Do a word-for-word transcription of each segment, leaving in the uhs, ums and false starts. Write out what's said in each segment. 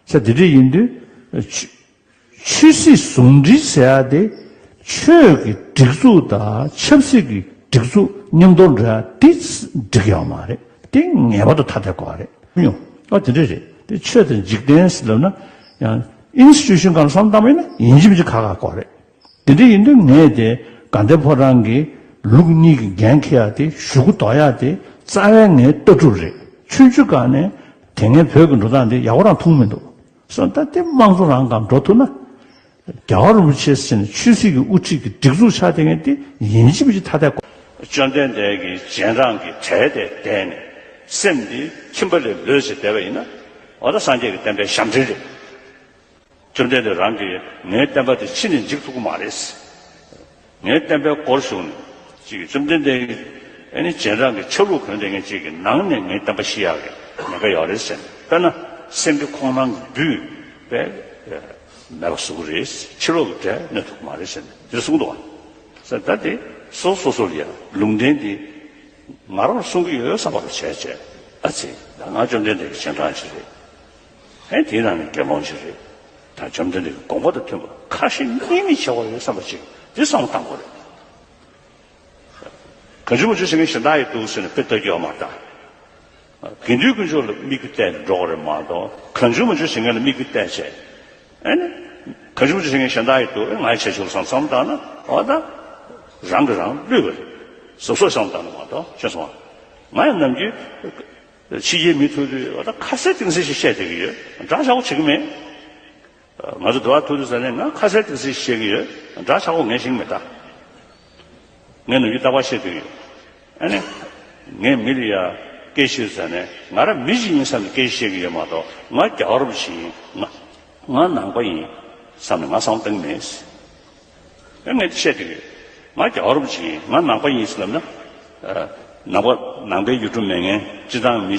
ས་དེ་འདྲ་ཡིན་དུས་ཆོས་ཆོས་སྲིད་ཟུང་འབྲེལ་ཟེར་ཡ་དེ་ཆོས་ཀྱི་སྒྲིག་འཛུགས་དང་ཆབ་སྲིད་ཀྱི་སྒྲིག་འཛུགས་མཉམ་དུ་འགྲོ་ཡ་དེ་འགྲིག་ཡོད་མ་རེད། དེ་ངེས་པར་དུ་ཐ་དད་དགོས་པ་རེད་ཡོང་། ཨ་དེ་འདྲ་རེད། དེ་ཆོས་དང་འཇིག་རྟེན་ཟེར་ལབ་ན་ཡང་ཨིན་སི་ཊི་ཊུ་ཤན་སྒང་ལ་བསམ་བཏང་བ་ཡིན་ན་ཡིན་གཅིག་མིན་གཅིག་ཁག་ཁག་དགོས་རེད། དེ་འདྲ་ཡིན་དུས་ངས་དེ་དགའ་ལྡན་ཕོ་བྲང་གི་ལུགས་གཉིས་ཀྱི་འགན་འཁྱེར་ཡ་དེ་ཞུ་སྒོ་འདོགས་ཡ་དེ་རྩ་བའི་ངའི་ལྟ་གྲུབ་རེད། ཆུང་ཆུང་སྒང་ནས་དེ་སྔའི་བོད་ཀྱི་འགྲོ་སྟངས་དེ་ཡག་པོ་རང་མཐོང་མི་འདུག་སོང་ཙང་དེ་དམངས་གཙོ་རང་སྒང་འགྲོ་ཐུབ་ན། རྒྱལ་བ་རིན་པོ་ཆེ་ཟེར་ནས་ཆོས་སྲིད་ཀྱི་དབུ་ཁྲིད་ཀྱི་སྒྲིག་འཛུགས་ཆགས་བསྡད་མཁན་དེ་ཡིན་གཅིག་མིན་གཅིག་ཐ་དད་དགོས། བཅོམ་ལྡན་འདས་ཀྱིས་རྗེས་འབྲང་གི་གྲལ་དེར་བསྡད་ནས་སེམས་འདི་ཁྱིམ་པ་ལས་ལོས་ཟེར་བསྡད་པ་ཡིན་ན། འོ་ད་སངས་རྒྱས་ཀྱི་བསྟན་པའི་ཞབས་འདྲེན་རེད། བཅོམ་ལྡན་འདས་རང་གིས་ངའི་བསྟན་པ་དེ་ཕྱི་ནས་འཇིག་ཐུབ་ཀྱི་མ་རེད། ངའི་བསྟན་པའི་སྒོར་ཞུགས་ནས་ཅིག་བཅོམ་ལྡན་འདས་ཀྱི་ཨ་ནི་རྗེས་འབྲང་གི་ཆ་ལུགས་གོན་བསྡད་མཁན་ཅིག་གི་ནང་ནས་ངའི་བསྟན་པ་ཤི་ཡག་གི་ཉེན་ཁ་ཡོད་རེད་ཟེར་ནས། དཔེར་ན་སེམས་འདི་ཁོང་རང་གི་འདུས་པས་མེད་པ་བཟོ་གི་རེད། ཕྱི་ལོགས་ཀྱི་གྲལ་གནོན་ཐུབ་ཀྱི་མ་རེད་ཟེར་ནས་དེ་གསུངས་འདུག་བ། ཟེར་ད་དེ་སོ་སོ་སོ་ལ་ཡ་ལུང་བསྟན་འདི་ང་རང་ལ་གསུང་གི་ཡོད་བསམ་པ་ལ་བྱས་བྱས། ཨ་ཙི། ད་ང་བཅོམ་ལྡན་འདས་ཀྱི་རྗེས་འབྲང་ཞིག་རེད། ཨེ་དེའི་ནང་ནས་དགེ་སློང་ཞིག་རེད། ད་བཅོམ་ལྡན་འདས་ཀྱི་དགོངས་པ་དང་མཐུན་པ་ཁ་ཞེ་གཉིས་མེད་བྱ་བ་ཡོད་བསམ་པ་ཅིག་འདི་བསམ་བློ་བཏང་དགོས་རེད། གང་བྱུང་མང་བྱུང་བྱེད་མཁན་གཞན་དག་ཡོད་འདུག་ཟེར་ནས་དཔེ་ལྟ་རྒྱུ་ཡོད་མ་རེད་ད། དགེ་འདུན་དཀོན་མཆོག་ལ་དམིགས་ཡུལ་གཏད་ནས་འགྲོ་དགོས་རེད་མ་གཏོགས། གང་བྱུང་མང་བྱུང་བྱེད་མཁན་ལ་དམིགས་ཡུལ་གཏད་བྱས། ཨེ་ནི། གང་བྱུང་མང་བྱུང་བྱེད་མཁན་གཞན་དག་ཡོད་འདུག་ཨེ་ང་ཡི་བྱས་ཆོག་བསམ་བསམ་བཏང་ན། འོ་ད། རང་གིས་རང་བསླུས་པ་རེད། གཟབ་གཟབ་བསམ་བཏང་ན་མ་གཏོགས་ཤེས་སོང་ང་། ང་ཡང་ནམ་རྒྱུན། ཕྱི་རྒྱལ་མི་ཐུག་དུས་འོ་ད་ཁ་གསལ་གཏིང་གསལ་ཞིག་བཤད་བསྡད་ཀྱི་ཡོད། འདྲ་ཆགས་པོ་བྱེད་ཀྱི་མེད། ང་ཚོ་འདི་བར་ཐུག་དུས་ཙ་ནས་ང་ཁ་གསལ་གཏིང་གསལ་བཤད་ཀྱི་ཡོད། འདྲ་ཆགས་པོ་ངས་བཤད་ཀྱི་མེད་ད། ངས་ནམ་རྒྱུན་རྟག་པར་བཤད་ཀྱི་ཡོད། ཨ་ནི། ངས་མི་ལ་ཡ་སྐད་ཆ་ཤོད་ཙ་ནས་ང་རང་མི་ཞིག་ཡིན་བསམ་ནས་སྐད་ཆ་བཤད་ཀྱི་ཡོད་མ་གཏོགས། ང་རྒྱལ་བ་རིན་པོ་ཆེ་ཡིན། ང་ང་ནང་པ་ཡིན་བསམ་ནས་ང་བསམ་བློ་བཏང་གི་མེད། ཨ་ངས་འདི་བཤད་ཀྱི་ཡོད། ང་རྒྱལ་བ་རིན་པོ་ཆེ་ཡིན། ང་ནང་པ་ཡིན་ཟེར་ལབ་ན། ཨ། ནང་པ་ནང་པའི་ཡུལ་གྲུ་མེད་མཁན་སྤྱིར་བཏང་མི་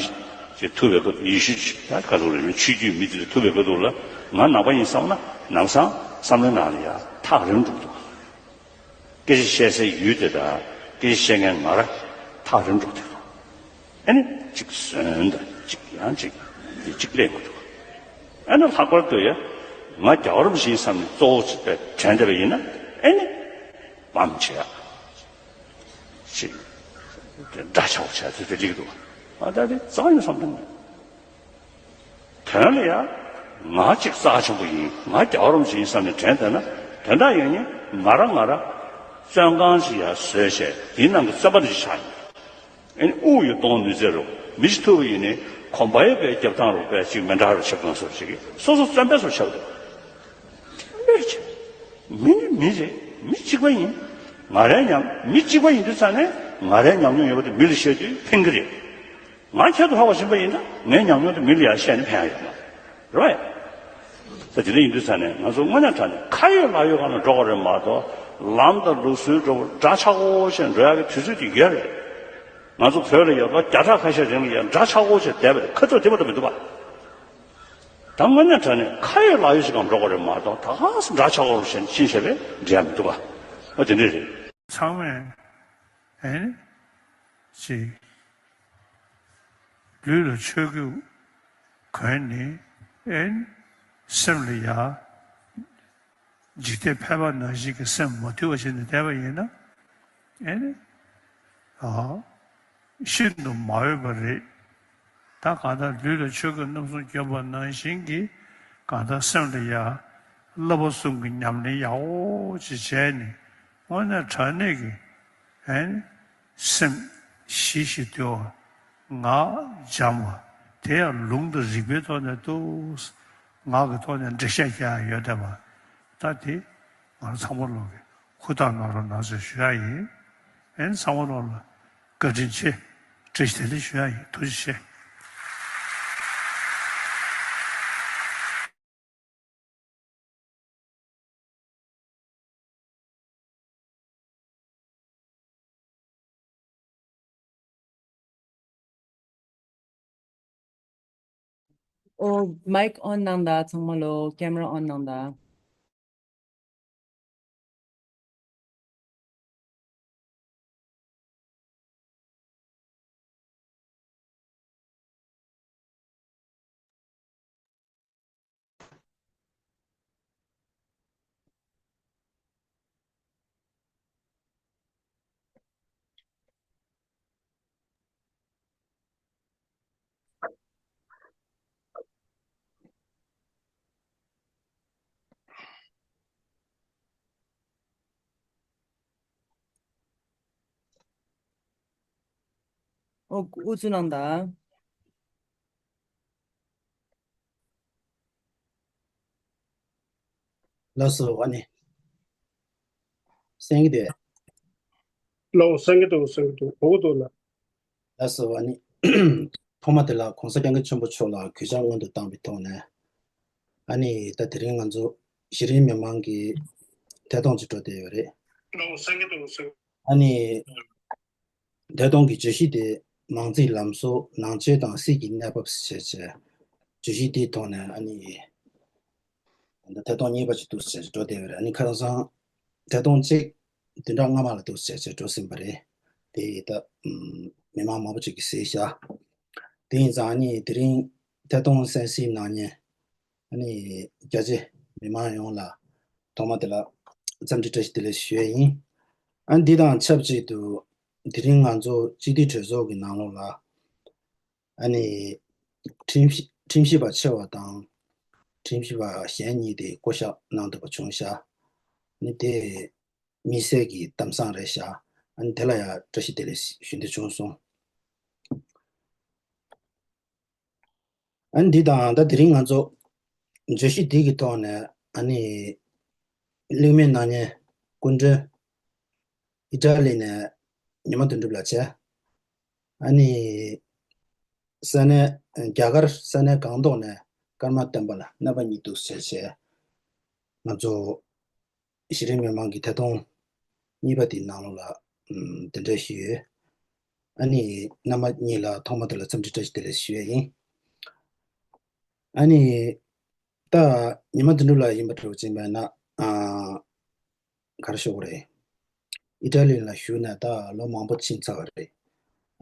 ཞིག་ཐུག་པའི་སྐབས། ཡེ་ཤུ་ད་ག་ཚོད་རེད། ཆོས་བརྒྱུད་མི་དེ་ཚོ་ཐུག་པའི་སྐབས་དུས་ལ་ང་ནང་པ་ཡིན་བསམ་ན་ནམ་སང་བསམ་བློའི་ནང་ལ་ཡ་ཐག་རིང་འགྲོ་འདུག་སྐད་ཆ་བཤད་སའི་ཡུལ་དེ་དང་སྐད་ཆ་བཤད་མཁན་ང་རང་ཐག་རིང་འགྲོ་འདུག་ཨ་ནི་གཅིག་ཟོན་དང་གཅིག་ཡང་གཅིག་འདི་གཅིག་ལས་མི་འདུག་ཨ་ནི་ལྷག་པར་དུ་ཡ་ང་རྒྱལ་བ་རིན་པོ་ཆེའི་བསམ་ནས་གཙོ་བོ་ཅིག་དྲན་བསྡད་པ་ཡིན་ན་ཨ་ནི་བམ་བྱེད་ཡ་ཅིག་འདྲ་ཆགས་བྱས་ཚུལ་དེ་ལེགས་འདུག་ཨ་ད་དེ་རྩ་ཡིན་བསམ་དང་། དོན་ལ་ཡང་ང་གཅིག་རྩ་ཆེན་པོ་ཡིན། ང་རྒྱལ་བ་རིན་པོ་ཆེ་ཡིན་བསམ་ནས་དྲན་བསྡད་ན་དོན་དག་ཡིན་ནི་ང་རང་ང་རང་བཙོན་ཁང་ཞིག་ཡར་བཟོས་བྱས་དེའི་ནང་གི་བཙོན་པ་རེ་ཞིག་ཆགས་ཡིན། ཨ་ནི་དབུགས་ཡོད་གཏོང་ནུས་ཚད་རུ་མི་ཞིག་ཐུག་པ་ཡིན་ནི་གོམ་པ་ཡོད་པའི་རྒྱབ་ཐང་རུ་པས་ཅིག་མི་འདྲ་རུ་ཆགས་གང་སོར་ཞིག་གིས་སོ་སོ་བཙོན་པའི་སོར་ཆགས་འདུག་མི་རེད་ཅེ། མི་ནི་མི་རེད། མི་གཅིག་པ་ཡིན། ང་རའི་ཉམས་མི་གཅིག་པ་ཡིན་དུས་ཙང་ནས་ང་རའི་ཉམས་མྱོང་ཡོད་པ་དེ་མི་ལ་བཤད་དུས་ཕན་གི་རེད། ང་ཁྱད་དུ་འཕགས་པ་ཡིན་པ་ཡིན་ན་ངའི་ཉམས་མྱོང་དེ་མི་ལ་ཡང་བཤད་ནས་ཕན་ཡ་ཡོད་མ་རེད་པས། ད་དེ་འདྲ་ཡིན་དུས་ཙང་ནས་ང་ཚོ་དངོས་གནས་དྲང་གནས་ཁ་ཡོད་ལག་ཡོད་སྒང་ལ་འགྲོ་དགོས་རེད་མ་གཏོགས་ལམ་དང་ལུགས་སྲོལ་འགྲོ་འདྲ་ཆགས་པོ་བྱས་འགྲོ་ཡ་གི་དུས་ཚོད་དེ་ཡོད་རེད། ང་ཚོ་བོད་ལ་ཡོད་པ་བརྒྱ་ཕྲག་ཁ་ཤས་རིང་ལ་ཡང་འདྲ་ཆགས་པོ་བྱས་བསྡད་པ་རེད། ཁ་ཐུག་དེ་མ་གཏོགས་མི་འདུག་པ། ད་དངོས་གནས་དྲང་གནས་ཁ་ཡོད་ལག་ཡོད་ཅིག་གམ་འགྲོ་དགོས་རེད་མ་གཏོགས་ད་ག་སེ་འདྲ་ཆགས་པོ་བྱས་ཕྱིན་བྱས་པས་འགྲིག་ཡ་མི་འདུག་པ། ཨ་དེ་འདྲ་རེད། ཚང་མས་ཨེ་ནི་ཅིག་ལུས་ལ་ཆོས་གོས་གོན་ནས་ཨེ་ནི་སེམས་ལ་ཡ་འཇིག་རྟེན་ཕལ་པ་ནང་བཞིན་གྱི་སེམས་མ་དུལ་བ་བྱས་ནས་བསྡད་པ་ཡིན་ན་ཨེ་ནི་ཨ། ཤིན་ཏུ་མ་འོས་པ་རེད། ད་གང་ལྟར་ལུས་ལ་ཆོས་གོས་རྣམ་གསུམ་གྱོན་པ་ནང་བཞིན་གྱི་གང་ལྟར་སེམས་ལ་ཡ་བསླབ་པ་གསུམ་གྱི་ཉམས་ལེན་ཡག་པོ་ཅིག་བྱས་ནས་དངོས་གནས་དྲང་གནས་ཀྱི་ཨེ་ནི་སེམས་ཞི་ཞིང་དུལ་བ་ངག་འཇམ་པ་དེ་ཡང་ལུང་དང་རིགས་པའི་ཐོག་ནས་འདུག་ངག་གི་ཐོག་ནས་འགྲེལ་བཤད་རྒྱག་ཡ་ཡོད་བསྡད་པ་ད་དེ་ང་རང་ཚང་མ་ལོག་གི་ཧུར་ཐག་གནང་རོགས་གནང་ཟེར་ཞུ་ཡ་ཡིན། ཨེ་ནི་ཚང་མ་ལོག་ལ་བཀའ་དྲིན་ཆེ། བཀྲ་ཤིས་བདེ་ལེགས་ཞུ་ཡ་ཡིན། ཐུགས་རྗེ་ཆེ། ཨོ། མའིག་ཨོན་གནང་དང་། ཚང་མ་ལོ་ཀེམ་ར་ཨོན་གནང་དང་། ཨོ། ཨུ་ཚུགས་གནང་དང་། ལགས་སོ། ཨ་ནི། གསན་གྱི་འདུག་ལགས་སོ། གསན་གྱི་འདུག་གསན་གྱི་འདུག་གོ་གི་འདུག་ལགས། ལགས་སོ། ཨ་ནི། ཐོག་མ་དེ་ལ་༸གོང་ས་༸སྐྱབས་མགོན་ཆེན་པོ་མཆོག་ལ་གུས་ཕྱག་སྔོན་དུ་བཏང་བའི་ཐོག་ནས། ཨ་ནི་ད་དེ་རིང་ང་ཚོ་གཞི་རིམ་མི་མང་གི་ཐད་གཏོང་ཅིག་འགྲོ་བསྡད་ཡོད་རེད། ཨ་ནི་ཐད་གཏོང་གི་བརྗོད་གཞི་དེ་མང་ཚིག་ལམ་སྲོལ་ནང་ཆོས་དང་སྲིད་ཀྱི་གནས་བབ་ཟེར་བྱས་བརྗོད་གཞི་དེའི་ཐོག་ནས་ཨ་ནི་ད་ཐད་གཏོང་གཉིས་པ་ཅིག་འདུག་ཟེར་འགྲོ་བསྡད་ཡོད་རེད། ཨ་ནི་ཁ་སང་ཐད་གཏོང་གཅིག་བདུན་ཕྲག་སྔ་མ་ལ་འདུག་ཟེར་བྱས་འགྲོ་ཟིན་པ་རེད། དེ་ད་མི་མང་མང་པོ་ཅིག་གིས་གཟིགས་ཤག་དེ་ཡིན་ཙང་ཨ་ནི་དེ་རིང་ཐད་གཏོང་གསན་གཟིགས་གནང་མཁན་ཨ་ནི་རྒྱ་ཆེ་མི་མང་ཡོངས་ལ་ཐོག་མ་དེ་ལ་འཚམས་འདྲི་བཀྲ་ཤིས་བདེ་ལེགས་ཞུ་ཡས་ཡིན། ཨ་ནི་འདི་དང་ཆབས་ཅིག་ཏུ་དེ་རིང་ང་ཚོ་སྤྱི་འཐུས་གྲོས་ཚོགས་ཀྱི་ནང་ལོགས་ལ་ཨ་ནི་ཁྲིམས་ཁྲིམས་ཞིབ་པ་ཆེ་བ་དང་ཁྲིམས་ཞིབ་པ་གཞན་གཉིས་དེ་བསྐོ་གཞག་གནང་ཐུབ་པ་བྱུང་ཤག་ཨ་ནི་དེ་དམིགས་བསལ་གྱི་གཏམ་བཟང་རེད་ཤག་ཨ་ནི་དེ་ལ་ཡང་བཀྲ་ཤིས་བདེ་ལེགས་ཞུ་འདོད་བྱུང་སོང་། ཨ་ནི་འདི་དང་ད་དེ་རིང་ང་ཚོ་བརྗོད་གཞི་འདི་གི་ཐོག་ནས་ཨ་ནི་གླེང་མོལ་གནང་མཁན་སྐུ་མགྲོན་ཨི་ཊ་ལི་ནས་ཉི་མ་དོན་གྲུབ་ལགས་བྱས། ཨ་ནི་ས་གནས་རྒྱ་གར་ས་གནས་སྒང་ཏོག་ནས་ཀརྨ་བསྟན་པ་ལགས་རྣམ་པ་གཉིས་འདུག་ཟེར་བྱས། ང་ཚོ་གཞི་རིམ་མི་མང་གི་ཐད་གཏོང་གཉིས་པ་དེའི་ནང་ལོགས་ལ་ཨམ་དེ་འདྲ་ཞུས་ཡོད། ཨ་ནི་རྣམ་པ་གཉིས་ལ་ཐོག་མ་དེ་ལ་འཚམས་འདྲི་བཀྲ་ཤིས་བདེ་ལེགས་ཞུ་ཡས་ཡིན། ཨ་ནི་ད་ཉི་མ་དོན་གྲུབ་ལགས་ཡིན་པ་འདྲ་བོ་ཅིག་ཡིན་པ་ན་ཨ་ག་རེ་ཞུ་དགོས་རེད། ཨི་ཊ་ལི་ལ་བཞུགས་ནས་ད་ལོ་མང་པོ་ཕྱིན་ཚར་བ་རེད།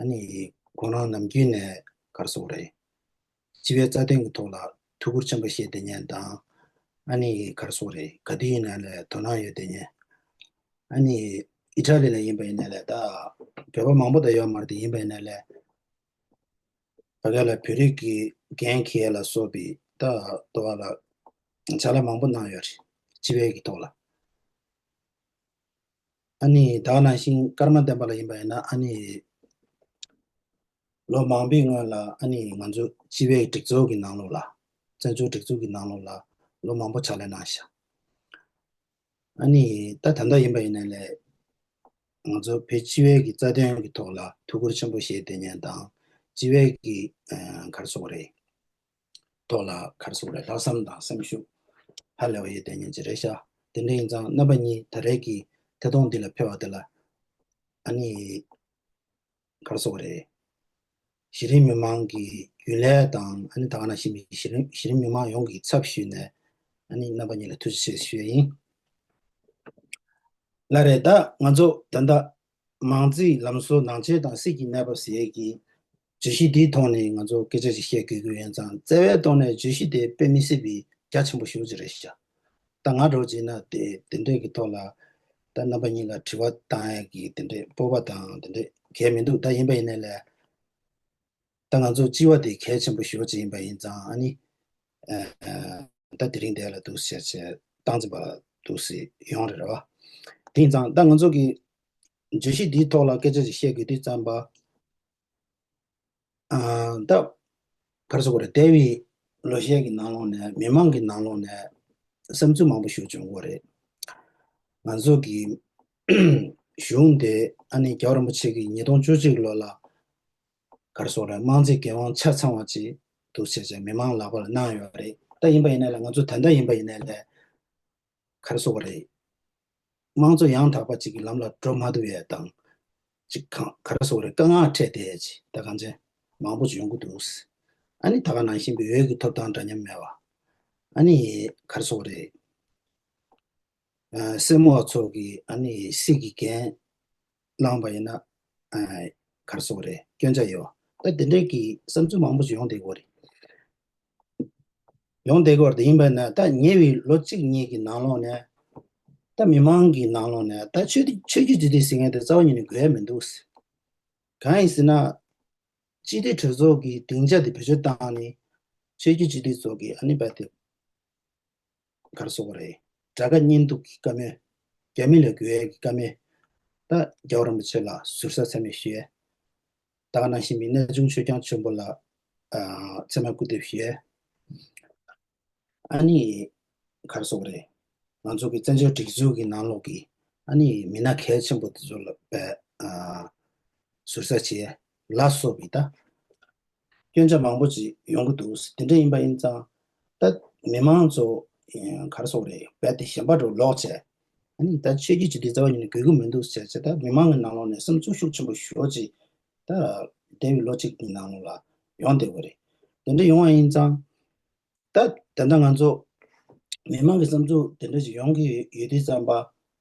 ཨ་ནི་ ཁོང་རང་ནམ་རྒྱུན་ནས་ག་རེ་ཟེར་དགོས་རེད། སྤྱི་པའི་རྩ་དོན་གྱི་ཐོག་ལ་ཐུགས་ཁུར་ཆེན་པོ་བཞེས་བསྡད་མཁན་དང་། ཨ་ནི་ག་རེ་ཟེར་དགོས་རེད། ག་དུས་ཡིན་ན་ལས་དོ་སྣང་ཡོད་བསྡད་མཁན། ཨ་ནི་ཨི་ཊ་ལི་ལ་ཡིན་པ་ཡིན་ན་ལས་ད་བོད་པ་མང་པོ་ད་ཡོད་མ་རེད་དེ། ཡིན་པ་ཡིན་ན་ལས་ཕ་གི་ལ་བོད་རིགས་ཀྱི་འགན་འཁྱེར་ལ་སོགས་པའི་ད་ལྟ་བ་ལ་ཅ་ལག་མང་པོ་གནང་ཡོད་རེད། སྤྱི་པའི་གི་ཐོག་ལ། ཨ་ནི་ད་ག་ནང་བཞིན་ཀརྨ་བསྟན་པ་ལ་ཡིན་པ་ཡིན་ན། ཨ་ནི་ལོ་མང་པོའི་སྔོན་ལ་ཨ་ནི་ང་ཚོ་སྤྱི་པའི་སྒྲིག་འཛུགས་ཀྱི་ནང་ལོགས་ལ། བཙན་བྱོལ་སྒྲིག་འཛུགས་ཀྱི་ནང་ལོགས་ལ་ལོ་མང་པོ་ཕྱག་ལས་གནང་ཤག་ཨ་ནི་ད་ད་ལྟ་ཡིན་པ་ཡིན་ན་ལས་ང་ཚོ་བོད་སྤྱི་པའི་གི་རྩ་དོན་གྱི་ཐོག་ལ་ཐུགས་ཁུར་ཆེན་པོ་བཞེས་བསྡད་མཁན་དང་། སྤྱི་པའི་གི་ཨ་ག་རེ་ཟེར་དགོས་རེད། ཐོག་ལ་ག་རེ་ཟེར་དགོས་རེད། ལྷག་བསམ་དང་སེམས་ཤུགས་ཧ་ལས་པ་ཡོད་བསྡད་མཁན་ཅིག་རེད་ཤག་དེ་འདྲ་ཡིན་ཙང་རྣམ་པ་གཉིས་ད་རེས་ཀྱི་ཐད་གཏོང་འདི་ལ་ཕེབས་པ་དེ་ལ་ཨ་ནི་ག་རེ་ཟེར་དགོས་རེད། གཞི་རིམ་མི་མང་གི་རྒྱུན་ལས་དང་། ཨ་ནི་ད་ག་ནང་བཞིན་པའི་གཞི་རིམ་གཞི་རིམ་མི་མང་ཡོངས་ཀྱི་ཚབ་ཞུས་ནས་ཨ་ནི་རྣམ་པ་གཉིས་ལ་ཐུགས་རྗེ་ཆེ་ཞུ་ཡ་ཡིན། ལགས་རེད། ད་ང་ཚོ་ད་ལྟ་མང་རྩིས་ལམ་བཟོ་ནང་ཆེན་དང་སྲིད་ཀྱི་གནས་བབ་ཟེར་ཡས་ཀྱི་བརྗོད་གཞི་འདིའི་ཐོག་ནས་ང་ཚོ་སྐད་ཆ་ཞིག་བཤད་དགོས་ཀྱི་ཡོད་ཙང་། རྩ་བའི་ཐོག་ནས་བརྗོད་གཞི་དེ་དཔེ་མི་སྲིད་པའི་རྒྱ་ཆེན་པོ་ཞེ་པོ་ཅིག་རེད་ཤག་ད་ང་འདྲ་བོ་བྱས་ན་དེ་དེ་འདྲས་ཀྱི་ཐོག་ལ་ད་རྣམ་པ་གཉིས་ལ་དྲི་བ་བཏང་ཡས་ཀྱི་དེ་འདྲས་སྤོབས་པ་དང་དེ་འདྲས་གང་ཡང་མི་འདུག་ད་ཡིན་པ་ཡིན་ནའི་ལས་ད་ང་ཚོ་སྤྱི་པ་དེ་གལ་ཆེན་པོ་ཞེ་པོ་ཅིག་ཡིན་པ་ཡིན་ཙང་། ཨ་ནི་ཨ་ད་དེ་རིང་འདིར་ལ་འདུག་སེ་བྱས་བྱས་སྟངས་འཛིན་པ་འདུག་སེ་ཡོང་རེད་བ། དེ་ཡིན་ཙང་ད་ང་ཚོ་གི་བརྗོད་གཞི་འདིའི་ཐོག་ལ་སྐད་ཆ་ཅིག་བཤད་དགོས་དུས་ཙམ་པ། ཨ་ད་ག་རེ་ཟེར་དགོས་རེད། འདས་པའི་ལོ་ཤས་ཀྱི་ནང་ལོགས་ནས། མི་མང་གི་ནང་ལོགས་ནས་བསམ་ཚུལ་མང་པོ་ཞིག་བྱུང་གི་ཡོད་རེད། ང་ཚོ་གི་གཞུང་དེ་ཨ་ནི་རྒྱལ་བ་རིན་པོ་ཆེ་གིས་ཉིས་སྟོང་བཅུ་གཅིག་ལོ་ལ་ག་རེ་ཟེར་དགོས་རེད། དམངས་རྩིས་འགན་དབང་ཆ་ཚང་བ་ཅིག་འདུག་སེ་བྱས་མི་མང་ལག་པ་ལ་གནང་ཡོད་རེད། ད་ཡིན་པ་ཡིན་ན་ལས་ང་ཚོ་ད་ལྟ་ཡིན་པ་ཡིན་ན་ལས་ག་རེ་ཟེར་དགོས་རེད། དམངས་གཙོ་ཡང་དག་པ་ཅིག་གི་ལམ་ལ་འགྲོ་མ་ཐུབ་ཡས་དང་། ཅིག་གང་ག་རེ་ཟེར་དགོས་རེད། དཀའ་ངལ་འཕྲད་བསྡད་ཡས་ཅིག་ད་གང་ཅི་མང་པོ་ཅིག་ཡོང་གི་འདུག་ཨ་ནི་ད་ག་ནང་བཞིན་པའི་འོས་ཀྱི་ཐོབ་ཐང་འདྲ་མཉམ་མེད་པ། ཨ་ནི་ག་རེ་ཟེར་དགོས་རེད། ཨ་སེར་མོ་བ་ཚོ་གིས་ཨ་ནི་སྲིད་ཀྱི་འགན་བླངས་པ་ཡིན་ན། ཨ་ག་རེ་ཟེར་དགོས་རེད། སྐྱོན་ཆ་ཡོད་པ། ད་དེ་འདྲའི་གི་བསམ་ཚུལ་མང་པོ་ཞིག་ཡོང་བསྡད་ཀྱི་ཡོད་རེད། ཡོང་བསྡད་ཀྱི་ཡོད་རེད། དེ་ཡིན་པ་ན་ད་ཉེ་བའི་ལོ་གཅིག་གཉིས་ཀྱི་ནང་ལོགས་ནས་ད་མི་མང་གི་ནང་ལོགས་ནས་ད་ཆོས་ཆོས་བརྒྱུད་སྤྱི་འཐུས་ཟེར་མཁན་དེ་རྩ་བ་ཉིད་ནས་དགོས་ཡ་མི་འདུག་གང་ཡིན་ཟེར་ན། སྤྱི་འཐུས་གྲོས་ཚོགས་ཀྱི་སྡིངས་ཆ་དེ་བེད་སྤྱོད་བཏང་ནས་ཆོས་བརྒྱུད་སྤྱི་འཐུས་ཚོ་གིས་ཨ་ནི་རྦད་དེ་ག་རེ་ཟེར་དགོས་རེད། དགྲ་དགའ་གཉེན་སྡུག་གི་བཀའ་མོལ། རྒྱ་མི་ལ་རྒོལ་ཡས་ཀྱི་བཀའ་མོལ། ད་རྒྱལ་བ་རིན་པོ་ཆེ་ལ་ཟུར་ཟ་མཚན་སྨད་ཞུ་ཡས། ད་ག་ནང་བཞིན་པའི་གནས་ཆུང་ཆོས་སྐྱོང་ཆེན་པོ་ལ་ཨ་མཚན་སྨད་སྐུར་འདེབས་ཞུ་ཡས། ཨ་ནི་ག་རེ་ཟེར་དགོས་རེད། ང་ཚོ་གི་བཙན་བྱོལ་སྒྲིག་འཛུགས་ཀྱི་ནང་ལོགས་ཀྱི་ཨ་ནི་མི་སྣ་གལ་ཆེན་པོ་དེ་ཚོ་ལ་རྦད་ཨ་ཟུར་ཟ་བྱས་ལ་སོགས་པའི་ད་སྐྱོན་ཆ་མང་པོ་ཅིག་ཡོང་གི་འདུག་དེ་འདྲ་ཡིན་པ་ཡིན་ཙང་། ད་མི་མང་ཚོ་ཨེ་ག་རེ་ཟེར་དགོས་རེད། རྦད་དེ་ཞེན་པ་འདྲ་ལོག་བྱས། ཨ་ནི་ད་ཆོས་བརྒྱུད་སྤྱི་འཐུས་རྩ་བ་ཉིད་ནས་དགོས་ཀྱི་མི་འདུག་ཟེར་བྱས། ད་མི་མང་གི་ནང་ལོགས་ནས་བསམ་ཚུལ་ཤུགས་ཆེན་པོ་ཞེ་པོ་ཅིག་ད་འདས་པའི་ལོ་གཅིག་གི་ནང་ལོགས་ལ་ཡོང་བསྡད་ཀྱི་ཡོད་རེད། དེ་འདྲ་ཡོང་བ་ཡིན་ཙང་། ད་ད་ལྟ་ང་ཚོ་མི་མང་གི་བསམ་ཚུལ་དེ་འདྲ་ཞིག་ཡོང་གི་ཡོད་དུས་ཙམ་པ།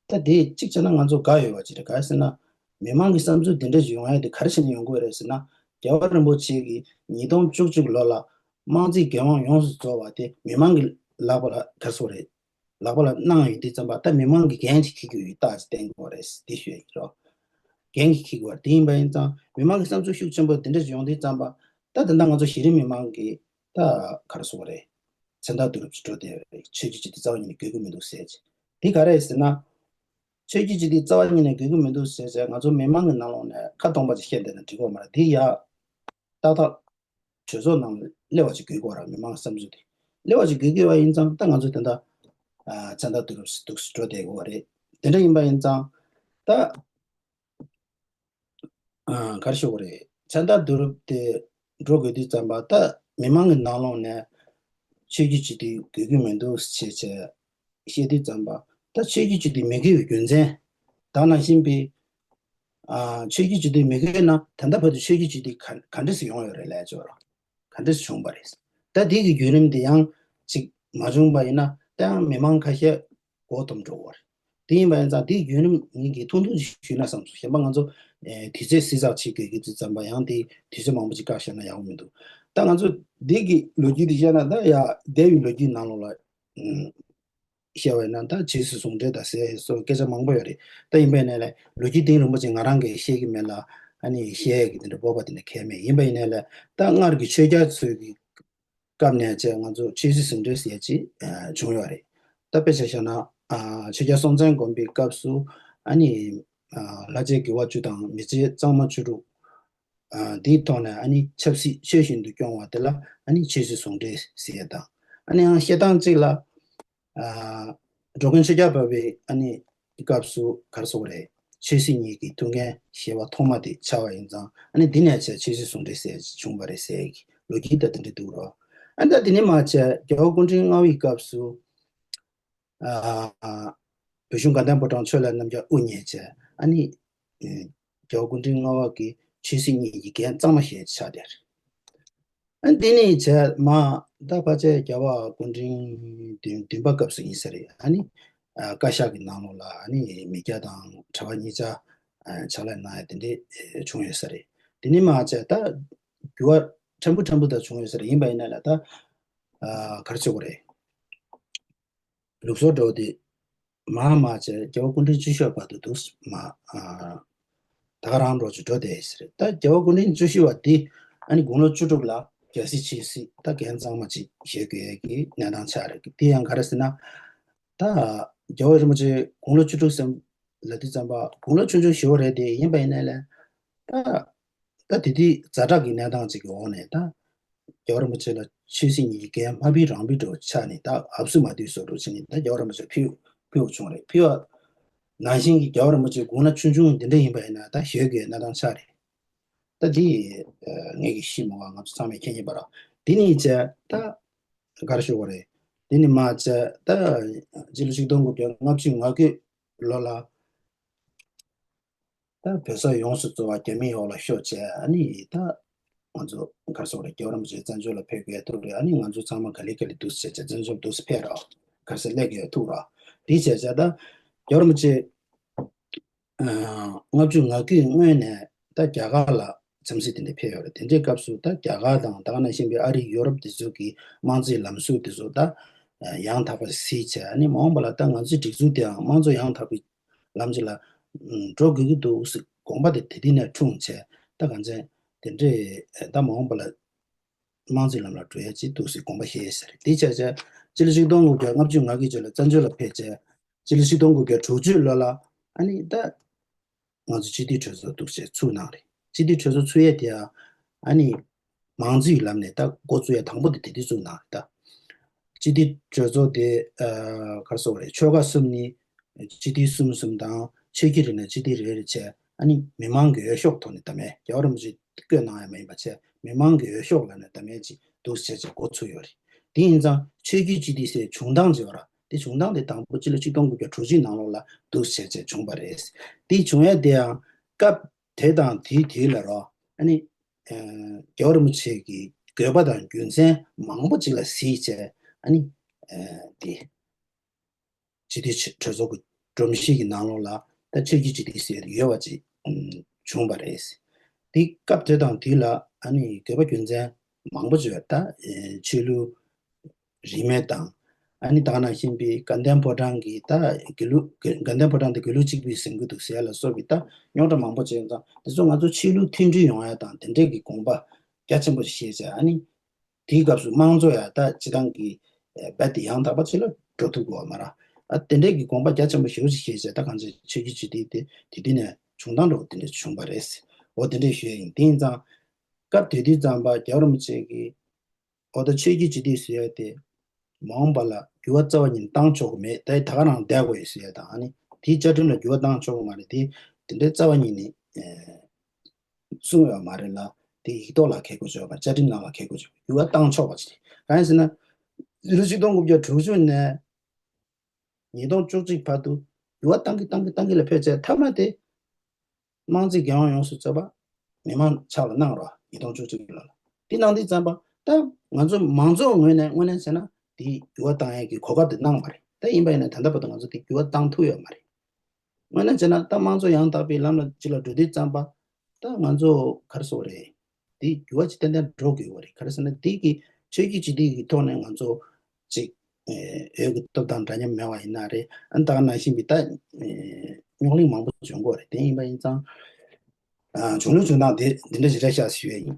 ད་དེ་གཅིག་བྱས་ན་ང་ཚོ་དགའ་ཡོད་པ་ཅིག་རེད། ག་རེ་ཟེར་ན། མི་མང་གི་བསམ་ཚུལ་དེ་འདྲ་ཞིག་ཡོང་ཡ་དེ་ག་རེ་བྱས་ནས་ཡོང་གི་ཡོད་རེད་ཟེར་ན། རྒྱལ་བ་རིན་པོ་ཆེ་གིས་ཉིས་སྟོང་བཅུ་གཅིག་ལོ་ལ་དམངས་རྩིས་འགན་དབང་ཡོངས་སུ་རྫོགས་པ་དེ་མི་མང་གི་ལག་པ་ལ་ག་རེ་ཟེར་དགོས་རེད། ལག་པ་ལ་གནང་ཡོད་དུས་ཙམ་པ། ད་མི་མང་གིས་འགན་ཅིག་འཁྱེར་གྱི་ཡོད་རྟགས་ཅིག་བསྟན་དགོས་རེད། དེ་ཞུ་ཡ་ཡིན་རོ། འགན་གྱིས་འཁྱེར་དགོས་རེད། དེ་ཡིན་པ་ཡིན་ཙང་མི་མང་གི་བསམ་ཚུལ་ཤུགས་ཆེན་པོ་དེ་འདྲ་ཞིག་ཡོང་དུས་ཙམ་པ། ད་ད་ལྟ་ང་ཚོ་གཞི་རིམ་མི་མང་གིས་ད་ག་རེ་ཟེར་དགོས་རེད། མཚན་རྟགས་བསྡུ་རུབ་ཅིག་འགྲོ་བསྡད་ཡོད་རེད། ཆོས་བརྒྱུད་སྤྱི་འཐུས་རྩ་བ་ཉིད་ནས་དགོས་ཀྱི་མི་འདུག་ཟེར་ཅིག་དེ་ག་རེ་རེད་ཟེར་ན། ཆོས་བརྒྱུད་སྤྱི་འཐུས་རྩ་བ་ཉིད་ནས་དགོས་ཀྱི་མི་འདུག་ཟེར་བྱས་ང་ཚོ་མི་མང་གི་ནང་ལོགས་ནས་ཁ་སྟོང་པ་ཅིག་བཤད་བསྡད་ན་འགྲིག་གི་ཡོད་མ་རེད། དེ་ཡ་ཏག་ཏག་གྲོས་ཚོགས་ནང་ལ་སླེབས་པ་ཅིག་དགོས་ཀྱི་ཡོད་རེད། མི་མང་གི་བསམ་ཚུལ་དེ་སླེབས་པ་ཅིག་དགོས་ཀྱི་ཡོད་པ་ཡིན་ཙང་། ད་ང་ཚོ་དེ་འདྲ་ཨ་མཚན་རྟགས་བསྡུ་རུབ་འདུག་སེ་འགྲོ་བསྡད་ཀྱི་ཡོད་རེད། དེ་འདྲ་ཡིན་པ་ཡིན་ཙང་ད་ཨ་ག་རེ་ཞུ་དགོས་རེད། མཚན་རྟགས་བསྡུ་རུབ་དེ་འགྲོ་དགོས་དུས་ཙམ་པ། ད་མི་མང་གི་ནང་ལོགས་ནས་ཆོས་བརྒྱུད་སྤྱི་འཐུས་དགོས་ཀྱི་མི་འདུག་ཟེར་བྱས་བཤད་དུས་ཙམ་པ། ད་ཆོས་བརྒྱུད་སྤྱི་འཐུས་མི་དགོས་པའི་རྒྱུ་མཚན། ད་ནང་བཞིན་པའི་ཨ་ཆོས་བརྒྱུད་སྤྱི་འཐུས་མི་དགོས་ན་ད་ལྟ་བར་དུ་ཆོས་བརྒྱུད་སྤྱི་འཐུས་ག་ག་འདྲ་ཞིག་ཡོང་ཡོད་རེད་ལབ་ཆོག་ར། ག་འདྲ་ཞིག་བྱུང་བ་རེད། ད་དེ་གི་བརྒྱུད་རིམ་དེ་ཡང་ཅིག་མ་བྱུང་བ་ཡིན་ན། ད་ཡང་མི་མང་ཁ་ཤས་མགོ་འཐོམས་འགྲོ་གི་རེད། དེ་ཡིན་པ་ཡིན་ཙང་དེའི་བརྒྱུད་རིམ་ངེད་ཀྱིས་ཐུང་ཐུང་ཞིག་ཞུས་ན་བསམ་སོང་། གཞན་པ་ང་ཚོ་ཨེ་དུས་ཚོད་བསྲི་ཚགས་བྱེད་དགོས་ཀྱི་དུས་ཙམ་པ་ཡང་དེ་དུས་ཚོད་མང་པོ་ཅིག་བཀག་བཞག་ན་ཡག་པོ་མི་འདུག་ད་ང་ཚོ་འདི་གི་ལོ་རྒྱུས་དེ་བཤད་ན་ད་ཡ་འདས་པའི་ལོ་རྒྱུས་ནང་ལོགས་ལ་ཨུམ། བཤད་པ་ཡིན་ན་ད་རྗེས་སུ་ཟུང་འབྲེལ་དང་ཟེར་སོགས་སྐད་ཆ་མང་པོ་ཡོད་རེད། ད་ཡིན་པའི་ནས་ལས་ལོ་རྒྱུས་གཏིང་རིང་པོ་ཅིག་ང་རང་གིས་བཤད་ཀྱི་མེད་ལ། ཨ་ནི་བཤད་ཡས་ཀྱི་དེ་འདྲ་སྤོབས་པ་དེ་འདྲ་གང་ཡང་མེད། ཡིན་པ་ཡིན་ནས་ལས་ད་སྔར་གྱི་ཆོས་རྒྱལ་ཚོའི་གི་སྐབས་ནས་བྱས་ང་ཚོ་ཆོས་སྲིད་ཟུང་འབྲེལ་ཟེར་ཅིག་ཨ་བྱུང་ཡོད་རེད། ད་དཔེ་ཆ་བཞག་ན་ཨ་ཆོས་རྒྱལ་སྲོང་བཙན་སྒམ་པོའི་སྐབས་སུ་ཨ་ནི་ཨ་ལྷ་རྗེ་དགེ་བ་བཅུ་དང་མི་རྗེ་གཙང་མ་བཅུ་དྲུག་ཨ་དེའི་ཐོག་ནས་ཨ་ནི་ཆབ་སྲིད་ཆོས་བཞིན་དུ་སྐྱོང་བ་དེ་ལ་ཨ་ནི་ཆོས་སྲིད་ཟུང་འབྲེལ་ཟེར་ཡས་དང་། ཨ་ནི་ཡང་བཤད་སྟངས་གཅིག་ལ། ཨ་འགྲོ་མགོན་ཆོས་རྒྱལ་འཕགས་པའི་ཨ་ནི་སྐབས་སུ་ག་རེ་ཟེར་དགོས་རེད། ཆོས་སྲིད་གཉིས་ཀྱི་ཐུགས་འགན་བཞེས་པ་ཐོག་མ་དེ་ཆགས་པ་ཡིན་ཙང་། ཨ་ནི་འདི་ནས་བྱས་ཆོས་སྲིད་ཟུང་འབྲེལ་ཟེར་བྱུང་བ་རེད་ཟེར་གྱི་ལོ་རྒྱུས་ད་དེ་འདྲ་འདུག་རོ། ཨ་ནི་ད་དེ་ནས་མར་བྱས་རྒྱལ་བ་སྐུ་ཕྲེང་ལྔ་པའི་སྐབས་སུ། ཨ་བོད་གཞུང་དགའ་ལྡན་ཕོ་བྲང་ཆོས་ལ་རྣམ་རྒྱལ་དབུ་བརྙེས་བྱས། ཨ་ནི་རྒྱལ་བ་སྐུ་ཕྲེང་ལྔ་པ་གིས་ཆོས་སྲིད་གཉིས་ཀྱི་འགན་གཙང་མ་བཞེས་ཆགས་དེར། ཨ་འདི་ནས་བྱས་མ་ད་ཕལ་ཆེར་རྒྱལ་བ་སྐུ་ཕྲེང་བདུན་བདུན་པ་སྐབས་སུ་ཡིན་ས་རེད། ཨ་ནི་ཨ་བཀའ་ཤག་གི་ནང་ལོགས་ལ་ཨ་ནི་མི་སྐྱ་དང་གྲྭ་པ་གཉིས་ཆ་ཨ་ཕྱག་ལས་གནང་ཡ་དེ་འདྲས་བྱུང་ཡོད་ས་རེད། དེ་ནས་མ་བྱས་ད་འགྱུར་བ་ཕྲན་བུ་ཕྲན་བུ་ད་བྱུང་ཡོད་ས་རེད། ཡིན་པ་ཡིན་ན་ལ་ད་ཨ་ག་རེ་ཟེར་དགོས་རེད། ལུགས་སྲོལ་འདྲ་བོ་དེ་མར་མར་བྱས་རྒྱལ་བ་སྐུ་ཕྲེང་བཅུ་བཞི་བར་དུ་འདུག་མ་ཨ་ད་ག་རང་འགྲོ་ཅིག་འགྲོ་བསྡད་ཡོད་ས་རེད། ད་རྒྱལ་བ་སྐུ་ཕྲེང་བཅུ་བཞི་བ་དེ་ཨ་ནི་དགུང་ལོ་བཅུ་དྲུག་ལ་རྒྱལ་སྲིད་ཆོས་སྲིད་ད་འགན་གཙང་མ་ཅིག་བཞེས་དགོས་ཀྱི་གནས་སྟངས་ཆགས་རེད། དེ་ཡང་ག་རེ་ཟེར་ན། ད་རྒྱལ་བ་རིན་པོ་ཆེ་དགུང་ལོ་བཅུ་དྲུག་ཙམ་ལ་དུས་ཙམ་པ་དགུང་ལོ་ཆུང་ཆུང་ཞེ་པོ་རེད་དེ། ཡིན་པ་ཡིན་ནའི་ལས་ད་ད་དེ་དུས་ཛ་དྲག་གི་གནས་སྟངས་ཅིག་གི་འོག་ནས་ད་རྒྱལ་བ་རིན་པོ་ཆེ་ལ་ཆོས་སྲིད་གཉིས་ཀྱི་འགན་མ་ཕུལ་རང་ཕུལ་འདྲ་བོ་ཆགས་ནས། ད་ཨབ་སུ་མ་བཏུལ་བཟོ་འདྲ་བྱས་ནས་ད་རྒྱལ་བ་རིན་པོ་ཆེ་ཕུལ་ཕུལ་བ་བྱུང་རེད། ཕུལ་བ་ནང་བཞིན་གྱི་རྒྱལ་བ་རིན་པོ་ཆེ་དགུང་ལོ་ཆུང་ཆུང་འདི་འདྲ་ཡིན་པ་ཡིན་ན་ད་བཞེས་དགོས་གནས་སྟངས་ཆགས་རེད། ད་འདི་ངས་ཀྱིས་ཤེས་མ་བ་ང་ཚོ་ཚང་མས་མཁྱེན་གྱི་ཡིན་པ་ར། འདི་ནས་བྱས་ད་ག་རེ་ཞུ་དགོས་རེད། འདི་ནས་མར་བྱས་ད་སྤྱི་ལོ་ཆིག་སྟོང་དགུ་བརྒྱ་ལྔ་བཅུ་ང་དགུ་ལོ་ལ། ད་བོད་ས་ཡོངས་སུ་རྫོགས་པ་རྒྱ་མིའི་འོག་ལ་ཤོར་བྱས། ཨ་ནི་ད་ང་ཚོ་ག་རེ་ཟེར་དགོས་རེད། རྒྱལ་བ་རིན་པོ་ཆེ་བཙན་བྱོལ་ལ་ཕེབས་དགོས་ཐུག་རེད། ཨ་ནི་ང་ཚོ་ཚང་མ་ག་ལེ་ག་ལེ་འདུག་སེ་བྱས་བྱས་བཙན་བྱོལ་འདུག་སེ་ཕེབས་ར། ག་རེ་ཟེར་སླེབས་དགོས་ཐུག་ར། དེ་བྱས་བྱས་ད་རྒྱལ་བ་རིན་པོ་ཆེ་ཨ་ལྔ་བཅུ་ང་དགུའི་སྔོན་ནས་ད་རྒྱ་གར་ལ་འཚམས་གཟིགས་དེ་འདྲ་ཕེབས་ཡོད་རེད། དེ་འདྲའི་སྐབས་སུ་ད་རྒྱ་གར་དང་ད་ག་ནང་བཞིན་པའི་ཨ་རི་ཡོ་རོབ་དེ་ཚོ་གི་དམངས་གཙོའི་ལམ་སྲོལ་དེ་ཚོ་ད་ཡང་དག་པ་གཟིགས་བྱས། ཨ་ནི་མ་འོངས་པ་ལ་ད་ང་ཚོའི་སྒྲིག་འཛུགས་དེའང་དམངས་གཙོ་ཡང་དག་པའི་ལམ་ཅིག་ལ་འགྲོ་དགོས་ཀྱི་འདུག་ཟེར་དགོངས་པ་དེ་དེ་དུས་ནས་འཁྲུངས་བྱས། ད་གང་ཅན་དེ་འདྲས་ད་མ་འོངས་པ་ལ་དམངས་གཙོའི་ལམ་ལ་འགྲོ་ཡ་ཅིག་འདུག་ཟེར་དགོངས་པ་བཞེས་ཟེར། དེ་བྱས་བྱས་སྤྱི་ལོ་ཆིག་སྟོང་དགུ་བརྒྱ་ལྔ་བཅུ་ང་དགུའི་ཆ་ལ་བཙན་བྱོལ་ལ་ཕེབས་བྱས། སྤྱི་ལོ་ཆིག་སྟོང་དགུ་བརྒྱ་དྲུག་ཅུ་ལོ་ལ་ཨ་ནི་ད་ང་ཚོ་སྤྱི་འཐུས་གྲོས་ཚོགས་འདུག་སེ་ཚུགས་གནང་རེད། སྤྱི་འཐུས་གྲོས་ཚོགས་ཚུགས་ཡས་དེ་ཡང་ཨ་ནི་མང་གཙོའི་ལམ་ནས་ད་འགོ་བཙུགས་ཡས་དང་པོ་དེ་དེ་དུས་ཚུགས་གནང་རེད་ད། སྤྱི་འཐུས་གྲོས་ཚོགས་དེ་ཨ་ག་རེ་ཟེར་དགོས་རེད། ཆོལ་ཁ་གསུམ་ནས་སྤྱི་འཐུས་གསུམ་གསུམ་དང་ཆོས་བརྒྱུད་རེ་ནས་སྤྱི་འཐུས་རེ་རེ་བྱས། ཨ་ནི་མི་མང་གི་འོས་ཤོག་ཐོག་ནས་བདམས་ཡས། རྒྱལ་བ་རིན་པོ་ཆེ་བསྐོས་གནང་ཡ་མ་ཡིན་པ་བྱས། མི་མང་གི་འོས་ཤོག་ལབ་ནས་བདམས་ཡས་ཅིག་འདུག་སེ་བྱས་བྱས་འགོ་ཚུགས་ཡོད་རེད། དེ་ཡིན་ཙང་ཆོས་བརྒྱུད་སྤྱི་འཐུས་ཟེར་བྱུང་སྟངས་ཅིག་ཡོད་ར། དེ་བྱུང་སྟངས་དེ་དང་པོ་སྤྱི་ལོ་ཆིག་སྟོང་དགུ་བརྒྱ་དྲུག་ཅུའི་ནང་ལོགས་ལ་འདུག་སེ་བྱས་བྱས་བྱུང་བ་རེད། དེ་བྱུང་ཡ་དེའང་སྐབས་དེ་དང་དེའི་དུས་ལ་རོ། ཨ་ནི་ཨ་རྒྱལ་བ་རིན་པོ་ཆེ་གི་དགོས་པ་དང་རྒྱུ་མཚན་མང་པོ་ཅིག་ལ་གཟིགས་བྱས། ཨ་ནི་ཨ་དེ་སྤྱི་འཐུས་གྲོས་ཚོགས་ཀྱི་སྒྲོམ་གཞི་གི་ནང་ལོགས་ལ་ད་ཆོས་བརྒྱུད་སྤྱི་འཐུས་ཟེར་ཡོད་པ་ཅིག་ཨམ་བྱུང་བ་རེད། དེ་སྐབས་དེ་དང་དུས་ལ་ཨ་ནི་དགོས་པ་རྒྱུ་མཚན་མང་པོ་ཅིག་ཡོད། ད་ཨེ་ཆོས་ལུགས་རིས་མེད་དང་། ཨ་ནི་ད་ག་ནང་བཞིན་པའི་དགའ་ལྡན་ཕོ་བྲང་གི་ད་དགེ་ལུགས་དགེ་དགའ་ལྡན་ཕོ་བྲང་དེ་དགེ་ལུགས་གཅིག་པུའི་གཟིམ་ཁུལ་འདུག་ཟེར་ལ་སོགས་པའི་ད་རྙོག་དྲ་མང་པོ་ཅིག་ཡོད་ཙང་། དེ་ཚོ་ང་ཚོ་ཆོས་ལུགས་མཐུན་སྒྲིལ་ཡོང་ཡ་དང་དེ་འདྲས་ཀྱི་དགོངས་པ་རྒྱ་ཆེན་པོ་ཞིག་བཞེས་བྱས། ཨ་ནི་དེའི་སྐབས་སུ་དམངས་གཙོ་ཡ་ད་སྤྱི་བཏང་གི་ཨེ་རྦད་དེ་ཡང་དག་པ་ཅིག་ལ་འགྲོ་ཐུབ་དགོས་པ་མ་རེད། ཨ་དེ་འདྲས་ཀྱི་དགོངས་པ་རྒྱ་ཆེན་པོ་ཞེ་པོ་ཅིག་བཞེས་བྱས། ད་གང་ཅི་ཆོས་བརྒྱུད་སྤྱི་འཐུས་དེ་དེ་དུས་ནས་བྱུང་སྟངས་འདྲ་བོ་དེ་འདྲས་བྱུང་བ་རེད། འོ་དེ་འདྲས་ཞུ་ཡ་ཡིན། དེ་ཡིན་ཙང་སྐབས་དེ་དུས་ཙམ་པ་རྒྱལ་བ་རིན་པོ་ཆེ་གིས་འོ་ད་ཆོས་བརྒྱུད་སྤྱི་འཐུས་ཟེར་ཡ་དེ་མ་འོངས་པ་ལ་འགྱུར་བ་རྩ་བ་ཉིད་བཏང་ཆོག་གི་མེད། ད་ད་ག་རང་བསྡད་དགོས་ཡོད་ཟེར་ཡ་དང་། ཨ་ནི་དེའི་བཅའ་ཁྲིམས་ལ་འགྱུར་བ་བཏང་ཆོག་གི་མ་རེད། དེ་དེ་འདྲའི་རྩ་བ་ཉིད་ནས་ཨེ་གསུངས་ཡོད་མ་རེད་ལ། དེ་ཡིག་ཐོག་ལ་འཁོད་དགོས་ཆོག་པ། བཅའ་ཁྲིམས་ནང་ལ་འཁོད་དགོས་ཆོག་པ། འགྱུར་བ་བཏང་ཆོག་པ་ཅིག་རེད། གང་ཡིན་ཟེར་ན་ཕྱི་ལོ་ཆིག་སྟོང་དགུ་བརྒྱ་དྲུག་ཅུ་ནས་ཉིས་སྟོང་བཅུ་གཅིག་བར་དུ་འགྱུར་བ་བཏང་གི་བཏང་གི་བཏང་གི་ལ་ཕེབས་བྱས། མཐའ་མ་དེ་དམངས་གཙོའི་རྒྱལ་དབང་ཡོངས་སུ་རྫོགས་པ་མི་མང་ཕྱག་ལ་གནང་རོགས། ཉིས་སྟོང་བཅུ་གཅིག་ལོ་ལ་དེ་གནང་དུས་ཙམ་པ་ད་ང་ཚོ་མང་ཚོགས་ངོས་ནས་དངོས་གནས་བྱས་ན་དེ་འགྱུར་བ་བཏང་ཡས་ཀྱི་གོ་སྐབས་དེ་གནང་བ་རེད། ད་ཡིན་པ་ཡིན་ན་ད་ལྟ་བར་དུ་ང་ཚོ་དེ་འགྱུར་བ་བཏང་ཐུབ་ཡོད་མ་རེད། དངོས་གནས་བྱས་ན་ད་དམངས་གཙོ་ཡང་དག་པའི་ལམ་ལ་ཅིག་ལ་འགྲོ་དུས་ཙམ་པ། ད་ང་ཚོ་ག་རེ་ཟེར་དགོས་རེད། འདི་འགྱུར་བ་ཅིག་ཏན་ཏན་འགྲོ་དགོས་པ་རེད། ག་རེ་ཟེར་ན་འདི་གི་ཆོས་བརྒྱུད་སྤྱི་འཐུས་ཀྱི་ཐོག་ནས་ང་ཚོ་ཅིག་ཨེ་འོས་ཀྱི་སྟོབས་དང་འདྲ་མཉམ་མེད་པ་ཡིན་ན་རེད། ཨ་ནི་ད་ག་ནང་བཞིན་གྱི་ད་ཨེ་རྙོག་གླེང་མང་པོ་འབྱུང་གི་ཡོད་རེད། དེ་ཡིན་པ་ཡིན་ཙང་ཨ་བྱུང་ལུགས་བྱུང་སྟངས་དེ་འདི་འདྲ་ཞིག་རེད་ཤག་ཞུ་ཡ་ཡིན།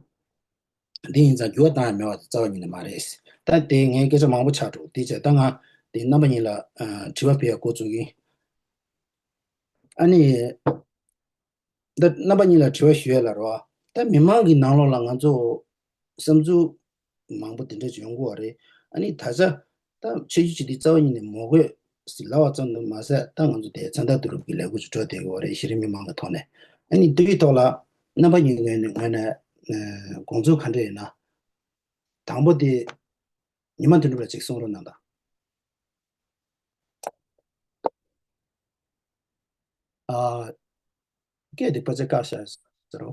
འདི་ཡིན་ཙང་འགྱུར་བ་བཏང་ཡ་མེད་པ་དེ་རྩ་བ་ཉིད་ནས་མ་རེད། ད་དེ་ངས་སྐད་ཆ་མང་པོ་ཆགས་འགྲོ། དེ་བྱས་ད་ང་དེ་རྣམ་པ་གཉིས་ལ་ཨ་དྲི་བ་ཕུལ་ཡ་འགོ་བཙུགས་ཡིན། ཨ་ནི། ད་རྣམ་པ་གཉིས་ལ་དྲི་བ་ཞུ་ཡ་ལ་རོ། ད་མི་མང་གི་ནང་ལོགས་ལ་ང་ཚོ་བསམ་ཚུལ་མང་པོ་དེ་འདྲ་ཅིག་ཡོང་གི་ཡོད་རེད། ཨ་ནི་ད་ཆ་ད་ཆོས་བརྒྱུད་སྤྱི་འཐུས་རྩ་བ་ཉིད་ནས་མི་དགོས་ཟེར་ལབ་པ་ཙམ་དུ་མ་ཟད། ད་ང་ཚོ་དེ་མཚན་རྟགས་བསྡུ་རུབ་ཀྱི་ལས་འགུལ་ཅིག་འགྲོ་བསྡད་ཀྱི་ཡོད་རེད། གཞི་རིམ་མི་མང་གི་ཐོག་ནས། ཨ་ནི་འདིའི་ཐོག་ལ་རྣམ་པ་གཉིས་ངོས་ནས་ངོས་ནས་ཨ་དགོངས་ཚུལ་ག་འདྲ་ཡོད་ན། དང་པོ་དེ་ཉི་མ་དོན་གྲུབ་ལ་ཅིག་གསུང་རོགས་གནང་དང་། ཨ། སྐད་དེ་ཕལ་ཆེར་བཀག་བཞག་ཟེར་རོ།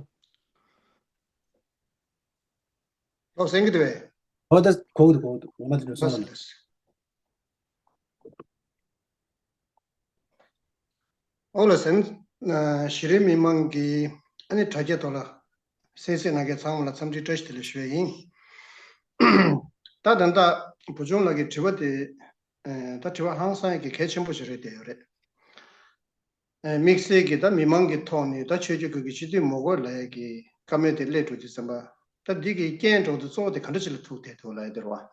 ལགས་སོ། གསན་གྱི་འདུག་པས། ཨོ་ད་གོ་གི་འདུག་གོ་གི་འདུག་ངོ་མ་དེ་འདྲ་སོང་ལ། ལགས་སོ། ཨོ་ལགས་སོ། ཨ་གཞི་རིམ་མི་མང་གི་ཨ་ནི་དྲ་རྒྱའི་ཐོག་ལ་གསན་གཟིགས་གནང་མཁན་ཚང་མ་ལ་འཚམས་འདྲི་བཀྲ་ཤིས་བདེ་ལེགས་ཞུ་ཡ་ཡིན། ད་ད་ལྟ་བུ་ཆུང་ལགས་ཀྱི་དྲི་བ་དེ་ཨ་ད་དྲི་བ་ཧང་སང་ཡ་གི་གལ་ཆེན་པོ་ཞིག་རེད་བསྡད་ཡོད་རེད། ཨ་དམིགས་བསལ་གྱི་ད་མི་མང་གི་ཐོག་ནས་ད་ཆོས་བརྒྱུད་ཁག་གི་སྤྱི་འཐུས་མི་དགོས་ལབ་ཡ་གི་བཀའ་མོལ་དེ་སླེབས་འགྲོ་དུས་ཙམ་པ། ད་འདི་གི་རྐྱེན་འགྲོ་དུས་གཙོ་བོ་དེ་ག་འདྲ་ཅིག་ལ་ཐུག་བསྡད་འདུག་ལབ་ཡ་དེ་རེད་བ།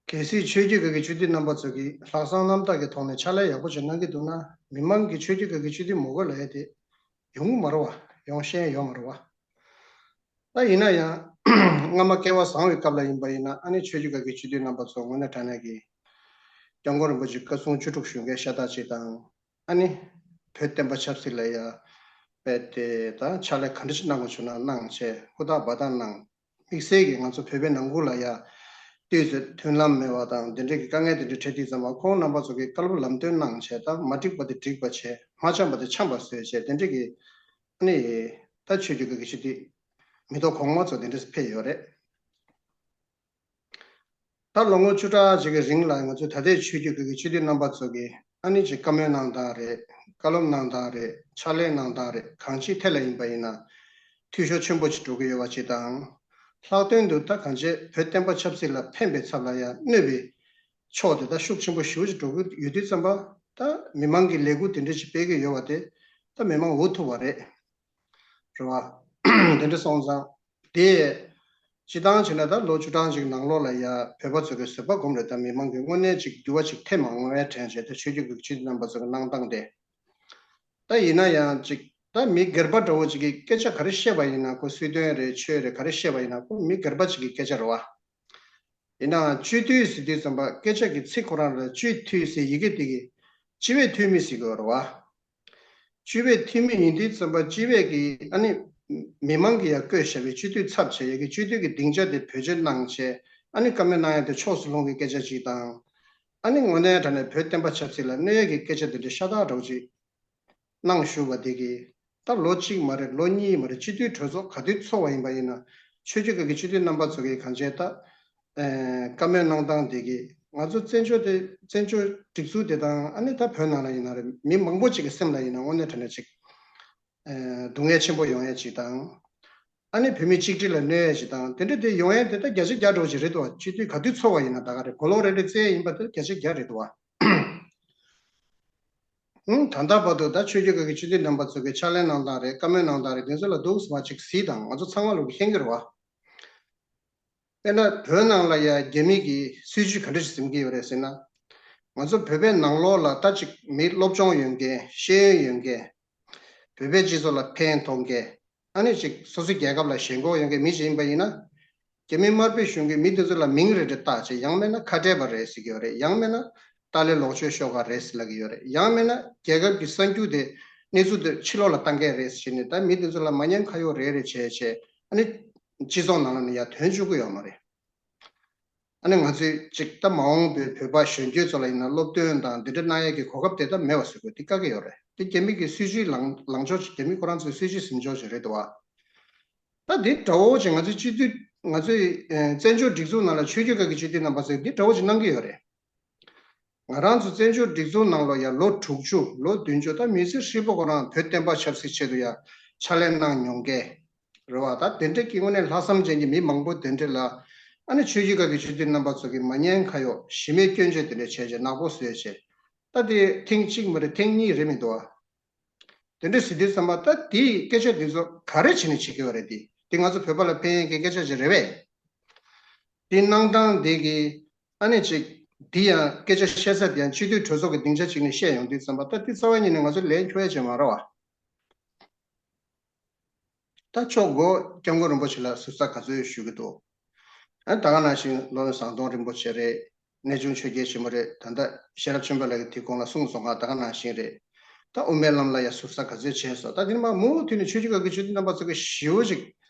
གལ་སྲིད་ཆོས་བརྒྱུད་ཁག་གི་སྤྱི་འཐུས་རྣམ་པ་ཚོ་གིས་ལྷག་བསམ་རྣམ་དག་གི་ཐོག་ནས་ཕྱག་ལས་ཡག་པོ་ཅིག་གནང་གི་འདུག་ན། མི་མང་གིས་ཆོས་བརྒྱུད་ཁག་གི་སྤྱི་འཐུས་མི་དགོས་ལབ་ཡ་དེ་ཡོང་གི་མ་རེད་བ། ཡོང་ཤེས་ཡོད་མ་རེད་བ། ད་ཡིན་ན་ཡང་སྔ་མ་སྐལ་བ་བཟང་བའི་སྐབས་ལ་ཡིན་པ་ཡིན་ན། ཨ་ནི་ཆོས་བརྒྱུད་ཁག་གི་སྤྱི་འཐུས་རྣམ་པ་ཚོ་དངོས་གནས་དྲང་གནས་ཀྱི་སྐྱབས་མགོན་རིན་པོ་ཆེ་བཀའ་གསུང་བཅུ་དྲུག་ཞུ་མཁན་ཤ་སྟག་ཅིག་དང་། ཨ་ནི་བོད་བསྟན་པ་ཆབ་སྲིད་ལ་ཡ་རྦད་དེ་ད་ཕྱག་ལས་ག་འདྲ་ཞིག་གནང་དགོས་བྱུང་ན་གནང་བྱས། ཧུར་ཐག་འབད་ཐག་གནང་། དམིགས་བསལ་གྱིས་ང་ཚོ་བོད་པའི་ནང་ཁུལ་ལ་ཡ་ཏོག་ཙམ་མཐུན་ལམ་མེད་པ་དང་། དེ་འདྲའི་གི་དཀའ་ངལ་དེ་འདྲ་འཕྲད་དུས་ཙམ་པ། ཁོང་རྣམ་པ་ཚོ་གིས་བཀའ་སློབ་ལམ་སྟོན་གནང་བྱས། ད་མ་འགྲིག་པ་དེ་འགྲིག་པ་བྱས། མ་འཆམ་པ་དེ་འཆམ་པ་བཟོས་བྱས། དེ་འདྲའི་གི་ཨ་ནི་ད་ཆོས་བརྒྱུད་ཁག་གི་སྤྱི་འཐུས་མི་ཐོག་གོང་མ་ཚོ་དེ་འདྲ་ཕེབས་ཡོད་རེད། ད་ལོ་ངོ་བཅུ་ཕྲག་ཅིག་གི་རིང་ལ་ང་ཚོའི་ད་ལྟའི་ཆོས་བརྒྱུད་ཁག་གི་སྤྱི་འཐུས་རྣམ་པ་ཚོ་གིས་ཨ་ནི་ཅིག་བཀའ་མོལ་གནང་སྟངས་རེད། བཀའ་སློབ་གནང་སྟངས་རེད། ཕྱག་ལས་གནང་སྟངས་རེད། གང་ཅིའི་ཐད་ལ་ཡིན་པ་ཡིན་ན་འཐུས་ཤོར་ཆེན་པོ་ཅིག་འགྲོ་གི་ཡོད་པ་ཅིག་དང་། ལྷག་དོན་དུ་ད་གང་ཅི་བོད་བསྟན་པ་ཆབ་སྲིད་ལ་ཕན་པའི་ཚབ་ལ་ཡང་གནོད་པའི་ཕྱོགས་དེ་ད་ཤུགས་ཆེན་པོ་ཞེ་པོ་ཅིག་འགྲོ་གི་ཡོད་དུས་ཙམ་པ། ད་མི་མང་གིས་ལས་འགུལ་དེ་འདྲ་ཅིག་སྤེལ་གྱི་ཡོད་པ་དེ་ད་མི་མང་འུ་ཐུག་པ་རེད། རེད་བ། དེ་འདྲ་སོང་ཙང་། དེ་སྤྱིར་བཏང་བྱས་ན་ད་ལོ་བཅུ་གྲངས་ཅིག་ནང་ལོགས་ལ་ཡ་བོད་པ་ཚོ་གི་བཟོད་པ་སྒོམ་རེད། ད་མི་མང་གི་དངོས་གནས་ཅིག་འགྱུར་བ་ཅིག་ཐེབས་མ་འོང་བའི་དྲན་བྱས། ད་ཆོས་བརྒྱུད་ཀྱི་སྤྱི་འཐུས་རྣམ་པ་ཚོ་གི་གནང་སྟངས་དེ། ད་ཡིན་ན་ཡང་ཅིག་ད་མི་སྒེར་པ་འདྲ་བོ་ཅིག་གིས་སྐད་ཆ་ག་རེ་བཤད་པ་ཡིན་ན། ཁོ་སྲིད་དོན་རེད། ཆོས་རེད། ག་རེ་བཤད་པ་ཡིན་ན་ཁོ་མི་སྒེར་པ་ཅིག་གི་སྐད་ཆ་རེད་བ། ཡིན་ནའང་སྤྱི་འཐུས་ཟེར་དུས་ཙམ་པ་སྐད་ཆ་གི་ཚིག་ཁོ་རང་ལ་སྤྱི་འཐུས་ཟེར་ཡི་གེ་དེ་གི་སྤྱི་པའི་འཐུས་མི་ཟེར་དགོས་རེད་བ། སྤྱི་པའི་འཐུས་མི་ཡིན་དུས་ཙམ་པ་སྤྱི་པའི་གི་ཨ་ནི་མི་མང་གིས་ཡར་བསྐོས་བཞག་པའི་སྤྱི་འཐུས་ཚབ་བྱས་ཡ་གི་སྤྱི་འཐུས་ཀྱི་སྡིངས་ཆ་དེ་བེད་སྤྱོད་གནང་བྱས། ཨ་ནི་བཀའ་མོལ་གནང་ཡ་དེ་ཕྱོགས་སུ་ལྷུང་གི་སྐད་ཆ་ཅིག་དང་། ཨ་ནི་དངོས་གནས་དྲང་གནས་བོད་བསྟན་པ་ཆབ་སྲིད་ལ་གནོད་ཡ་གི་སྐད་ཆ་དེ་འདྲ་ཤ་སྟག་འདྲ་བོ་ཅིག་གནང་བཞུགས་པ་དེ་གིས། ད་ལོ་གཅིག་མ་རེད། ལོ་གཉིས་མ་རེད། སྤྱི་འཐུས་གྲོས་ཚོགས་ག་དུས་ཚོགས་པ་ཡིན་པ་ཡིན་ན། ཆོས་བརྒྱུད་ཁག་གི་སྤྱི་འཐུས་རྣམ་པ་ཚོ་གིས་གང་བྱས་ད་ཨེ་བཀའ་མོལ་གནང་སྟངས་དེ་གིས་ང་ཚོ་བཙན་བྱོལ་དེ། བཙན་བྱོལ་སྒྲིག་འཛུགས་དེ་དང་། ཨ་ནི་ད་བོད་ནང་ལ་ཡིན་ན་རེད། མི་མང་པོ་ཅིག་གི་སེམས་ལ་ཡིན་ན་དངོས་གནས་དྲང་གནས་ཅིག་ཨེ་སྡུག་བསྔལ་ཆེན་པོ་ཡོང་ཡ་ཅིག་དང་། ཨ་ནི་བོད་མི་གཅིག་སྒྲིལ་ལ་གནོད་ཡ་ཅིག་དང་། དེ་འདྲ་དེ་ཡོང་ཡ་དེ་ད་བརྒྱ་ཆ་བརྒྱ་འདྲ་བོ་ཅིག་རེད་འདུག་བ། སྤྱི་འཐུས་ག་དུས་ཚོགས་པ་ཡིན་ན་ད་ག་རེད། གོ་ལོག་རེ་རེ་བཙལ་ཡ་ཡིན་པ་དེ་བརྒྱ་ཆ་བརྒྱ་རེད་འདུག་བ། ཨང་། ད་ལྟ་བར་དུ་ད་ཆོས་བརྒྱུད་ཁག་གི་སྤྱི་འཐུས་རྣམ་པ་ཚོ་གིས་ཕྱག་ལས་གནང་སྟངས་རེད། བཀའ་མོལ་གནང་སྟངས་རེད། དེ་ཚོ་ལ་འདུག་སེ་མར་ཅིག་གཟིགས་དང་། ང་ཚོ་ཚང་མ་ལོག་གིས་མཁྱེན་གྱི་རེད་བ། དཔེར་ན་བོད་ནང་ལ་ཡ་རྒྱ་མི་གི་སྲིད་བྱུས་ག་འདྲ་ཞིག་འཛིན་གྱི་ཡོད་རེད་ཟེར་ན། ང་ཚོ་བོད་པའི་ནང་ལོགས་ལ་ད་ཅིག་མི་སློབ་སྦྱོང་ཡོད་མཁན། ཤེས་ཡོན་ཡོད་མཁན། བོད་པའི་སྤྱི་ཚོགས་ལ་ཕན་ཐོགས་མཁན། ཨ་ནི་ཅིག་སོ་སོའི་རྒྱལ་ཁབ་ལ་ཞེན་ཁོག་ཡོད་མཁན་མི་ཞིག་ཡིན་པ་ཡིན་ན། རྒྱ་མི་དམར་པོའི་གཞུང་གིས་མི་དེ་ཚོ་ལ་མིང་རེ་རེ་བཏགས་བྱས། ཡང་མིན་ན་ཁ་བྲལ་བ་རེད་ཟེར་གྱི་ཡོད་རེད། ཡང་མིན་ན་ཏཱ་ལའི་ལོག་སྤྱོད་ཤོག་ཁག་རེད་ཟེར་ལབ་ཀྱི་ཡོད་རེད། ཡང་མིན་ན་རྒྱལ་ཁབ་ཀྱི་གསར་འགྱུར་དེ། གནས་ཚུལ་དེ་ཕྱི་ལོགས་ལ་བཏང་མཁན་རེད་ཟེར་ནས། ད་མི་དེ་ཚོ་ལ་མ་ཉེས་ཁ་གཡོགས་རེ་རེ་བྱས་བྱས། ཨ་ནི་སྤྱི་ཚོགས་ནང་ལ་ནི་ཡར་ཐོན་བཅུག་གི་ཡོད་མ་རེད། ཨ་ནི་ང་ཚོས་ཅིག་ད་མ་འོངས་པའི་བོད་པ་གཞོན་སྐྱེས་ཚོ་ལ་ཡིན་ན་སློབ་སྟོན་དང་འདི་འདྲ་གནང་ཡས་ཀྱི་གོ་སྐབས་དེ་ད་མེད་པ་བཟོ་དགོས། འདི་དཀའ་གི་ཡོད་རེད། འདི་རྒྱ་མི་གི་སྲིད་བྱུས་ལངས་ལངས་ཕྱོགས་ཅིག་རྒྱ་མི་ཁོ་རང་ཚོའི་སྲིད་བྱུས་འཛིན་ཕྱོགས་ཅིག་རེད་འདུག་བ། ད་འདི་འདྲ་བོ་ཅིག་ང་ཚོའི་སྤྱི་འཐུས། ང་ཚོའི་ཨེ་བཙན་བྱོལ་སྒྲིག་འཛུགས་ནང་ལ་ཆོས་བརྒྱུད་ཁག་གི་སྤྱི་འཐུས་རྣམ་པ་ཚོས་འདི་འདྲ་བོ་ཅིག་གནང་གི་ཡོད་རེད། ང་རང་ཚོ་བཙན་བྱོལ་སྒྲིག་འཛུགས་ནང་ལོགས་ཡ་ལོ་དྲུག་ཅུ་ལོ་བདུན་ཅུ་ད་མི་ཚེ་ཧྲིལ་པོ་ཁོ་རང་བོད་བསྟན་པ་ཆབ་སྲིད་ཆེད་དུ་ཡ་ཕྱག་ལས་གནང་མྱོང་མཁན་རེད་བ། ད་དེ་འདྲ་གི་དངོས་གནས་ལྷག་བསམ་ཅན་གྱི་མི་མང་པོ་དེ་འདྲ་ལ་ཨ་ནི་ཆོས་བརྒྱུད་ཁག་གི་སྤྱི་འཐུས་རྣམ་པ་ཚོ་གི་མ་ཉན་ཁ་གཡོག་གཞི་མེད་སྐྱོན་བརྗོད་དེ་འདྲ་བྱས་བྱས་ནག་པོ་བཟོས་བྱས། ད་དེ་ཐེངས་གཅིག་མ་རེད་ཐེངས་གཉིས་རེད་མི་འདུག་ཨ། དེ་འདྲ་ཟེར་དུས་ཙམ་པ་ད་དེའི་སྐད་ཆ་འདི་ཚོ་ག་རེ་བྱས་ནས་བྱེད་ཀྱི་ཡོད་རེད། དེ་དེ་ང་ཚོ་བོད་པ་ལ་ཕན་ཡས་ཀྱི་སྐད་ཆ་ཅིག་རེད་པས། དེ་གནང་སྟངས་དེ་གི་ཨ་ནི་ཅིག་དེ་ཡང་སྐད་ཆ་བཤད་ས་དེ་ཡང་སྤྱི་འཐུས་གྲོས་ཚོགས་ཀྱི་སྡིངས་ཆ་ཅིག་ནས་བཤད་ཡོང་དུས་ཙམ་པ་ད་དེ་རྩ་བ་ཉིད་ནས་ང་ཚོ་ལན་འཁྱོལ་ཡ་ཅིག་མ་རེད་བ། ད་ཕྱོགས་མགོ་སྐྱབས་མགོན་རིན་པོ་ཆེ་ལ་ཟུར་ཟ་ག་ཚོད་ཞུ་གི་འདུག་ཨ་ད་ག་ནང་བཞིན་བློ་བཟང་ཟམ་གདོང་རིན་པོ་ཆེ་རེད། གནས་ཆུང་ཆོས་རྒྱལ་ཆེན་པོ་རེད། ད་ལྟ་ཤེས་རབ་ཆོས་འཕེལ་ལགས་ཀྱིས་དེ་གོང་ལ་གསུངས་སོང་ང་། ད་ག་ནང་བཞིན་རེད། ད་དབུ་མའི་ལམ་ལ་ཡ་ཟུར་ཟ་ག་ཚོད་བྱས་སོང་། ད་དེ་ནི་མ་མུ་མཐུད་ནས་ཆོས་བརྒྱུད་ཁག་གི་སྤྱི་འཐུས་རྣམ་པ་ཚོ་གི་ཞི་བོ་ཅིག་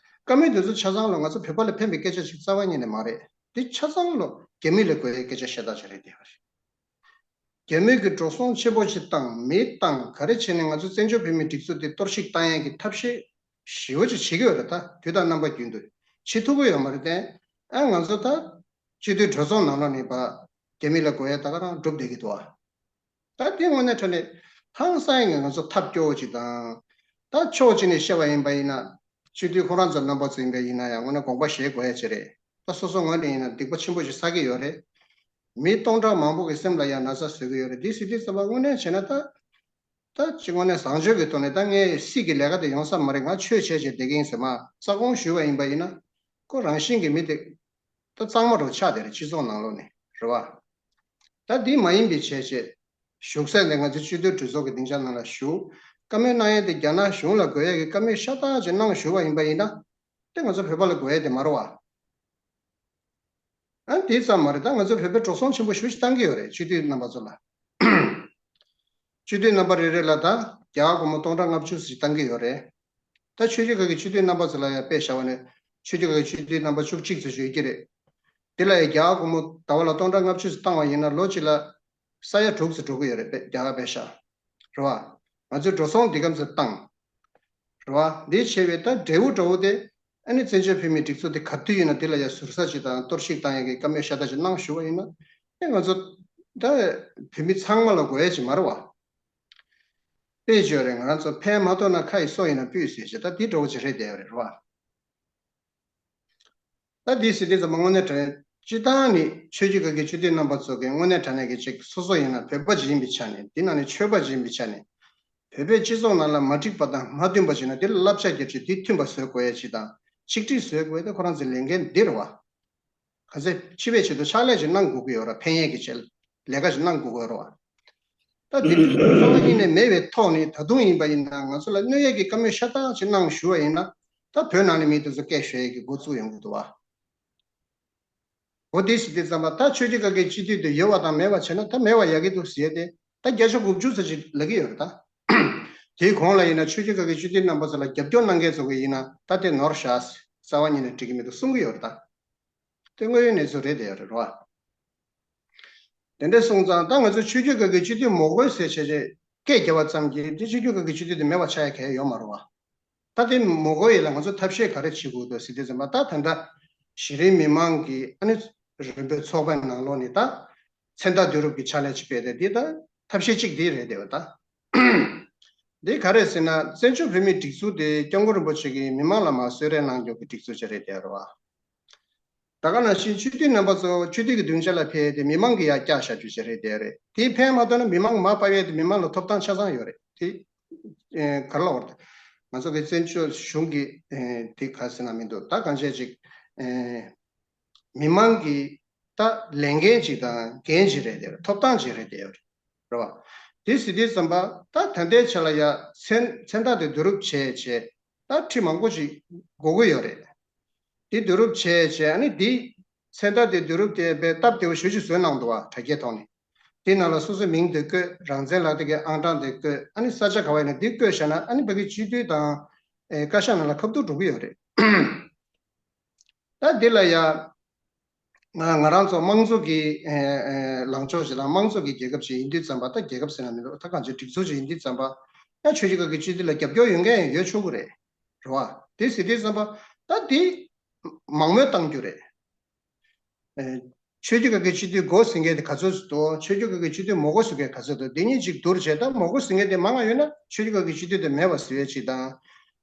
བཀའ་མོལ་དེ་ཚོ་ཆ་ཚང་ལོ་ང་ཚོ་བོད་པ་ལ་ཕན་པའི་སྐད་ཆ་ཞིག་རྩ་བ་ཉིད་ནས་མ་རེད། འདི་ཆ་ཚང་ལོ་རྒྱ་མི་ལ་དགོས་ཡའི་སྐད་ཆ་བཤད་སྟངས་ཅིག་རེད་དེ་བ་རེད། རྒྱ་མི་གི་འགྲོ་སོང་ཆེན་པོ་ཞིག་བཏང་མི་བཏང་ག་རེ་བྱས་ནས་ང་ཚོ་བཙན་བྱོལ་བོད་མིའི་སྒྲིག་འཛུགས་དེ་གཏོར་བཤིག་བཏང་ཡས་ཀྱི་ཐབས་ཤེས་ཞེ་པོ་ཅིག་བྱེད་ཀྱི་ཡོད་རེད། ད་དུས་དང་རྣམ་པ་རྒྱུན་དུ་བྱེད་ཐུབ་ཀྱི་ཡོད་མ་རེད་དེ། ཨ་ང་ཚོ་ད་སྤྱི་འཐུས་གྲོས་ཚོགས་ནང་ལོགས་ནས་ཕར་རྒྱ་མི་ལ་དགོས་ཡས་ད་ག་རང་སྒྲུབ་བསྡད་ཀྱི་འདུག་ཨ། ད་དེ་དངོས་གནས་དྲང་གནས་ཧང་སང་ཡས་ང་ཚོ་ཐབས་སྐྱོ་བོ་ཅིག་དང་། ད་ཕྱོགས་གཅིག་ནས་བཤད་པ་ཡིན་པ་ཡིན་ན། སྤྱི་འཐུས་ཁོ་རང་ཚོ་རྣམ་པ་ཚོ་ཡིན་པ་ཡིན་ན་ཡང་དངོས་གནས་དགོངས་པ་བཞེས་དགོས་ཡ་ཅིག་རེད། ད་སོ་སོ་ངོས་ནས་ཡིན་ན་སྡིག་པ་ཆེན་པོ་ཞིག་བསགས་ཀྱི་ཡོད་རེད། མི་སྟོང་ཕྲག་མང་པོ་གི་སེམས་ལ་ཡང་ན་ཚ་བཟོ་གི་ཡོད་རེད། འདི་སྲིད་དུས་ཙམ་པ་དངོས་གནས་བྱས་ན་ད། ད་ཅི་དངོས་གནས་བཟང་སྤྱོད་ཀྱི་ཐོག་ནས་ད་ངས་སྲིད་ཀྱི་ལས་ཀ་དེ་ཡོང་ས་མ་རེད། ང་ཆོས་བྱས་བྱས་བསྡད་ཀྱི་ཡིན་ཟེར་མ་རྩ་དགོངས་ཞུས་པ་ཡིན་པ་ཡིན་ན། ཁོ་རང་བཞིན་གྱི་མི་དེ་ད་གཙང་མ་འདྲ་བོ་ཆགས་བསྡད་རེད་སྤྱི་ཚོགས་ནང་ལོགས་ནས་རེད་བ། ད་འདི་མ་ཡིན་པའི་བྱས་བྱས། བཞུགས་ས་ནས་ང་ཚོ་སྤྱི་འཐུས་གྲོས་ཚོགས་ཀྱི་སྡིངས་ཆ་ནང་ལ་བཞུགས། བཀའ་མོལ་གནང་ཡས་དེ་རྒྱ་ནག་གཞུང་ལ་དགོས་ཡས་ཀྱི་བཀའ་མོལ་ཤ་སྟག་ཅིག་གནང་ཞུས་པ་ཡིན་པ་ཡིན་ན། དེ་ང་ཚོ་བོད་པ་ལ་དགོས་ཡས་དེ་མ་རེད་བ། ཨ་དེ་ཙམ་མ་རེད། ད་ང་ཚོ་བོད་པའི་འགྲོ་སོང་ཆེན་པོ་ཞེ་པོ་ཅིག་བཏང་གི་ཡོད་རེད་སྤྱི་འཐུས་རྣམ་པ་ཚོ་ལ། སྤྱི་འཐུས་རྣམ་པ་རེ་རེ་ལ་ད་རྒྱ་གར་སྒོར་མོ་སྟོང་ཕྲག་ལྔ་བཅུ་ཞིག་བཏང་གི་ཡོད་རེད། ད་ཆོས་བརྒྱུད་ཁག་གི་སྤྱི་འཐུས་རྣམ་པ་ཚོ་ལ་ཡང་དཔེ་བཞག་པ་ནས་ཆོས་བརྒྱུད་ཁག་གི་སྤྱི་འཐུས་རྣམ་པ་བཅུ་གཅིག་ཙམ་ཞིག་ཡོད་ཀྱི་རེད། དེ་ལ་ཡང་རྒྱ་གར་སྒོར་མོ་ཟླ་བ་ལ་སྟོང་ཕྲག་ལྔ་བཅུ་ཞིག་བཏང་བ་ཡིན་ན་ལོ་གཅིག་ལ་ས་ཡ་དྲུག་ཙམ་འགྲོ་གི་ཡོད་རེད་དཔེ་རྒྱ་གར་དཔེ་བཞག་རེད་བ། ང་ཚོས་འགྲོ་སོང་འདི་གམ་ཙམ་བཏང་། རེད་བ། འདི་བྱས་པའི་ད་འབྲས་བུ་འདྲ་བོ་དེ། ཨ་ནི་བཙན་བྱོལ་བོད་མིའི་སྒྲིག་འཛུགས་དེ་ག་དུས་ཡིན་ན་འདི་ལ་ཡ་ཟུར་ཟ་ཅིག་དང་གཏོར་བཤིག་བཏང་ཡ་གི་བཀའ་མོལ་ཤ་སྟག་ཅིག་གནང་ཞུ་བ་ཡིན་ན། ཨེ་ང་ཚོ་ད་བོད་མི་ཚང་མ་ལ་དགོས་ཡ་ཅིག་མ་རེད་བ། དཔེ་བརྗོད་རེད། ང་རང་ཚོ་ཕན་མ་ཐོགས་ན་ཁ་ཡི་སོ་ཡིན་ན་སྤུས་ཟེར་ཅིག་ད་འདི་འདྲ་བོ་ཅིག་རེད་བསྡད་ཡོད་རེད་རེད་བ། ད་འདི་ཟེར་དུས་ཙམ་པ་དངོས་གནས་དྲང་གནས་སྤྱི་བཏང་ནི་ཆོས་བརྒྱུད་ཁག་གི་སྤྱི་འཐུས་རྣམ་པ་ཚོ་གི་དངོས་གནས་དྲང་གནས་ཀྱི་ཅིག་སོ་སོ་ཡིན་ན་བོད་པ་ཅིག་ཡིན་པའི་ཆ་ནས་འདི་ནང་ནས་ཆོས་པ་ཅིག་ཡིན་པའི་ཆ་ནས། བོད་པའི་སྤྱི་ཚོགས་ནང་ལ་མ་འགྲིག་པ་དང་མ་མཐུན་པ་ཅིག་ན་འདི་ལ་བསླབ་བྱ་རྒྱབ་ཅིག་འདི་མཐུན་པ་བཟོ་དགོས་ཡ་ཅིག་དང་ཆིག་སྒྲིལ་བཟོ་དགོས་ཡ་དེ་ཁོ་རང་ཚོའི་ལས་འགན་འདི་རེད་བ། ག་ཚད་སྤྱི་པའི་ཆེད་དུ་ཕྱག་ལས་ཅིག་གནང་དགོས་ཀྱི་ཡོད་ར། ཕན་ཡས་ཀྱི་ཆེད་ལས་ཀ་ཅིག་གནང་དགོས་ཀྱི་ཡོད་ར་བ། ད་དེ་རྩ་བ་ཉིད་ནས་མེད་པའི་ཐོག་ནས་ད་དུང་ཡིན་པ་ཡིན་ན་ང་ཚོ་ལ་གནོད་ཡས་ཀྱི་བཀའ་མོལ་ཤ་སྟག་ཅིག་གནང་ཞུ་བ་ཡིན་ན། ད་བོད་ནང་ནས་མི་དེ་ཚོ་སྐད་ཤོད་ཡས་ཀྱི་འགོ་བཙུགས་ཡོང་གི་འདུག་བ། འོ་དེ་ཟེར་དུས་ཙམ་པ་ད་ཆོས་བརྒྱུད་ཁག་གི་སྤྱི་འཐུས་དེ་ཡོད་པ་དང་མེད་པ་བྱས་ན་ད་མེད་པ་ཡག་གི་འདུག་ཟེར་ཏེ་ད་བརྒྱ་ཆ་དགུ་བཅུ་ཙམ་ཅིག་ལབ་ཀྱི་ཡོད་རེད་ད། དེའི་གོང་ལ་ཡིན་ན་ཆོས་བརྒྱུད་ཁག་གི་སྤྱི་འཐུས་རྣམ་པ་ཚོ་ལ་རྒྱབ་སྐྱོར་གནང་མཁན་ཚོ་གི་ཡིན་ན་ད་དེ་ནོར་བཞག་རྩ་བ་ཉིད་ནས་འགྲིག་གི་མི་འདུག་གསུང་གི་ཡོད་རེད་ད། དེ་དངོས་ཡོད་གནས་ཚུལ་རེད་དེ་རེད་རོ། དེ་འདྲ་སོང་ཙང་ད་ང་ཚོ་ཆོས་བརྒྱུད་ཁག་གི་སྤྱི་འཐུས་མི་དགོས་ཟེར་བྱས་བྱས་སྐད་རྒྱབ་པ་ཙམ་གྱིས་དེ་ཆོས་བརྒྱུད་ཁག་གི་སྤྱི་འཐུས་དེ་མེད་པ་ཆགས་ཡ་གང་ཡང་ཡོད་མ་རེད་བ། ད་དེ་མི་དགོས་ཡས་ལ་ང་ཚོ་ཐབས་ཤེས་ག་རེ་བྱེད་དགོས་འདུག་ཟེར་དུས་ཙམ་པ་ད་ད་ལྟ་གཞི་རིམ་མི་མང་གི་ཨ་ནི་རིམ་པའི་ཚོགས་པའི་ནང་ལོགས་ནས་ད་མཚན་རྟགས་བསྡུ་རུབ་ཀྱི་ཕྱག་ལས་ཅིག་སྤེལ་ཏེ་འདི་ད་ཐབས་ཤེས་གཅིག་འདི་རེད་དེ་བ་ད། འདི་ག་རེ་ཟེར་ན་བཙན་བྱོལ་བོད་མིའི་སྒྲིག་འཛུགས་དེ་སྐྱབས་མགོན་རིན་པོ་ཆེ་གིས་མི་མང་ལ་མར་གསོལ་རས་གནང་རྒྱུ་གི་སྒྲིག་འཛུགས་ཅིག་རེད་དེ་རེད་བ། ད་ག་ནང་བཞིན་སྤྱི་འཐུས་རྣམ་པ་ཚོ་སྤྱི་འཐུས་ཀྱི་སྡིངས་ཆ་ལ་ཕེབས་ཏེ་མི་མང་གིས་ཡར་བཀྱག་བཞག་རྒྱུ་ཞིག་རེད་དེ་རེད། དེ་ཕན་མ་ཐོགས་ན་མི་མང་མར་ཕབ་ཡས་དེ་མི་མང་ལ་ཐོབ་ཐང་ཆ་ཚང་ཡོད་རེད་དེ། ཨེ་ག་རེ་ལབ་དགོས་རེད། ང་ཚོ་གི་བཙན་བྱོལ་གཞུང་གི་ཨེ་དེ་ག་ཟེར་ན་མི་འདུག་ད་གང་བྱས་ཅིག་ཨེ་མི་མང་གི་ད་ལས་འགན་ཅིག་དང་འགན་ཅིག་རེད་དེ་རེད། ཐོབ་ཐང་ཅིག་རེད་དེ་རེད་བ། དེ་ཟེར་དུས་ཙམ་པ་ད་ད་ལྟའི་ཆ་ལ་ཡ་མཚན་མཚན་རྟགས་དེ་བསྡུ་རུབ་བྱས་བྱས། ད་ཁྲི་མང་པོ་ཅིག་དགོས་ཀྱི་ཡོད་རེད། དེ་བསྡུ་རུབ་བྱས་བྱས་ཨ་ནི་དེ་མཚན་རྟགས་དེ་བསྡུ་རུབ་དེ་དཔེ་སྟབས་བདེ་བོ་ཞེ་ཅིག་བཟོས་གནང་འདུག་བ་དྲ་རྒྱའི་ཐོག་ནས། དེ་ནང་ལ་སོ་སོའི་མིང་དེ་བཀོད། རང་བཙན་ལག་དེབ་ཀྱི་ཨང་གྲངས་དེ་བཀོད། ཨ་ནི་ས་ཆ་ག་བ་ཡིན་ན་དེ་བཀོད་བཞག་ན་ཨ་ནི་ཕ་གི་སྤྱི་འཐུས་དང་ཨེ་བཀའ་ཤག་ནང་ལ་ཁ་ཐུག་འགྲོ་གི་ཡོད་རེད། ད་འདི་ལ་ཡ། ང་ང་རང་ཚོ་དམངས་གཙོ་གི་ཨེ་ཨེ་ལངས་ཕྱོགས་ཤིག་དང་དམངས་གཙོ་གི་རྒྱལ་ཁབ་ཅིག་ཡིན་དུས་ཙམ་པ་ད་རྒྱལ་ཁབ་ཟེར་ན་མི་འདུག་ད་གང་ཅི་སྒྲིག་འཛུགས་ཅིག་ཡིན་དུས་ཙམ་པ་ཡང་ཆོས་བརྒྱུད་ཁག་གི་སྤྱི་འཐུས་ལ་རྒྱབ་སྐྱོར་ཡོད་མཁན་ཡང་ཡོད་ཆོག་གི་རེད། རེད་བ། དེ་ཟེར་དུས་ཙམ་པ་ད་དེ་མང་མོས་གཏང་རྒྱུ་རེད། ཨེ། ཆོས་བརྒྱུད་ཁག་གི་སྤྱི་འཐུས་དགོས་ཟེར་མཁན་དེ་ག་ཚོད་འདུག་ཆོས་བརྒྱུད་ཁག་གི་སྤྱི་འཐུས་མི་དགོས་ཟེར་མཁན་ག་ཚོད་འདུག་དེ་གཉིས་གཅིག་བསྡུར་བྱས། ད་མི་དགོས་ཟེར་མཁན་དེ་མང་བ་ཡོད་ན་ཆོས་བརྒྱུད་ཁག་གི་སྤྱི་འཐུས་དེ་མེད་པ་བཟོ་ཡས་གཅིག་དང་།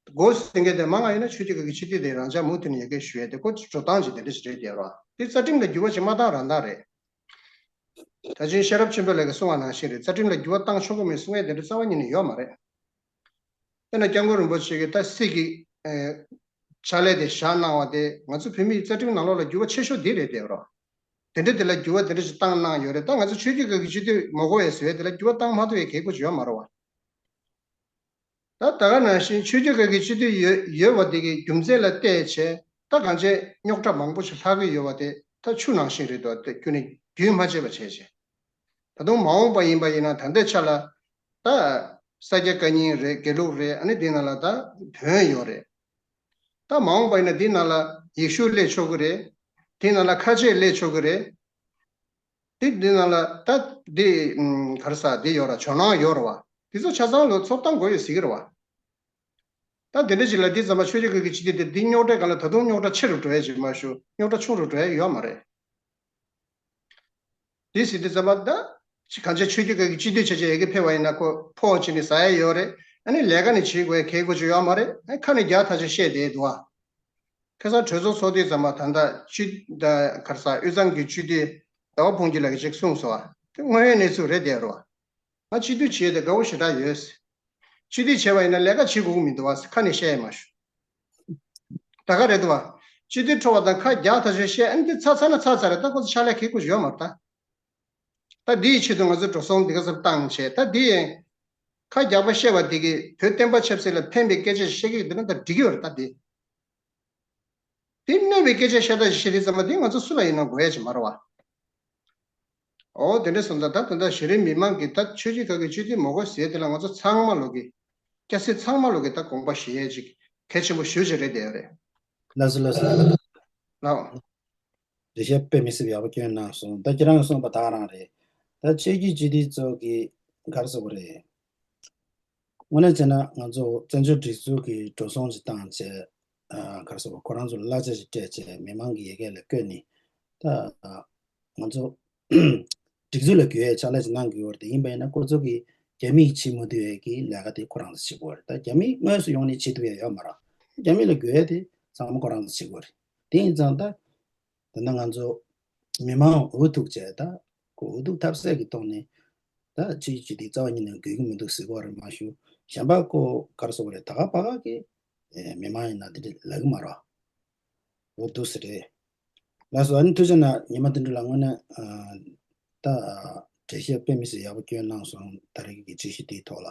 དགོས་ཟེར་མཁན་དེ་མང་བ་ཡོད་ན་ཆོས་བརྒྱུད་ཁག་གི་སྤྱི་འཐུས་དེ་རང་འཇགས་མུ་མཐུད་ནས་ཡོད་མཁན་ཞུ་ཡས་དེ་ཁོ་འགྲོ་སྟངས་ཅིག་དེ་འདྲ་ཞིག་རེད་དེ་རོ། དེ་རྩ་ཁྲིམས་ལ་འགྱུར་བ་ཅིག་མ་བཏང་རང་བཏང་རེད། ད་ཅིང་ཤེས་རབ་ཆེན་པོ་ལགས་ཀྱིས་གསུངས་པ་ནང་བཞིན་རེད། རྩ་ཁྲིམས་ལ་འགྱུར་བ་བཏང་ཆོག་གི་མེད་གསུང་ཡས་དེ་འདྲ་རྩ་བ་ཉིད་ནས་ཡོད་མ་རེད། དཔེར་ན་སྐྱབས་མགོན་རིན་པོ་ཆེ་གིས་ད་སྲིད་ཀྱི་ཨེ་ཕྱག་ལས་དེ་བཞག་གནང་བ་དེ་ང་ཚོ་བོད་མིའི་རྩ་ཁྲིམས་ནང་ལོགས་ལ་འགྱུར་བ་ཆེ་ཤོས་འདི་རེད་དེ་རོ། དེ་འདྲ་དེ་ལ་འགྱུར་བ་དེ་འདྲ་ཞིག་བཏང་གནང་ཡོད་རེད། ད་ང་ཚོ་ཆོས་བརྒྱུད་ཁག་གི་སྤྱི་འཐུས་མི་དགོས་ཡས་ཟེར་བས་དེ་ལ་འགྱུར་བ་བཏང་མ་ཐུབ་པའི་གལ་ཁུ་ཅིག་ཡོད་མ་རེད་བ། ད་ད་ག་ནང་བཞིན་ཆོས་བརྒྱུད་ཁག་གི་སྤྱི་འཐུས་ཡོད་ཡོད་པ་དེ་གི་རྒྱུ་མཚན་ལ་བལྟས་བྱས་ད་གང་ཅི་རྙོག་དྲ་མང་པོ་ཞིག་ལྷག་གི་ཡོད་པ་དེ་ད་ཆུ་ནང་བཞིན་རེད་དོ། དེ་ཁྱོན་ནས་རྒྱུན་མ་ཆད་པ་བྱས་བྱས། ད་དུང་མ་འོངས་པ་ཡིན་པ་ཡིན་ན་ད་ལྟའི་ཆ་ལ་ད་ས་སྐྱ་བཀའ་རྙིང་རེད། དགེ་ལུགས་རེད། ཨ་ནི་འདི་ནང་ལ་ད་བོན་ཡོད་རེད། ད་མ་འོངས་པ་ཡིན་ན་འདི་ནང་ལ་ཡེ་ཤུ་སླེབས་ཆོག་གི་རེད། འདི་ནང་ལ་ཁ་ཆེ་སླེབས་ཆོག་གི་རེད། འདི་འདི་ནང་ལ་ད་འདི་ཨམ་ག་རེ་ཟེར་འདི་ཡོད་ར། ཇོ་ནང་ཡོད་ར་བ། འདི་ཚོ་ཆ་ཚང་ལོ་ཚོགས་གཏམ་དགོས་ཡོད་ཟེར་གི་ར་བ། ད་འདི་འདྲ་ཞིག་ལ་འདི་ཚང་མ་ཆོས་བརྒྱུད་ཁག་གི་སྤྱི་འཐུས་དེ་འདི་རྙོག་དྲའི་སྒང་ལ་ད་དུང་རྙོག་དྲ་ཆེ་རུ་འགྲོ་ཡ་ཅིག་མ་ཞུ། རྙོག་དྲ་ཆུང་རུ་འགྲོ་ཡ་ཡོད་མ་རེད། འདི་ཟེར་དུས་ཙམ་པ་ད་ཅི་གང་ཅི་ཆོས་བརྒྱུད་ཁག་གི་སྤྱི་འཐུས་བྱས་བྱས་ཡ་གི་ཕེབས་པ་ཡིན་ན་ཁོ་ཕོགས་བྱས་ནས་ཟ་ཡ་ཡོད་རེད། ཨ་ནི་ལས་ཀ་ནི་བྱེད་དགོས་ཡ་གལ་དགོས་ཅིག་ཡོད་མ་རེད། ཨ་ཁ་ནས་རྒྱག་ཐག་ཆོད་བཤད་བསྡད་འདུག་ཨ། ཁ་སང་གྲོས་ཚོགས་ཚོགས་དུས་ཙམ་པ་ད་ལྟ་སྤྱི་ད་ག་རེ་ཟེར་དབུས་གཙང་གི་སྤྱི་འཐུས་ཟླ་བ་ཕུན་སྐྱིད་ལགས་ཀྱིས་ཅིག་གསུངས་སོང་ཨ། དེ་དངོས་ཡོད་གནས་ཚུལ་རེད་དེ་རོ། ང་སྤྱི་འཐུས་བྱས་ཏེ་དགའ་བོ་ཞེ་དྲག་ཡོད། སྤྱི་འཐུས་བྱས་པ་ཡིན་ན་ལས་ཀ་བྱེད་དགོས་ཀྱི་མི་འདུག་བ་ཁ་ནས་བཤད་ཡ་མ་ཞུ། ད་ག་རེད་འདུག་བ། སྤྱི་འཐུས་འཕྲོ་བ་དང་ཁ་རྒྱག་ཐག་ཆོད་བཤད་ཨ་ནི་འདི་ཚར་ཚར་ན་ཚར་ཚར་རེད། ད་ཁོ་ཚོ་ཕྱག་ལས་གལ་དགོས་ཡོད་མ་རེད་ད། ད་འདིའི་ཆེད་དུ་ང་ཚོ་འགྲོ་སོང་འདི་ག་ཚོད་བཏང་བྱས་ད་འདི་ཁ་རྒྱག་པ་བཤད་པ་འདི་གིས་བོད་བསྟན་པ་ཆབ་སྲིད་ལ་ཕན་པའི་སྐད་ཆ་བཤད་ཀྱི་འདི་ན་ད་འགྲིག་གི་ཡོད་རེད་ད་འདི། དེ་གནོད་པའི་སྐད་ཆ་བཤད་ད་བཤད་དུས་ཙམ་པ་དེ་ང་ཚོ་སུ་ལ་ཡིན་ན་དགོས་ཡ་ཅིག་མ་རེད་བ། ཨོ་དེ་འདྲ་སོང་ཙང་ད་ད་ལྟ་གཞི་རིམ་མི་མང་གིས་ད་ཆོས་བརྒྱུད་ཁག་གི་སྤྱི་འཐུས་མི་དགོས་ཟེར་དེ་ལ་ང་ཚོ་ཚང་མ་ལོག་གི་སྐྱ་སེར་ཚང་མ་ལོག་གི་ད་དགོངས་པ་བཞེས་ཡས་ཅིག་གལ་ཆེན་པོ་ཞེ་པོ་ཅིག་རེད་བསྡད་ཡོད་རེད། ལགས་སོ་ལགས་སོ། ལགས། འགྲེལ་བཤད་དཔེ་མི་སྲིད་པ་ཡག་པོ་བསྐྱོན་གནང་སོང་། ད་ཁྱེད་རང་གིས་གསུངས་པ་ད་ག་རང་རེད། ད་ཆོས་བརྒྱུད་སྤྱི་འཐུས་ཚོ་གིས་ག་རེ་ཟེར་དགོས་རེད། དངོས་གནས་བྱས་ན་ང་ཚོ་བཙན་བྱོལ་སྒྲིག་འཛུགས་ཀྱི་འགྲོ་སོང་ཞིག་བཏང་བྱས། ཨ་ག་རེ་ཟེར་དགོས། ཁོ་རང་ཚོ་ལ་གླ་ཆ་ཞིག་སྤྲད་བྱས་མི་མང་གི་ཡ་གི་ལ་བསྐོས་ནས་ད་ང་ཚོ་སྒྲིག་འཛུགས་ལ་དགོས་ཡའི་ཕྱག་ལས་ཞིག་གནང་དགོས་པ་རེད། དེ་ཡིན་པ་ཡིན་ན་ཁོ་ཚོ་གིས་རྒྱ་མིས་བྱེད་མི་ཐུབ་ཡའི་གི་ལས་ཀ་དེ་ཁོ་རང་ཚོས་བྱེད་དགོས་རེད། ད་རྒྱ་མི་དངོས་སུ་ཡོང་ནས་བྱེད་ཐུབ་ཡ་ཡོད་མ་རེད། རྒྱ་མི་ལ་དགོས་ཡ་དེ་ཚང་མ་ཁོ་རང་ཚོས་བྱེད་དགོས་རེད། དེ་ཡིན་ཙང་ད། ད་ལྟ་ང་ཚོ་མི་མང་འུ་ཐུག་བྱས་ད་ཁོ་འུ་ཐུག་ཐབས་ཟད་ཀྱི་ཐོག་ནས་ད་ཕྱི་ཡི་སྤྱི་འཐུས་རྩ་བ་ཉིད་ནས་དགོས་ཀྱི་མི་འདུག་ཟེར་གྱི་ཡོད་རེད་མ་གཞི། གཞན་པ་ཁོ་ག་རེ་ཟེར་དགོས་རེད། ད་ག་པ་ག་གི་མི་མང་ཡིན་ན་དེ་འདྲ་ལབ་ཀྱི་མ་རེད། འོ་འདུག་ཟེར་རེད། ལགས་སོ། ཨ་ནི་ཐུགས་རྗེ་གནང་། ཉི་མ་དོན་གྲུབ་ལགས་དངོས་གནས་ད་འགྲེལ་བཤད་དཔེ་མི་སྲིད་ཡག་པོ་བསྐྱོན་གནང་སོང་། ད་རེས་ཀྱི་དྲི་གཞི་དེའི་ཐོག་ལ།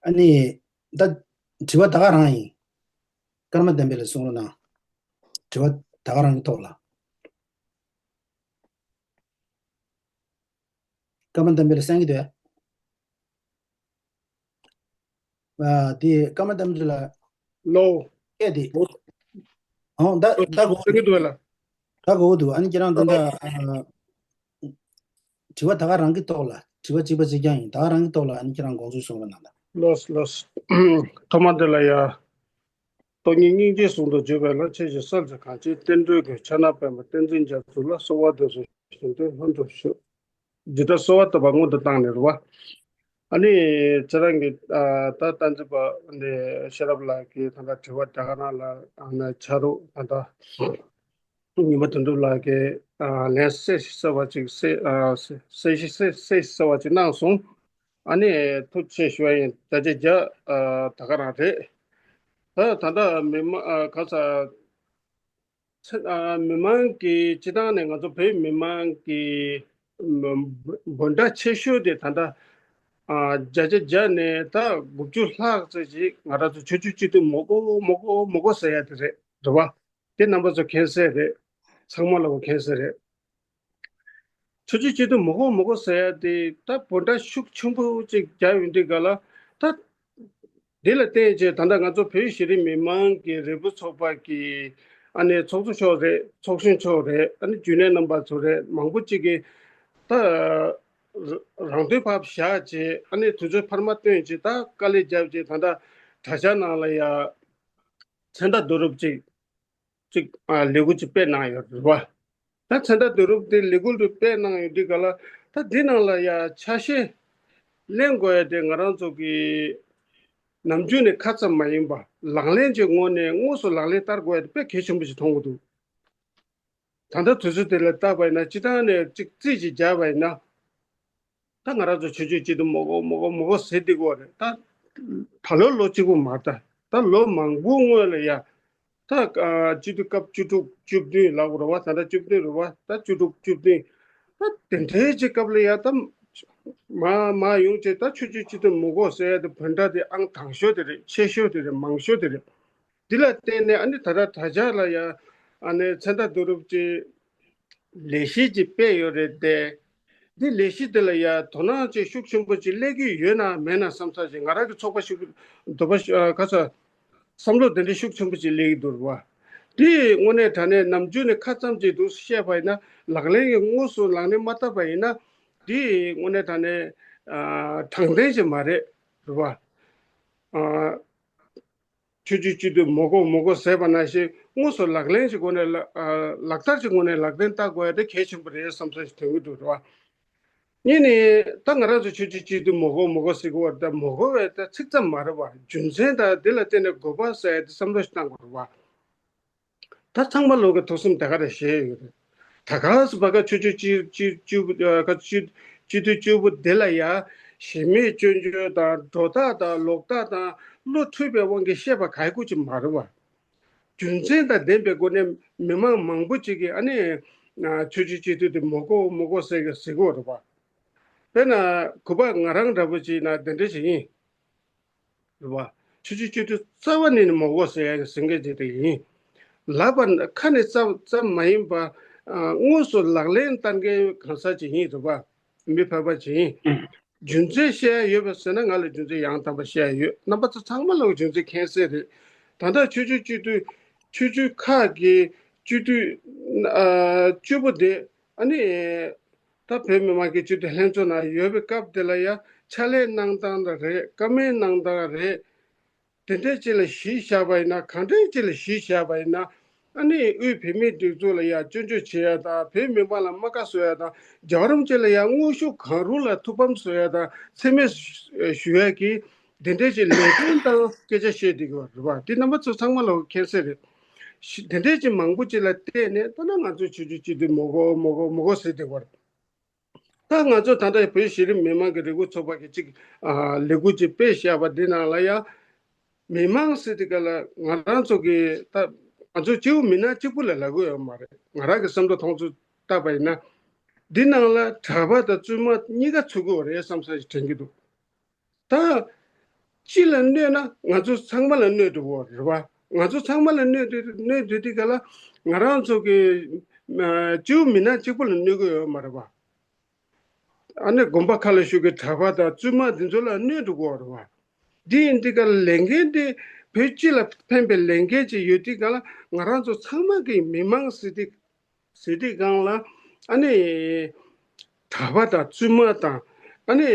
ཨ་ནི་ད་དྲི་བ་ད་ག་རང་ཡིན། ཀརྨ་བསྟན་འཕེལ་ལགས་གསུང་རོགས་གནང་། དྲི་བ་ད་ག་རང་གི་ཐོག་ལ། ཀརྨ་བསྟན་འཕེལ་ལགས་གསན་གྱི་འདུག་ཨ། དེ་ཀརྨ་བསྟན་འཕེལ་ལགས། ལོ། སྐད་དེ། ལོ། ཨོ་ད་ད་གོ། གསན་གྱི་འདུག་ལ། ད་གོ་འདུག་ཨ་ནི་ཁྱེད་རང་ད་ལྟ་ཨ། དྲི་བ་ད་ག་རང་གི་ཐོག་ལ། དྲི་བ་གཅིག་པ་གཅིག་རྐྱང་ཡིན། ད་ག་རང་གི་ཐོག་ལ་ཨ་ནི་ཁྱེད་རང་དགོངས་ཚུལ་གསུང་རོགས་གནང་དང་། ལགས་ལགས། ཐོག་མ་དེ་ལ་ཡ། སྟོང་ཉིད་སྙིང་རྗེ་ཟུང་དུ་འཇུག་པའི་ལམ། ཆེས་ཆེར་གསལ་བྱེད་གང་ཕྱིར། བསྟན་འགྲོའི་མགོན་ཕྱག་ན་པདྨོ། བསྟན་འཛིན་རྒྱ་མཚོ་ལ། གསོལ་བ་འདེབས་སོ་ཞེས་དོན་ལྷུན་གྲུབ་ཤོག་འཇིགས་སྐྲག་གསོལ་བ་བཏབ་པ་སྔོན་དུ་བཏང་ནས་རེད་བ། ཨ་ནི་ཁྱེད་རང་གི་ཨ་ད་སྟངས་འཛིན་པ་འདི་ཤེས་རབ་ལགས་ཀྱིས་ད་ལྟ་དྲི་བ་ད་ག་རང་ལ་ཨ་ནི་ཆ་རོགས་ད་ལྟ་ཉི་མ་དོན་གྲུབ་ལགས་ཀྱིས་ཨ་ལན་གསལ་ཞིག་གསལ་བ་ཅིག་གསལ་ཨ་གསལ་གསལ་ཞིག་གསལ་གསལ་ཞིག་གསལ་བ་ཅིག་གནང་སོང་། ཨ་ནི་ཐུགས་རྗེ་ཆེ་ཞུ་བ་ཡིན། བརྒྱ་ཆ་བརྒྱ་ཨ་ད་ག་རང་རེད། ད་ད་ལྟ་མི་མང་ཨ་ག་ས། ཚེ་ཨ་མི་མང་གི་སྤྱི་བཏང་ནས་ང་ཚོ་བོད་མི་མང་གི་འབོད་སྒྲ་ཆེ་ཤོས་དེ་ད་ལྟ་ཨ་བརྒྱ་ཆ་བརྒྱ་ནས་ད་དགུ་བཅུ་ལྷག་ཙམ་ཞིག་ང་རང་ཚོ་ཆོས་བརྒྱུད་སྤྱི་འཐུས་མི་དགོས་མི་དགོས་མི་དགོས་ཟེར་ཡ་དེ་རེད། རེད་བ། དེ་རྣམ་པ་ཚོ་མཁྱེན་གསལ་རེད། ཚང་མ་ལ་མཁྱེན་གསལ་རེད། ཆོས་བརྒྱུད་སྤྱི་འཐུས་མི་དགོས་མི་དགོས་ཟེར་ཡ་དེ་ད་འབོད་སྒྲ་ཤུགས་ཆེན་པོ་ཅིག་རྒྱག་ཡོང་དུས་ག་ལ་ད། འདི་ལ་བརྟེན་བྱས་ད་ལྟ་ང་ཚོ་བོད་གཞི་རིམ་མི་མང་གི་རིལ་བུ་ཚོགས་པ་གི་ཨ་ནི་ཚོགས་གཙོ་མཆོག་རེད། ཚོགས་གཞོན་མཆོག་རེད། ཨ་ནི་རྒྱུན་ལས་རྣམ་པ་ཚོ་རེད། མང་པོ་ཅིག་གིས་ད་རང་དོན་ཕར་བཞག་བྱས་ཨ་ནི་དུས་ཚོད་ཕར་མ་བཏོན་བྱས་ད་དཀའ་ལས་བརྒྱབ་བྱས་ད་ལྟ་གྲྭ་ཤག་ནང་ལ་ཡ་མཚན་རྟགས་བསྡུ་རུབ་ཅིག་ཅིག་ཨ་ལས་འགུལ་ཅིག་སྤེལ་གནང་ཡོད་རེད་བ། ད་མཚན་རྟགས་བསྡུ་རུབ་དེ་ལས་འགུལ་དུ་སྤེལ་གནང་ཡོད་དུས་ག་ལ། ད་འདི་ནང་ལ་ཡ་ཆ་ཤས་ལེན་དགོས་ཡ་དེ་ང་རང་ཚོ་གི་ནམ་རྒྱུན་ནས་ཁ་ཙམ་མ་ཡིན་པ་ལག་ལེན་གྱི་ངོས་ནས་དངོས་སུ་ལག་ལེན་བསྟར་དགོས་ཡ་དེ་དཔེ་གལ་ཆེན་པོ་ཞིག་མཐོང་གི་འདུག་ད་ལྟ་དུས་ཚོད་དེ་ལ་བལྟས་པ་ཡིན་ན། སྤྱིར་བཏང་ནས་གཅིག་རྩིས་ཅིག་བརྒྱབ་པ་ཡིན་ན། ད་ང་རང་ཚོ་ཆོས་བརྒྱུད་སྤྱི་འཐུས་མང་པོ་མང་པོ་མང་པོ་ཟེར་བསྡད་ཀྱི་ཡོད་རེད། ད་ད་ལོ་ལོ་གཅིག་པོ་མ་རེད། ད་ད་ལོ་མང་པོའི་སྔོན་ལ་ཡ། ད་ཨ་སྤྱི་འཐུས་སྐབས་བཅུ་དྲུག་བཅུ་བདུན་ལབ་དགོས་རེད་བ། ད་ལྟ་བཅུ་བདུན་རེད་བ། ད་བཅུ་དྲུག་བཅུ་བདུན། ད་དེ་འདྲའི་ཅིག་སྐབས་ལ་ཡ། ད་མ་མ་ཡོང་ཅིག་ད་ཆོས་བརྒྱུད་སྤྱི་འཐུས་མང་པོ་ཟེར་ཡ་དེ་བོད་འདྲ་དེ་ཨང་དང་ཤོས་དེ་རེད། ཆེ་ཤོས་དེ་རེད། མང་ཤོས་དེ་རེད། འདི་ལ་བརྟེན་ནས་ཨ་ནི་ད་ལྟ་ད་ཆ་ལ་ཡ་ཨ་ནི་མཚན་རྟགས་བསྡུ་རུབ་ཀྱི་ལས་གཞི་ཅིག་སྤེལ་ཡོད་རེད་དེ། འདི་ལས་གཞི་དེ་ལ་ཡ་དོ་སྣང་ཅིག་ཤུགས་ཆེན་པོ་ཅིག་སླེབས་ཀྱི་ཡོད་ན་མེད་ན་བསམ་ས་ཅིག་ང་རང་གི་ཚོགས་པ་ཞིག་འདོད་པ་ཞིག་ཨ་ག་ས་བསམ་བློ་དེ་འདྲ་ཤུགས་ཆེན་པོ་ཅིག་སླེབས་ཀྱི་འདུག་རེད་བ། འདི་དངོས་གནས་དྲང་གནས་ནམ་རྒྱུན་ནས་ཁ་ཙམ་ཅིག་འདུག་བཤད་པ་ཡིན་ན། ལག་ལེན་གྱི་དངོས་སུ་ལག་ལེན་མ་བསྟར་པ་ཡིན་ན། འདི་དངོས་གནས་དྲང་གནས་ཨ་དྲང་བདེན་ཅིག་མ་རེད། རེད་བ། ཨ། ཆོས་བརྒྱུད་སྤྱི་འཐུས་མང་པོ་མང་པོ་ཟེར་བ་ནང་བཞིན་དངོས་སུ་ལག་ལེན་གྱི་སྒོ་ནས་ལ་ཨ་ལག་བསྟར་གྱི་ངོས་ནས་ལག་ལེན་བསྟར་དགོས་ཡ་དེ་གལ་ཆེན་པོ་རེད་བསམ་བསམ་ཞིག་དོན་གྱི་འདུག་རེད་བ། གཉིས་ནས་ད་ང་རང་ཚོ་ཆོས་བརྒྱུད་སྤྱི་འཐུས་མང་པོ་མང་པོ་ཟེར་གྱི་ཡོད་རེད། ད་མང་པོ་བས་ད་ཚིག་ཙམ་མ་རེད་བ། རྒྱུ་མཚན་དང་དེ་ལ་བརྟེན་ནས་དགོས་པ་ཟེར་ཡ་དེ་བསམ་བློ་ཞིག་བཏང་དགོས་རེད་བ། ད་ཚང་མ་ལོག་གི་ཐུགས་སེམས་དེ་ག་རེ་བཞེས་ཡོད་རེད། ད་ག་སུ་བ་ག་ཆོས་ཆོས་སྤྱི་སྤྱི་སྤྱི་ཨ་ག་སྤྱི་སྤྱི་འཐུས་སྤྱི་པོ་དེ་ལ་ཡ་གཞི་མེད་སྐྱོན་བརྗོད་དང་སྒྲོ་བཏགས་དང་ལོག་ལྟ་དང་བློ་འཁྲུལ་པའི་དབང་གིས་བཤད་པ་ག་ཡི་གུ་ཅིག་མ་རེད་བ། རྒྱུ་མཚན་དང་ལྡན་པའི་སྒོ་ནས་མི་མང་མང་པོ་ཅིག་གིས་ཨ་ནི་ཨ་ཆོས་བརྒྱུད་སྤྱི་འཐུས་དེ་མོ་གོ་མོ་གོ་ཟེར་གི་ཟེར་གི་ཡོད་རེད་བ། དཔེར་ན་གུས་པ་ང་རང་འདྲ་པོ་ཅིག་ན་དེ་འདྲ་ཞིག་ཡིན། རེད་བ། ཆོས་བརྒྱུད་སྤྱི་འཐུས་རྩ་བ་ནས་ནི་མོ་གོ་ཟེར་ཡ་གི་ཟེར་མཁན་ཅིག་དེ་ཡིན། ལབ་པ་ན་ཁ་ནས་རྩ་ཙམ་མ་ཡིན་པ། ཨ་དངོས་སུ་ལག་ལེན་བསྟར་མཁན་གང་ཟག་ཅིག་ཡིན། རེད་བ། མི་ཕལ་པ་ཅིག་ཡིན། རྒྱུ་མཚན་བཤད་ཡ་ཡོད་པ་ཟེར་ན་ང་ལ་རྒྱུ་མཚན་ཡང་དག་པ་བཤད་ཡ་ཡོད། རྣམ་པ་ཚོ་ཚང་མ་ལ་རྒྱུ་མཚན་མཁྱེན་གསལ་རེད། ད་ལྟ་ཆོས་བརྒྱུད་སྤྱི་འཐུས་ཆོས་བརྒྱུད་ཁག་གི་སྤྱི་འཐུས་ཨ་བཅུ་པོ་དེ་ཨ་ནི། ད་བོད་མི་མང་གི་སྤྱི་འཐུས་ལྷན་ཚོགས་ནང་ཡོད་པའི་སྐབས་དེ་ལ་ཡ་ཕྱག་ལས་གནང་སྟངས་ལ་རེད། བཀའ་མོལ་གནང་སྟངས་རེད། དེ་འདྲས་ཅིག་ལ་གཞི་བཞག་པ་ཡིན་ན། གང་འདྲས་ཅིག་ལ་གཞི་བཞག་པ་ཡིན་ན། ཨ་ནི་དབུས་བོད་མིའི་སྒྲིག་འཛུགས་ལ་ཡ་སྐྱོན་བརྗོད་བྱེད་ཡ་དང་། བོད་མི་མང་ལ་རྨ་ཁ་བཟོ་ཡ་དང་། རྒྱལ་བ་རིན་པོ་ཆེ་ལ་ཡ་དངོས་ཤུགས་གང་རུང་ལ་ཐུགས་ཕམ་བཟོ་ཡ་དང་། མཚན་སྨད་ཞུ་ཡ་གི་དེ་འདྲས་ཅིག་ལས་དོན་དང་སྐད་ཆ་བཤད་བསྡད་ཀྱི་ཡོད་རེད་བ། དེ་རྣམ་པ་ཚོ་ཚང་མ་ལ་མཁྱེན་གསལ་རེད། ཤི་དེ་འདྲས་ཅིག་མང་པོ་ཅིག་ལ་བལྟས་ནས་ད་ནི་ང་ཚོ་ཆོས་བརྒྱུད་སྤྱི་འཐུས་མོ་གོ་མོ་གོ་མོ་གོ་ཟེར་བསྡད་ཀྱི་ཡོད་རེད། ད་ང་ཚོ་ད་ལྟ་བོད་གཞི་རིམ་མི་མང་གི་རེ་སྐུལ་ཚོགས་པ་གི་ཅིག་ཨ་ལས་འགུལ་ཅིག་སྤེལ་བཞག་པ་འདི་ནང་ལ་ཡ། མི་མང་ཟེར་དུས་ག་ལ་ང་རང་ཚོ་གི་ད་ང་ཚོ་སྤྱི་བོ་མི་ནག་གཅིག་པུ་ལ་ལབ་ཀྱི་ཡོད་མ་རེད། ང་རང་གི་བསམ་བློ་མཐོང་ཚུལ་བལྟས་པ་ཡིན་ན། འདི་ནང་ལ་གྲྭ་པ་དང་བཙུན་མ་གཉིས་ཀ་ཚུད་ཀྱི་ཡོད་རེད་བསམ་ས་ཞིག་དྲན་གྱི་འདུག་ད་སྤྱི་ལ་གནོད་ན་ང་ཚོ་ཚང་མ་ལ་གནོད་འགྲོ་གི་རེད་བ། ང་ཚོ་ཚང་མ་ལ་གནོད་དུས་གནོད་དུས་དེ་ག་ལ་ང་རང་ཚོ་གི་ཨ་སྤྱི་བོ་མི་ནག་གཅིག་པུ་ལ་གནོད་ཀྱི་ཡོད་མ་རེད་བ། ཨ་ནི་དགོན་པ་ཁག་ལ་བཞུགས་ཀྱི་གྲྭ་པ་དང་བཙུན་མ་འདི་ཚོ་ལ་གནོད་འགྲོ་གི་ཡོད་རེད་བ། འདི་ཡིན་དུས་ག་ལ་ལས་འགན་དེ་བོད་སྤྱི་ལ་ཕན་པའི་ལས་འགན་ཅིག་ཡོད་དུས་ག་ལ་ང་རང་ཚོ་ཚང་མ་གི་མི་མང་ཟེར་དུས། ཟེར་དུས་སྒང་ལ་ཨ་ནི་གྲྭ་པ་དང་བཙུན་མ་དང་ཨ་ནི་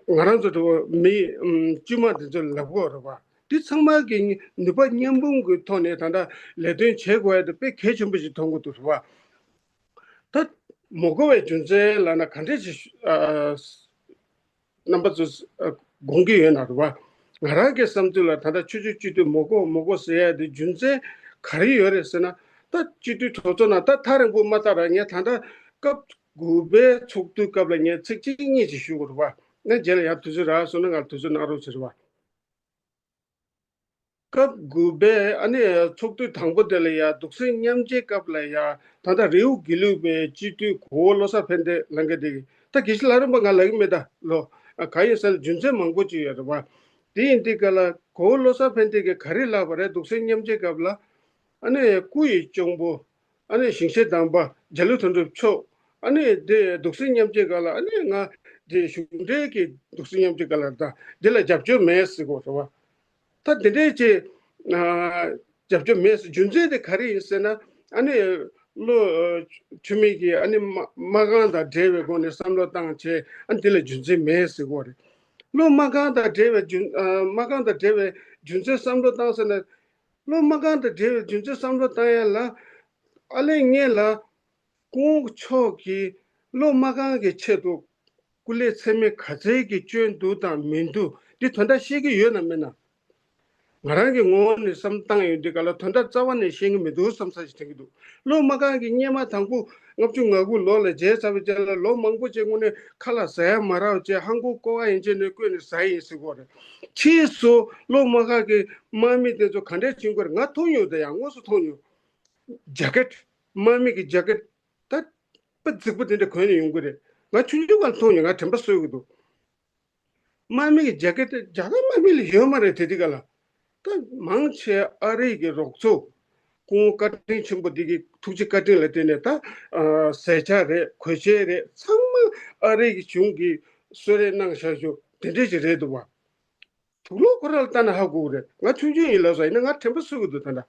ང་རང་ཚོ་འདྲ་བོ་མི་དཀྱུས་མ་འདི་ཚོ་ལབ་དགོས་རེད་བ། འདི་ཚང་མ་གི་ནུས་པ་མཉམ་སྤུངས་ཀྱི་ཐོག་ནས་ད་ལྟ་ལས་དོན་བྱེད་དགོས་ཡ་དེ་དཔེ་གལ་ཆེན་པོ་ཞིག་མཐོང་གི་འདུག་རེད་བ། ད་མ་དགོས་པའི་རྒྱུ་མཚན་ལབ་ན་ག་འདྲས་ཞིག་ཨ། རྣམ་པ་ཚོས་ཨ་དགོངས་ཀྱི་ཡོད་ན་རེད་བ། ང་རང་གི་བསམ་ཚུལ་ལ་ད་ལྟ་ཆོས་བརྒྱུད་སྤྱི་འཐུས་མ་དགོས་མ་དགོས་ཟེར་ཡ་དེ་རྒྱུ་མཚན་ག་རེ་ཡོད་རེད་ཟེར་ན། ད་སྤྱི་འཐུས་གྲོས་ཚོགས་ནང་ད་ཐག་རིང་པོ་མ་བལྟས་ར། ངས་ད་ལྟ་སྐབས་དགུ་པའི་ཚོགས་དུས་སྐབས་ལ་ངས་ཚིག་གཅིག་གཉིས་ཅིག་ཞུ་དགོས་རེད་བ། ངས་རྗེས་ལ་ཡང་དུས་ཚོད་རག་སོང་ན་ང་ལ་དུས་ཚོད་གནང་རོགས་བྱེད་རེད་བ། སྐབས་དགུ་པའི་ཨ་ནི་ཚོགས་དུས་དང་པོ་དེ་ལ་ཡ་འདུག་སེ་མཉམ་སྐྱེའི་སྐབས་ལ་ཡ། ད་ལྟ་རི་བོ་དགེ་ལུགས་པའི་སྤྱི་འཐུས་གོ་བོ་བློ་བཟང་ཕན་བདེ་ལབ་མཁན་དེ་གིས། ད་དགེ་བཤེས་ལྷ་རམས་པ་ང་ལབ་ཀྱི་མེད་ད། ལོ། ཨ་ག་ཡིན་ཟེར་ན་རྒྱུ་མཚན་མང་པོ་ཅིག་ཡོད་རེད་བ། དེ་ཡིན་དུས་ག་ལ་གོ་བོ་བློ་བཟང་ཕན་བདེ་གིས་ག་རེ་ལབ་པ་རེད། འདུག་སེ་མཉམ་སྐྱེའི་སྐབས་ལ་ཨ་ནི་སྐུ་ཡི་གཅུང་པོ། ཨ་ནི་ཞིང་གཤེགས་དམ་པ་འཇའ་ལུས་དོན་གྲུབ་མཆོག་ཨ་ནི་དེ་འདུག་སེ་མཉམ་སྐྱེའི་སྐབས་ལ་ཨ་ནི་ང་དེ་གཞུང་འབྲེལ་གྱི་འདུག་སེ་མཉམ་སྐྱེའི་སྐབས་ལ་ད་དེ་ལ་རྒྱབ་སྐྱོར་མེད་ཟེར་གོ་རེད་བ། ད་དེ་འདྲས་ཅིག་ཨ་རྒྱབ་སྐྱོར་མེད་ཟེར་རྒྱུ་མཚན་དེ་ག་རེ་ཡིན་ཟེར་ན། ཨ་ནི་བློ་ཨ་འཆུག་མེད་ཀྱི་ཨ་ནི་མ་མ་རྐང་དང་འབྲེལ་བའི་སྒོ་ནས་བསམ་བློ་བཏང་བྱས། ཨ་ནི་དེ་ལ་རྒྱུ་མཚན་མེད་ཟེར་གོ་རེད། བློ་མ་རྐང་དང་འབྲེལ་བའི་རྒྱུ་ཨ་མ་རྐང་དང་འབྲེལ་བའི་རྒྱུ་མཚན་བསམ་བློ་བཏང་ཟེར་ན། བློ་མ་རྐང་དང་འབྲེལ་བའི་རྒྱུ་མཚན་བསམ་བློ་བཏང་ཡ་ལ་ཨ་ལས་ངེད་ལ་ སྐུ་ངོ་མཆོག་གིས་བློ་མ་གང་གི་ཆེད་དུ་སྐུ་ལས་ཚད་མེད་ག་ཚད་ཀྱི་བསྐྱོན་འདུག་དང་མི་འདུག་འདི་དོན་དག་ཤེས་ཀྱི་ཡོད་ན་མེད་ན། ང་རང་གི་ངོ་བོ་ནས་བསམ་བཏང་ཡོང་དུས་ག་ལ་དོན་དག་རྩ་བ་ནས་ཤེས་ཀྱི་མི་འདུག་བསམ་ས་ཞིག་དྲན་གྱི་འདུག་བློ་མ་གང་གི་སྔོན་མ་དང་པོ་ལྔ་བཅུ་ང་དགུ་ལོ་ལ་མཇལ་ཚར་བའི་རྗེས་ལ་ལོ་མང་པོ་ཅིག་སྔོན་ནས་ཁ་ལ་ཟ་ཡ་མ་རག་བྱས་ཧང་གོ་ཀོ་བ་ཡན་ཆད་ནས་བསྐོལ་ནས་ཟ་ཡིན་ཟེར་གོ་རེད། ཕྱིས་སུ་བློ་མ་གང་གི་དམག་མི་དེ་ཚོ་ག་འདྲས་བྱུང་གི་རེད། ང་མཐོང་མྱོང་། དེ་ཡང་དངོས་སུ་མཐོང་མྱོང་། ཇེ་ཀེད། དམག་མི་གི་ཇེ་ཀེད། ད་དཔེ་རྫིག་པོ་དེ་འདྲ་གོན་ནས་ཡོང་གི་རེད། ང་ཆུང་ཆུང་སྒང་མཐོང་མྱོང་། ང་དྲན་པ་གསོས་ཀྱི་འདུག་དམག་མི་གི་ཇེ་ཀེད་དེ་རྒྱ་གར་དམག་མི་ལ་ཡོད་མ་རེད། དེ་དུས་ག་ལ། ད་མང་ཆེ་ཨ་རི་གི་རོགས་ཚོ་སྐུ་ངོ་བཀའ་དྲིན་ཆེན་པོ་འདི་གི་ཐུགས་རྗེ་བཀའ་དྲིན་ལ་བརྟེན་ནས་ད་ཨ་ཟས་ཆས་རེད། གོས་ཆས་རེད། ཚང་མ་ཨ་རི་གི་གཞུང་གིས་གསོལ་རས་གནང་བཞག་ཞུ་དེ་འདྲས་ཅིག་རེད་འདུག་བ། དུག་ལོག་ཁོ་རང་ལ་ལྟ་ན་ཧ་གོ་གི་རེད། ང་ཆུང་ཆུང་ཡིན་ལབ་སོང་། ཡིན་ན་ང་དྲན་པ་གསོས་ཀྱི་འདུག་ད་ལྟ།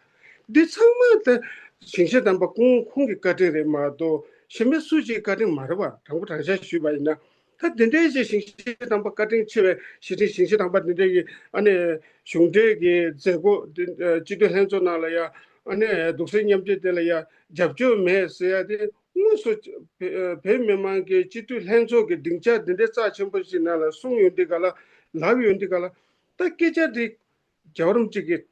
འདི་ཚང་མ་ད་ཞིང་གཤེགས་དམ་པ་ཁོང་ཁོང་གི་བཀའ་དྲིན་རེད་མ་གཏོགས་གཞན་པའི་སུ་ཞིག་བཀའ་དྲིན་མ་རེད་བ། དྲང་པོ་དྲང་བཞག་ཞུས་པ་ཡིན་ན། ད་དེ་འདྲའི་ཞིག་ཞིང་གཤེགས་དམ་པ་བཀའ་དྲིན་ཆེ་བའི་ཞི་ཁྲོའི་ཞིང་གཤེགས་དམ་པ་དེ་འདྲའི་གི་ཨ་ནི་གཞུང་འབྲེལ་གྱི་མཛད་སྒོ་འདི་སྤྱི་འཐུས་ལྷན་ཚོགས་ནང་ལ་ཡ་ཨ་ནི་གདུང་སེམས་མཉམ་སྐྱེད་དེ་ལ་ཡ་རྒྱབ་སྐྱོར་མེད་ཟེར་ཡ་དེ། དངོས་སུ་བོད་མི་མང་གི་སྤྱི་འཐུས་ལྷན་ཚོགས་ཀྱི་སྡིངས་ཆ་འདི་འདྲའི་རྩ་ཆེན་པོ་ཞིག་ནང་ལ་གསུངས་ཡོང་དུས་ག་ལ། ལབ་ཡོང་དུས་ག་ལ། ད་སྐད་ཆ་འདི་རྒྱལ་བ་རིན་པོ་ཆེ་གིས་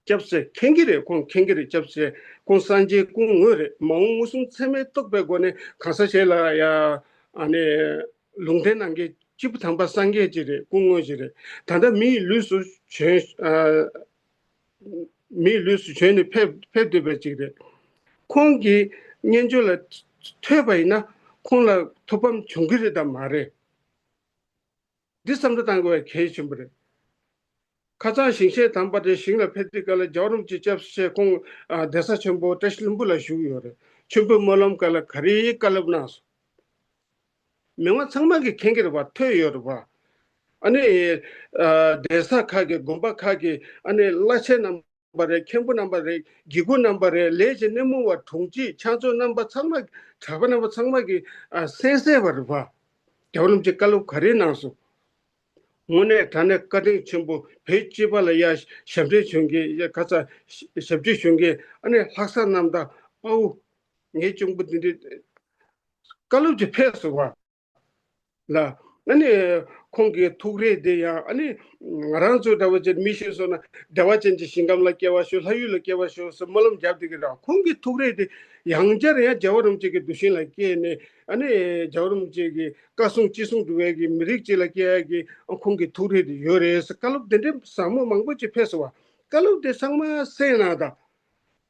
སྐྱབས་སུ་མཁྱེན་གྱི་རེད། ཁོང་མཁྱེན་གྱི་རེད། སྐྱབས་སུ་ཁོང་སངས་རྒྱས་སྐུ་དངོས་རེད། མ་འོངས་མངོན་སུམ་ཚད་མས་རྟོགས་པའི་སྒོ་ནས་གང་ཟག་གཞན་ལ་ཡ་ཨ་ནི་ལུང་བསྟན་གནང་མཁན་སྐྱེས་བུ་དམ་པ་སངས་རྒྱས་ཅིག་རེད། སྐུ་དངོས་ཅིག་རེད། ད་ལྟ་མི་ཡི་ལུས་སུ་བྱོན། ཨ། མིའི་ལུས་སུ་བྱོན་ནས་ཕེབས་ཕེབས་བསྡད་པ་ཅིག་རེད། ཁོང་གི་སྙན་བརྒྱུད་ལ་ཐོས་པ་ཡིན་ན་ཁོང་ལ་ཐུགས་ཕམ་བྱུང་གི་རེད་དམ་མ་རེད། འདི་བསམ་བློ་བཏང་དགོས་པ་གལ་ཆེན་པོ་རེད། ཁ་སང་ཞིང་གཤེགས་དམ་པ་དེ་ཞིང་ལ་ཕེབས་དུས་སྐབས་ལ་རྒྱལ་བ་རིན་པོ་ཆེ་སྐྱབས་སུ་མཆི། ཁོང་ཨ་གདན་ས་ཆེན་པོ་བཀྲ་ཤིས་ལྷུན་པོ་ལ་བཞུགས་ཡོད་རེད། མཆོད་འབུལ་སྨོན་ལམ་སྐབས་ལ་ག་རེ་བཀའ་སློབ་གནང་སོང་། མི་མང་ཚང་མ་གིས་མཁྱེན་གྱི་རེད་བ། ཐོས་ཡོད་རེད་བ། ཨ་ནི་ཨ་གདན་ས་ཁག་གི་དགོན་པ་ཁག་གི་ཨ་ནི་བླ་ཆེན་རྣམ་པ་རེད། མཁན་པོ་རྣམ་པ་རེད། དགེ་བསྐོས་རྣམ་པ་རེད། ལས་ཀྱི་སྣེ་མོ་བ་དྲུང་ཆེ་ཕྱག་མཛོད་རྣམ་པ་ཚང་མ། གྲྭ་པ་རྣམ་པ་ཚང་མ་གིས་ཨ་གསན་གསན་པ་རེད་བ། རྒྱལ་བ་རིན་པོ་ཆེ་བཀའ་སློབ་ག་རེ་གནང་སོང་། དངོས་གནས་དྲང་གནས་བཀའ་དྲིན་ཆེན་པོ། བོད་སྤྱི་པ་ལ་ཡ་ཞབས་འདྲེན་བྱུང་གི་ཡ་ག་ས་ཞབས་ཕྱི་ཞུ་མཁན་ཨ་ནི་ལྷག་བསམ་རྣམ་དག་དཔའ་བོ། ངའི་གཅུང་པོ་འདི་འདྲའི་བཀའ་སློབ་ཅིག་ཕེབས་སོང་བ་ལ། ཨ་ནི་ཁོང་གི་ཐུགས་རེ་དེ་ཡང་ཨ་ནི་ང་རང་ཚོ་འདྲ་བོ་ཅིག་མི་ཤེས་སོང་ན། བདེ་བ་ཅན་གྱི་ཞིང་ཁམས་ལ་སྐྱེ་བར་ཤོག། ལྷ་ཡུལ་ལ་སྐྱེ་བར་ཤོག་ཟེར་སྨོན་ལམ་བརྒྱབ་བསྡད་ཀྱི་རེད། ཁོང་གི་ཐུགས་རེ་དེ་ཡང་བསྐྱར་ཡང་རྒྱལ་བ་རིན་པོ་ཆེ་གི་གདུལ་ཞིང་ལ་སྐྱེས་ནས་ཨ་ནི་རྒྱལ་བ་རིན་པོ་ཆེ་གི་བཀའ་གསུང་ཅི་གསུང་འགྲོ་བའི་གི་མི་རིགས་གཅིག་ལ་སྐྱེ་ཡ་གི་ཁོང་གི་ཐུགས་རེ་དེ་ཡོད་རེད་ཟེར། བཀའ་སློབ་དེ་འདྲའི་ཟབ་མོ་མང་པོ་ཅིག་ཕེབས་སོང་བ། བཀའ་སློབ་དེ་ཚང་མ་གསན་གནང་དང་།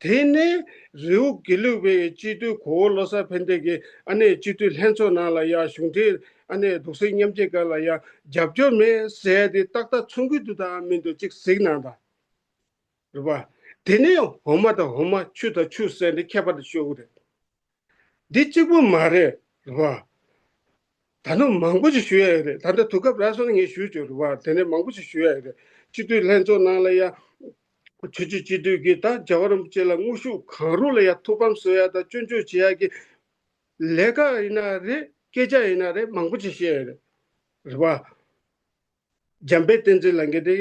དེ་ནས་རི་བོ་དགེ་ལུགས་པའི་སྤྱི་འཐུས་གོ་བོ་བློ་བཟང་ཕན་བདེ་གིས་ཨ་ནི་སྤྱི་འཐུས་ལྷན་ཚོགས་ནང་ལ་ཡ་གཞུང་འབྲེལ་ཨ་ནི་གདུང་སེམས་མཉམ་སྐྱེད་སྐབས་ལ་ཡ་རྒྱབ་སྐྱོར་མེད་ཟེར་ཏེ་ཏག་ཏག་མཚོན་གྱི་འདུག་དང་མི་འདུག་ཅིག་གཟིགས་གནང་དང་། རེད་པ། དེ་ནས་འོ་མ་དང་འོ་མ། ཆུ་དང་ཆུ་ཟེར་ནས་ཁྱད་པར་དུ་ཤོད་ཀྱི་རེད། འདི་གཅིག་པུ་མ་རེད། རེད་པ། ད་ནི་མང་པོ་ཞིག་ཞུ་ཡ་ཡོད་རེད། ད་ལྟ་དུས་སྐབས་རག་སོང་ན་ངས་ཞུ་ཆོག་རེད་པ། དེ་ནས་མང་པོ་ཞིག་ཞུ་ཡ་ཡོད་རེད། སྤྱི་འཐུས་ལྷན་ཚོགས་ནང་ལ་ཡ་ཆོས་བརྒྱུད་སྤྱི་འཐུས་ཀྱིས་ད་རྒྱལ་བ་རིན་པོ་ཆེ་ལ་དངོས་ཤུགས་གང་རུང་ལ་ཡ་ཐུགས་ཕམ་བཟོ་ཡ་དང་སྐྱོན་བརྗོད་བྱེད་ཡ་གི་ལས་ཀ་ཡིན་ན་རེད། སྐད་ཆ་ཡིན་ན་རེད། མང་པོ་ཞིག་བཤད་ཡ་ཡོད་རེད། རེད་པ། འཇམ་དཔལ་བསྟན་འཛིན་ལགས་ཀྱིས་དེ་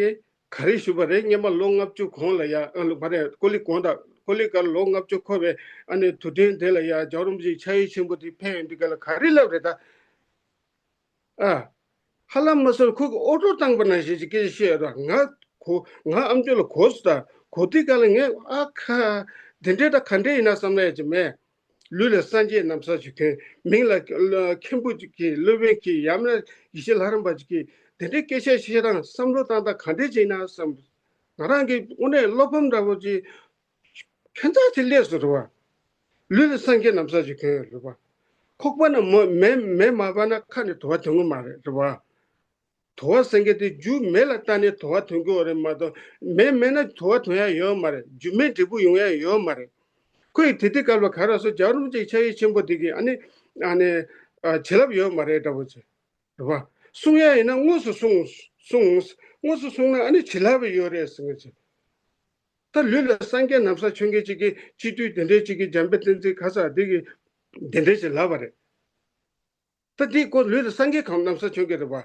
ག་རེ་ཞུས་པ་རེད། སྔོན་མ་ལོ་ལྔ་བཅུ་གོང་ལ་ཡ་ཨ་ལོ་མ་རེད། ཀོ་ལི་གོང་དང་ཀོ་ལི་གར་ལོ་ལྔ་བཅུ་འཁོར་བའི་ཨ་ནི་དུས་དྲན་དེ་ལ་ཡ་རྒྱལ་བ་རིན་པོ་ཆེའི་ཕྱག་ཡིག་ཆེན་པོ་དེ་ཕེབས་ཡོང་དུས་ག་ལ་ག་རེ་ལབ་རེད་ད། ཨ། ཧ་ལམ་མ་སོང་ཁོ་གི་ཨོ་ཏོ་བཏང་པ་ནང་བཞིན་གྱི་སྐད་ཆ་བཤད་ཡོད་ར། ང་གོ་ང་ཨ་མཆོག་ལ་གོ་སོང་ད། གོ་དུས་ག་ལ་ངས་ཨ་ཁ། དེ་འདྲས་ད་ག་འདྲས་ཡིན་ན་བསམ་ན་ཡ་ཅི་མེད། ལུས་ལ་སངས་རྒྱས་ན་བཟའ་ཅིག་གྱོན། མིང་ལ་མཁན་པོ་ཅིག་གིས་སློབ་དཔོན་གྱིས་ཡང་ན་ཡེ་ཤེས་ལྷ་རམས་པ་ཅིག་གིས་དེ་འདྲའི་སྐད་ཆ་བཤད་སྟངས་བསམ་བློ་བཏང་སྟངས་ག་འདྲས་ཅིག་ཡིན་ན་བསམ། ང་རང་གི་དངོས་གནས་བློ་ཕམ་འདྲ་བོ་ཅིག་ཁྱད་མཚར་ཅིག་སླེབས་སོང་རེད་པ། ལུས་ལ་སངས་རྒྱས་ན་བཟའ་ཅིག་གྱོན་ཡོད་རེད་པ། ཁོག་པ་ན་མོ་མེ་མེ་མ་སྦར་ན་ཁ་ནས་དུ་བ་ཐོན་གི་མ་རེད་རེད་པ། དུ་བ་སེང་གེ་དེ་རྒྱུ་མེ་ལ་བཏང་ནས་དུ་བ་ཐོན་གྱི་ཡོད་རེད་མ་གཏོགས་མེ་མེད་ན་དུ་བ་ཐོན་ཡ་ཡོད་མ་རེད། རྒྱུ་མེ་འབྲས་བུ་ཡོང་ཡ་ཡོད་མ་རེད། ཁོས་དེ་དུས་སྐབས་ལ་ག་རེ་ཟེར། རྒྱལ་བ་རིན་པོ་ཆེའི་ཕྱག་ཡིག་ཆེན་པོ་དེ་གི་ཨ་ནི་ཨ་ནི་ཨ་བྱིན་རླབས་ཡོད་མ་རེད་འདྲ་བོ་ཅིག་རེད་པ། གསུང་ཡ་ཡིན་ན་དངོས་སུ་གསུང་། གསུང་། དངོས་སུ་གསུང་ན་ཨ་ནི་བྱིན་རླབས་ཡོད་རེད་ཟེར་མཁན་ཅིག་ད་ལུས་ལ་སངས་རྒྱས་ན་བཟའ་མཆོད་མཁན་ཅིག་གིས་སྤྱི་འཐུས་དེ་འདྲའི་ཅིག་གིས་འཇམ་དཔལ་བསྟན་འཛིན་ཁ་ས་དེ་གིས་དེ་འདྲའི་ཅིག་ལབ་པ་རེད། ད་འདི་ཁོ་ལུས་ལ་སངས་རྒྱས་གང་ན་བཟའ་མཆོད་མཁན་རེད་པ།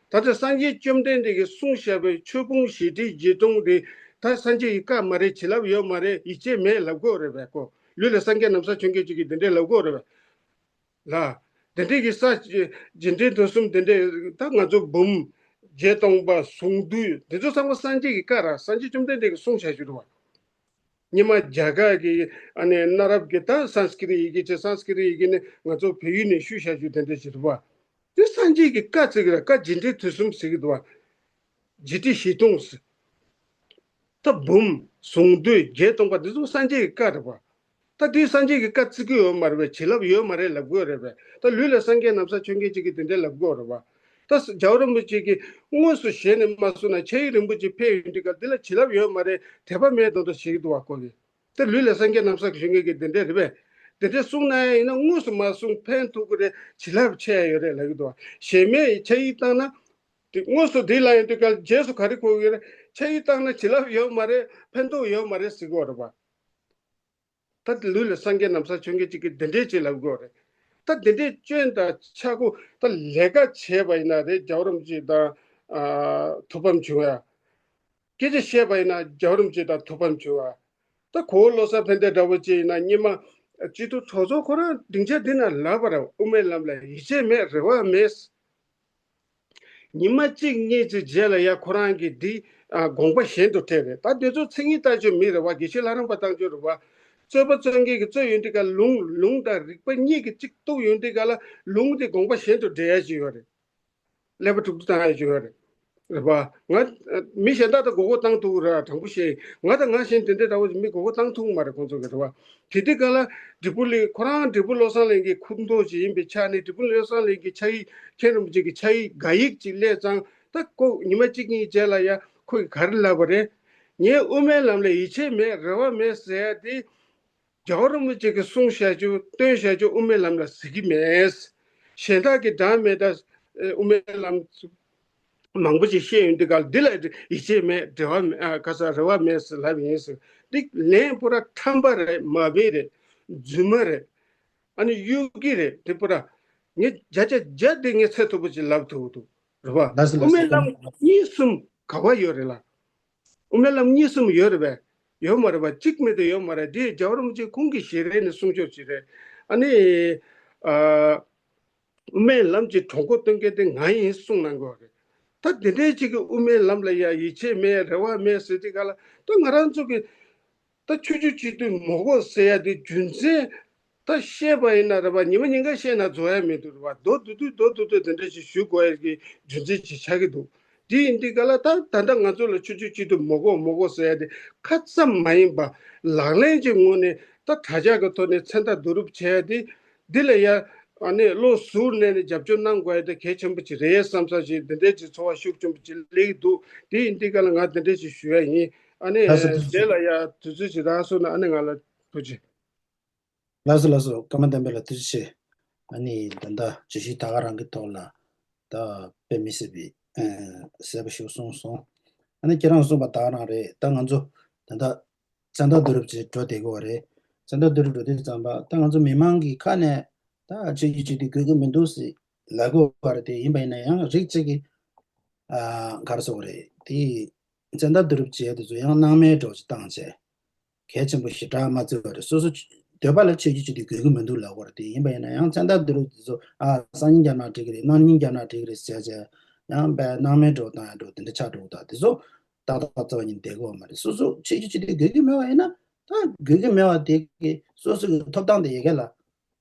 ད་ལྟ་སངས་རྒྱས་བཅོམ་ལྡན་འདས་ཀྱིས་གསུངས་བཞག་པའི་ཆོས་ཕུང་བཞི་ཁྲི་བཞི་སྟོང་རེད། ད་སངས་རྒྱས་ཀྱི་བཀའ་མ་རེད། བྱིན་རླབས་ཡོད་མ་རེད། ཡིད་ཆེས་མེད་ལབ་དགོས་རེད་པས་ཁོ། ལུས་ལ་སངས་རྒྱས་ན་བཟའ་མཆོད་མཁན་ཅིག་གིས་དེ་འདྲའི་ལབ་དགོས་རེད་པས། ལ། དེ་འདྲའི་གི་ས་རྗེས་དྲན་དུས་གསུམ་དེ་འདྲའི་ད་ང་ཚོ་འབུམ། བརྒྱད་སྟོང་པ། གཟུངས་འདུས། འདི་ཚོ་ཚང་མ་སངས་རྒྱས་ཀྱི་བཀའ་ར། སངས་རྒྱས་བཅོམ་ལྡན་འདས་ཀྱིས་གསུངས་བཞག་རྒྱུ་རེད་བ། སྔོན་མ་རྒྱ་གར་གྱི་ཨ་ནི་གནའ་རབས་ཀྱི་ད་སཾ་སྐྲྀཏ་ཡི་གེ་བྱས། སཾ་སྐྲྀཏ་ཡི་གེ་ནི་ང་ཚོ་བལ་ཡུལ་ནས་བཤུས་བཞག་རྒྱུ་དེ་འདྲ་ཞིག་རེད་བ། དེ་སངས་རྒྱས་ཀྱི་བཀའ་བརྩི་གི་ར། བཀའ་རྗེས་དྲན་དུས་གསུམ་ཟེར་གི་འདུག་བ། རྗེས་དྲན་བཞེས་སྟངས་ཟེར། ད་འབུམ། གཟུངས་འདུས། བརྒྱད་སྟོང་པ། འདི་ཚོ་སངས་རྒྱས་ཀྱི་བཀའ་རེད་བ། ད་དེ་སངས་རྒྱས་ཀྱི་བཀའ་བརྩི་གི་ཡོད་མ་རེད་པས། བྱིན་རླབས་ཡོད་མ་རེད་ལབ་དགོས་རེད་པས། ད་ལུས་ལ་སངས་རྒྱས་རྣམ་གསལ་མཆོག་མཁན་ཅིག་གིས་དེ་འདྲ་ལབ་དགོས་རེད་བ། ད་རྒྱལ་བ་རིན་པོ་ཆེ་གིས་དངོས་སུ་ཞལ་ནས་མ་གསུངས་ན། ཕྱག་ཡིག་རིན་པོ་ཆེ་ཕེབས་ཡོང་དུས་སྐབས་འདི་ལ་བྱིན་རླབས་ཡོད་མ་རེད། དད་པ་མེད་མདོག་མདོག་བྱེད་ཀྱི་འདུག་བ། ཁོ་གིས། ད་ལུས་ལ་སངས་རྒྱས་རྣམ་གསལ་མཆོག་མཁན་གྱིས་དེ་འདྲ་རེད་པས། དེ་འདྲ་གསུངས་ན་ཡང་ཡིན་ན། དངོས་སུ་མ་གསུངས། ཕན་ཐོགས་ཀྱི་རེད། བྱིན་རླབས་ཆེ་ཡོད་རེད་ལབ་ཀྱི་འདུག་བ། ཞལ་མེད་ཕྱག་ཡིག་བཏང་ན། དེ་དངོས་སུ་དེ་ལ་ཡོང་དུས་སྐབས་རྗེས་སུ་ག་རེ་གོ་གི་རེད། ཕྱག་ཡིག་བཏང་ན་བྱིན་རླབས་ཡོད་མ་རེད། ཕན་ཐོགས་ཡོད་མ་རེད་ཟེར་གྱི་ཡོད་རེད་པ། ད་ལུས་ལ་སངས་རྒྱས་རྣམ་གསལ་མཆོག་མཁན་ཅིག་གིས་འདི་འདྲའི་ཅིག་ལབ་དགོས་རེད། ད་འདི་འདྲའི་སྐྱོན་དང་ཆག་སྒོ། ད་ལས་ཀ་བྱས་པ་ཡིན་ན་རེད། རྒྱལ་བ་རིན་པོ་ཆེ་དང་ཨ་ཐུགས་ཕམ་བྱུང་ཡ། སྐད་ཆ་བཤད་པ་ཡིན་ན་རྒྱལ་བ་རིན་པོ་ཆེ་དང་ཐུགས་ཕམ་བྱུང་ཡ། ད་གོ་བོ་བློ་བཟང་ཕན་བདེ་འདྲ་བོ་ཅིག་ཡིན་ན། སྔོན་མ་སྤྱི་འཐུས་གྲོས་ཚོགས་ཁོ་རང་སྡིངས་ཆ་འདི་ན་ལབ་པ་རེད། དབུ་མའི་ལམ་ལ་ཡིད་ཆེས་མེད། རེ་བ་མེད། ཉི་མ་གཅིག་གཉིས་ཀྱི་རྗེས་ལ་ཡ་ཁོ་རང་གིས་འདི་ཨ་དགོངས་པ་གཞན་དུ་ཐེབས་རེད། ད་འདི་ཚོ་མཚན་ཉིད་ལྟ་རྒྱུ་མི་རེད་བ། དགེ་བཤེས་ལྷ་རམས་པ་བཏང་རྒྱུ་རེད་བ། རྩོད་པ་རྩོད་མཁན་གྱིས་རྩོད་ཡོང་དུས་སྐབས་ལུང་ལུང་དང་རིགས་པ་གཉིས་ཀྱིས་གཅིག་གཏུགས་ཡོང་དུས་སྐབས་ལ་ལུང་དེ་དགོངས་པ་གཞན་དུ་འགྲེལ་ཡ་ཅིག་ཡོད་རེད། ཀླད་པ་དཀྲུག་དཀྲུག་བཏང་ཡ་ཅིག་ཡོད་རེད། རེད་བ། ང་མི་གཞན་དག་དང་མགོ་སྐོར་བཏང་ཐུབ་ཀྱི་རེད། དྲང་པོ་བཤད། ང་དང་ང་གཞན་དེ་འདྲའི་འདྲ་བོ་མི་མགོ་སྐོར་བཏང་ཐུབ་ཀྱི་མ་རེད་ཁོང་ཚོ་གིས། རེད་བ། དེ་དུས་སྐབས་ལ་འབྲས་སྤུངས་གླིང་། ཁོ་རང་འབྲས་སྤུངས་བློ་བཟང་གླིང་གི་ཁུངས་གཏོགས་ཅིག་ཡིན་པའི་ཆ་ནས། འབྲས་སྤུངས་བློ་བཟང་གླིང་གི་ཕྱག་ཡིག་མཁན་རིན་པོ་ཆེ་གི་ཕྱག་ཡིག་དགག་ཡིག་ཅིག་སླེབས་ཙང་། ད་ཁོ་ཉི་མ་གཅིག་གཉིས་རྗེས་ལ་ཡ་ཁོ་གིས་ག་རེ་ལབ་པ་རེད། ངས་དབུ་མའི་ལམ་ལ་ཡིད་ཆེས་མེད། རེ་བ་མེད་ཟེར་ཡ་དེ། རྒྱལ་བ་རིན་པོ་ཆེ་གིས་གསུངས་བཞག་རྒྱུ། བཏོན་བཞག་རྒྱུ་དབུ་མའི་ལམ་ལ་གཟིགས་ཀྱི་མེད། གཞན་དག་གིས་འགྲིག་མེད། ད་དབུ་མའི་ལམ་མང་པོ་ཅིག་བཤད་ཡོང་དུས་སྐབས་འདི་ལ་ཡིད་ཆེས་མེད། རེ་བ་མེད། ཨ་ག་ས་རེ་བ་མེད་ཟེར་ལབ་ཡིན་ཟེར། འདི་ལན་པོ་ར་ཁྲམ་པ་རེད། མ་དཔེ་རེད། རྫུན་མ་རེད། ཨ་ནི་གཡོ་སྒྱུ་རེད། འདི་པོ་ར་ངས་བརྒྱ་ཆ་བརྒྱ་འདི་ངས་ཚད་མཐོ་པོ་ཅིག་ལབ་ཐུབ་ཀྱི་འདུག། རེད་བ། ལགས་སོ། དབུ་ལགས་མའི་སོ། ལམ་གཉིས་གསུམ་ག་པར་ཡོད་རེད་ལ། དབུ་མའི་ལམ་གཉིས་གསུམ་ཡོད་རེད་པས། ཡོད་མ་རེད་པ། གཅིག་མེད་དུ་ཡོད་མ་རེད། འདི་རྒྱལ་བ་རིན་པོ་ཆེ་ཁོང་གི་ཞལ་རས་ནས་གསུང་ཆོག་ཅིག་རེད། ཨ་ནི་ཨ་དབུ་མའི་ལམ་གྱི་གྲོས་འགོ་སྟོན་མཁན་དེ་ང་ཡིན་གསུངས་གནང་གི་ཡོད་རེད། ད་དེ་འདྲའི་ཅིག་གིས་དབུ་མའི་ལམ་ལ་ཡ་ཡིད་ཆེས་མེད། རེ་བ་མེད་ཟེར་དུས་སྐབས་ལ། ད་ང་རང་ཚོ་གི་ད་ཆོས་བརྒྱུད་སྤྱི་འཐུས་མི་དགོས་ཟེར་ཡ་དེ་རྒྱུ་མཚན། ད་བཤད་པ་ཡིན་ན་རེད་པ། ཉི་མ་ཉིན་གང་བཤད་ན་རྫོགས་ཡ་མི་འདུག། རེད་པ། མདོར་བསྡུས་བསྡུས། མདོར་བསྡུས་བསྡུས་དེ་འདྲ་ཞིག་ཞུ་དགོས་ཡ་གི་རྒྱུ་མཚན་ཅིག་ཆགས་ཀྱི་འདུག། དེ་ཡིན་དུས་སྐབས་ལ། ད་ད་ལྟ་ང་ཚོ་ལ་ཆོས་བརྒྱུད་སྤྱི་འཐུས་མི་དགོས་མི་དགོས་ཟེར་ཡ་དེ་ཁ་ཙམ་མ་ཡིན་པ། ལག་ལེན་གྱི་ངོས་ནས་ད་དྲ་ཇག་གི་ཐོག་ནས་མཚན་རྟགས་བསྡུ་རུབ་བྱས་ཏེ། འདི་ལ་ཡ་ཨ་ནི་བློ་གཟུར་གནས་ནས་རྒྱབ་སྐྱོར་གནང་དགོས་ཡ་དེ་གལ་ཆེན་པོ་ཅིག་རེད་བསམ་ས་ཞིག། འདི་འདྲའི་ཅིག་ཚོར་བ་ཤུགས་ཆེན་པོ་ཅིག་སླེབས་ཀྱི་འདུག། དེ་ཡིན་དུས་སྐབས་ལ་ང་འདི་འདྲའི་ཅིག་ཞུ་ཡ་ཡིན། ཨ་ནི་ལགས་སོ། ཐུགས་རྗེ་ཆེ། རྗེས་ལ་ཡ་དུས་ཚོད་ཅིག་རག་སོང་ན། ཨ་ནི་ང་ལ་ཐུགས་རྗེ་ཆེ། ལགས་སོ། ལགས་སོ། ཀརྨ་བསྟན་འཕེལ་ལགས་ཐུགས་རྗེ་ཆེ། ཨ་ནི་ད་ལྟ་བརྗོད་གཞི་ད་ག་རང་གི་ཐོག་ལ་ད་དཔེ་མི་སྲིད་པའི་ཨ་གསལ་པོ་ཞིག་གསུངས་སོང་། ཨ་ནི་ཁྱེད་རང་གསུངས་པ་ད་ག་རང་རེད། ད་ང་ཚོ་ད་ལྟ་མཚན་རྟགས་བསྡུ་རུབ་ཅིག་འགྲོ་བསྡད་ཀྱི་ཡོད་རེད། མཚན་རྟགས་བསྡུ་རུབ་འགྲོ་དུས་ཙམ་པ། ད་ང་ཚོ་མི་མང་གི་ཁ་ནས་ད་ཆོས་བརྒྱུད་སྤྱི་འཐུས་དགོས་ཀྱི་མི་འདུག་ཟེར་ལབ་ཀྱི་ཡོད་རེད། དེ་ཡིན་པ་ཡིན་ན་ཡང་རིགས་གཅིག་གིས་ཨ་ག་རེ་ཟེར་དགོས་རེད། དེ་མཚན་རྟགས་བསྡུ་རུབ་བྱས་དེ་ཚོ་ཡང་སྣང་མེད་འདྲ་བོ་ཅིག་བཏང་བྱས། གལ་ཆེན་པོ་ཞེ་དྲག་མ་བརྩི་བ་རེད། སོ་སོ་འདོད་པ་ལ་ཆོས་བརྒྱུད་སྤྱི་འཐུས་དགོས་ཀྱི་མི་འདུག་ལབ་ཀྱི་ཡོད་རེད། དེ་ཡིན་པ་ཡིན་ན་ཡང་མཚན་རྟགས་བསྡུ་རུབ་དེ་ཚོ། ཨ་སང་ཉིན་བརྒྱབ་ན་འགྲིག་གི་རེད། གནངས་ཉིན་བརྒྱབ་ན་འགྲིག་གི་རེད་ཟེར་བྱས། ཡང་དཔེ་སྣང་མེད་འདྲ་བོ་བཏང་ཡ་འདྲ་བོ་དེ་འདྲ་ཆགས་འགྲོ་གི་འདུག། དེ་ཚོ་ཏག་ཏག་རྩ་བ་ཉིད་བསྡད་ཀྱི་ཡོད་མ་རེད། སོ་སོ་ཆོས་བརྒྱུད་སྤྱི་འཐུས་དགོས་ཀྱི་མེད་པ་ཡིན་ན། ད་དགོས་ཀྱི་མེད་པ་དེ་གི་སོ་སོ་གི་ཐོབ་ཐང་དེ་ཡ་གི་ལ་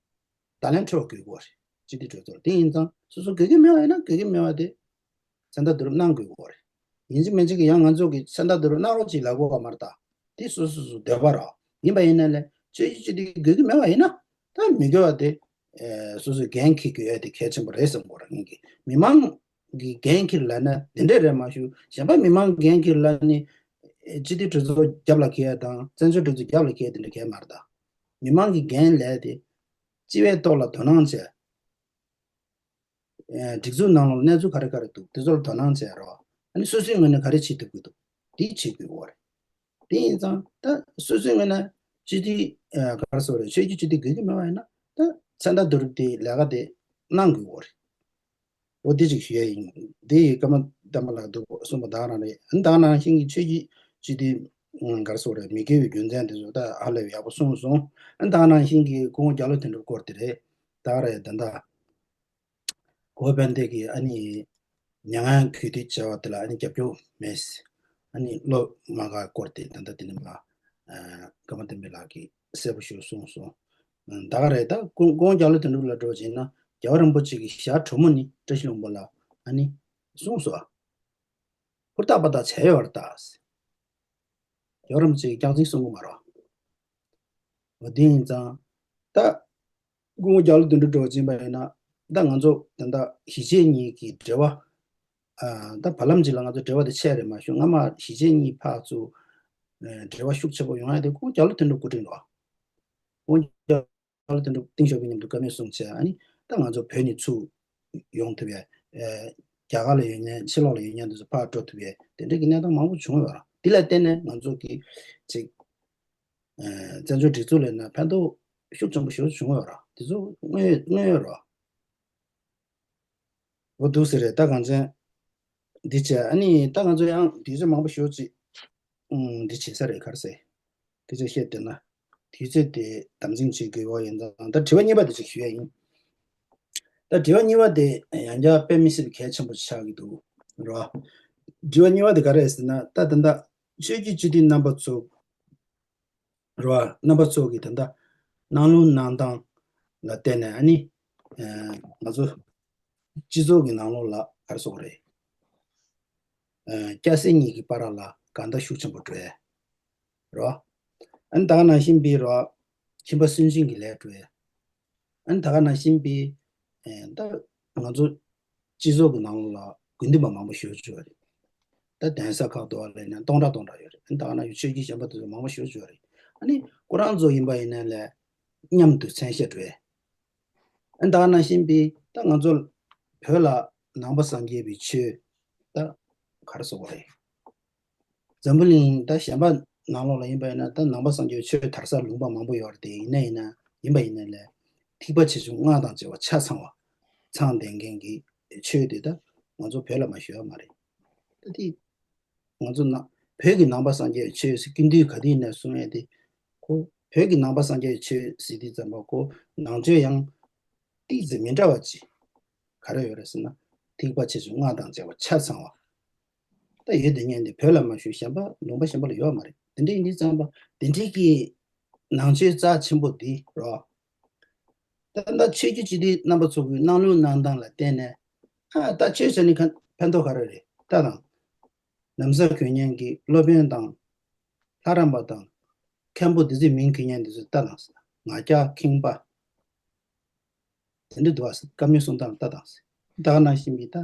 བརྡ་ལན་འཕྲོད་དགོས་ཀྱི་ཡོད་རེད། སྤྱི་འཐུས་གྲོས་ཚོགས་དེ་ཡིན་ཙང་། སོ་སོ་དགོས་ཀྱི་མེད་པ་ཡིན་ན་དགོས་ཀྱི་མེད་པ་དེ་མཚན་རྟགས་བསྡུ་རུབ་གནང་དགོས་ཀྱི་ཡོད་རེད། ཡིན་གཅིག་མིན་གཅིག་གི་ཡང་ང་ཚོ་གི་མཚན་རྟགས་བསྡུ་རུབ་གནང་རོགས་གྱིས་ལབ་དགོས་པ་མ་རེད་ད། དེ་སོ་སོ་སོ་འདོད་པ་རེད། ཡིན་པ་ཡིན་ན་ལས་ཆོས་བརྒྱུད་སྤྱི་འཐུས་དགོས་ཀྱི་མེད་པ་ཡིན་ན། ད་མི་དགོས་པ་དེ་ཨེ་སོ་སོས་འགན་འཁྱེར་དགོས་ཡ་དེ་གལ་ཆེན་པོ་རེད་བསམ་གྱི་ཡོད་རེད། ངེད་ཀྱི་མི་མང་གི་འགན་འཁྱེར་ལབ་ན་དེ་འདྲས་རེད་མ་གཞི། གཞན་པ་མི་མང་གི་འགན་འཁྱེར་ལབ་ནི་སྤྱི་འཐུས་གྲོས་ཚོགས་རྒྱབ་ལ་འཁྱེར་ཡ་དང་བཙན་བྱོལ་གྲོས་ཚོགས་རྒྱབ་ལ་འཁྱེར་ཡ་དེ་འདྲ་གང་ཡང་མ་རེད་ད། མི་མང་གི་འགན་ལབ་དེ་སྤྱི་པའི་ཐོག་ལ་དོ་སྣང་བྱས། ཨེ་སྒྲིག་འཛུགས་ནང་ལ་གནས་ཚུལ་ག་རེ་ག་རེ་འདུག། དེ་ཚོ་ལ་དོ་སྣང་བྱས་རོགས། ཨ་ནི་སོ་སོའི་ངོས་ནས་ག་རེ་བྱེད་ཐུབ་ཀྱི་འདུག། དེ་བྱེད་དགོས་ཀྱི་ཡོད་རེད། དེ་ཡིན་ཙང་ད་སོ་སོའི་ངོས་ནས་སྤྱི་འཐུས་ཨ་ག་རེ་ཟེར་དགོས་རེད། ཆོས་བརྒྱུད་སྤྱི་འཐུས་དགོས་ཀྱི་མེད་པ་ཡིན་ན། ད་མཚན་རྟགས་བསྡུ་རུབ་དེ་ལས་ཀ་དེ་གནང་དགོས་ཀྱི་ཡོད་རེད། འོ་དེ་ཅིག་ཞུ་ཡ་ཡིན། དེ་ཡི་ཀརྨ་བསྟན་འཕེལ་ལགས་འདུག་གསུངས་པ་ད་ག་རང་རེད། ཨ་ནི་ད་ག་ནང་བཞིན་གྱི་ཆོས་བརྒྱུད་སྤྱི་འཐུས་ཨ་ག་རེ་ཟེར་དགོས་རེད། མི་དགོས་པའི་རྒྱུ་མཚན་དེ་ཚོ་ད་ཧ་ལས་པའི་ཡག་པོ་གསུངས་སོང་། ཨ་ནི་ད་ག་ནང་བཞིན་གྱི་སྐུ་ངོ་རྒྱ་ལོ་དོན་གྲུབ་སྐོར་དེ་རེད། ད་རེད་ད་ལྟ། གོ་བོ་དཔལ་ལྡན་གྱིས་ཨ་ནི་མྱ་ངན་གུས་འདུད་བྱ་བ་དེ་ལ་ཨ་ནི་རྒྱབ་སྐྱོར་མེད། ཨ་ནི་སློབ་མ་ག་སྐོར་དེ་ད་ལྟ་དེ་ནི་མ་ཨ་ཀརྨ་བསྟན་འཕེལ་ལགས་ཀྱིས་གསལ་པོ་ཞིག་གསུངས་སོང་། ད་ག་རེད། ད་ཀུན་ཀུན་མཁྱེན་རྒྱལ་བ་དོན་གྲུབ་ལ་འགྲོ་བྱས་ན་རྒྱལ་བ་རིན་པོ་ཆེ་གི་ཞལ་དྲོན་མོ་ནི་བཀྲ་ཤིས་ལྷུན་པོ་ལ་ཨ་ནི་གསུངས་སོང་། ཧུར་ཐག་པ་ཐག་བྱས་ཡོད་རེད་ད། རྒྱལ་བ་རིན་པོ་ཆེ་གི་རྒྱག་འཛིན་གསུང་གི་མ་རེད། འོ་དེ་ཡིན་ཙང་། ད་ཀུན་མཁྱེན་རྒྱལ་བ་དོན་གྲུབ་འགྲོ་བ་ཅན་པ་ཡིན་ན། ད་ང་ཚོ་ད་ལྟ་གཞིས་བྱེས་གཉིས་ཀྱི་འབྲེལ་བ། ཨ་ད་བར་ལམ་གཅིག་ལ་ང་ཚོ་འབྲེལ་བ་དེ་ཆད་རེད་མ་ཞུ། སྔ་མ་གཞིས་བྱེས་གཉིས་ཕར་ཚུར་ཨ་འབྲེལ་བ་ཤུགས་ཆེ་པོ་ཡོང་ཡ་དེ་ཀུན་མཁྱེན་རྒྱལ་བ་དོན་གྲུབ་སྐུ་དྲིན་རེད། ཀུན་མཁྱེན་རྒྱལ་བ་དོན་གྲུབ་ཏིང་ཞོ་པའི་མཉམ་དུ་བཀའ་མོལ་གསུངས་བྱས། ཨ་ནི་ད་ང་ཚོ་བོད་ནས་ཚུར་ཡོང་ཐུབ་ཡ། ཨ་རྒྱ་གར་ལ་ཡོད་མཁན་ཕྱི་ལོགས་ལ་ཡོད་མཁན་དེ་ཚོ་ཕར་འགྲོ་ཐུབ་ཡ་དེ་འདྲ་གི་གནས་སྟངས་མང་པོ་བྱུང་ཡོད་རེད། དེ་ལ་བརྟེན་ནས་ང་ཚོ་གི་ཅིག་ཨ་བཙན་བྱོལ་སྒྲིག་འཛུགས་ལ་ན་ཕན་ཐོགས་ཤུགས་ཆེན་པོ་ཞེ་པོ་བྱུང་ཡོད་རེད། དེ་ཚོ་དངོས་དངོས་ཡོད་རེད། འོ་འདུག་ཟེར་རེད། ད་གང་ཅན་འདི་བྱས། ཨ་ནི་ད་ང་ཚོ་ཡང་དུས་ཚོད་མང་པོ་ཞེ་པོ་ཅིག་ཨུམ་འདི་བྱེད་ས་རེད། ག་རེ་ཟེར། དེ་ཚོ་བཤད་བསྡད་ན་དུས་ཚོད་དེ་དམ་འཛིན་བྱེད་དགོས་པ་ཡིན་ཙང་། ད་དྲི་བ་གཉིས་པ་དེ་ཅིག་ཞུ་ཡ་ཡིན། ད་དྲི་བ་གཉིས་པ་དེ་ཡང་བསྐྱར་དཔེ་མི་སྲིད་པའི་གལ་ཆེན་པོ་ཆགས་ཀྱི་འདུག་ར། དྲི་བ་གཉིས་པ་དེ་ག་རེ་རེད་ཟེར་ན། ད་ད་ལྟ་ཆོས་བརྒྱུད་སྤྱི་འཐུས་རྣམ་པ་ཚོ་རེད་བ། རྣམ་པ་ཚོ་གི་ད་ལྟ་གནང་ལུགས་གནང་སྟངས་ལ་བརྟེན་ནས། ཨ་ནི་ཨ་ང་ཚོ་སྤྱི་ཚོགས་ཀྱི་ནང་ལོགས་ལ་ག་རེ་ཟེར་དགོས་རེད། ཨ་སྐྱ་སེར་གཉིས་ཀྱི་བར་ལ་འགལ་ཟླ་ཤུགས་ཆེན་པོ་འགྲོ་ཡ་རེད་བ། ཨ་ནི་ད་ག་ནང་བཞིན་པའི་རེད་བ། ཁྱིམ་པ་སུན་འབྱིན་གྱི་ལས་འགྲོ་ཡ། ཨ་ནི་ད་ག་ནང་བཞིན་པའི་ཨ་ད་ང་ཚོ་སྤྱི་ཚོགས་ཀྱི་ནང་ལ་དགོས་འདུན་པ་མང་པོ་ཞེ་པོ་ཅིག་ཡོད་རེད། ད་གདན་ས་ཁག་ཏུ་བ་ལས་ནས་སྟོང་ཕྲག་སྟོང་ཕྲག་ཡོད་རེད། ཨ་ནི་ད་ག་ནང་བཞིན་ཆོས་བརྒྱུད་གཞན་པ་དེ་ཚོ་མང་པོ་ཞེ་པོ་ཅིག་ཡོད་རེད། ཨ་ནི་ཁོ་རང་ཚོ་ཡིན་པ་ཡིན་ནའི་ལས་མཉམ་དུ་མཚན་ཤས་འགྲོ་ཡ། ཨ་ནི་ད་ག་ནང་བཞིན་པའི་ད་ང་ཚོ་བོད་ལ་ནང་པ་སངས་རྒྱས་པའི་ཆོས་ད་ག་རེ་ཟེར་དགོས་རེད། འཛམ་བུ་གླིང་ད་གཞན་པ་ནང་ལོགས་ལ་ཡིན་པ་ཡིན་ན། ད་ནང་པ་སངས་རྒྱས་ཆོས་དར་ས་ལུང་པ་མང་པོ་ཡོད་རེད་དེ། ཡིན་ན་ཡིན་ན་ཡིན་པ་ཡིན་ན་ལས་ཐེག་པ་ཆེ་ཆུང་སྔགས་དང་བཅས་པ་ཆ་ཚང་བ་ཚང་ལྡན་མཁན་གྱི་ཆོས་དེ་ད་ང་ཚོ་བོད་ལ་མ་ཞུགས་ཡ་མ་རེད། ད་དེ་ང་ཚོ་ནང་བོད་ཀྱི་ནང་པ་སངས་རྒྱས་ཆོས་ཟེར་སྐུ་མདུན་ག་དུས་ནས་གསུང་ཡ་དེ། ཁོ་བོད་ཀྱི་ནང་པ་སངས་རྒྱས་ཆོས་ཟེར་དུས་ཙམ་པ་ཁོ་ནང་ཆོས་ཡང་ཏིག་ཙམ་མི་འདྲ་བ་ཅིག་ག་རེ་ཡོད་རེད་ཟེར་ན། ཐེག་པ་ཆེ་ཆུང་སྔགས་དང་བཅས་པ་ཆ་ཚང་བ། ད་ཡོད་དེ་ཉན་དེ་བོད་ལ་མ་ཞུགས་གཞན་པ་ལུང་པ་གཞན་པ་ལ་ཡོད་མ་རེད། དེ་འདྲ་ཡིན་དུས་ཙམ་པ་དེ་འདྲའི་གི་ནང་ཆོས་རྩ་ཆེན་པོ་འདི་རོ། ད་ལྟ་ཆོས་བརྒྱུད་སྤྱི་འཐུས་རྣམ་པ་ཚོ་གི་གནང་ལུགས་གནང་སྟངས་ལ་བརྟེན་ནས། ཨ་ད་ཆོས་བྱས་ནས་ག་ཕན་ཐོགས་ག་རེ་རེད་ལྟ་དང་། ན་བཟའ་གྱོན་མཁན་གྱི་སློབ་དཔོན་དང་། ལྷ་རམས་པ་དང་། མཁན་པོ་འདི་ཚོའི་མིང་གྱོན་མཁན་འདི་ཚོ་ལྟ་དང་། ང་རྒྱལ་ཁེངས་པ། དེ་འདྲ་འདུག་བ། བཀའ་མོལ་གསུང་སྟངས་ལྟ་དང་། ད་ག་ནང་བཞིན་གྱི་ད་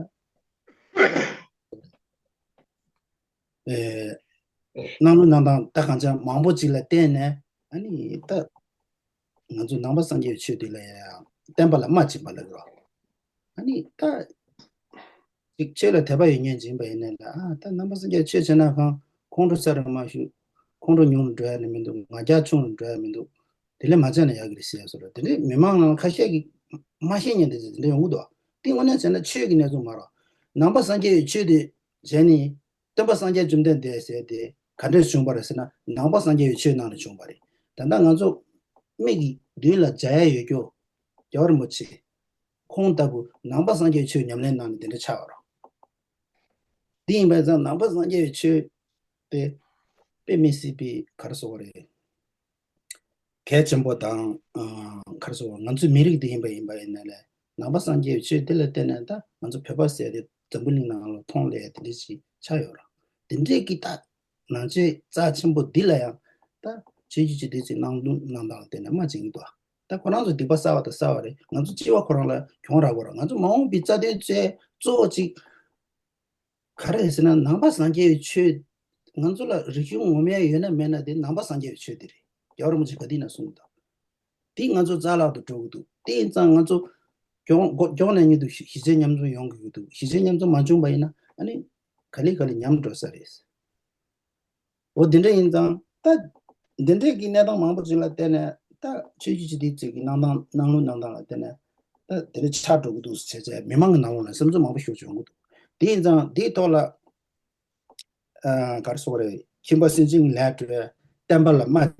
ཨེ་གནང་ལུགས་གནང་སྟངས་ད་གང་ཅང་མང་པོ་ཅིག་ལ་བརྟེན་ནས། ཨ་ནི་ད་ང་ཚོ་ནང་པ་སངས་རྒྱས་ཆོས་འདི་ལ་ཡང་བསྟན་པ་ལ་རྨ་བྱིན་པ་ལ་རོ། ཨ་ནི་ད་ཅིག་ཆོས་ལ་དད་པ་ཡོད་མཁན་ཅིག་ཡིན་པ་ཡིན་ན་ལ། ཨ་ད་ནང་པ་སངས་རྒྱས་ཆོས་བྱས་ན་གང་ཁོང་ཁྲོ་ས་རུ་མ་ཞུ། ཁོང་ཁྲོ་ཉུང་རུ་འགྲོ་ཡ་ནི་མི་འདུག་ང་རྒྱལ་ཆུང་རུ་འགྲོ་ཡ་མི་འདུག་དེ་ལས་མ་བྱས་ན་ཡག་གི་རེད་ཟེར་ཡ་སོ་ར། དེ་འདྲའི་མི་མང་ནང་ཁ་ཤས་ཀྱིས་མ་ཤེས་མཁན་དེ་ཚོ་དེ་འདྲ་ཡོང་གི་འདུག་དེ་དངོས་གནས་བྱས་ན་ཆོས་ཀྱི་གནས་ཚུལ་མ་རེད། ནང་པ་སངས་རྒྱས་ཀྱི་ཆོས་དེ་བྱས་ནས་སྟོན་པ་སངས་རྒྱས་བཅོམ་ལྡན་འདས་ཟེར་དེ་ག་འདྲས་བྱུང་བ་རེད་ཟེར་ན། ནང་པ་སངས་རྒྱས་ཀྱི་ཆོས་ནང་ནས་བྱུང་བ་རེད། ད་ལྟ་ང་ཚོ་མིག་གི་མདུན་ལ་མཇལ་ཡ་ཡོད་རྒྱུ་རྒྱལ་བ་རིན་པོ་ཆེ་ཁོང་ལྟ་བུ་ནང་པ་སངས་རྒྱས་ཀྱི་ཆོས་ཉམས་ལེན་གནང་ནས་དེ་འདྲ་ཆགས་པ་རེད། དེ་ཡིན་པ་ཙང་ནང་པ་སངས་རྒྱས་ཀྱི་ཆོས་དེ་དཔེ་མི་སྲིད་པའི་ག་རེ་ཟེར་དགོས་རེད། གལ་ཆེན་པོ་དང་། ཨ་ག་རེ་ཟེར་དགོས། ང་ཚོའི་མི་རིགས་འདི་ཡིན་པ་ཡིན་པ་ཡིན་ན་ལས་ནང་པ་སངས་རྒྱས་ཀྱི་ཆོས་འདི་ལ་བརྟེན་ནས་ད་ང་ཚོ་བོད་པ་ཟེར་དེ་འཛམ་བུ་གླིང་ནང་ལ་མཐོང་སླེབས་དེ་འདྲ་ཞིག་ཆགས་ཡོད་རེད། དེ་འདྲས་ཀྱི་ད་ནང་ཆོས་རྩ་ཆེན་པོ་འདི་ལ་ཡང་ད་ཆོས་བརྒྱུད་སྤྱི་འཐུས་ཚོས་གནང་ལུགས་གནང་སྟངས་ལ་བརྟེན་ནས་རྨ་བྱེད་ཀྱི་འདུག་ད་ཁོ་རང་ཚོ་སྡིག་པ་བསགས་པ་དང་བསགས་པ་རེད། ང་ཚོ་སྐྱེ་བ་ཁོ་རང་ལ་གྱོང་རག་གི་རེད། ང་ཚོ་མ་འོངས་པའི་རྩ་དོན་བཅས་གཙོ་བོ་གཅིག་ག་རེ་རེད་ཟེར་ན། ནང་པ་སངས་རྒྱས་པའི་ཆོས་ང་ཚོ་ལ་རིག་གཞུང་ངོ་མ་ཡོད་ན་མེད་ན་དེ་ནང་པ་སངས་རྒྱས་པའི་ཆོས་དེ་རེད། རྒྱལ་བ་རིན་པོ་ཆེ་ག་དུས་ན་གསུངས་འདུག་དེ་ང་ཚོ་རྩ་བརླག་ཏུ་འགྲོ་གི་འདུག་དེ་ཡིན་ཙང་ང་ཚོ་གྱོང་གྱོང་ནས་ཉིད་དུ་གཞིས་བྱེས་མཉམ་འཛོམས་ཡོང་དགོས་ཀྱི་འདུག་གཞིས་བྱེས་མཉམ་འཛོམས་མ་བྱུང་བ་ཡིན་ན་ཨ་ནི་ག་ལེ་ག་ལེ་ཉམས་འགྲོ་ས་རེད། འོ་དེ་འདྲ་ཡིན་ཙང་ད་འདི་འདྲའི་གི་གནས་སྟངས་མང་པོ་ཅིག་ལ་བརྟེན་ནས། ད་ཆོས་བརྒྱུད་སྤྱི་འཐུས་ཅིག་གི་གནང་སྟངས་གནང་ལུགས་གནང་སྟངས་ལ་བརྟེན་ནས་ད་དེ་འདྲ་ཆགས་འགྲོ་གི་འདུག་ཟེར་བྱས་མི་མང་གི་ནང་ལོགས་ནས་བསམ་ཚུལ་མང་པོ་ཞིག་བྱུང་གི་འདུག་དེ་ཡིན་ཙང་དེའི་ཐོག་ལ་ཨ་ག་རེ་ཟེར་དགོས་རེད། ཁྱིམ་པ་སུན་འབྱིན་ལས་འགྲོ་བའི་བསྟན་པ་ལ་རྨ་བྱས།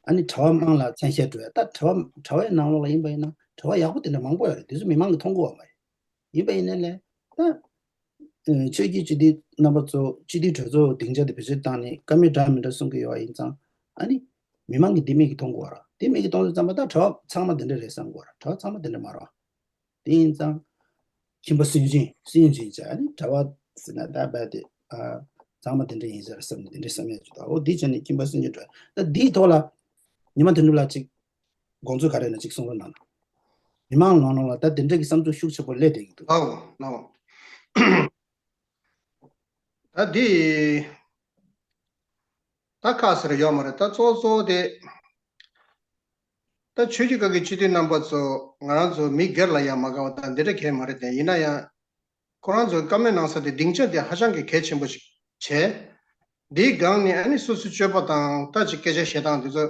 ཨ་ནི་གྲྭ་བ་དམངས་ལ་མཚན་ཤས་འགྲོ་བའི། ད་གྲྭ་བ་གྲྭ་བའི་ནང་ལོགས་ལ་ཡིན་པ་ཡིན་ན་ གྲྭ་པ་ཡག་པོ་དེ་འདྲ་མང་པོ་ཡོད་རེད། དེ་ཚོ་མི་མང་གིས་མཐོང་གི་ཡོད་མ་རེད། ཡིན་པ་ཡིན་ནའི་ལས་ད་ཆོས་བརྒྱུད་སྤྱི་འཐུས་རྣམ་པ་ཚོ་སྤྱི་འཐུས་གྲོས་ཚོགས་སྡིངས་ཆ་དེ་བེད་སྤྱོད་བཏང་ནས་བཀའ་མོལ་འདྲ་མི་འདྲ་གསུང་གི་ཡོད་པ་ཡིན་ཙང་། ཨ་ནི་མི་མང་གིས་འདི་མིག་གིས་མཐོང་གི་ཡོད་རེད། འདི་མིག་གིས་མཐོང་དུས་ཙམ་པ་ད་གྲྭ་པ་ཚང་མ་འདི་འདྲ་རེད་བསམ་གི་ཡོད་རེད། གྲྭ་པ་ཚང་མ་འདི་འདྲ་མ་རེད་པ། དེ་ཡིན་ཙང་། ཁྱིམ་པ་སུན་འབྱིན་སུན་འབྱིན་བྱས། ཨ་ནི་གྲྭ་པ་ཟེར་ན་ད་རྦད་དེ་ཨ་ཚང་མ་དེ་འདྲ་ཡིན་ཟེར་བསམ་ནས་དེ་འདྲ་བསམ་ཡས་ཅིག་འདུག་འོ་འདི་བྱས་ནས་ཁྱིམ་པ་སུན་འབྱིན་འགྲོ། ད་འདིའི་ཐོག་ལ་ཉི་མ་དོན་གྲུབ་ལགས་ཅིག་དགོངས་ཚུལ་ག་རེ་ཡོད་ན་ཅིག་གསུང་རོགས་གནང་། མི་མང་ནང་ལོགས་ལ་ད་དེ་འདྲ་གི་བསམ་ཚུལ་ཤུགས་ཆེ་པོ་སླེབས་བསྡད་ཀྱི་འདུག་ལའོ་ལའོ། ད་འདི། ད་ཁག་ཟེར་ཡོད་མ་རེད། ད་གཙོ་གཙོ་དེ། ད་ཆོས་བརྒྱུད་ཁག་གི་སྤྱི་འཐུས་རྣམ་པ་ཚོ་ང་རང་ཚོ་མི་སྒེར་ལ་ཡང་མ་དགའ་བ་དང་འདི་འདྲ་གང་ཡང་མ་རེད་དེ། ཡིན་ན་ཡང་ཁོ་རང་ཚོའི་བཀའ་མོལ་གནང་ས་དེ་སྡིངས་ཆ་དེ་ཧ་ཅང་གི་གལ་ཆེན་པོ་ཞིག་བྱས། འདིའི་སྒང་ནས་ཨ་ནི་སོ་སོའི་སྤྱོད་པ་དང་ད་ཅིག་སྐད་ཆ་བཤད་སྟངས་དེ་ཚོ་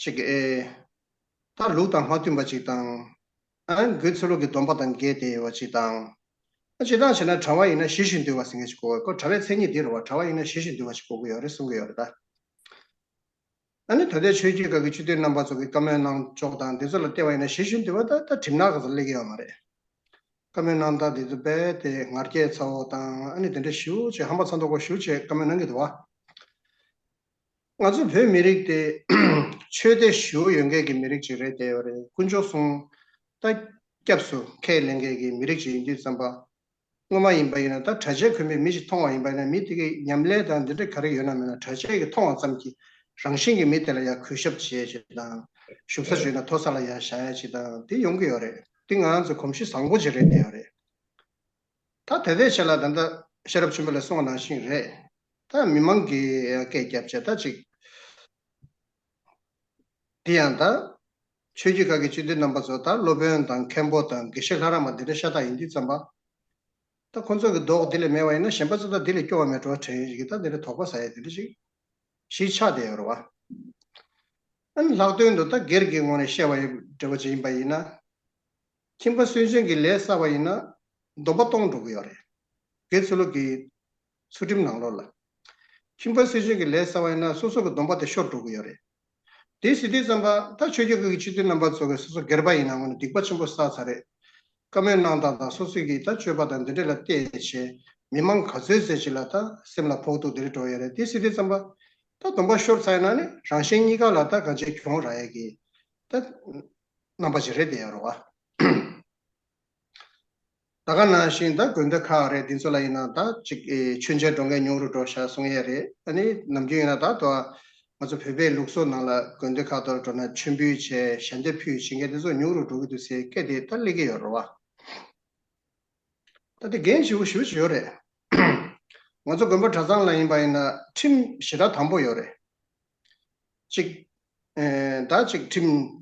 ཅིག་ཨེ། ད་ལུགས་དང་མ་མཐུན་པ་ཅིག་དང་། ཨ་དགེ་ཚུལ་སློང་གི་སྡོམ་པ་དང་འགལ་བསྡད་ཡོད་པ་ཅིག་དང་། ཨ་སྤྱིར་བཏང་བྱས་ན་གྲྭ་པ་ཡིན་ན་ཞི་ཞིང་དུལ་བ་ཟེར་མཁན་ཅིག་དགོས། ཁོ་གྲྭ་པའི་མཚན་ཉིད་འདི་རེད་པ། གྲྭ་པ་ཡིན་ན་ཞི་ཞིང་དུལ་བ་ཅིག་དགོས་ཀྱི་ཡོད་རེད་གསུང་གི་ཡོད་རེད་ད། ཨ་ནི་ད་ལྟའི་ཆོས་བརྒྱུད་ཁག་གི་སྤྱི་འཐུས་རྣམ་པ་ཚོ་གིས་བཀའ་མོལ་གནང་ཕྱོགས་དང་འདི་ཚོ་ལ་བལྟས་པ་ཡིན་ན་ཞི་ཞིང་དུལ་བ་ད་ད་གྲིབ་ནག་ག་ཚོད་སླེབས་ཀྱི་ཡོད་མ་རེད། བཀའ་མོལ་གནང་སྟངས་འདི་ཚོ་རྦད་དེ་ངར་སྐད་ཚ་བོ་དང་ཨ་ནི་དེ་འདྲ་ཞེ་པོ་ཅིག་ཧམ་པ་ཚ་མདོག་པོ་ཞེ་པོ་ཅིག་བཀའ་མོལ་གནང་གི་འདུག་པ། ང་ཚོ་བོད་མི་རིགས་དེ་ཆོས་དད་ཞེ་པོ་ཡོད་མཁན་གྱི་མི་རིགས་ཅིག་རེད་བསྡད་ཡོད་རེད། དཀོན་མཆོག་གསུམ་ད་སྐྱབས་སུ་ཁས་ལེན་མཁན་གྱི་མི་རིགས་ཅིག་ཡིན་དུས་ཙམ་པ། སྔོན་མ་ཡིན་པ་ཡིན་ན་ད་གྲྭ་ཆས་གོན་པའི་མི་ཞིག་མཐོང་བ་ཡིན་པ་ཡིན་ན་མི་དེ་གའི་ཉམས་ལེན་དང་འདི་འདྲ་ག་རེ་ཡོད་ན་མེད་ན་གྲྭ་ཆས་ཀྱིས་མཐོང་བ་ཙམ་གྱིས་རང་བཞིན་གྱིས་མི་དེ་ལ་ཡ་གུས་ཞབས་བྱེད་ཅིག་དང་། བཞུགས་ས་བྱས་ན་མཐོ་ས་ལ་ཡ་བཞག་ཡ་ཅིག་དང་དེ་ཡོང་གི་ཡོད་རེད། དེ་ང་རང་ཚོ་གོམས་གཤིས་བཟང་པོ་ཅིག་རེད་བསྡད་ཡོད་རེད། ད་དེ་ལྟའི་ཆ་ལ་ད་ལྟ་ཤེས་རབ་ཆེན་པོ་ལགས་གསུངས་པ་ནང་བཞིན་རེད། ད་མི་མང་གིས་སྐད་བརྒྱབ་བྱས་ད་ཅིག་དེ་ཡང་ད་ཆོས་བརྒྱུད་ཁག་གི་སྤྱི་འཐུས་རྣམ་པ་ཚོ་ད་སློབ་དཔོན་དང་མཁན་པོ་དང་དགེ་བཤེས་ལྷ་རམས་པ་འདི་འདྲ་ཤ་སྟག་ཡིན་དུས་ཙམ་པ། ད་ཁོ་ཚོ་གི་མདོག་འདི་ལས་མེད་པ་ཡིན་ན་གཞན་པ་ཚོ་ད་འདི་ལས་སྐྱོ་བ་མེད་འགྲོ་དྲན་ཡོད་ཀྱི་ད་འདི་འདྲ་དོགས་པ་ཟ་ཡ་འདི་འདྲ་ཞིག་གཞི་ཆགས་བསྡད་ཡོད་རེད་པ། ཨ་ནི་ལྷག་དོན་དུ་ད་སྒེར་གྱི་ངོས་ནས་བཤད་པ་ཡིན་འདྲ་བོ་ཅིག་ཡིན་པ་ཡིན་ན། ཁྱིམ་པ་སུན་འབྱིན་གྱི་ལས་བསགས་པ་ཡིན་ན་སྡོམ་པ་གཏོང་འགྲོ་གི་ཡོད་རེད། དགེ་ཚུལ་སློང་གི་ཚུལ་ཁྲིམས་ནང་ལོགས་ལ། ཁྱིམ་པ་སུན་འབྱིན་གྱི་ལས་བསགས་པ་ཡིན་ན་སོ་སོ་གི་སྡོམ་པ་དེ་ཤོར་འགྲོ་གི་ཡོད་རེད། དེ་ཟེར་དུས་ཙམ་པ་ད་ཆོས་བརྒྱུད་ཁག་གི་སྤྱི་འཐུས་རྣམ་པ་ཚོ་གི་སོ་སོ་སྒེར་པ་ཡིན་ན་ངོས་ནས་སྡིག་པ་ཆེན་པོ་བསགས་ཚར་རེད། བཀའ་མོལ་གནང་སྟངས་དང་སོ་སོ་གི་ད་སྤྱོད་པ་དང་འདི་འདྲ་ལ་བལྟས་བྱས་མི་མང་ག་ཚོད་ཟེར་ཅིག་ལ་ད་སེམས་ལ་ཕོག་ཐུག་འདི་འདྲ་འགྲོ་ཡོད་རེད། དེ་ཟེར་དུས་ཙམ་པ་ད་སྡོམ་པ་ཤོར་ཚར་ཡིན་ན་ནི་རང་གཞན་གཉིས་ཀ་ལ་ད་གང་ཅི་གྱོང་རག་ཡས་ཀྱི་ད་རྣམ་པ་ཅིག་རེད་བསྡད་ཡོད་རེད་པ། ད་ག་ནང་བཞིན་ད་དགོན་སྡེ་ཁག་རེད། འདི་ཚོ་ལ་ཡིན་ན་ད་ཅིག་ཨེ་མཆོད་མཇལ་འགྲོ་མཁན་ཉུང་རུ་འགྲོ་ཤག་གསུང་ཡས་རེད། ཨ་ནི་ནམ་རྒྱུན་ཡིན་ན་ད་དུང་ང་ཚོ་བོད་པའི་ལུགས་སྲོལ་ནང་ལ་དགོན་སྡེ་ཁག་ཏུ་འགྲོ་ན་མཆོད་འབུལ་བྱས་ཞལ་འདེབས་ཕུལ་བྱེད་མཁན་དེ་ཚོ་ཉུང་རུ་འགྲོ་གི་འདུག་ཟེར་སྐད་དེ་ད་སླེབས་ཀྱི་ཡོད་རེད་པ། ད་དེ་འགན་ཞེ་པོ་ཞེ་པོ་ཅིག་ཡོད་རེད། ང་ཚོ་དགོན་པ་གྲྭ་ཚང་ལ་ཡིན་པ་ཡིན་ན་ཁྲིམས་ཞེ་དྲག་དམ་པོ་ཡོད་རེད། གཅིག་ཨེ་ད་གཅིག་ཁྲིམས།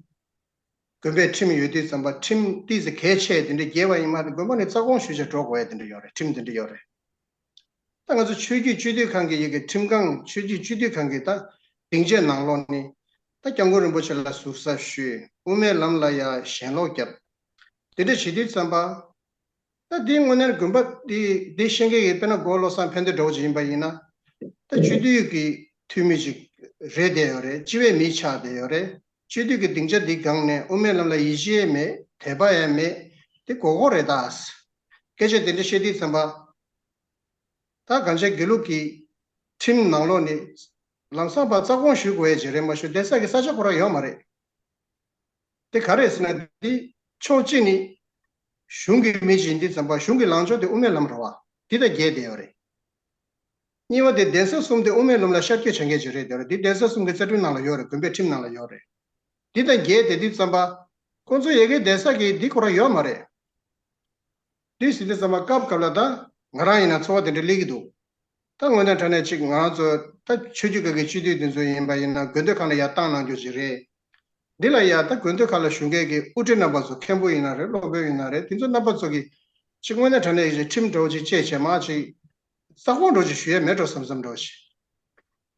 དགོན་པའི་ཁྲིམས་ཡོད་དུས་ཙམ་པ་ཁྲིམས་ཏོག་ཙམ་གལ་ཆེ་དེ་འདྲ་བརྒྱབ་པ་ཡིན་མ་གཏོགས་དགོན་པ་ནས་རྩ་དགོངས་ཞུས་བྱས་འགྲོ་དགོས་ཡ་དེ་འདྲ་ཡོད་རེད། ཁྲིམས་དེ་འདྲ་ཡོད་རེད། ད་ང་ཚོ་ཆོས་བརྒྱུད་སྤྱི་འཐུས་ཁང་གི་ཡི་གེ་ཁྲིམས་ཁང་ཆོས་བརྒྱུད་སྤྱི་འཐུས་ཁང་གི་ད་སྡིངས་ཆའི་ནང་ལོགས་ནས་ད་སྐྱབས་མགོན་རིན་པོ་ཆེ་ལ་ཟུར་ཟ་ཞུས། དབུ་མའི་ལམ་ལ་ཡ་ཞེན་ལོག་བརྒྱབ། དེ་འདྲ་བྱེད་དུས་ཙམ་པ། ད་འདི་དངོས་གནས་དགོན་པ་འདི་འདི་ཤེས་མཁན་གྱི་དཔེར་ན་མགོ་བློ་བཟང་ཕན་བདེ་འདྲ་བོ་ཅིག་ཡིན་པ་ཡིན་ན། ད་སྤྱི་འཐུས་ཀྱི་འཐུས་མི་ཅིག་རེད་བསྡད་ཡོད་རེད། སྤྱི་པའི་མི་ཆགས་བསྡད་ཡོད་རེད། སྤྱི་འཐུས་ཀྱི་སྡིངས་ཆ་འདི་སྒང་ནས་དབུ་མའི་ལམ་ལ་ཡིད་ཆེས་མེད་དད་པ་ཡང་མེད་དེ་མགོ་སྐོར་རེད་ད། སྐད་ཆ་དེ་འདྲ་བཤད་དུས་ཙམ་པ། ད་གང་ཅི་དགེ་ལུགས་ཀྱི་ཁྲིམས་ནང་ལོགས་ནས་ལམ་སང་ཕར་རྩ་དགོངས་ཞུ་དགོས་ཡ་ཅིག་རེད་མ་གཞི་བསྡད་ས་གི་ས་ཆ་ཁོ་རང་ཡོད་མ་རེད། དེ་ག་རེ་ཟེར་ན་འདི་ཕྱོགས་གཅིག་ནི་གཞུང་གི་མི་ཅིག་ཡིན་དུས་ཙམ་པ་གཞུང་གི་ལངས་ཕྱོགས་དེ་དབུ་མའི་ལམ་རེད་པ། འདི་དང་འགལ་བསྡད་ཡོད་རེད། གཉིས་པ་དེ་གདན་ས་གསུམ་དེ་དབུ་མའི་ལམ་ལ་ཤར་བསྐྱོད་བྱེད་མཁན་ཅིག་རེད་བསྡད་ཡོད་རེད། འདི་གདན་ས་གསུམ་གྱི་རྩ་ཁྲིམས་ནང་ལ་ཡོད་རེད། དགོན་པའི་ཁྲིམས་ནང་ལ་ཡོད་རེད། འདི་དང་འགལ་བསྡད་དུས་ཙམ་པ་ཁོང་ཚོ་ཡ་གིའི་བསྡད་ས་གི་འདི་ཁོ་རང་ཡོད་མ་རེད། དེ་ཟེར་དུས་ཙམ་པ་སྐབས་སྐབས་ལ་ད་ང་རང་ཡིན་ན་ཚོར་བ་དེ་འདྲ་སླེབས་ཀྱི་འདུག་ད་དངོས་གནས་དྲང་གནས་ཅིག་ང་རང་ཚོ་ད་ཆོས་བརྒྱུད་ཁག་གི་སྤྱི་འཐུས་དེ་ཚོ་ཡིན་པ་ཡིན་ན་དགོན་སྡེ་ཁག་ལ་ཡར་བཏང་གནང་རྒྱུ་ཅིག་རེད། འདི་ལ་ཡ་ད་དགོན་སྡེ་ཁག་ལ་བཞུགས་མཁན་གྱི་དབུ་ཁྲིད་རྣམ་པ་ཚོ་མཁན་པོ་ཡིན་ན་རེད། སློབ་དཔོན་ཡིན་ན་རེད། དེ་ཚོ་རྣམ་པ་ཚོ་གིས་ཅིག་དངོས་གནས་དྲང་གནས་ཀྱི་ཁྲིམས་འདྲ་བོ་ཅིག་བཅད་བྱས་མར་ཅིག་རྩ་དགོངས་འདྲ་བོ་ཅིག་ཞུ་ཡས་མེད་འགྲོ་བསམ་བསམ་འདྲ་བོ་ཞིག་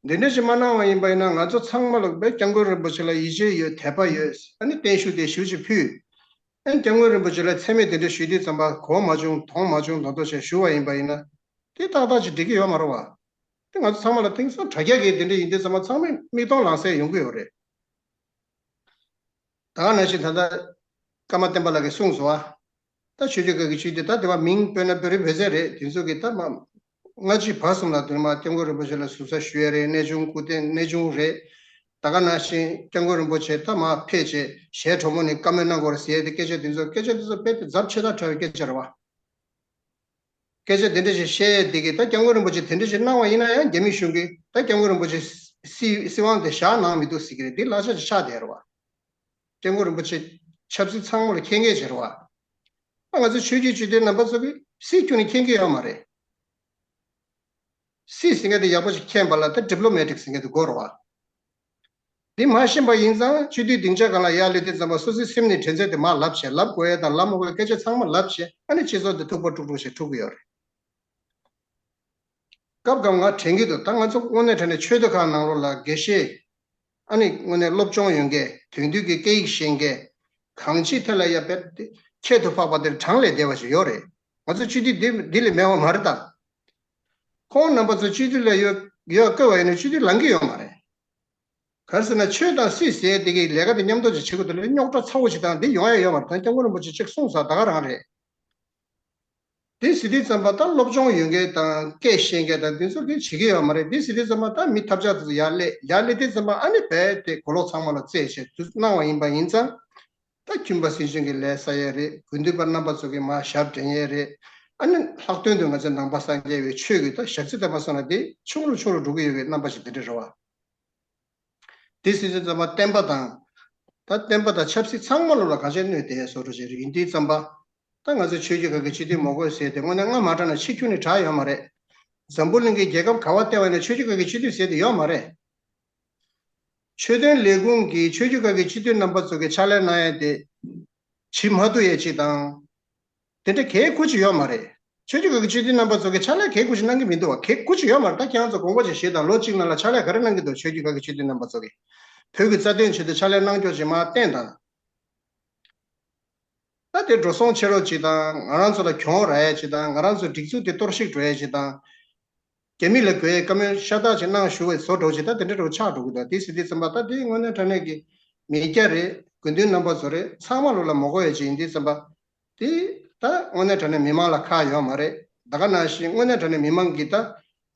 འདི་འདྲ་ཅིག་མ་གནང་བ་ཡིན་པ་ཡིན་ན་ང་ཚོ་ཚང་མ་ལ་བའི་སྐྱབས་མགོན་རིན་པོ་ཆེ་ལ་ཡིད་ཆེས་ཡོད། དད་པ་ཡོད། ཨ་ནི་བརྟན་བཞུགས་དེ་ཞུ་ཅིག་ཕུལ། ཨ་ནི་སྐྱབས་མགོན་རིན་པོ་ཆེ་ལ་མཚན་སྨད་དེ་འདྲ་ཞུ་དུས་ཙམ་པ་གོ་མ་བྱུང་མཐོང་མ་བྱུང་མདོག་མདོག་བྱས་ཞུ་བ་ཡིན་པ་ཡིན་ན་དེ་ཏག་ཏག་ཅིག་འགྲིག་གི་ཡོད་མ་རེད་པ། དེ་ང་ཚོ་ཚང་མ་ལ་དེང་སང་དྲ་རྒྱ་གི་དེ་འདྲ་ཡིན་དུས་ཙམ་པ་ཚང་མས་མིག་མཐོང་ལག་ཟིན་ཡོང་གི་ཡོད་རེད། ད་ག་ནང་བཞིན་ད་ལྟ་ ཀརྨ་བསྟན་པ་ལགས་ཀྱིས་གསུངས་སོང་བ། ད་ཆོས་བརྒྱུད་ཁག་གི་སྤྱི་འཐུས་ད་དེ་བ་མིང་དཔེར་ན་བོད་རིགས་བོད་ཚད་རེད། དེ་ཚོ་གི་ད་མ་སྔ་ཕྱི་བར་གསུམ་ལ་དུ་མ་སྐྱབས་མགོན་རིན་པོ་ཆེ་ལ་ཟུར་ཟ་ཞུ་ཡས་རེད། གནས་ཆུང་སྐུ་རྟེན་གནས་ཆུང་རེད། ད་ག་ནང་བཞིན་སྐྱབས་མགོན་རིན་པོ་ཆེ་ད་མ་ཕེབས་བྱས་ཞལ་དྲོན་མོ་ནས་བཀའ་མོལ་གནང་དགོས་རེད་ཟེར་ཡས་དེ་སྐད་ཆ་དེ་ཚོ་སྐད་ཆ་དེ་ཚོ་དཔེ་དེ་རྫབ་ཆེ་ཐག་ཕྲ་བའི་སྐད་ཆ་རེད་བ། སྐད་ཆ་དེ་འདྲ་ཞིག་བཤད་ཡས་དེ་གི་ད་སྐྱབས་མགོན་རིན་པོ་ཆེ་དེ་འདྲ་ཞིག་གནང་བ་ཡིན་ན་ཡང་རྒྱ་མི་གཞུང་གིས་ད་སྐྱབས་མགོན་རིན་པོ་ཆེ་སྲི་སྲིད་དབང་དེ་བཞག་གནང་མི་འདུག་ཟེར་གི་རེད། དེ་གླེང་བྱ་ཅིག་ཆགས་བསྡད་རེད་བ། སྐྱབས་མགོན་རིན་པོ་ཆེ་ཆབ་སྲིད་ཚང་མ་ལ་མཁྱེན་མཁན་ཅིག་རེད་བ། ཨ་ང་ཚོ་ཆོས་བརྒྱུད་སྤྱི་འཐུས་རྣམ་པ་ཚོ་གིས་སྲིད་ཁྱོན་ནས་མཁྱེན་གྱི་ཡོད་མ་རེད། སྲིད་ཟེར་མཁན་དེ་ཡག་པོ་ཞིག་མཁྱེན་པ་ལ་ད་ཌི་པི་ལོ་མེ་ཊིག་ཟེར་མཁན་དེ་དགོས་རེད་བ། འདི་མ་ཤེས་པ་ཡིན་ཙང་སྤྱི་འཐུས་སྡིངས་ཆ་སྒང་ལ་ཡར་སླེབས་དུས་ཙམ་པ་སོ་སོའི་སེམས་ནས་དྲན་ཚད་དེ་མར་ལབ་བྱས། ལབ་དགོས་ཡས་དང་ལབ་མ་དགོས་ཡས་སྐད་ཆ་ཚང་མ་ལབ་བྱས། ཨ་ནི་སྤྱི་ཚོགས་དེ་ཐུག་པ་དཀྲུག་དཀྲུག་བྱས་འཁྲུག་གི་ཡོད་རེད། སྐབས་སྐབས་ང་དྲན་གྱི་འདུག་ད་ང་ཚོ་དངོས་གནས་དྲང་གནས་ཆོས་སྡེ་ཁག་ནང་ལོགས་ལ་དགེ་བཤེས། ཨ་ནི་དངོས་གནས་སློབ་སྦྱོང་ཡོད་མཁན། དེང་དུས་ཀྱི་སྐད་ཡིག་ཤེས་མཁན། གང་ཅིའི་ཐད་ལ་ཡ་དཔེ་ཁྱད་དུ་འཕགས་པ་དེར་གྲངས་ལས་འདས་པ་ཞིག་ཡོད་རེད། ང་ཚོ་སྤྱི་འཐུས་འདི་འདི་ལས་མེད་པ་མ་རེད་ད། ཁོང་རྣམ་པ་ཚོ་སྤྱི་འཐུས་ལ་ཡོད་ཡོད་བསྐོས་པ་ཡིན་ན་སྤྱི་འཐུས་ལངས་ཀྱི་ཡོད་མ་རེད། ག་རེ་ཟེར་ན་ཆོས་དང་སྲིད་ཟེར་དེ་གི་ལས་ཀ་དེ་མཉམ་དུ་ཅིག་བྱེད་དགོས། དེ་ལས་རྙོག་དྲ་ཚ་བོ་ཞིག་དང་འདི་ཡོང་ཡ་ཡོད་མ་རེད། ད་སྐྱབས་མགོན་རིན་པོ་ཆེ་གཅིག་གསུངས་ས་ད་ག་རང་རེད། དེ་ཟེར་དུས་ཙམ་པ་ད་སློབ་སྦྱོང་ཡོད་མཁན་དང་སྐད་ཤེས་མཁན་དང་འདི་ཚོ་གིས་བྱེད་ཀྱི་ཡོད་མ་རེད། དེ་ཟེར་དུས་ཙམ་པ་ད་མི་ཐབས་ཆག་དེ་ཚོ་ཡར་སླེབས། ཡར་སླེབས་དུས་ཙམ་པ་ཨ་ནི་རྦད་དེ་གོ་ལོག་ཚང་མ་ལ་རྩེད་བྱས་དུས་གནང་བ་ཡིན་པ་ཡིན་ཙང་། ད་ཁྱིམ་པ་སྲིད་གཞུང་གི་ལས་ས་ཡས་རེད། དགེ་འདུན་པ་རྣམ་པ་ཚོ་གི་མར་ཞབས་འདྲེན་ཡས་རེད། ཨ་ནི་ལྷག་དོན་དུ་ང་ཚོ་ནང་པ་སངས་རྒྱས་པའི་ཆོས་ཀྱི་ད་ཞག་རྩི་ལྟ་བ་སོང་ན་དེ་ཆུང་རུ་ཆུང་རུ་འགྲོ་གི་ཡོད་པའི་རྣམ་པ་ཞིག་དེ་འདྲ་རེད་བ། དེ་སྲིད་ཙམ་པ་བསྟན་པ་དང་། ད་བསྟན་པ་དང་ཆབ་སྲིད་ཚང་མ་ལོ་ལ་གང་ཆེ་གནོད་དེ་བཟོ་འགྲོ་བྱེད་རེད། ཡིན་དུས་ཙམ་པ། ད་ང་ཚོ་ཆོས་བརྒྱུད་ཁག་གི་སྤྱི་འཐུས་མ་དགོས་ཟེར་དེ་དངོས་གནས་སྔ་མ་དྲགས་ན་ཕྱི་ཁྱོན་ནས་དྲག་ཡོད་མ་རེད། འཛམ་བུ་གླིང་གི་རྒྱལ་ཁབ་ག་བ་བལྟས་པ་ཡིན་ན་ཆོས་བརྒྱུད་ཁག་གི་སྤྱི་འཐུས་ཟེར་དེ་ཡོད་མ་རེད། ཆོས་དོན་ལས་ཁུངས་ཀྱིས་ཆོས་བརྒྱུད་ཁག་གི་སྤྱི་འཐུས་རྣམ་པ་ཚོ་གི་ཕྱག་ལས་གནང་ཡ་དེ། བྱེད་མ་ཐུབ་ཡ་ཅིག་དང་། དེ་འདྲ་གལ་ཁུར་ཅིག་ཡོད་མ་རེད། ཆོས་བརྒྱུད་ཁག་གི་སྤྱི་འཐུས་རྣམ་པ་ཚོ་གི་ཕྱག་ལས་གལ་ཁུར་ཅིག་གནང་གི་མི་འདུག་བ། གལ་ཁུར་ཅིག་ཡོད་མ་རེད། ད་ཁྱེད་རང་ཚོ་དགོངས་པ་ཅིག་བཞེས་དང་། ལོ་གཅིག་ནང་ལ་ཕྱག་ལས་ག་རེ་གནང་གི་འདུག་ཆོས་བརྒྱུད་ཁག་གི་སྤྱི་འཐུས་རྣམ་པ་ཚོ་གི། བོད་ཀྱི་རྩ་དོན་ཆེད་དུ་ཕྱག་ལས་གནང་ཀྱོག་ཅིག་མར་བསྟན་དང་། ད་དེ་འགྲོ་སོང་ཆེ་རོགས་ཅིག་དང་། ང་རང་ཚོ་ལ་གྱོང་རག་ཡ་ཅིག་དང་། ང་རང་ཚོ་སྒྲིག་འཛུགས་དེ་གཏོར་བཤིག་འགྲོ་ཡ་ཅིག་དང་། རྒྱ་མི་ལ་དགོས་ཡའི་བཀའ་མོལ་ཤ་སྟག་ཅིག་གནང་ཞུ་བའི་བཟོ་འདྲ་ཅིག་ད་དེ་འདྲ་འདྲ་ཆགས་འགྲོ་གི་འདུག་དེ་ཟེར་དུས་ཙམ་པ་ད་དེ་དངོས་གནས་དྲང་གནས་ཀྱི་མི་སྐྱ་རེད། དགེ་འདུན་རྣམ་པ་ཚོ་རེད། ཚང་མ་ལོ་ལ་མ་དགོས་ཡ་ཅིག་ཡིན་དུས་ཙམ་པ། དེ་ད་དངོས་གནས་དྲང་གནས་མི་མང་ལ་ཁག་ཡོད་མ་རེད། ད་ག་ནང་བཞིན་དངོས་གནས་དྲང་གནས་མི་མང་གིས་ད་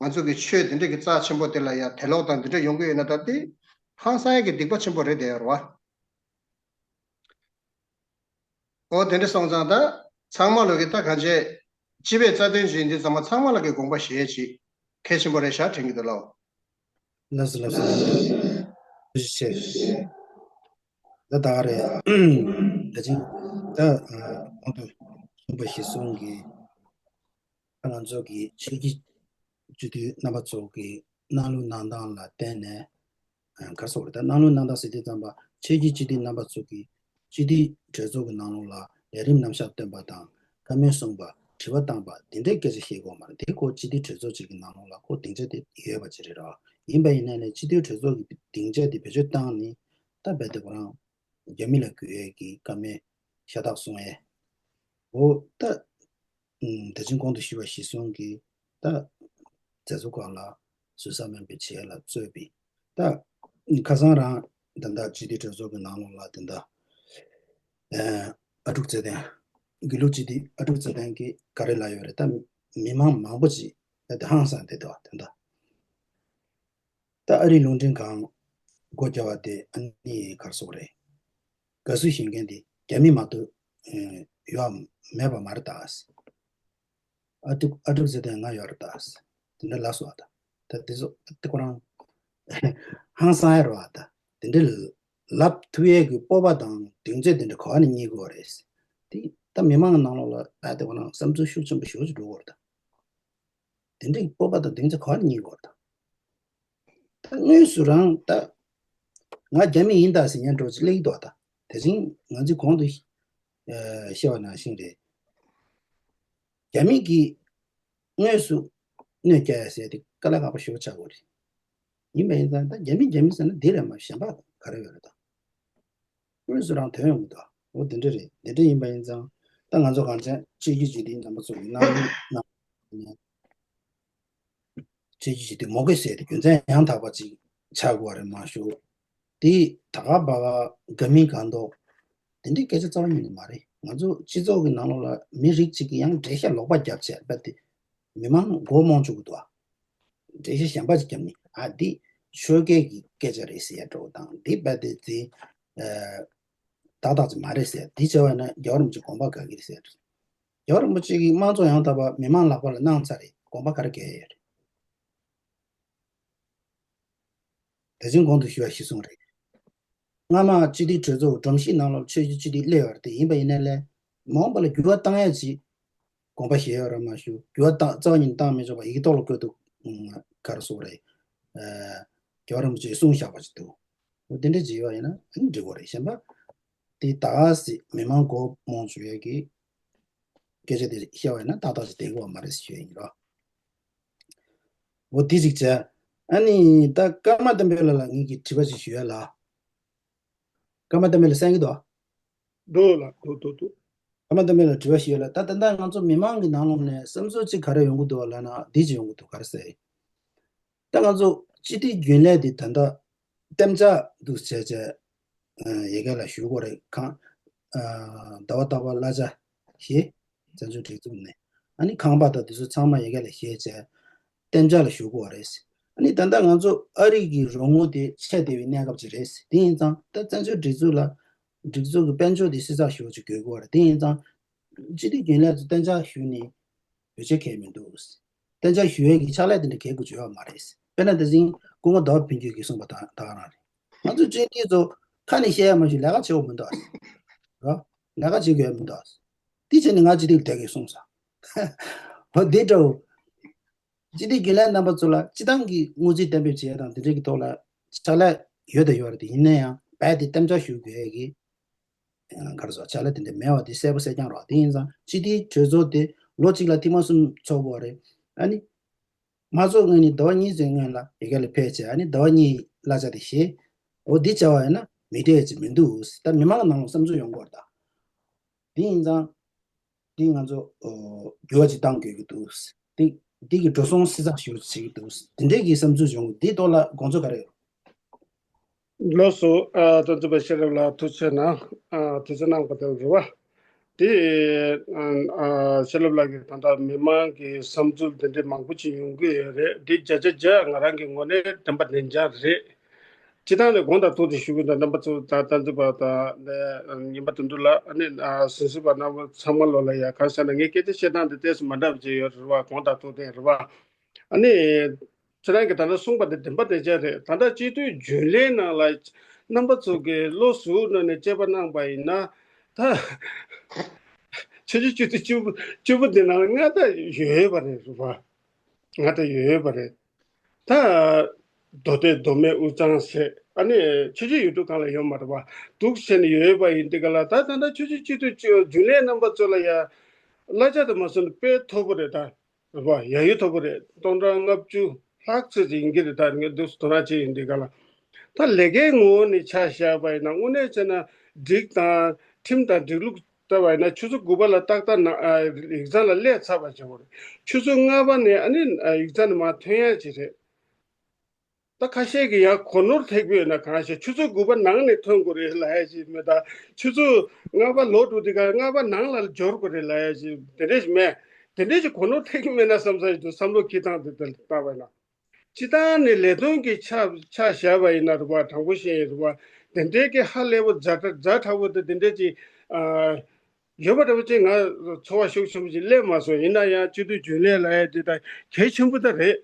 ང་ཚོ་གི་ཆོས་དེ་འདྲ་གི་རྩ་ཆེན་པོ་དེ་ལ་ཡ་དད་ལོག་དང་དེ་འདྲ་ཡོང་གི་ཡོད་ན་ད་དེ་ཧང་སང་ཡ་གི་སྡིག་པ་ཆེན་པོ་རེད་བསྡད་ཡོད་རེད་བ། འོ་དེ་འདྲ་སོང་ཙང་ད་ཚང་མ་ལོ་གི་ད་གང་བྱས། སྤྱི་པའི་རྩ་དོན་ཅིག་ཡིན་དུས་ཚང་མ་ཚང་མ་ལ་གི་དགོངས་པ་བཞེས་ཅིག་གལ་ཆེན་པོ་རེད་ཤག་དྲན་གྱི་འདུག་ལགས། ལགས་སོ་ལགས་སོ། ཐུགས་རྗེ་ཆེ། ད་ད་ག་རེད། ད་ཅི་ད་གོང་དུ་གསུངས་པ་གཞིར་བཟུང་གིས། ད་ང་ཚོ་གི་ཆོས་བརྒྱུད་སྤྱི་འཐུས་རྣམ་པ་ཚོ་གི་གནང་ལུགས་གནང་སྟངས་ལ་བརྟེན་ནས། ག་རེ་ཟེར་དགོས་རེད། ད་གནང་ལུགས་གནང་སྟངས་ཟེར་དུས་ཙམ་པ་ཆོས་བརྒྱུད་སྤྱི་འཐུས་རྣམ་པ་ཚོ་གིས་སྤྱི་འཐུས་གྲོས་ཚོགས་ཀྱི་ནང་ལོགས་ལ་ལས་རིམ་རྣམ་གཞག་བཏོན་པ་དང་། བཀའ་མོལ་གསུངས་པ། དྲི་བ་བཏང་པ། དེ་འདྲའི་སྐད་ཆ་བཤད་དགོས་མ་རེད། དེ་ཁོ་སྤྱི་འཐུས་གྲོས་ཚོགས་གཅིག་གི་ནང་ལོགས་ལ་ཁོ་སྡིངས་ཆ་དེ་ཡོད་པ་ཅིག་རེད་ར། ཡིན་པ་ཡིན་ན་ནས་སྤྱི་འཐུས་གྲོས་ཚོགས་ཀྱི་སྡིངས་ཆ་དེ་བེད་སྤྱོད་བཏང་ནས་ད་རྦད་དེ་ཁོ་རང་རྒྱ་མི་ལ་དགོས་ཡས་ཀྱི་བཀའ་མོལ་ཤ་སྟག་གསུང་ཡས། འོ་ད། ཨུམ། ད་ཅི་གོང་དུ་ཞུས་པ་གཞིར་བཟུང་གིས་ད་མཛད་གཙོ་ཁོང་ལ་ཟུར་ཟ་དམན་པའི་བྱེད་ལ་རྩོད་པའི་ད་ཁ་སང་རང་ད་ལྟ་སྤྱི་འཐུས་གྲོས་ཚོགས་ཀྱི་ནང་ལོགས་ལ་དེ་འདྲ་ཨ་ཨ་ཀྲུག་ཚེ་བརྟན། དགེ་ལུགས་སྤྱི་འཐུས་ཨ་ཀྲུག་ཚེ་བརྟན་གྱིས་ག་རེ་ལབ་ཡོད་རེད། ད་མི་མང་མང་པོ་ཞིག་ད་དེ་ཧང་སང་བསྡད་འདུག་དེ་འདྲ། ད་ཨ་རིའི་རླུང་འཕྲིན་ཁང་སྒོ་རྒྱག་པ་དེ་ཨ་ནི་ག་རེ་ཟེར་དགོས་རེད། དགའ་བསུ་ཞུ་མཁན་དེ་རྒྱ་མི་མ་གཏོགས་ཡོད་མེད་པ་མ་རེད་ད། ཨ་ཀྲུག་ཨ་ཀྲུག་ཚེ་བརྟན་ང་ཡོད་རེད་ད། དེ་འདྲ་ལབ་སོང་བ་ད། ད་དེ་ཚོ་དེ་ཁོ་རང་ཧང་སང་ཡ་རེད་བ་ད། དེ་འདྲ་ལབ་ཐུབ་ཡས་ཀྱི་སྤོབས་པ་དང་གདེང་ཚོད་དེ་འདྲ་ག་བ་ནས་རྙེད་དགོས་རེད། དེ་ད་མི་མང་གི་ནང་ལོགས་ལ་ད་དེ་ཁོ་རང་བསམ་ཚུལ་ཤུགས་ཆེན་པོ་ཞེ་པོ་ཅིག་འགྲོ་གི་ཡོད་རེད་ད། དེ་འདྲའི་སྤོབས་པ་དང་གདེང་ཚོད་ག་བ་ནས་རྙེད་དགོས་རེད་ད། ད་དངོས་སུ་རང་ད་ང་རྒྱ་མི་ཡིན་ད་ཟེར་མཁན་འདྲ་ཅིག་སླེབས་ཀྱི་འདུག་ད། དེ་བཞིན་ང་ཚོས་གོང་དུ་ཨ་བཤད་པ་ནང་བཞིན་རེད། རྒྱ་མི་གིས་དངོས་སུ་གནོད་སྐྱེལ་ཡ་ཟེར་དེ་དཀའ་ལས་ཁག་པོ་ཞེ་པོ་ཆགས་ཀྱི་ཡོད་རེད། ཡིན་པ་ཡིན་ཙང་ད་རྒྱ་མི་རྒྱ་མི་ཟེར་ན་འདི་རེད་མ་གཞན་པ་ག་རེ་ཡོད་རེད་ད། དངོས་སུ་རང་ཐོན་ཡོང་གི་འདུག་འོ་དེ་འདྲ་རེད། དེ་འདྲ་ཡིན་པ་ཡིན་ཙང་ད་ང་ཚོ་གང་ཅི་ཆོས་བརྒྱུད་སྤྱི་འཐུས་རྣམ་པ་ཚོ་ཡིན་ནའང་ཆོས་བརྒྱུད་སྤྱི་འཐུས་མ་དགོས་ཟེར་ཏེ་རྒྱུ་མཚན་ཡང་དག་པ་ཅིག་ཆགས་དགོས་པ་རེད་མ་གཞི། དེ་ད་ག་བ་ག་དགའ་མིན་དགའ་མདོག་ དེ་འདྲའི་སྐད་ཆ་རྩ་བ་ཉིད་ནས་མ་རེད། ང་ཚོ་སྤྱི་ཚོགས་ཀྱི་ནང་ལོགས་ལ་མི་རིགས་གཅིག་གིས་ཡང་འགྲེལ་བཤད་ལོག་པ་བརྒྱབ་བྱས་རྦད་དེ་མི་མང་མགོ་རྨོངས་བཅུག་གི་འདུག་ཨ། འགྲེལ་བཤད་གཞན་པ་ཅིག་བརྒྱབ་ནས་ཨ་འདི་ཆོལ་ཁའི་གི་སྐད་ཆ་རེད་ཟེར་ཡ་འདྲ་བོ་དང་འདི་རྦད་དེ་འཛིན་ཏག་ཏག་ཅིག་མ་རེད་ཟེར། འདི་བྱས་པ་ན་རྒྱལ་བ་རིན་པོ་ཆེ་དགོངས་པ་དགའ་གི་རེད་ཟེར། རྒྱལ་བ་རིན་པོ་ཆེ་གིས་དམངས་གཙོ་ཡང་དག་པ་མི་མང་ལག་པ་ལ་གནང་ཚར་རེད། དགོངས་པ་ག་རེ་བསྐྱལ་ཡོད་རེད། དེ་བཞིན་གོང་དུ་ཞུས་པ་གཞིར་བཟུང་རེད། སྔ་མ་སྤྱི་འཐུས་གྲོས་ཚོགས་སྒྲོམ་གཞི་ནང་ལོགས་ཆོས་བརྒྱུད་སྤྱི་འཐུས་སླེབས་ཡོད་རེད། དེ་ཡིན་པ་ཡིན་ནའི་ལས་མ་འོངས་པ་ལ་འགྱུར་བ་བཏང་ཡ་ཅིག་དགོངས་པ་བཞེས་ཡོད་རེད་མ་ཞུ། འགྱུར་བ་བཏང་རྩ་བ་ཉིད་ནས་བཏང་མི་ཆོག་པ་ཡི་གེ་ཐོག་ལ་བཀོད་འདུག་ཨ་ག་རེ་ཟེར་དགོས་རེད། ཨ་རྒྱལ་བ་རིན་པོ་ཆེས་གསུངས་བཞག་པ་ཅིག་འདུག་འོ་དེ་འདྲ་ཅིག་ཡོད་པ་ཡིན་ན་ཨ་ནི་འགྲིག་གི་རེད། གཞན་པ་དེ་ད་ག་སེ་མི་མང་མགོ་རྨོངས་བཅུག་ཡས་ཀྱི་སྐད་ཆ་དེ་བཤད་པ་ཡིན་ན་ཏག་ཏག་ཅིག་བསྡད་ཀྱི་ཡོད་མ་རེད་ཟེར་ཞུ་ཡ་ཡིན་རོ། འོ་དེ་ཅིག་བྱས། ཨ་ནི་ད་ཀརྨ་བསྟན་འཕེལ་ལགས་ལ་ངེད་ཀྱིས་དྲི་བ་ཅིག་ཞུ་ཡ་ལ། ཀརྨ་བསྟན་འཕེལ་ལགས་གསན་གྱི་འདུག་འདུག་ལགས། འདུག་འདུག་འདུག་ཀརྨ་བསྟན་འཕེལ་ལགས་དྲི་བ་ཞུ་ཡ་ལ། ད་ད་ལྟ་ང་ཚོ་མི་མང་གི་ནང་ལོགས་ནས་བསམ་ཚུལ་ཅིག་ག་རེ་ཡོང་གི་འདུག་ལབ་ན་འདི་ཅིག་ཡོང་གི་འདུག་ག་རེ་ཟེར། ད་ང་ཚོ་སྤྱི་འཐུས་རྒྱུན་ལས་དེ་ད་ལྟ་གཏན་འཇགས་འདུག་བྱས་བྱས་ཡ་གི་ལ་ཞུ་དགོས་རེད། ཁང་ཟླ་བ་ཟླ་བ་གླ་ཆ་ཞེས་བཙན་བྱོལ་སྒྲིག་འཛུགས་ནས་ཨ་ནི་ཁང་པ་དང་དེ་ཚོ་ཚང་མ་ཡ་གི་ལ་ཞེས་བྱས་གཏན་འཇགས་ལ་ཞུ་དགོས་རེད། ཨ་ནི་ད་ལྟ་ང་ཚོ་ཨ་རི་གི་རོགས་དངུལ་དེ་ཆད་བསྡད་པའི་གནས་སྐབས་ཅིག་རེད། དེ་ཡིན་ཙང་ད་བཙན་བྱོལ་སྒྲིག་འཛུགས་ལ་སྒྲིག་འཛུགས་ཀྱི་དཔལ་འབྱོར་དེ་བསྲི་ཚགས་ཞུ་བ་ཅིག་དགོས་ཀྱི་ཡོད་རེད། དེ་ཡིན་ཙང་སྤྱི་འཐུས་རྒྱུན་ལས་ཚོ་གཏན་འཇགས་ཞུས་ནས་བེད་སྤྱོད་གལ་མི་འདུག་གཏན་འཇགས་ཞུ་ཡས་ཀྱི་ཕྱག་ལས་དེ་འདྲ་གལ་དགོས་ཀྱི་ཡོད་མ་རེད། དཔེར་ན་དེ་བཞིན་སྐུ་ངོ་ཟླ་བ་ཕུན་ཚོགས་ཀྱིས་གསུངས་པ་དང་ད་ག་རང་རེད། ང་ཚོ་སྤྱི་འཐུས་ཚོ་ཁ་ནས་བཤད་ཡ་མ་གཞི་ལས་ཀ་བྱེད་དགོས་མི་འདུག་ཨ། རོ། ལས་ཀ་བྱེད་དགོས་ཡ་མི་འདུག་ཨ། དེ་བྱས་ནས་ང་སྤྱི་འཐུས་ལ་བསྡད་དགོས་གསུངས་སོང་། འོ་དེ་འདྲ་བོ། སྤྱི་འཐུས་རྒྱུན་ལས་རྣམ་པ་ཚོ་ལ་སྤྱི་བཏང་གི་སྔོན་རྩིས་གཏན་འབེབས་བྱེད་ཡ་དང་དེ་འདྲའི་གི་ཐོག་ལ་ཕྱག་ལས་ཡོད་དང་ཡོད་རེད། དེ་ཡིན་ན་ཡང་རྦད་དེ་གཏན་འཇགས་ཞུ་དགོས་ཡ་གི་ག་རེ་ཟེར་ཕྱག་ལས་དེ་འདྲ་མེད་པ་དེ་གསལ་པོ་གསལ་རྐྱང་རེད། དེ་ཡིན་ཙང་སྤྱི་འཐུས་གྲོས་ཚོགས་དེ་ལོ་གཅིག་ལ་ཐེངས་མ་གསུམ་ཚོགས་དགོས་རེད། ཨ་ནི་མ་ཚོགས་སྔོན་ནས་ཟླ་བ་གཉིས་ཙམ་སྔོན་ལ་ཡ་གི་ལ་ཕེབས་བྱས་ཨ་ནི་ཟླ་བ་གཉིས་གླ་ཆ་དེ་བཞེས། འོ་འདི་བྱ་བ་ཡིན་ན་མི་འགྲིག་ཡ་ཅིག་མི་འདུག་ད་མི་མང་གི་ནང་ལ་བསམ་ཚུལ་ཡོང་དགོས་རེད་ད། དེ་ཡིན་ཙང་། འདི་ང་ཚོ་འགྱུར་བ་ཅིག་གཏང་དགོས་ཀྱི་འདུག་འདི་འདི་གི་འགྲོ་སོང་བསྲི་ཚགས་ཞུ་བྱེད་ཀྱི་འདུག་དེ་འདྲས་ཀྱི་བསམ་ཚུལ་བྱུང་། འདིའི་ཐོག་ལ་དགོངས་ཚུལ་ག་རེ་ཡོད། ལགས་སོ། ཨ་རྟག་ཏུ་པ་ཤེས་རབ་ལགས་ཐུགས་རྗེ་གནང་། ཨ་དུས་ཚོད་གནང་བ་དང་རེ་བ། དེ་ཨ་ཤེས་རབ་ལགས་ཀྱིས་ད་ལྟ་མི་མང་གི་བསམ་ཚུལ་འདི་འདྲས་མང་པོ་ཅིག་ཡོང་གི་ཡོད་རེད། འདི་བརྒྱ་ཆ་བརྒྱ་ང་རང་གི་ངོས་ནས་བདེན་པ་བདེན་རྐྱང་རེད། སྤྱི་བཏང་ནས་དགོངས་དག་ཐུགས་དེ་ཞུ་གི་འདུག་རྣམ་པ་ཚོ་དང་རྟག་ཏུ་པ་དང་ནས་ཉིན་པ་དུད་འགྲོ་ལ་ཨ་ནི་ཟིན་ཟིན་པ་རྣམ་པ་ཚང་མ་ལོ་ལ་ཡ་གང་ཟེར་ན་ངའི་སྐད་ཆ་བཤད་སྟངས་འདི་ཏོག་ཙམ་མ་འདྲ་བ་ཅིག་ཡོད་རེད་བ། དགོངས་དག་ཐུགས་དེ་རེད་བ། ཨ་ནི། ཁྱེད་རང་གིས་ད་ལྟ་གསུངས་པ་དེ་བདེན་པ་བདེན་རྐྱང་རེད། ད་ལྟ་སྤྱི་འཐུས་རྒྱུན་ལས་ནང་ལ་རྣམ་པ་ཚོ་གིས་བློ་གཟུ་བོ་གནང་ནས་དཔྱད་པ་གནང་པ་ཡིན་ན་ད་ཆོས་བརྒྱུད་སྤྱི་འཐུས་བཅུ་པོ་བཅུ་པོ་འདི་ནང་ལ་ང་ད་ཡོད་པ་རེད་རེད་བ། ང་ད་ཡོད་པ་རེད། ད་མདོ་སྟོད་མདོ་སྨད་དབུས་གཙང་ཟེར་ཨ་ནི་ཆོས་བརྒྱུད་ཡོད་དུས་གང་ལ་ཡོད་མ་རེད་བ། འདུག་བྱས་ནས་ཡོད་པ་ཡིན་དུས་ག་ལ་ད་ད་ལྟ་ཆོས་བརྒྱུད་སྤྱི་འཐུས་རྒྱུན་ལས་རྣམ་པ་ཚོ་ལ་ཡ་གླ་ཆ་དུ་མ་སོང་ན་དཔེ་མཐོ་པོ་རེད་ད། རེད་པ། ཡ་ཡུ་མཐོ་པོ་རེད། སྟོང་ཕྲག་ལྔ་བཅུ་ལྷག་ཙམ་ཅིག་ཡིན་གྱི་རེད། ད་ངས་འདུག་དོ་སྣང་བྱས་ཡིན་དུས་ག་ལ། ད་ལས་ཀའི་ངོ་བོ་ནས་ཆ་བཞག་པ་ཡིན་ན་དངོས་གནས་བྱས་ན་སྒྲིག་དང་ཁྲིམས་དང་སྒྲིག་ལུགས་ལྟ་བ་ཡིན་ན་ཆུ་ཚོད་དགུ་པ་ལ་ཏག་ཏག་ན་ཡིག་ཚང་ལ་སླེབས་ཚར་བ་བྱེད་དགོས་རེད། ཆུ་ཚོད་ལྔ་པ་ནས་ཨ་ནི་ཡིག་ཚང་ནས་མར་ཐོན་ཡ་ཅིག་རེད། ད་ཁ་ཤས་ཀྱིས་ཡང་གོ་ནོར་ཐེབས་ཀྱི་ཡོད་ན་གང་ཤེས། ཆུ་ཚོད་དགུ་པ་ནང་ནས་ཐོན་དགོས་རེད་ལབ་ཡ་ཞིག་མེད། ད་ཆུ་ཚོད་ལྔ་པ་ལོག་འགྲོ་དུས་ག་ལྔ་པ་ནང་ལ་འབྱོར་དགོས་རེད་ལབ་ཡ་ཞིག་དེ་འདྲ་ཞིག་མེད། དེ་འདྲ་ཞིག་གོ་ནོར་ཐེབས་ཀྱི་མེད་ན་བསམ་ས་ཞིག་འདུག་བསམ་བློ་འཁྱེར་སྟངས་དེ་ལྟ་བ་ན། སྤྱི་བཏང་ནས་ལས་དོན་གྱི་ཆ་ཆ་བཞག་པ་ཡིན་ན་རེད་པ། དྲང་པོ་བཤད་ཡིན་རེད་པ། དེ་འདྲའི་གི་ཧ་ལས་པོ་ཛ་དྲག་ཛ་དྲག་པོ་དེ་དེ་འདྲ་ཅིག་ཨ། ཡོད་པ་འདྲ་པོ་ཅིག་ང་ཚོར་བ་ཤུགས་ཆེན་པོ་ཅིག་སླེབས་མ་སོང་། ཡིན་ན་ཡང་སྤྱི་འཐུས་རྒྱུན་ལས་ལབ་ཡ་དེ་ད་གལ་ཆེན་པོ་ད་རེད།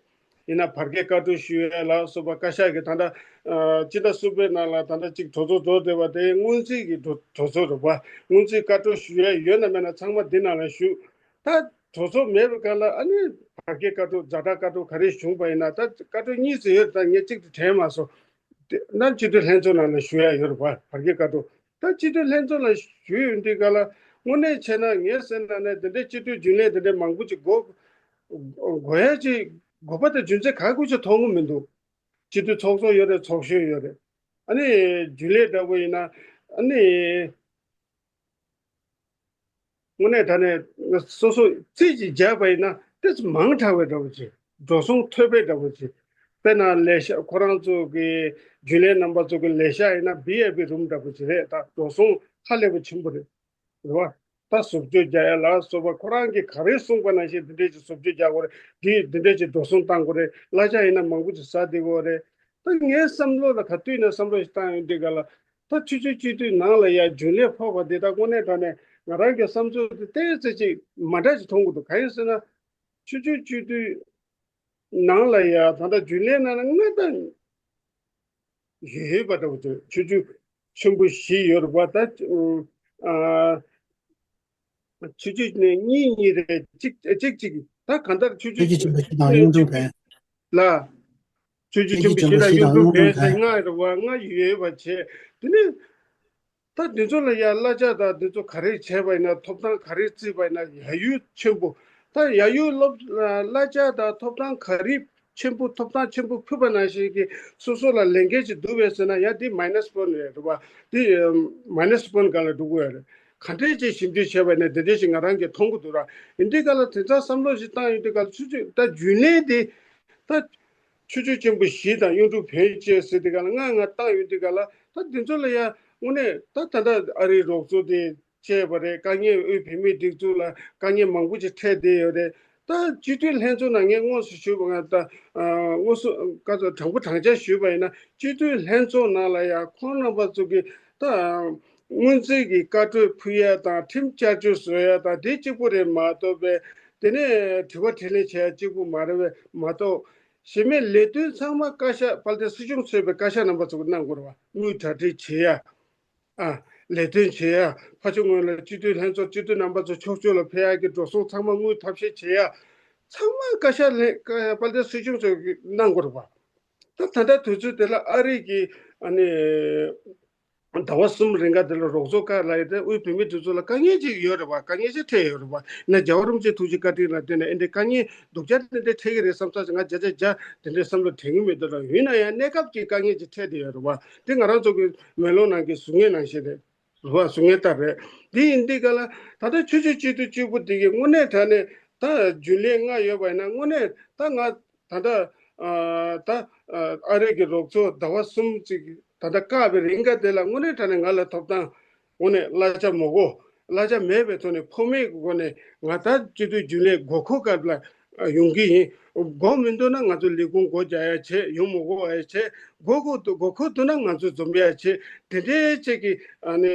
ཡིན་ན་བར་བརྒལ་བཀའ་འཁྲོལ་ཞུ་ཡ་ལ་སོགས་པ་བཀའ་ཤག་གིས་ད་ལྟ་ཨ་སྤྱི་ཟླ་གསུམ་པའི་ནང་ལ་ད་ལྟ་ཅིག་གྲོས་ཚོགས་རྫོགས་བསྡད་པ་དེ་སྔོན་རྩིས་ཀྱི་གྲོས་གྲོས་ཚོགས་རེད་པ། སྔོན་རྩིས་བཀའ་འཁྲོལ་ཞུ་ཡ་ཡོད་ན་མེད་ན་ཚང་མ་འདི་ནང་ལ་ཞུགས། ད་གྲོས་ཚོགས་མེད་པའི་སྒང་ལ་ཨ་ནི་བར་བརྒལ་བཀའ་འཁྲོལ་ཛ་དྲག་བཀའ་འཁྲོལ་ག་རེ་བྱུང་པ་ཡིན་ན། ད་བཀའ་འཁྲོལ་གཉིས་ཙམ་ཡོད་རེད། ད་ངས་གཅིག་དེ་དྲན་མ་སོང་། དེ་ནམ་སྤྱི་འཐུས་ལྷན་ཚོགས་ནང་ལ་ཞུ་ཡ་ཡོད་རེད་པ། བར་བརྒལ་བཀའ་འཁྲོལ། ད་སྤྱི་འཐུས་ལྷན་ཚོགས་ལ་ཞུས་ཡོང་དུས་ག་ལ་དངོས་གནས་བྱས་ན་ངས་ཟེར་ན་ནས་དེ་འདྲའི་སྤྱི་འཐུས་རྒྱུན་ལས་དེ་འདྲའི་མང་པོ་ཅིག་དགོས་དགོས་ཡ་ཅིག་དགོས་པ་དང་རྒྱུ་མཚན་ག་གུ་ཅིག་མཐོང་གི་མི་འདུག་སྤྱི་འཐུས་ཚོགས་གཙོ་ཡོད་རེད། ཚོགས་གཞོན་ཡོད་རེད། ཨ་ནི་རྒྱུན་ལས་འདྲ་པོ་ཡིན་ན་ཨ་ནི། དངོས་གནས་ད་ནས་སོ་སོ་རྩིས་ཅིག་བརྒྱབ་པ་ཡིན་ན་ཏོག་ཙམ་མང་དྲགས་པའི་འདྲ་པོ་ཅིག་འགྲོ་སོང་ཐོབ་པའི་འདྲ་པོ་ཅིག་དཔེར་ན་ལས་ཤག་ཁོ་རང་ཚོ་གི་རྒྱུན་ལས་རྣམ་པ་ཚོ་གི་ལས་ཤག་ཡིན་ན་བི་ཨའི་པི་རུམ་འདྲ་པོ་ཅིག་རེད། ད་འགྲོ་སོང་ ཧ་ལས་པ་ཆེན་པོ་རེད། རེད་བ། ད་བཟོ་བཅོས་རྒྱག་ཡ་ལ་སོགས་པ་ཁོ་རང་གིས་ག་རེ་གསུངས་པ་ནང་བཞིན་དེ་འདྲས་ཀྱི་བཟོ་བཅོས་རྒྱག་དགོས་རེད། འདི་འདི་འདྲས་ཀྱི་འགྲོ་སོང་བཏང་དགོས་རེད། གླ་ཆ་ཡིན་ན་མང་པོ་ཅིག་ཟ་བསྡད་དགོས་རེད། ད་ངའི་བསམ་བློ་ལ་ག་དུས་ནས་བསམ་བློ་ཞིག་བཏང་ཡོང་དུས་ག་ལ། ད་ཆུ་ཚོད་བཅུ་དུས་ནང་ལ་ཡ་རྒྱུན་ལས་ཕོག་པ་འདི་ད་དངོས་གནས་དྲང་གནས་ང་རང་གི་བསམ་ཚུལ་དེ་ཏོག་ཙམ་ཅིག་མ་འདྲ་ཞིག་མཐོང་གི་འདུག་གང་ཡིན་ཟེར་ན། ཆུ་ཚོད་བཅུ་དུས་ནང་ལ་ཡ་ད་ལྟ་རྒྱུན་ལས་ནང་ལ་ལྔ་དང་ཡོད་པ་འདྲ་བོ་ཅིག་ཆུ་ཚོད་ཆེན་པོ་བཞི་ཡོད་རེད་པ། ད་ཨ་ཆུ་ཚོད་ནས་གཉིས་གཉིས་རེད། གཅིག་གཅིག་གཅིག་ད་གང་ལྟར་ཆུ་ཆུ་ཚོད་ཆེན་པོ་བཞི་དང་གཡུང་དྲུང་བོན། ལ། ཆུ་ཚོད་ཆུ་ཆེན་པོ་ཚོད་བཞི་དང་གཡུང་དྲུང་བོན་ཟེར་ལྔ་རེད་བ། ལྔ་ཡོད་པ་བྱས། དེ་ནས་ད་འདི་ཚོ་ལ་ཡ་གླ་ཆ་དང་འདི་ཚོ་ག་རེ་བྱས་པ་ཡིན་ན། ཐོབ་ཐང་ག་རེ་བརྩིས་པ་ཡིན་ན། ཡ་ཡུལ་ཆེན་པོ། ད་ཡ་ཡུལ་སློབ་གླ་ཆ་དང་ཐོབ་ཐང་ག་རེ་ཆེན་པོ། ཐོབ་ཐང་ཆེན་པོ་ཕུལ་བ་ནང་བཞིན་གྱི་སོ་སོ་ལ་ལས་འགན་ཅིག་འདུག་པས་ཟེར་ན། ཡ་འདི་མའི་ནས་པོ་ཡིན་རེད་བ། འདི་མའི་ནས་པོ་སྒང་ལ་འགྲོ་གི་ཡོད་རེད། ག་འདྲས་ཅིག་ཞིབ་འཇུག་བྱས་པ་ཡིན་ན་འདི་འདྲས་ཞིག་ང་རང་གིས་མཐོང་གི་འདུག་ར། ཡིན་དུས་ག་ལ་དེང་སང་བསམ་བློ་ཞིག་བཏང་ཡོང་དུས་ག་ལ་ཆུ་ཚོད་ད་རྒྱུན་ལས་འདི་ད། ཆུ་ཚོད་ཆེན་པོ་བཞི་དང་གཡུང་དྲུང་བོན་བཅས་ཟེར་དུས་ག་ལ། ལྔ་ལྔ་བཏང་ཡོང་དུས་ག་ལ། ད་འདི་ཚོ་ལ་ཡ་དངོས་གནས་ད་ད་ལྟ་ཨ་རིའི་རོགས་ཚོགས་དེ་བཅས་པ་རེད། དཀའ་ངལ། དབུས་བོད་མིའི་སྒྲིག་འཛུགས་ལ་དཀའ་ངལ་མང་པོ་ཅིག་འཕྲད་བསྡད་ཡོད་རེད། ད་སྤྱི་འཐུས་ལྷན་ཚོགས་ནང་ངས་དངོས་སུ་ཞུས་པ། ང་ད་དངོས་སུ་བཀའ་ཚོགས་དྲང་པོ་དྲང་བཞག་ཞུས་པ་ཡིན་ན། སྤྱི་འཐུས་ལྷན་ཚོགས་ནང་ལ་ཡ་ཁོང་རྣམ་པ་ཚོ་གིས་ད་སྔོན་རྩིས་ཀྱི་བཀའ་འཁྲོལ་ཕུལ་ཡ་དང་ཁྲིམས་བསྐྱར་བཅོས་བཟོ་ཡ་དང་དེ་གཅིག་པུ་རེད་མ་གཏོགས་པའི། དེ་ནས་དྲི་བ་དྲིས་ལན་བྱེད་ཡ་གཅིག་པུ་མ་རེད་པས་མ་གཏོགས། གཞན་མའི་ལས་དོན་ཚང་མ་བཀའ་ཤག་དཔལ་ལྡན་སྲིད་སྐྱོང་གཙོས་པའི་བཀའ་ཤག་རྣམ་པ་ཚོ་གིས་གནང་དགོས་རེད་བ། དངུལ་གྲ་སྒྲིག་བྱེད་ཡ། ཨ། ལས་དོན་བྱེད་ཡ། ཕར་ཕྱོགས་ངོས་ལ་སྤྱི་འཐུས་ལྷན་ཚོགས་སྤྱི་འཐུས་རྣམ་པ་ཚོ་ཕྱོགས་ཕྱོགས་ལ་ཕེབས་ཡ་གི་འགྲོ་སོང་ཚང་མ་དངུལ་ཐབས་ཤེས་བྱེད་ཡ། ཚང་མ་བཀའ་ཤག་ལྷན། དཔལ་ལྡན་སྲིད་སྐྱོང་གཙོས་ཀྱིས་གནང་དགོས་རེད་བ། ད་ད་ལྟ་དུས་ཚོད་དེ་ལ་ཨ་རི་གི་ཨ་ནི་ཟླ་བ་གསུམ་རིང་ག་དེ་ལ་རོགས་ཚོགས་ཁག་ལ་ཡོད་དེ། དབུས་བོད་མིའི་སྒྲིག་འཛུགས་ལ་དཀའ་ངལ་ཅིག་ཡོད་རེད་བ། དཀའ་ངལ་ཅིག་འཕྲད་ཡོད་རེད་བ། ཡིན་ན་རྒྱལ་བ་རིན་པོ་ཆེའི་ཐུགས་རྗེ་བཀའ་དྲིན་ལ་བརྟེན་ནས་ཨེ་འདྲའི་དཀའ་ངལ་སྡུག་ཅག་དེ་འདྲ་འཕྲད་ཀྱི་རེད་བསམ་ས་ཅིག་ང་བརྒྱ་ཆ་བརྒྱ་དེ་འདྲའི་བསམ་བློ་དྲན་གྱི་མི་འདུག་ར། ཡིན་ན་ཡང་གནས་སྐབས་ཀྱི་དཀའ་ངལ་ཅིག་འཕྲད་བསྡད་ཡོད་རེད་བ། དེ་ང་རང་ཚོ་གི་མེ་ལོང་ནང་གི་གཟུགས་བརྙན་ནང་བཞིན་རེད་བ། གཟུགས་བརྙན་ལྟར་རེད། དེ་ཡིན་དུས་ག་ལ་ད་ལྟ་ཆུ་ཚོད་གཅིག་དང་གཅིག་པོ་དེ་གི་དངོས་གནས་དྲང་གནས་ད་རྒྱུན་ལས་ལྔ་ཡོད་པ་ཡིན་ན། དངོས་གནས་ད་ང་ད་ལྟ་ཨ་ད་ཨ་ཨ་རི་གི་རོགས་ཚོགས་ཟླ་བ་གསུམ་ཅིག་ད་ལྟ་བཀག་པའི་རིང་ག་དེ་ལ་དངོས་གནས་དྲང་གནས་ང་ལ་ཐོབ་ཐང་དངོས་གནས་གླ་ཆ་མ་དགོས། གླ་ཆ་མེད་པའི་ཐོག་ནས་འཕོ་མེད་ཀྱི་སྒོ་ནས་ང་ད་སྤྱི་འཐུས་རྒྱུན་ལས་དགོས་མཁོ་སྐབས་ལ་ཡོང་གི་ཡིན། དགོས་མི་འདུག་ན་ང་ཚོ་ལས་ཁུངས་སྒོ་རྒྱག་ཡ་བྱེད། ཡོང་མ་དགོས་ཡ་བྱེད། དགོས་མཁོ་འདུག་དགོས་མཁོ་འདུག་ན་ང་ཚོ་འཛོམས་ཡ་བྱེད། དེ་འདྲའི་ཅིག་གི་ཨ་ནི་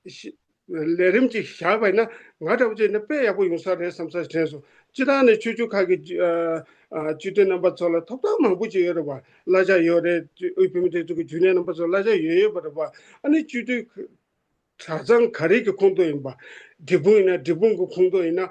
ཤི་ལས་རིམ་ཅིག་བཞག་པ་ཡིན་ན་ང་འདྲ་བོ་ཅིག་ཡིན་ན་དཔེ་ཡག་པོ་ཡོང་ས་རེད་བསམ་ས་དྲན་སོང་། སྤྱིར་བཏང་ནས་ཆོས་བརྒྱུད་ཁག་གི་ཨ་ཨ་སྤྱི་འཐུས་རྣམ་པ་ཚོ་ལ་ཐོབ་ཐང་མང་པོ་ཅིག་ཡོད་རེད་བ། གླ་ཆ་ཡོད་རེད། དབུས་བོད་མིའི་སྒྲིག་འཛུགས་ཀྱི་རྒྱུན་ལས་རྣམ་པ་ཚོ་གླ་ཆ་ཡོད་ཡོད་པ་རེད་བ། ཨ་ནི་སྤྱི་འཐུས་གྲྭ་ཚང་ག་རེ་གི་ཁོངས་གཏོགས་ཡིན་པ། འབྲས་སྤུངས་ཡིན་ན་འབྲས་སྤུངས་ཀྱི་ཁོངས་གཏོགས་ཡིན་ན།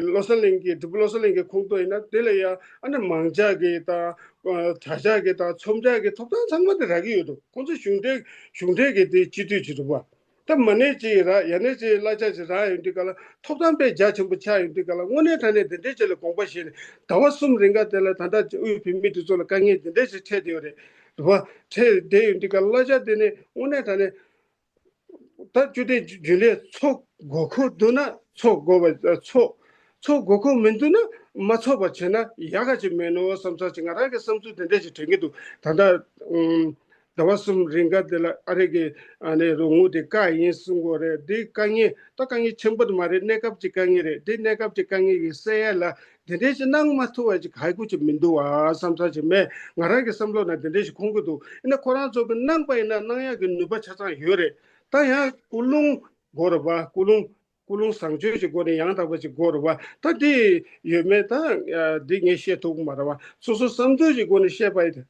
བློ་གསལ་གླིང་གི་འབྲས་སྤུངས་བློ་གསལ་གླིང་གི་ཁོངས་གཏོགས་ཡིན་ན། དེ་ལ་ཡང་ཨ་ནི་མང་ཇག་གི་དང་གྲྭ་ཇག་གི་དང་ཚོམས་ཇག་གི་ཐོབ་ཐང་ཚང་མ་དེ་རག་གི་ཡོད་འདུག་ཁོང་ཚོ་གཞུང་འབྲེལ་གཞུང་འབྲེལ་གྱི་དེ་སྤྱི་འཐུས་ཅིག་རེད་བ། ད་མ་ཎི་ཅིག་རག་ཡ་ཎི་ཅིག་གླ་ཆ་ཅིག་རག་ཡོང་དུས་ག་ལ་ཐོབ་ཐང་དཔེ་རྒྱ་ཆེན་པོ་ཆགས་ཡོང་དུས་ག་ལ་དངོས་གནས་དྲང་གནས་དེ་འདྲའི་ཅིག་ལ་དགོངས་པ་བཞེས་ནས་ཟླ་བ་གསུམ་རིང་ག་དེ་ལ་ད་ལྟ་དབུས་བོད་མིའི་སྒྲིག་འཛུགས་ལ་དཀའ་ངལ་དེ་འདྲའི་ཅིག་འཕྲད་བསྡད་ཡོད་རེད་བ། འཕྲད་བསྡད་ཡོང་དུས་ག་ལ་གླ་ཆ་དེ་ནི་དངོས་གནས་དྲང་གནས། ད་སྤྱི་འཐུས་རྒྱུན་ལས་ཚོགས་དགོས་མཁོ་འདུག་ན་ཚོགས་དགོས་པ། ཚོགས་ཚོགས་དགོས་མཁོ་མི་འདུག་ན་མ་ཚོགས་པ་བྱས་ན་ཡག་ག་ཅིག་མེད་ནོ་བསམ་ས་ཅིག་ང་རང་གི་བསམ་ཚུལ་དེ་འདྲ་ཞིག་དྲན་གྱི་འདུག་ད་ལྟ་ཨུམ་ཟླ་བ་གསུམ་རིང་ག་དེ་ལ་ཨ་རི་གི་ཨ་ནི་རོགས་དངུལ་དེ་བཀག་ཡིན་གསུང་གི་ཡོད་རེད། དེ་དཀའ་ངལ་ད་དཀའ་ངལ་ཆེན་པོ་དེ་མ་རེད། གནས་སྐབས་ཀྱི་དཀའ་ངལ་རེད། དེ་གནས་སྐབས་ཀྱི་དཀའ་ངལ་གྱི་སེལ་ཡ་ལ་དེ་འདྲ་ཞིག་གནང་མ་ཐུབ་པ་ཅིག་ག་ཡག་པོ་ཅིག་མི་འདུག་བ་བསམ་ས་ཅིག་མེད། ང་རང་གི་བསམ་བློ་ནང་དེ་འདྲ་ཞིག་འཁོར་གྱི་འདུག་ཡིན་ན་ཁོ་རང་ཚོ་གི་གནང་པ་ཡིན་ན་གནང་ཡག་གི་ནུས་པ་ཆ་ཚང་ཡོད་རེད། ད་ཡང་ཀུན་སློང་དགོས་རེད་བ། ཀུན་སློང་ཀུན་སློང་བཟང་སྤྱོད་ཀྱི་སྒོ་ནས་ཡང་དག་པ་ཅིག་དགོས་རེད་བ། ད་དེ་ཡོད་མེད་ད་འདི་ངས་བཤད་ཐུབ་ཀྱི་མ་རེད་བ། སོ་སོ་བསམ་ཚུལ་གྱི་སྒོ་ནས་བཤད་པ་ཡིན།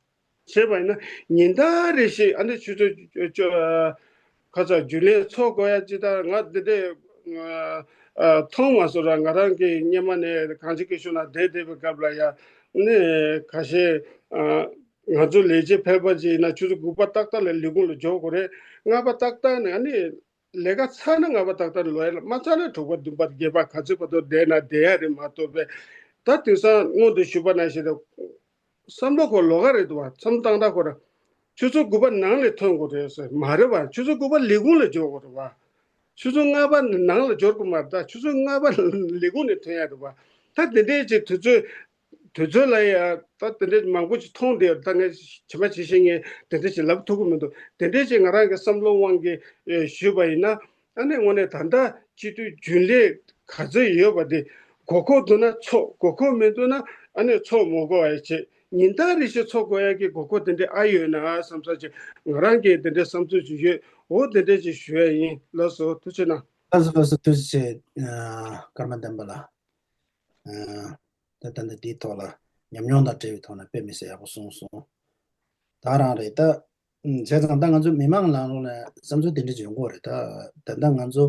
བཤད་པ་ཡིན་ན་ཉིན་ལྟར་རེ་བཞིན་ཨ་ནི་ཆུ་ཚོད་ཁ་ཚ་རྒྱུན་ལས་ཚོགས་དགོས་ཡ་ཅི་ལྟར་ང་འདི་འདྲས་མཐོང་མ་སོང་ར། ང་རང་གི་སྔོན་མ་ནས་གངས་ཅན་སྐྱིད་གཤོངས་ནང་བསྡད་བསྡད་པའི་སྐབས་ལ་ཡ་ནི་ཁ་ཤས་ང་ཚོ་ལས་བྱེད་ཕལ་པ་ཅིག་ཡིན་ན་ཆུ་ཚོད་དགུ་པ་ཏག་ཏག་ལ་ལས་ཁུངས་ལ་འབྱོར་དགོས་རེད། ལྔ་པ་ཏག་ཏག་ནས་ཨ་ནི། ལས་ཀ་ཚར་ན་ལྔ་པ་ཏག་ཏག་ལོག་ཡ་ལ། མ་ཚར་ན་དྲུག་པ་བདུན་པ་བརྒྱད་པ་ག་ཚོད་བར་དུ་བསྡད་ན་བསྡད་ཡ་རེད་མ་གཏོགས་པས། ད་དེང་སང་སྔོན་དུ་ཞུས་པ་ནང་བཞིན་རེད། བསམ་བློ་ཁོ་ལོགས་ཀ་རེད་འདུག་བ། མཚམས་བཏང་སྟངས་ཁོ་ར། ཆུ་ཚོད་དགུ་པ་ནང་ལ་ཐོན་དགོས་རེད་ཟེར་མ་རེད་བ། ཆུ་ཚོད་དགུ་པ་ལས་ཁུངས་ལ་འབྱོར་དགོས་རེད་བ། ཆུ་ཚོད་ལྔ་པ་ནང་ལ་འབྱོར་དགོས་མ་རེད། ད་ཆུ་ཚོད་ལྔ་པ་ལས་ཁུངས་ནས་ཐོན་ཡ་རེད་བ། ད་དེ་འདྲའི་ཅིག་དུས་ཚོད། དུས་ཚོད་ལ་ཡ་ད་དེ་འདྲའི་མང་པོ་ཅིག་མཐོང་བསྡད་ཡོད། ད་ངས་ཇི་མ་ཇི་བཞིན་ངས་དེ་འདྲ་ཅིག་ལབ་ཐུབ་ཀྱི་མི་འདུག། དེ་འདྲའི་ཅིག་ང་རང་གི་བསམ་བློ་དབང་གིས་ཨེ་ཞུས་པ་ཡིན་ན། ཨ་ནི་དངོས་གནས་ད་ལྟ་སྤྱི་འཐུས་རྒྱུན་ལས་ག་ཚོད་ཡོད་པ་དེ་དགོས་མཁོ་འདུག་ན་ཚོགས། དགོས་མཁོ་མི་འདུག་ན་ཨ་ནི་ཚོགས་མ་དགོས་པ་བྱས། ཉིན་ལྟར་རེ་བཞིན་ཚོགས་དགོས་ཡ་གི་དགོས་མཁོ་དེ་འདྲ་ཨ་ཡོད་ན་བསམ་ས་ཅིག་ང་རང་གིས་དེ་འདྲའི་བསམ་ཚུལ་ཅིག་ཡོད། འོ་དེ་འདྲ་ཅིག་ཞུ་ཡ་ཡིན། ལགས་སོ། ཐུགས་རྗེ་གནང་། ལགས་སོ། ལགས་སོ། ཐུགས་རྗེ་ཆེ། ཨ། ཀརྨ་བསྟན་པ་ལགས། ཨ། ད་ད་ལྟ་འདིའི་ཐོག་ལ་ཉམས་མྱོང་དང་འབྲེལ་བའི་ཐོག་ནས་དཔེ་མི་སྲིད་ཡག་པོ་གསུངས་སོང་། ད་རང་རེད་ད། ཨ། བྱས་ཙང་ད་ང་ཚོ་མི་མང་ནང་ལོགས་ནས་བསམ་ཚུལ་དེ་འདྲ་ཅིག་ཡོང་གི་ཡོད་རེད། ད་ད་ལྟ་ང་ཚོ་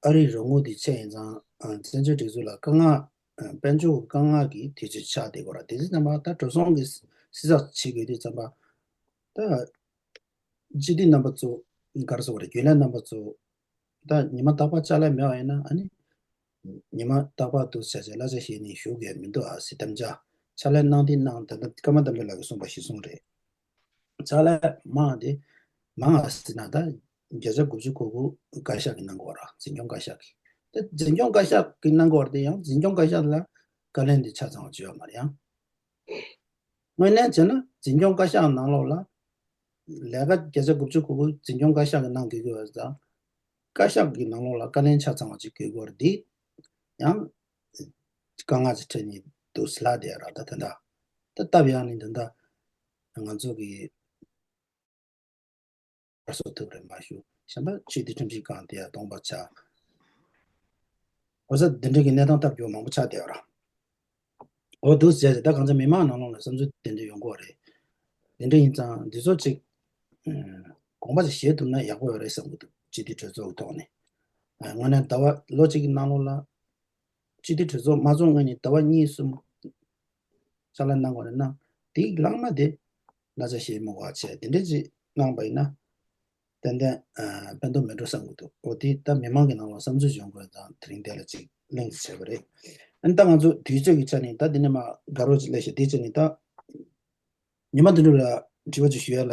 ཨ་རིའི་རོགས་དངུལ་དེ་ཆད་ཡིན་ཙང་། ཨ། བཙན་བྱོལ་སྒྲིག་འཛུགས་ལ་དཀའ་ངལ། ཨ། དཔལ་འབྱོར་གྱི་དཀའ་ངལ་གྱི་དུས་ཚོད་ཆགས་བསྡད་ཀྱི་ཡོད་རེད། དེ་དུས་ཙམ་པ་ད་འགྲོ་སོང་གི་བསྲི་ཚགས་བྱེད་དགོས་དུས་ཙམ་པ། ད་སྤྱི་འཐུས་རྣམ་པ་ཚོ་ག་རེ་ཟེར་དགོས་རེད། རྒྱུན་ལས་རྣམ་པ་ཚོ་ད་ཉི་མ་རྟག་པར་ཕྱག་ལས་མེད་པ་ཡིན་ན། ཨ་ནི་ཉི་མ་རྟག་པར་འདུག་བྱས་བྱས་གླ་ཆ་བཞེས་ནས་བཞུགས་ཡས་མི་འདུག་ཨ། སྲིད་དམ་བཅའ་ཕྱག་ལས་གནང་དེ་གནང་། ད་ལྟ་ཀརྨ་བསྟན་པ་ལགས་ཀྱིས་གསུངས་པ་གཞིར་བཟུང་རེད། ཕྱག་ལས་མང་དེ་མང་ཨ་ཟེར་ན་ད་བརྒྱ་ཆ་དགུ་བཅུ་གོ་དགུ་བཀའ་ཤག་གིས་གནང་དགོས་ར། འཛིན་སྐྱོང་བཀའ་ཤག་གིས། ད་འཛིན་སྐྱོང་བཀའ་ཤག་གིས་གནང་དགོས་ར། དེ་ཡང་འཛིན་སྐྱོང་བཀའ་ཤག་ལ་བཀའ་ལན་དེ་ཆ་ཚང་བ་བྱས་ཡོད་མ་རེད་ཡང་། དངོས་གནས་བྱས་ན་འཛིན་སྐྱོང་བཀའ་ཤག་ནང་ལོགས་ལ་ལས་ཀ་བརྒྱ་ཆ་དགུ་བཅུ་གོ་དགུ་འཛིན་སྐྱོང་བཀའ་ཤག་གིས་གནང་དགོས་ཀྱི་ཡོད་ཙང་། བཀའ་ཤག་གི་ནང་ལོགས་ལ་བཀའ་ལན་ཆ་ཚང་བ་ཅིག་དགོས་ཀྱི་ཡོད་རེད། འདི་ཡང་དཀའ་ངལ་ཅིག་འཕྲད་ནས་འདུག་ཟེར་ལབ་བསྡད་ར། ད་ད་ད་ད་སྟབས་ཡག་ནི་ད་ད་ང་ཚོ་གི་སླར་གསོ་ཐུབ་རེད་མ་ཞུ། གཞན་པ་སྤྱི་འཐུས་ཁྲིམས་ཞིབ་ཁང་དེ་ཡང་སྟོང་པ་ཆགས། འོ་ས་འདི་འདྲ་གི་གནས་སྟངས་སྟབས་སྐྱོ་མང་པོ་ཆགས་བསྡད་ཡོད་ར། འོ་འདུག་ཟེར་ཏེ་ད་གང་ཚ་མི་མང་ནང་ལོགས་ལ་བསམ་ཚུལ་དེ་འདྲ་ཡོང་གི་ཡོད་རེད། དེ་འདྲ་ཡིན་ཙང་འདི་ཚོ་ཅིག་ཨ་དགོངས་པ་ཅིག་བཞེས་ཐུབ་ན་ཡག་པོ་ཡོད་རེད་བསམ་གྱི་འདུག། སྤྱི་འཐུས་གྲོས་ཚོགས་ཀྱི་ཐོག་ནས། ཨ། དངོས་གནས་ཟླ་བ་ལོ་གཅིག་གི་ནང་ལོགས་ལ་སྤྱི་འཐུས་གྲོས་ཚོགས་མ་ཚོགས་སྔོན་ནས་ཟླ་བ་གཉིས་གསུམ་ཕྱག་ལས་གནང་དགོས་རེད་ན། དེའི་ལངས་མ་དེ་གླ་ཆ་བཞེས་མི་དགོས་པ་བྱས། དེ་འདྲ་ཅིག་གནང་པ་ཡིན་ན། ཏན་ཏན་ཨ་ཕན་ཐོགས་མེད་འགྲོ་བསམ་གྱི་འདུག། འོ་དེ་ད་མི་མང་གི་ནང་ལ་བསམ་ཚུལ་ཡོང་དགོས་དང་། དེ་རིང་དེ་ལ་ཅིག་གླེང་བྱས་པ་རེད། ཨ་ནི་ད་ང་ཚོ་དུས་ཚོད་ཀྱི་ཆ་ནས་ད་འདི་ནས་མར་དགའ་རོགས་ཅིག་སླེབས་ཤག། དེའི་ཆ་ནས་ད་ཉི་མ་དོན་གྲུབ་ལ་དྲི་བ་ཅིག་ཞུ་ཡ་ལ།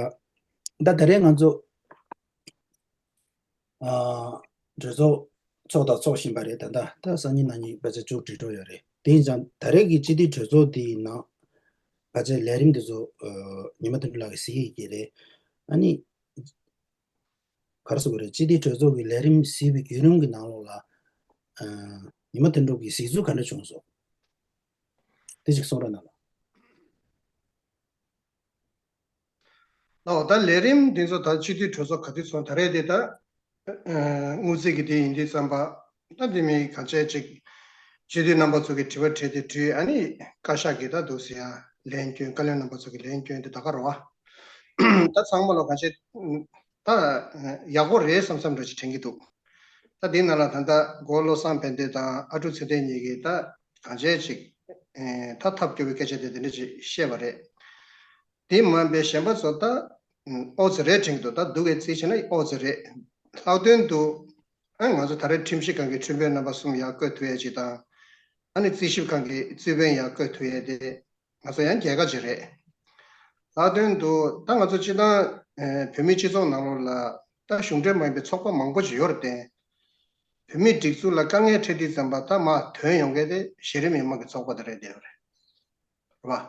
ད་ད་རེས་ང་ཚོ་ཨ་གྲོས་ཚོགས་ཚོགས་དང་ཚོགས་བཞིན་པ་རེད། ད་ད་ད་སང་ཉིན་གནངས་ཉིན་ཕལ་ཆེར་མཇུག་སྒྲིལ་འགྲོ་ཡོད་རེད། དེ་ཡིན་ཙང་ད་རེས་ཀྱི་སྤྱི་འཐུས་གྲོས་ཚོགས་དེའི་ནང་ཕལ་ཆེར་ལས་རིམ་དེ་ཚོ་ཨ་ཉི་མ་དོན་གྲུབ་ལགས་ཀྱིས་གཟིགས་ཡོད་ཀྱི་རེད། ཨ་ནི། ག་རེ་ཟེར་དགོས་རེད། སྤྱི་འཐུས་གྲོས་ཚོགས་ཀྱི་ལས་རིམ་གཟིགས་པའི་བརྒྱུད་རིམ་གྱི་ནང་ལོགས་ལ། ཨ། ཉི་མ་དོན་གྲུབ་ཀྱིས་གཟིགས་ཚུལ་ག་འདྲ་བྱུང་སོང་། དེ་ཅིག་གསུང་རོགས་གནང་ལགས། ཨོ། ད་ལས་རིམ་འདི་ཚོ་ད་སྤྱི་འཐུས་གྲོས་ཚོགས་ག་དུས་ཚོགས། ད་རེས་དེ་ད་ཨ་དངུལ་རྩིས་ཀྱི་དེ་ཡིན་དུས་ཙམ་པ། ད་དེ་མིན་གང་བྱས་ཅིག་སྤྱི་འཐུས་རྣམ་པ་ཚོ་གི་དྲི་བ་དྲིས་ཏེ་དྲིས། ཨ་ནི་བཀའ་ཤག་གིས་ད་འདུག་ཟེར་ཡ་ལན་སྐྱོན། བཀའ་བློན་རྣམ་པ་ཚོ་གི་ལན་སྐྱོན་དེ་ད་ག་རེད་བ། ད་ཚང་མ་ལ་གང་བྱས་ད་ཡག་པོ་རེད་བསམ་བསམ་འདྲ་ཅིག་དྲན་གྱི་འདུག། ད་དེའི་ནང་ལ་ད་ལྟ་སྒོ་བློ་བཟང་ཕན་བདེ་དང་ཨ་ཀྲུག་ཚེ་བརྟན་གཉིས་ཀྱིས་ད་གང་བྱས་ཅིག་ཨེ་ད་ཐབས་སྐྱོ་བའི་སྐད་ཆ་དེ་དེ་འདྲ་ཅིག་བཤད་པ་རེད། དེ་མ་ཡིན་པའི་གཞན་པ་ཚོ་ད་ཨོ་ཙི་རེད་དྲན་གྱི་འདུག། ད་སྡུག་གི་རྩིས་བྱས་ན་ཨོ་ཙི་རེད། ལྷག་དོན་དུ་ཨ་ང་ཚོ་ད་རེས་ཁྲིམས་ཞིབ་ཁང་གི་ཁྲིམས་དཔོན་རྣམ་པ་གསུམ་ཡར་བསྐོས་ཐུབ་ཡས་ཅིག་དང་། ཨ་ནི་རྩིས་ཞིབ་ཁང་གི་རྩིས་དཔོན་ཡར་བསྐོས་ཐུབ་ཡས་དེ་ང་ཚོ་ཡང་རྒྱལ་ཁ་ཅིག་རེད། ལྷག་དོན་དུ་ད་ང་ཚོ་སྤྱི་བཏང་ཨེ་བོད་མིའི་སྤྱི་ཚོགས་ནང་ལོགས་ལ་ད་གཞུང་འབྲེལ་མ་ཡིན་པའི་ཚོགས་པ་མང་པོ་ཅིག་ཡོད་རེད་དེ། བོད་མིའི་སྒྲིག་འཛུགས་ལ་དཀའ་ངལ་འཕྲད་དུས་ཙམ་པ་ད་མར་ཐོན་ཡོང་མཁན་དེ་གཞི་རིམ་མི་མང་གི་ཚོགས་པ་དེ་རེད་དེ་རེད་བ།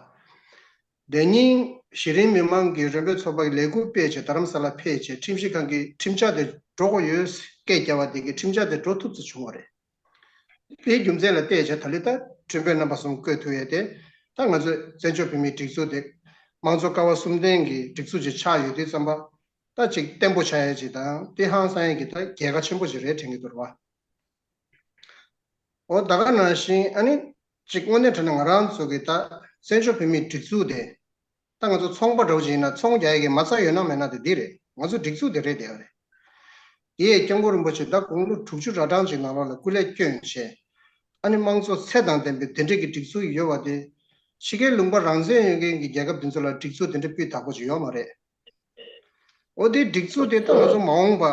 དེ་ཉིན་གཞི་རིམ་མི་མང་གི་རིམ་པའི་ཚོགས་པ་གི་ལས་འགུལ་སྤེལ་བྱས་རྡ་རམ་ས་ལ་ཕེབས་བྱས་ཁྲིམས་ཞིབ་ཁང་གི་ཁྲིམས་འཆར་དེ་འགྲོ་དགོས་ཡོད་སྐད་རྒྱབ་པ་དེ་གི་ཁྲིམས་འཆར་དེ་འགྲོ་ཐུབ་ཚོད་བྱུང་བ་རེད། དེའི་རྒྱུ་མཚན་ལ་བལྟས་བྱས་ད་ལོ་ད་ཁྲིམས་དཔོན་རྣམ་པ་གསུམ་བསྐོས་ཐུབ་ཡས་དེ། ད་ང་ཚོའི་བཙན་བྱོལ་བོད་མིའི་སྒྲིག་འཛུགས་དེ་དམངས་གཙོ་ཀ་བ་གསུམ་ལྡན་གྱི་སྒྲིག་འཛུགས་ཅིག་ཆགས་ཡོད་དུས་ཙམ་པ། ད་ཅིག་བརྟན་པོ་ཆགས་ཡས་ཅིག་དང་དེ་ཧང་སང་ཡས་ཀྱི་ད་རྒྱལ་ཁ་ཆེན་པོ་ཅིག་རེད་དྲན་གྱི་འདུག་ར་བ། འོ་ད་ག་ནང་བཞིན་ཨ་ནི་ཅིག་དངོས་གནས་དྲང་གནས་ང་རང་ཚོ་གི་ད་བཙན་བྱོལ་བོད་མིའི་སྒྲིག་འཛུགས་དེ། ད་ང་ཚོ་ཚོང་པ་འདྲ་བོ་ཅིག་ཡིན་ན་ཚོང་རྒྱག་ཡས་ཀྱི་མ་རྩ་ཡོད་ན་མེད་ན་དེ་འདི་རེད། ང་ཚོ་སྒྲིག་འཛུགས་དེ་རེད་དེ་ཡ་རེད། དེ་ཡས་སྐྱབས་མགོན་རིན་པོ་ཆེ་ད་དགུང་ལོ་དྲུག་ཅུ་ར་གྲངས་ཅིག་ནང་ལོགས་ལ་སྐུ་ལས་བསྐྱོན་བྱས། ཨ་ནི་དམངས་གཙོ་ཚད་དང་ལྡན་པའི་དེ་འདྲ་གི་སྒྲིག་འཛུགས་ཡོད་པ་དེ། ཕྱི་རྒྱལ་ལུང་པ་རང་བཙན་ཡོད་མཁན་གྱི་རྒྱལ་ཁབ་དེ་ཚོ་ལ་སྒྲིག་འཛུགས་དེ་འདྲ་སྤུས་དག་པོ་ཅིག་ཡོད་མ་རེད། འོ་དེ་སྒྲིག་འཛུགས་དེ་ད་ང་ཚོ་མ་འོངས་པ།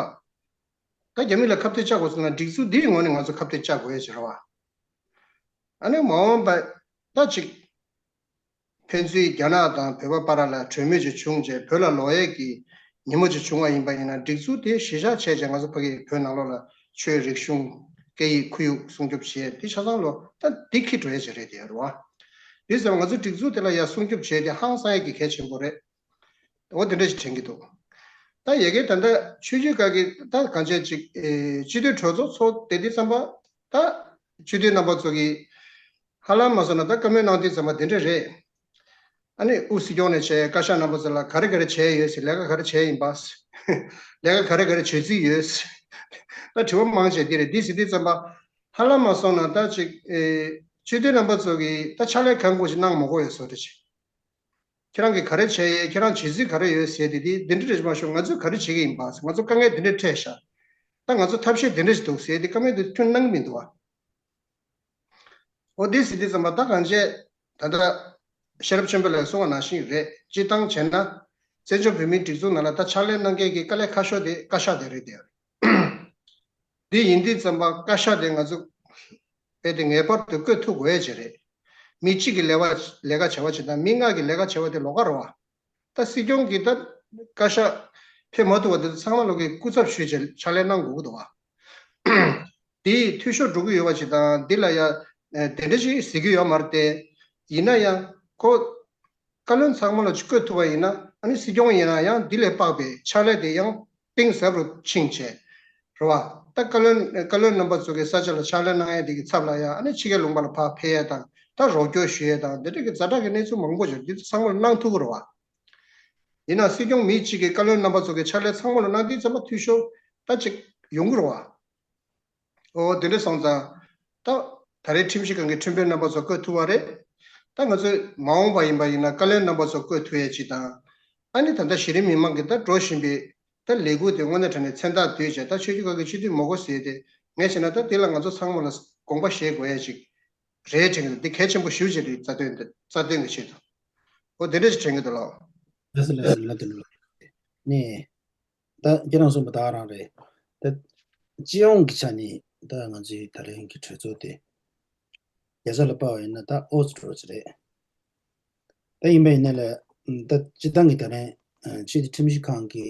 ད་རྒྱ་མི་ལ་ཁ་གཏད་བཅག་དགོས་ཟེར་ན་སྒྲིག་འཛུགས་འདིའི་ངོས་ནས་ང་ཚོ་ཁ་གཏད་བཅག་དགོས་ཡ་ཅིག་རེད་བ། ཨ་ནི་མ་འོངས་པ་ད་ཅིག་ཕན་ཚུན་རྒྱ་ནག་དང་བོད་པ་བར་ལ་གྲོས་མོལ་ཅིག་བྱུང་རྗེས་བོད་ལ་ལོག་ཡས་ཀྱི་ཉིན་མོ་ཅིག་བྱུང་བ་ཡིན་པ་ཡིན་ན་སྒྲིག་འཛུགས་དེ་གཞི་བཞག་བྱས་རྗེས་ང་ཚོ་ཕ་གི་བོད་ནང་ལོགས་ལ་ཆོས་རིག་གཞུང་སྐད་ཡིག་ཁོར་ཡུག་སྲུང་སྐྱོབ་བྱེད་ཡས་དེ་ཆ་ཚང་ལོ་ད་འདི་ཁྱི་འགྲོ་ཡས་ཅིག་རེད་དེ་རེད་བ། དེ་ཙམ་ང་ཚོའི་སྒྲིག་འཛུགས་དེ་ལ་ཡ་སྲུང་སྐྱོབ་བྱས་ཏེ་ཧང་སང་ཡ་གི་གལ་ཆེན་པོ་རེད། འོ་དེ་འདྲ་ཞིག་དྲན་གྱི་འདུག་ད་ཡ་གི་ད་ལྟ་ཆོས་བརྒྱུད་ཁག་གི་ད་གང་བྱས་ཅིག་ཨེ་སྤྱི་འཐུས་གྲོས་ཚོགས་ཚོགས་དེ་དུས་ཙམ་པ་ད་སྤྱི་འཐུས་རྣམ་པ་ཚོ་གིས་ཧ་ལམ་མ་སོང་ན་ད་བཀའ་མོལ་གནང་དུས་ཙམ་པ་དེ་འདྲ་རེད། ཨ་ནི་དབུ་སྲིད་སྐྱོང་ནས་བྱས་བཀའ་ཤག་རྣམ་པ་ཚོ་ལ་ག་རེ་ག་རེ་བྱས་ཡོད་ཟེར། ལས་ཀ་ག་རེ་བྱས་ཡིན་པ། ལས་ཀ་ག་རེ་ག་རེ་བྱེད་རྩིས་ཡོད་ཟེར། ད་དྲི་བ་མང་ཆེ་འདི་རེད། འདི་ཟེར་དུས་ཙམ་པ་ཧ་ལམ་མ་སོང་ན་ད་ཅིག་ཨེ་སྤྱི་འཐུས་རྣམ་པ་ཚོ་གིས་ད་ཕྱག་ལས་གང་དགོས་ཅིག་གནང་མ་དགོས་ཡོད་བཟོ་འདྲ་ཅིག་ཁྱེད་རང་གིས་ག་རེ་བྱས་ཡོད། ཁྱེད་རང་བྱེད་རྩིས་ག་རེ་ཡོད་ཟེར་དེ་དེ་འདི་འདྲ་རེད་མ་ཤོག་ང་ཚོས་ག་རེ་བྱེད་ཀྱི་ཡིན་པ། ང་ཚོ་དཀའ་ངལ་འདི་འདྲ་འཕྲད་ཤག་ད་ང་ཚོ་ཐབས་ཤེས་འདི་འདྲ་ཞིག་འདུག་ཟེར་དེ་བཀའ་མོལ་འདི་ཁྱོན་གནང་གི་མི་འདུག་བ། འོ་དེ་ཟེར་དུས་ཙམ་པ་ད་གང་བྱས་ད་ལྟ་ཤེས་རབ་ཆེན་པོ་ལགས་གསུངས་པ་ནང་བཞིན་རེད། སྤྱིར་བཏང་བྱས་ན་བཙན་བྱོལ་བོད་མིའི་སྒྲིག་འཛུགས་ནང་ལ་ད་ཕྱག་ལས་གནང་མཁན་གྱི་དཀའ་ལས་ཁག་ཤོས་དེ་བཀའ་ཤག་དེ་རེད་དེ། འདི་ཡིན་དུས་ཙམ་པ་བཀའ་ཤག་དེ་ང་ཚོ་རྦད་དེ་ངེས་པར་དུ་བསྐོ་ཐུབ་དགོས་ཡ་ཅིག་རེད། མི་གཅིག་གིས་ལས་བ་ལས་ཀ་བྱ་བ་ཅིག་དང་མི་ལྔ་གིས་ལས་ཀ་བྱ་བ་དེ་ལོགས་ཀ་རེད་བ། ད་སྲིད་སྐྱོང་གིས་ད་བཀའ་ཤག་ཕེབས་མ་ཐུབ་པ་དེ་ཚོ་ཚང་མ་ལོག་གིས་སྐུ་ཚབ་ཞུས་བྱས་ཕྱག་ལས་གནང་དགོས་ཀྱི་འདུག་བ། དེ་འཐུས་ཤོར་འགྲོ་གི་ཡོད་པ་ཞིག་དང་འདི་ལ་ཡ་ཨ་དེ་འདྲ་ཞིག་ཟེར་གྱི་ཡོད་མ་རེད་དེ། ཡིན་ན་ཡང་ཁོ་བཀའ་བློན་ཚང་མ་ལ་བསྐོ་ཐུབ་པ་ཡིན་ན་ཨ་ནི་སྲིད་སྐྱོང་ཡིན་ན་ཡང་འདི་ལས་དཔག་པའི་ཕྱག་ལས་དེ་ཡང་གཏིང་ཟབ་རུ་ཕྱིན་བྱས། རེད་བ། ད་བཀའ་བློན་བཀའ་བློན་རྣམ་པ་ཚོ་གི་ས་ཆ་ལ་ཕྱག་ལས་གནང་ཡ་དེ་གི་ཚབ་ལ་ཡང་ཨ་ནི་ཕྱི་རྒྱལ་ལུང་པ་ལ་ཕར་ཕེབས་ཡ་དང་ད་རོགས་སྐྱོར་ཞུ་ཡ་དང་འདི་འདྲ་གི་ཛ་དྲག་གི་གནས་ཚུལ་མང་པོ་ཞིག་འདི་ཚོ་ཚང་མ་ལ་གནང་ཐུབ་ཀྱི་རེད་བ། ཡིན་ན་སྲིད་སྐྱོང་མི་གཅིག་གིས་བཀའ་བློན་རྣམ་པ་ཚོ་གི་ཕྱག་ལས་ཚང་མ་ལ་གནང་དུས་ཚང་མ་འཐུས་ཤོར་ད་ཅིག་ཡོང་གི་རེད་བ། འོ་དེ་འདྲ་སོང་ཙང་། ད་ད་རེས་ཁྲིམས་ཞིབ་ཁང་གི་ཁྲིམས་དཔོན་རྣམ་པ་ཚོ་བསྐོ་ཐུབ་པ་རེད། ད་ང་ཚོས་མ་འོངས་པ་ཡིན་པ་ཡིན་ན་བཀའ་བློན་རྣམ་པ་ཚོ་བསྐོ་ཐུབ་ཡས་ཅིག་དང་། ཨ་ནི་ད་ལྟ་གཞི་རིམ་མི་མང་གི་ད་འགྲོ་བཞིན་པའི་ད་ལས་འགུལ་དེ་དངོས་གནས་དྲང་གནས་མཚན་རྟགས་བསྡུས་བྱས་ད་ཆོས་བརྒྱུད་ཁག་གི་སྤྱི་འཐུས་མི་དགོས་ཟེར་ཏེ་ངས་བྱས་ན་ད་དེ་ལ་ང་ཚོ་ཚང་མ་ལ་དགོངས་པ་བཞེས་དགོས་ཡས་ཅིག་རེད་དྲན་གི་འདུག་འདི་གལ་ཆེན་པོ་ཞེ་པོ་ཅིག་རེད། རྩ་དོན་འདི་རྩ་དོན་གྱི་ཆེད་དུ། འོ་དེ་འདྲ་ཞིག་དྲན་གི་འདུག་ལགས། ལགས་སོ་ལགས་སོ་ལགས་དེ་ལགས། ནས། ད་ཁྱེད་རང་གསུངས་པ་ད་ག་རང་རེད། ད་སྤྱི་ཡོངས་ཀྱི་ཆ་ནས་ད་ང་ཚོའི་ད་རིང་གི་གྲོས་ཚོགས་དེ་བརྒྱ་ཆ་ལ་དཔག་པ་ཡིན་ན་ད་ཨོ་ཙི་འགྲོ་ཙི་རེད། ད་ཡིན་པ་ཡིན་ན་ལ་ད་སྤྱི་བཏང་གི་ད་རིང་ཕྱི་དྲིལ་ཁྲིམས་ཞིབ་ཁང་གི་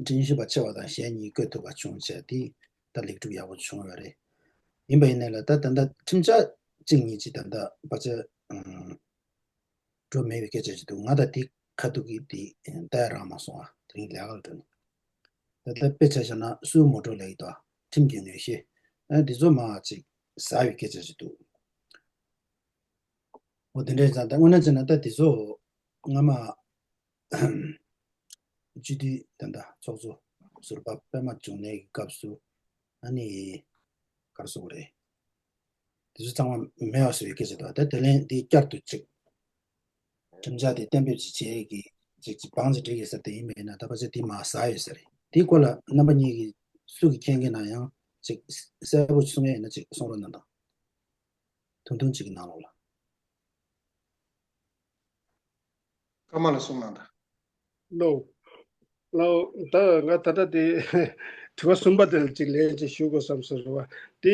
ཁྲིམས་ཞིབ་པ་ཆེ་བ་དང་གཞན་གཉིས་བསྐོ་ཐུབ་པ་བྱུང་བྱས་དེ་ད་ལེགས་གྲུབ་ཡག་པོ་བྱུང་ཡོད་རེད། ཡིན་པ་ཡིན་ན་ལ་ད་ད་ལྟ་ཁྲིམས་འཆར་གཅིག་གཉིས་ཅིག་ད་ལྟ་ཕལ་ཆེར་འགྲོ་མེད་པའི་སྐད་ཆ་ཞིག་འདུག་ང་ད་དེ་ཁ་ཐུག་གི་དེ་ལྟ་ཡ་རག་མ་སོང་ཨ། དེ་རིང་ལས་ཀ་ལ་འགྲོ་ནས། ད་ལྟ་དཔེ་ཆ་བཞག་ན་སུའུ་མོ་ཊོ་ལབ་ཀྱི་འདུག་ཁྲིམས་ཀྱི་ངོས་བཞེས། ཨ་འདི་ཚོ་མ་ཅིག་ཟ་བའི་སྐད་ཆ་ཞིག་འདུག་འོ་དེ་འདྲའི་ཙང་ད་དངོས་གནས་བྱས་ན་ད་དེ་ཚོ་སྔ་མ་སྤྱི་འཐུས་ད་ལྟ་ཚོགས་གཙོ་ཟུར་པ་པད་མ་འབྱུང་གནས་ཀྱི་སྐབས་སུ་ཨ་ནི་ག་རེ་ཟེར་དགོས་རེད། དེ་ཚོ་ཚང་མ་མེད་པ་བཟོ་བའི་སྐད་ཆ་དང་ད་དེ་ལན་འདི་བསྐྱར་དུ་ཅིག་ཁྲིམས་འཆར་དེ་གཏན་འབེབས་ཅིག་བྱེད་ཀྱི་ཅིག་ཅིག་བང་ཅིག་སྒྲིག་ཡོད་ཟེར་དེ་ཡིན་མིན་ན་ད་ཕལ་ཆེར་དེ་མར་ཟག་ཡོད་ས་རེད། དེའི་སྐོར་ལ་རྣམ་པ་གཉིས་ཀྱིས་སུ་གིས་མཁྱེན་མཁན་ན་ཡང་ཅིག་གསལ་པོ་གསུང་ཡས་ཡིན་ན་ཅིག་གསུང་རོགས་གནང་དང་། ཐུང་ཐུང་ཅིག་གི་ནང་ལོགས་ལ། ཀརྨ་ལགས་གསུངས་གནང་དང་། ལོ། ལོ། ད་ང་ད་ལྟ་དེ་དྲི་བ་གསུམ་པ་དེ་ལ་ཅིག་ལན་ཅིག་ཞུ་དགོས་བསམ་སོང་རེད་བ། དེ་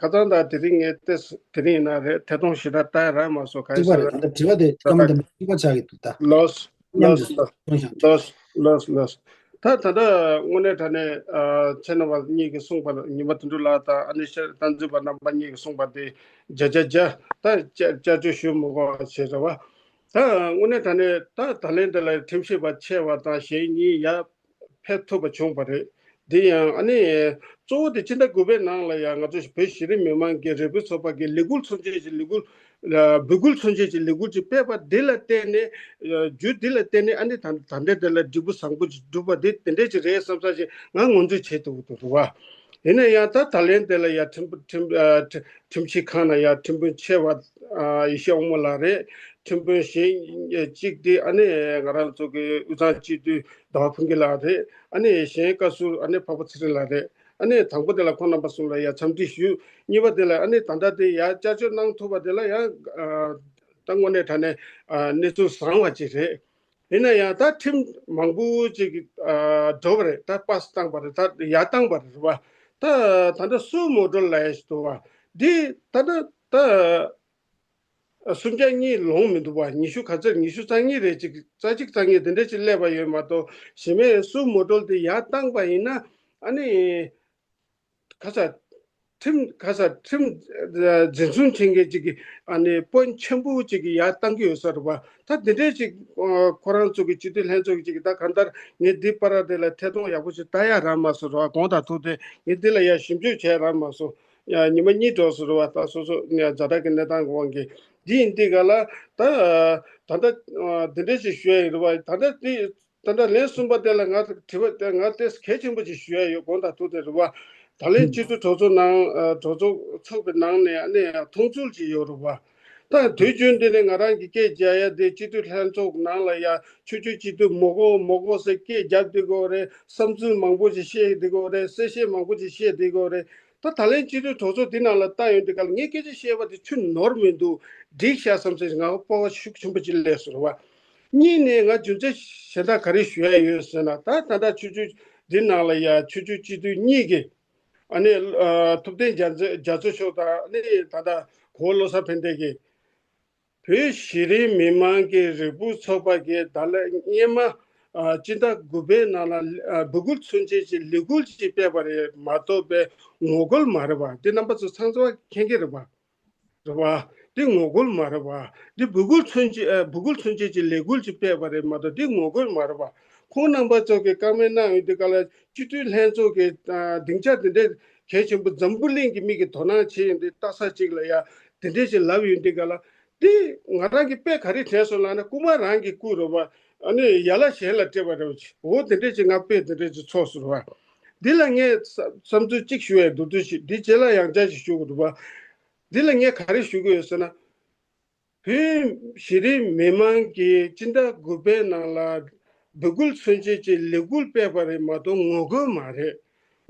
ཁ་སང་དང་དེ་རིང་ངས་ཏེ་དེ་རིང་ཡིན་ན་རེད་ཐད་གཏོང་ཞེ་དྲག་ལྟ་ཡ་རག་མ་སོང་ག་རེ་གཅིག་པ་ཟེར་རེད། ད་ལྟ་དྲི་བ་དེ་སྐར་མ་དང་པོ་གཅིག་པ་ཆགས་ཀྱི་འདུག་ད་ལོས། མཉམ་ལོས། དུ་ལོས། གསུངས་ཤག་ལོས། ལོས། ལོས། ད་ད་ལྟ་དངོས་གནས་དྲང་གནས་ཨ་ཁྱེད་རྣམ་པ་གཉིས་ཀྱིས་གསུངས་པ་ཉི་མ་དོན་གྲུབ་ལགས་དང་ཨ་ནི་ཤེར་རྟ་མཛེས་པ་རྣམ་པ་གཉིས་ཀྱིས་གསུངས་པ་དེ་བརྒྱ་ཆ་བརྒྱ་ད་བསྐྱར་བསྐྱར་བཅོས་ཞུ་མི་དགོས་པ་བྱས་རེད་བ། ད་དངོས་གནས་དྲང་གནས་ད་ད་ལན་དེ་ལ་ཁྲིམས་ཞིབ་པ་ཆེ་བ་དང་གཞན་གཉིས་ཡར་ཕེབས་ཐུབ་པ་བྱུང་བ་རེད། འདི་ཡང་ཨ་ནི་གཙོ་བོ་དེ་ཕྱི་ཟླ་དགུ་པའི་ནང་ལ་ཡང་ང་ཚོ་བོད་གཞི་རིམ་མི་མང་གི་རེ་སྐུལ་ཚོགས་པ་གི་ལས་འགུལ་མཚོན་བྱེད་ཀྱི་ལས་འགུལ་འབོད་སྐུལ་མཚོན་བྱེད་ཀྱི་ལས་འགུལ་ཅིག་སྤེལ་བ་འདི་ལ་བརྟེན་ནས་རྒྱུ་འདི་ལ་བརྟེན་ནས་ཨ་ནི་ད་ད་ལྟའི་དེ་ལ་འབྲས་བུ་བཟང་པོ་ཅིག་འགྲུབ་པ་འདི་དེ་འདྲས་ཅིག་རེད་བསམ་ས་ཞིག་ང་ངོས་འཛིན་བྱེད་ཐུབ་ཀྱི་འདུག་རེད་བ། ཡིན་ན་ཡང་ད་ད་ལན་དེ་ལ་ཡ་ཁྲིམས་ཁྲིམས་ཨ་ཁྲི་ཁྲིམས་ཞིབ་ཁང་ན་ཡ་ཁྲིམས་དཔོན་ཆེ་བ་ཨ་ཡེ་ཤེས་དབང་མོ་ལགས་རེད། ཁྲིམས་དཔོན་གཞན་གཅིག་དེ་ཨ་ནི་ང་རང་ཚོ་གི་དབུས་གཙང་སྤྱི་འཐུས་ཟླ་བ་ཕུན་སྐྱིད་ལགས་རེད། ཨ་ནི་གཞན་བཀའ་ཟུར་ཨ་ནི་འཕགས་པ་ཚེ་རིང་ལགས་རེད། ཨ་ནི་དང་པོ་དེ་ལ་ཁོང་རྣམ་པ་གསུམ་ལ་ཡ་འཚམས་འདྲི་ཞུ། གཉིས་པ་དེ་ལ་ཨ་ནི་ད་ལྟ་དེ་ཡ་བསྐྱར་བཅོས་གནང་ཐུབ་པ་དེ་ལ་ཡ་ཨ་ད་དངོས་གནས་དྲང་གནས་ཨ་གནས་ཚུལ་བཟང་བ་ཅིག་རེད། ཡིན་ན་ཡང་ད་ཁྲིམས་མང་པོ་ཅིག་ཨ་འགྲོ་བ་རེད། ད་པཱ་སི་བཏང་པ་རེད། ད་ཡར་བཏང་པ་རེད་བ། ད་ད་ལྟ་སུའུ་མོ་ཊོ་ལབ་ཡ་ཞིག་འདུག་བ། འདི་ད་ལྟ་ད་སུམ་བརྒྱ་གཉིས་ལོངས་མི་འདུག་བ། ཉི་ཤུ་ག་ཚོད་ཉི་ཤུ་རྩ་གཉིས་རེད། ཅིག་རྩ་གཅིག་རྩ་གཉིས་དེ་འདྲ་ཅིག་སླེབས་པ་ཡོད་མ་གཏོགས་གཞི་མེད་སུའུ་མོ་ཊོ་དེ་ཡར་བཏང་པ་ཡིན་ན་ཨ་ནི་ཁ་ཚ། ཁྲིམས་ག་ས་ཁྲིམས་འཛིན་བཟུང་བྱེད་མཁན་ཅིག་གི་ཨ་ནི་དཔོན་ཆེན་པོ་ཅིག་གི་ཡར་བཏང་གི་ཡོད་ས་རེད་བ། ད་འདི་འདྲའི་ཅིག་ཁོ་རང་ཚོ་གི་སྤྱི་འཐུས་ལྷན་ཚོགས་ཀྱི་ཅིག་ད་གང་ལྟར་ངས་འདི་པར་དེ་ལ་ཐད་གཏོང་ཡག་པོ་ཞིག་ལྟ་ཡ་རག་མ་སོང་རེད་བ། དགོངས་དག་ཐུག་སྟེ་ངས་འདི་ལ་ཡ་ཞིབ་འཇུག་བྱས་རག་མ་སོང་། ཡ་ཉི་མ་གཉིས་འགྲོ་སོང་རེད་བ། ད་སོ་སོ་ནས་ཛ་དྲག་གི་གནས་སྟངས་ཀྱི་དབང་གིས་འདི་ཡིན་དུས་ག་ལ་ད་ད་ལྟ་འདི་འདྲ་ཞིག་ཞུ་ཡ་ཡིན་རེད་བ། ད་ལྟ་འདི་ད་ལྟ་ལན་གསུམ་པ་དེ་ལ་ང་དྲི་བ་དེ་ང་དེ་གལ་ཆེན་པོ་ཅིག་ཞུ་ཡ་ཡོད། དགོངས་དག་ཐུག་སྟེ་རེད་བ། ད་ལན་སྤྱི་འཐུས་གྲོས་ཚོགས་ནང་གྲོས་ཚོགས་ཚོགས་པའི་ནང་ནས་ཨ་ནི་མཐོང་ཚུལ་ཅིག་ཡོད་རེད་བ། ད་དུས་རྒྱུན་འདི་ནས་ང་རང་གི་སྐད་རྒྱག་ཡ་དེ་སྤྱི་འཐུས་ལྷན་ཚོགས་ནང་ལ་ཡ་ཆོས་བརྒྱུད་སྤྱི་འཐུས་མི་དགོས་མི་དགོས་ཟེར་སྐད་རྒྱབ་བསྡད་ཀྱི་ཡོད་རེད། བསམ་ཚུལ་མང་པོ་ཞིག་བཤད་བསྡད་ཀྱི་ཡོད་རེད། གསལ་བཤད་མང་པོ་ཞིག་བཤད་བསྡད་ཀྱི་ཡོད་རེད། ད་ད་ལན་སྤྱི་འཐུས་གྲོས་ཚོགས་འདི་ནང་ལ་ལྟ་ཡོང་དུས་ག་ལ་ངས་སྐད་ཆ་བཤད་པ་དེ་ཆུ་ནོར་མི་འདུག་འགྲིག་ཤག་བསམ་ཚེ་ང་སྤོབས་པ་ཤུགས་ཆེན་པོ་ཅིག་སླེབས་སོང་རེད་བ། གཉིས་ནས་ང་རྒྱུ་མཚན་གཞན་དག་ག་རེ་ཞུ་ཡ་ཡོད་ཟེར་ན། ད་ད་ལྟ་ཆོས་བརྒྱུད་འདི་ནང་ལ་ཡ་ཆོས་བརྒྱུད་སྤྱི་འཐུས་གཉིས་ཀྱིས་ཨ་ནི་ཨ་ཐུབ་བསྟན་རྒྱ་མཚོ་རྒྱ་མཚོ་མཆོག་དང་ཨ་ནི་ད་ལྟ་གོང་བློ་བཟང་ཕན་བདེ་གིས་བོད་གཞི་རིམ་མི་མང་གི་རེ་སྒུག་ཚོགས་པ་གིས་ད་ལན་སྔོན་མ་ཨ་སྤྱི་ཟླ་དགུ་པའི་ནང་ལ་ཨ་འབོད་སྐུལ་མཚོན་བྱེད་ཀྱི་ལས་འགུལ་ཅིག་སྤེལ་བ་རེད་མ་གཏོགས་པའི་ངོ་རྒོལ་མ་རེད་བ། འདི་རྣམ་པ་ཚོ་ཚང་ཚང་མཁྱེན་གྱི་རེད་བ། རེད་བ། འདི་ངོ་རྒོལ་མ་རེད་བ། འདི་འབོད་སྐུལ་མཚོན་བྱེད་ཨ་འབོད་སྐུལ་མཚོན་བྱེད་ཀྱི་ལས་འགུལ་ཅིག་སྤེལ་བ་རེད་མ་གཏོགས་འདི་ངོ་རྒོལ་མ་རེད་བ། ཁོང་རྣམ་པ་ཚོ་གིས་བཀའ་མོལ་གནང་ཡོང་དུས་ག་ལ་སྤྱི་འཐུས་ལྷན་ཚོགས་ཀྱི་ཨ་སྡིངས་ཆ་འདི་འདྲའི་གལ་ཆེན་པོ་འཛམ་བུ་གླིང་གི་མི་གིས་དོ་སྣང་བྱེད་ཡོང་དུས་ལྟ་ས་ཅིག་ལ་ཡ་འདི་འདྲའི་ཞིག་ལབ་ཡོང་དུས་ག་ལ། འདི་ང་རང་གིས་དཔེ་ག་རེ་དྲན་སོང་ལབ་ན་རྐུ་མ་རང་གིས་རྐུ་རེད་བ། ཨ་ནི་ཡ་ལ་གཞན་ལ་སྤྲད་པ་རེད་བ། འོ་དེ་འདྲའི་ཅིག་ང་དཔེ་དེ་འདྲའི་ཅིག་ཚོར་སོང་རེད་བ། འདི་ལ་ངས་བསམ་ཚུལ་གཅིག་ཞུ་ཡས་འདུག་འདུག་ཞིག་འདི་རྗེས་ལ་ཡང་བསྐྱར་ཞིག་ཞུ་དགོས་འདུག་བ། འདི་ལ་ངས་ག་རེ་ཞུ་གི་ཡོད་ཟེར་ན། བོད་གཞི་རིམ་མི་མང་གིས་སྤྱི་ཟླ་དགུ་པའི་ནང་ལ་འབོད་སྐུལ་མཚོན་བྱེད་ཀྱི་ལས་འགུལ་སྤེལ་བ་རེད་མ་གཏོགས་ངོ་རྒོལ་མ་རེད།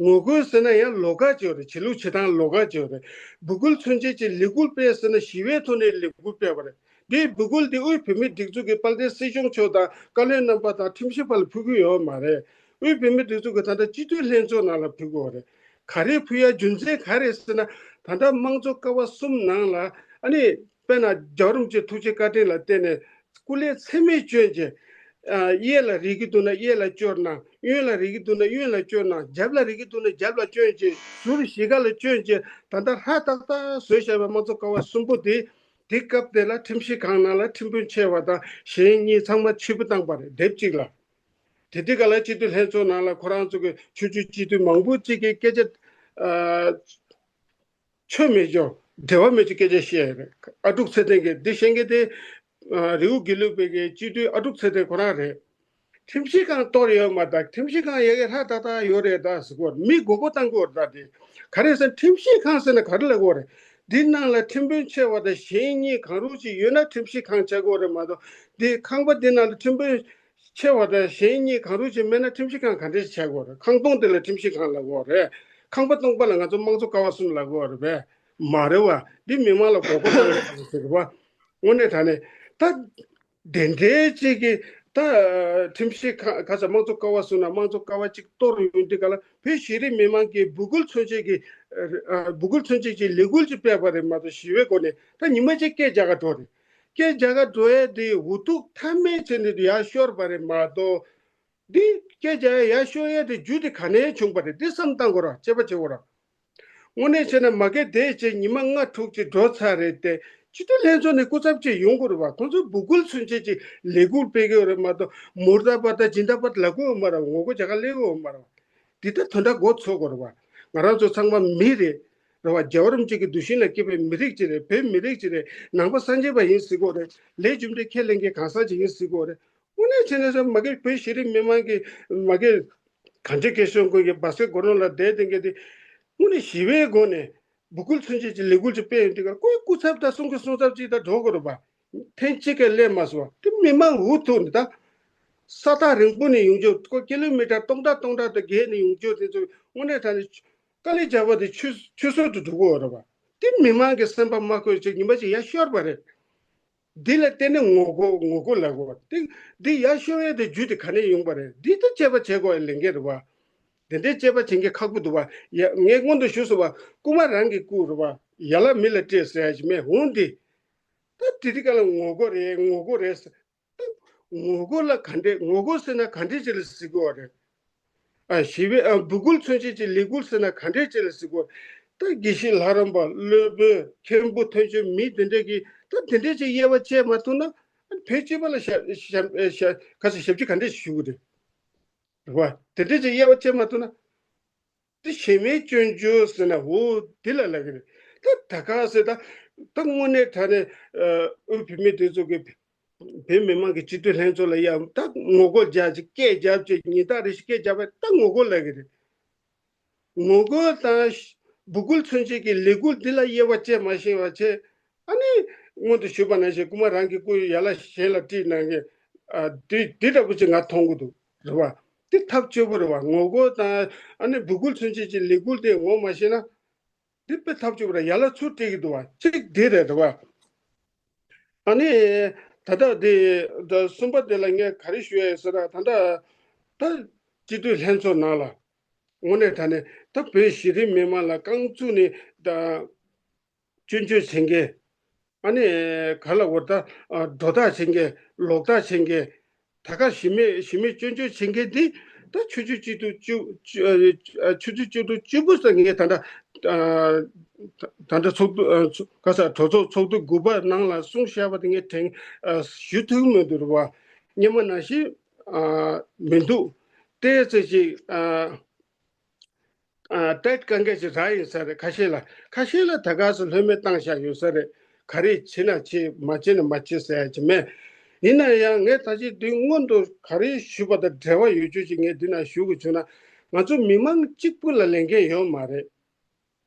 ངོ་རྒོལ་ཟེར་ན་ཡང་ལོགས་ཀ་ཅིག་ཡོད་རེད། བྱེད་ལུགས་བྱེད་སྟངས་ལོགས་ཀ་ཅིག་ཡོད་རེད། འབོད་སྐུལ་མཚོན་བྱེད་ཀྱི་ལས་འགུལ་སྤེལ་ཟེར་ན་ཞི་བའི་ཐོག་ནས་ལས་འགུལ་སྤེལ་བ་རེད། འདིའི་འབོད་སྐུལ་འདི་དབུས་བོད་མིའི་སྒྲིག་འཛུགས་ཀྱི་དཔལ་ལྡན་སྲིད་སྐྱོང་མཆོག་དང་བཀའ་བློན་རྣམ་པ་དང་ཁྲིམས་ཞིབ་པ་ལ་ཕུལ་གྱི་ཡོད་མ་རེད། དབུས་བོད་མིའི་སྒྲིག་འཛུགས་ཀྱི་ད་ལྟ་སྤྱི་འཐུས་ལྷན་ཚོགས་ནང་ལ་ཕུལ་གྱི་ཡོད་རེད། ག་རེ་ཕུལ་ཡ་རྒྱུ་མཚན་ག་རེ་ཟེར་ན། ད་ལྟ་དམངས་གཙོ་ཀ་བ་གསུམ་ནང་ལ་ཨ་ནི་དཔེར་ན་རྒྱལ་བ་རིན་པོ་ཆེ་ཐུགས་རྗེ་བཀའ་དྲིན་ལ་བརྟེན་ནས་སྐུ་ལས་ཚད་མེད་བསྐྱོན་བྱས། ཨ་གཡས་ལ་རེག་གི་འདུག་ན་གཡས་ལ་སྐྱོར་གནང་། གཡོན་ལ་རེག་གི་འདུག་ན་གཡོན་ལ་སྐྱོར་གནང་། རྒྱབ་ལ་རེག་གི་འདུག་ན་རྒྱབ་ལ་བསྐྱོན་བྱས། ཟུར་བཞི་ཀ་ལ་བསྐྱོན་བྱས། ད་ལྟ་ཧྲ་ཏག་ཏག་བཟོས་བཞག་པའི་དམངས་གཙོ་ཀ་བ་གསུམ་པོ་དེ། དེ་སྐབས་དེ་ལ་ཁྲིམས་ཞིབ་ཁང་ནང་ལ་ཁྲིམས་དཔོན་ཆེ་བ་དང་གཞན་གཉིས་ཚང་མ་ཕྱིར་འབུད་བཏང་པ་རེད། དེབ་གཅིག་ལ། དེ་དུས་ག་ལ་སྤྱི་འཐུས་ལྷན་ཚོགས་ནང་ལ་ཁོ་རང་ཚོ་གི་ཆོས་བརྒྱུད་སྤྱི་འཐུས་མང་པོ་གཅིག་གིས་སྐད་ཆ་ཨ་ཆོས་མེད་ཅོ་འབྲེལ་བ་མེད་ཅོ་སྐད་ཆ་བཤད་ཡོད་རེད། ཨ་ཀྲུག་ཚེ་བརྟན་གྱིས་འདི་བཤད་མཁན་དེ་ཨ་རི་བོ་དགེ་ལུགས་པའི་གི་སྤྱི་འཐུས་ཨ་ཀྲུག་ཚེ་བརྟན་ཁོ་རང་རེད། ཁྲིམས་ཞིབ་ཁང་གཏོར་ཡོད་མ་ད། ཁྲིམས་ཞིབ་ཁང་ཡ་གི་ཧྲ་ཏག་ཏག་ཡོད་རེད་ད་ཟེར་གོ། མི་མགོ་སྐོར་བཏང་གོ་ད། དེ་ག་རེ་ཟེར་ཁྲིམས་ཞིབ་ཁང་ཟེར་ན་ག་རེ་ལབ་གོ་རེད། འདི་ནང་ལ་ཁྲིམས་དཔོན་ཆེ་བ་དང་གཞན་གཉིས་གང་རུང་ཞིག་ཡོད་ན་ཁྲིམས་ཞིབ་ཁང་ཆགས་གོ་རེད་མ་གཏོགས། འདི་ཁང་པ་འདི་ནང་ལ་ཁྲིམས་དཔོན་ཆེ་བ་དང་གཞན་གཉིས་གང་རུང་ཞིག་མེད་ན་ཁྲིམས་ཞིབ་ཁང་ག་འདྲས་ཆགས་གོ་རེད། ཁང་སྟོང་དེ་ལ་ཁྲིམས་ཞིབ་ཁང་ལབ་གོ་རེད། ཁང་པ་སྟོང་པ་ལ་ང་ཚོ་དམངས་གཙོ་ཀ་བ་གསུམ་ལབ་གོ་རེད་པས། མ་རེད་བ། འདི་མི་མང་ལ་མགོ་སྐོར་བཏང་ཡོད་ཟེར་གི་རེད་བ། དངོས་གནས་དྲང་གནས་ད། དེ་འདྲའི་ཅིག་གི་ད་ཁྲིམས་ཞིབ་ཁང་ག་ས་དམངས་གཙོ་ཀ་བ་སོང་ན་དམངས་གཙོ་ཀ་བ་གཅིག་གཏོར་ཡོང་དུས་ག་ལ་བོད་གཞི་རིམ་མི་མང་གི་འབོད་སྐུལ་མཚོན་བྱེད་ཀྱི་ཨ་འབོད་སྐུལ་མཚོན་བྱེད་ཀྱི་ལས་འགུལ་ཅིག་སྤེལ་བ་རེད་མ་གཏོགས་ཞི་བའི་སྒོ་ནས་ད་ཉི་མ་གཅིག་སྐད་རྒྱག་ག་འགྲོ་རེད། སྐད་རྒྱག་ག་འགྲོ་ཡས་དེ་འུ་ཐུག་མཐའ་མེད་བྱས་ནས་ཡར་ཤོར་བ་རེད་མ་གཏོགས། འདི་སྐད་རྒྱག་ཡས་ཡར་ཤོར་ཡས་དེ་རྒྱུ་དེ་ག་ནས་བྱུང་བ་རེད། འདི་བསམ་བཏང་དགོས་ར་དཔྱད་པ་བྱེད་དགོས་ར། དངོས་གནས་བྱས་ན་མ་གི་དེ་བྱས་ཉི་མ་ལྔ་དྲུག་ཅིག་འགྲོ་ཚར་རེད་དེ། སྤྱི་འཐུས་ལྷན་ཚོགས་ནས་སྐུ་ཚབ་ཅིག་ཡོང་དགོས་རེད་བ། ཁོང་ཚོས་འབོད་སྐུལ་མཚོན་བྱེད་ཀྱི་ལས་འགུལ་སྤེལ་གི་ཡོད་རེད་མ་གཏོགས་མུར་ད་པ་ད་སྦྱིན་ད་པ་ལབ་གི་ཡོད་མ་རེད། ངོ་རྒོལ་བྱེད་ག་སླེབས་གི་ཡོད་མ་རེད་བ། འདི་ལྟར་དོན་དག་མགོ་ཚོས་དགོས་རེད་བ། ང་རང་ཚོ་ཚང་མ་མི་རེད། རེད་བ། རྒྱལ་བ་རིན་པོ་ཆེ་གི་གདུལ་ཞིང་ལ་སྐྱེས་པའི་མི་རིགས་ཅིག་རེད། བོད་མི་རིགས་ཅིག་རེད། ནང་པ་སངས་རྒྱས་པ་ཡིན་ཟེར་གི་ཡོད་རེད། ལས་རྒྱུ་འབྲས་ཁས་ལེན་མཁན་གང་ཟག་ཅིག་ཡིན་ཟེར་གི་ཡོད་རེད། དངོས་གནས་བྱས་ན་ས་མ་གི་བོད་གཞི་རིམ་མི་མང་གི་མ་གི་ག་འདྲ་སྐད་གསོན་དགོས་ཀྱི་བ་སེ་སྒོ་ནོར་ལ་བསྡད་དེ་འགལ་ཏེ། དངོས་གནས་ཞི་བའི་སྒོ་ནས་འབོད་སྐུལ་མཚོན་བྱེད་ཀྱི་ལས་འགུལ་ཅིག་སྤེལ་ཡོང་དུས་ཀར་ཁོའི་སྐུ་ཚབ་དང་གསུང་གི་གསུང་ཚབ་ཅིག་ད་འགྲོ་དགོས་རེད་པ། ཐེངས་གཅིག་གི་སླེབས་མ་སོང་བ་དེ་མི་མང་འུ་ཐུག་ནས་ད། ས་ཐག་རིང་པོ་ནས་ཡོང་རྒྱུ་ཁོ་ཀི་ལོ་མི་ཊར་སྟོང་ཕྲག་སྟོང་ཕྲག་དང་བརྒལ་ནས་ཡོང་རྒྱུ་དེ་ཚོ་དངོས་གནས་དྲང་གནས་དཀའ་ལས་བརྒྱབ་པ་དེ་ཆུད་ཆུད་ཟོས་དུ་འགྲོ་གི་ཡོད་རེད་པ། དེ་མི་མང་གི་སེམས་པ་མ་འཁོལ་ཅིག་ཉི་མ་ཅིག་ཡར་ཤོར་བ་རེད། འདི་ལ་བརྟེན་ནས་ངོ་རྒོལ་ངོ་རྒོལ་ལབ་དགོས། འདི་འདི་ཡར་ཤོར་ཡས་དེ་རྒྱུ་དེ་ག་ནས་ཡོང་པ་རེད། འདི་ལྟ་དཔྱད་པ་བྱེད་དགོས་ཡ་ལས་འགན་རེད་བ། དེ་འདྲའི་དཔྱད་པ་བྱེད་མཁན་ཁག་པོ་འདུག་བ། ཡ་ངས་སྔོན་དུ་ཞུས་སོང་བ། རྐུ་མ་རང་གིས་རྐུ་རེད་བ། ཡ་ལ་མི་ལ་སྤྲད་ཟེར་ཡ་ཞིག་མེད། འོང་འདི་ད་དེ་དེ་ག་ལ་ངོ་རྒོལ་རེད་ངོ་རྒོལ་རེད་ཟེར། ངོ་རྒོལ་ལ་ག་འདྲས་ངོ་རྒོལ་ཟེར་ན་ག་འདྲས་ཅིག་ལ་ཟེར་གི་ཡོད་རེད། ཨ་ཞི་བའི་ཨ་འབོད་སྐུལ་མཚོན་བྱེད་ཀྱི་ལས་འགུལ་ཟེར་ན་ག་འདྲས་ཅིག་ལ་ཟེར་གི་ཡོད། ད་དགེ་བཤེས་ལྷ་རམས་པ་སློབ་དཔོན་མཁན་པོ་མཐོ་ཤོས་མི་དེ་འདྲས་ཀྱིས་ད་དེ་འདྲས་ཅིག་དབྱེ་བ་བྱས་མ་ཐུབ་ན། བོད་སྤྱི་པ་ལ་ཞབས་ཞབས་ཞབས་ག་ཚོད་ཞབས་ཕྱི་ག་འདྲས་ཞུ་གི་རེད། རེད་བ། དེ་འདྲས་ཅིག་དབྱེ་བ་བྱས་མ་ཐུབ་ན། དེ་གཞན་མའི་སྐྱོན་བརྗོད་ཟེར་ན་འོ་དེ་ལ་ལབ་ཀྱི་རེད། ད་ད་ག་ཟེར་ད་ད་དངོས་གནས་དྲང་གནས་དབུས་བོད་མི་སྡེ་ཚོགས་ཀྱི་བོད་མི་མང་གི་སྤྱི་འཐུས་ལྷན་ཚོགས་ལ་ཡང་ད་ངོ་རྒོལ་རྒྱག་ཅིག་སྐད་རྒྱབ་ཅིག་ཉིན་ལྟར་རེ་བཞིན་སྐད་རྒྱབ་པ་ད་ངོ་རྒོལ་ལབ་ཀྱི་རེད། ངོ་རྒོལ་དང་འབོད་སྐུལ་མཚོན་བྱེད་ཀྱི་ལས་འགུལ་འདི་ལ་དབྱེ་བ་བཅད་མ་ཤེས་པ་བྱས། ཨ་ནི་སྔོན་དུ་ཞུས་པ་ནང་བཞིན་རྐུ་མ་རང་གི་རྐུ་ཡ་ལ་གཞན་ལ་དཀྲིས་གནང་མཁན་ཨ་དེ་དེ་འདྲ་པོ་ཅིག་ང་མཐོང་གི་འདུག་རེད་བ། དེ་ཐབས་སྐྱོ་པོ་རེད་བ། ངོ་རྒོལ་དང་ཨ་ནི་འབོད་སྐུལ་མཚོན་བྱེད་ཀྱི་ལས་འགུལ་དེ་ངོ་མ་ཤེས་ན་དེ་དཔེ་ཐབས་སྐྱོ་པོ་རེད། ཡ་ལ་ཚུར་སྤྲད་ཀྱི་འདུག་བ། གཅིག་དེ་རེད་རེད་བ། ཨ་ནི་ད་ལྟ་དེ་ད་གསུམ་པ་དེ་ལ་ངས་ག་རེ་ཞུ་ཡ་ཡོད་ཟེར་ན། ད་ལྟ་ད་སྤྱི་འཐུས་ལྷན་ཚོགས་ནང་ལ་དངོས་གནས་དྲང་གནས་ད་བོད་གཞི་རིམ་མི་མང་ལ་རྐང་བཙུགས་ནས་ད་སྐྱོན་བརྗོད་བྱེད་མཁན། ཨ་ནི་ག་ལ་འོ་ད་སྒྲོ་བཏགས་བྱེད་མཁན། ལོག་ལྟ་བྱེད་མཁན། ད་ག་གཞི་མེད་གཞི་མེད་སྐྱོན་བརྗོད་བྱེད་མཁན་འདི་ད་ཆུ་ཚོད་གཅིག་ཏུ་བཅུ་ཆུ་ཚོད་གཅིག་ཏུ་བཅུ་པོ་ཟེར་ངས་ད་ལྟ་ད་ལྟ་ཚོགས་འདུ་ག་ས་གྲོས་ཚོགས་ཚོགས་འདུ་དགུ་པ་ནང་ལ་གསུངས་བཞག་པ་དེ་ངས་དྲན་ཞུ་ཐུབ་མི་འདུག་རེད་བ། སྔོན་མ་ནང་བཞིན་མི་འདུག་ཏོག་ཙམ་ཅིག་ཨ་ཏིས་དཀའ་ངལ་ཅིག་རག་ཡིན་ས་རེད། ཁ་ཤས་ལ་ཁ་ཤས་ལ་ད་ག་སེ་ལྷོད་མེད་བཏང་བཞག་ཡོད་ས་རེད། ག་རེ་བྱེད་ན་བྱེད། མ་བྱེད་ན་མ་བྱེད་ཟེར་ཡ་ཅིག་མེད། ཡིན་ན་ཡང་ངས་ད་ཅི་དུས་སྔོན་དུ་ག་རེ་ཞུས་པ་དང་འབྲེལ་བ་ཡོད་རྒྱུ་ཅིག་ངས་འདི་ན་ཞུ་དགོས་བྱུང་ན། ང་ཚོ་མི་མང་གཅིག་པུ་ལ་ལས་འགན་ཡོད་མ་རེད།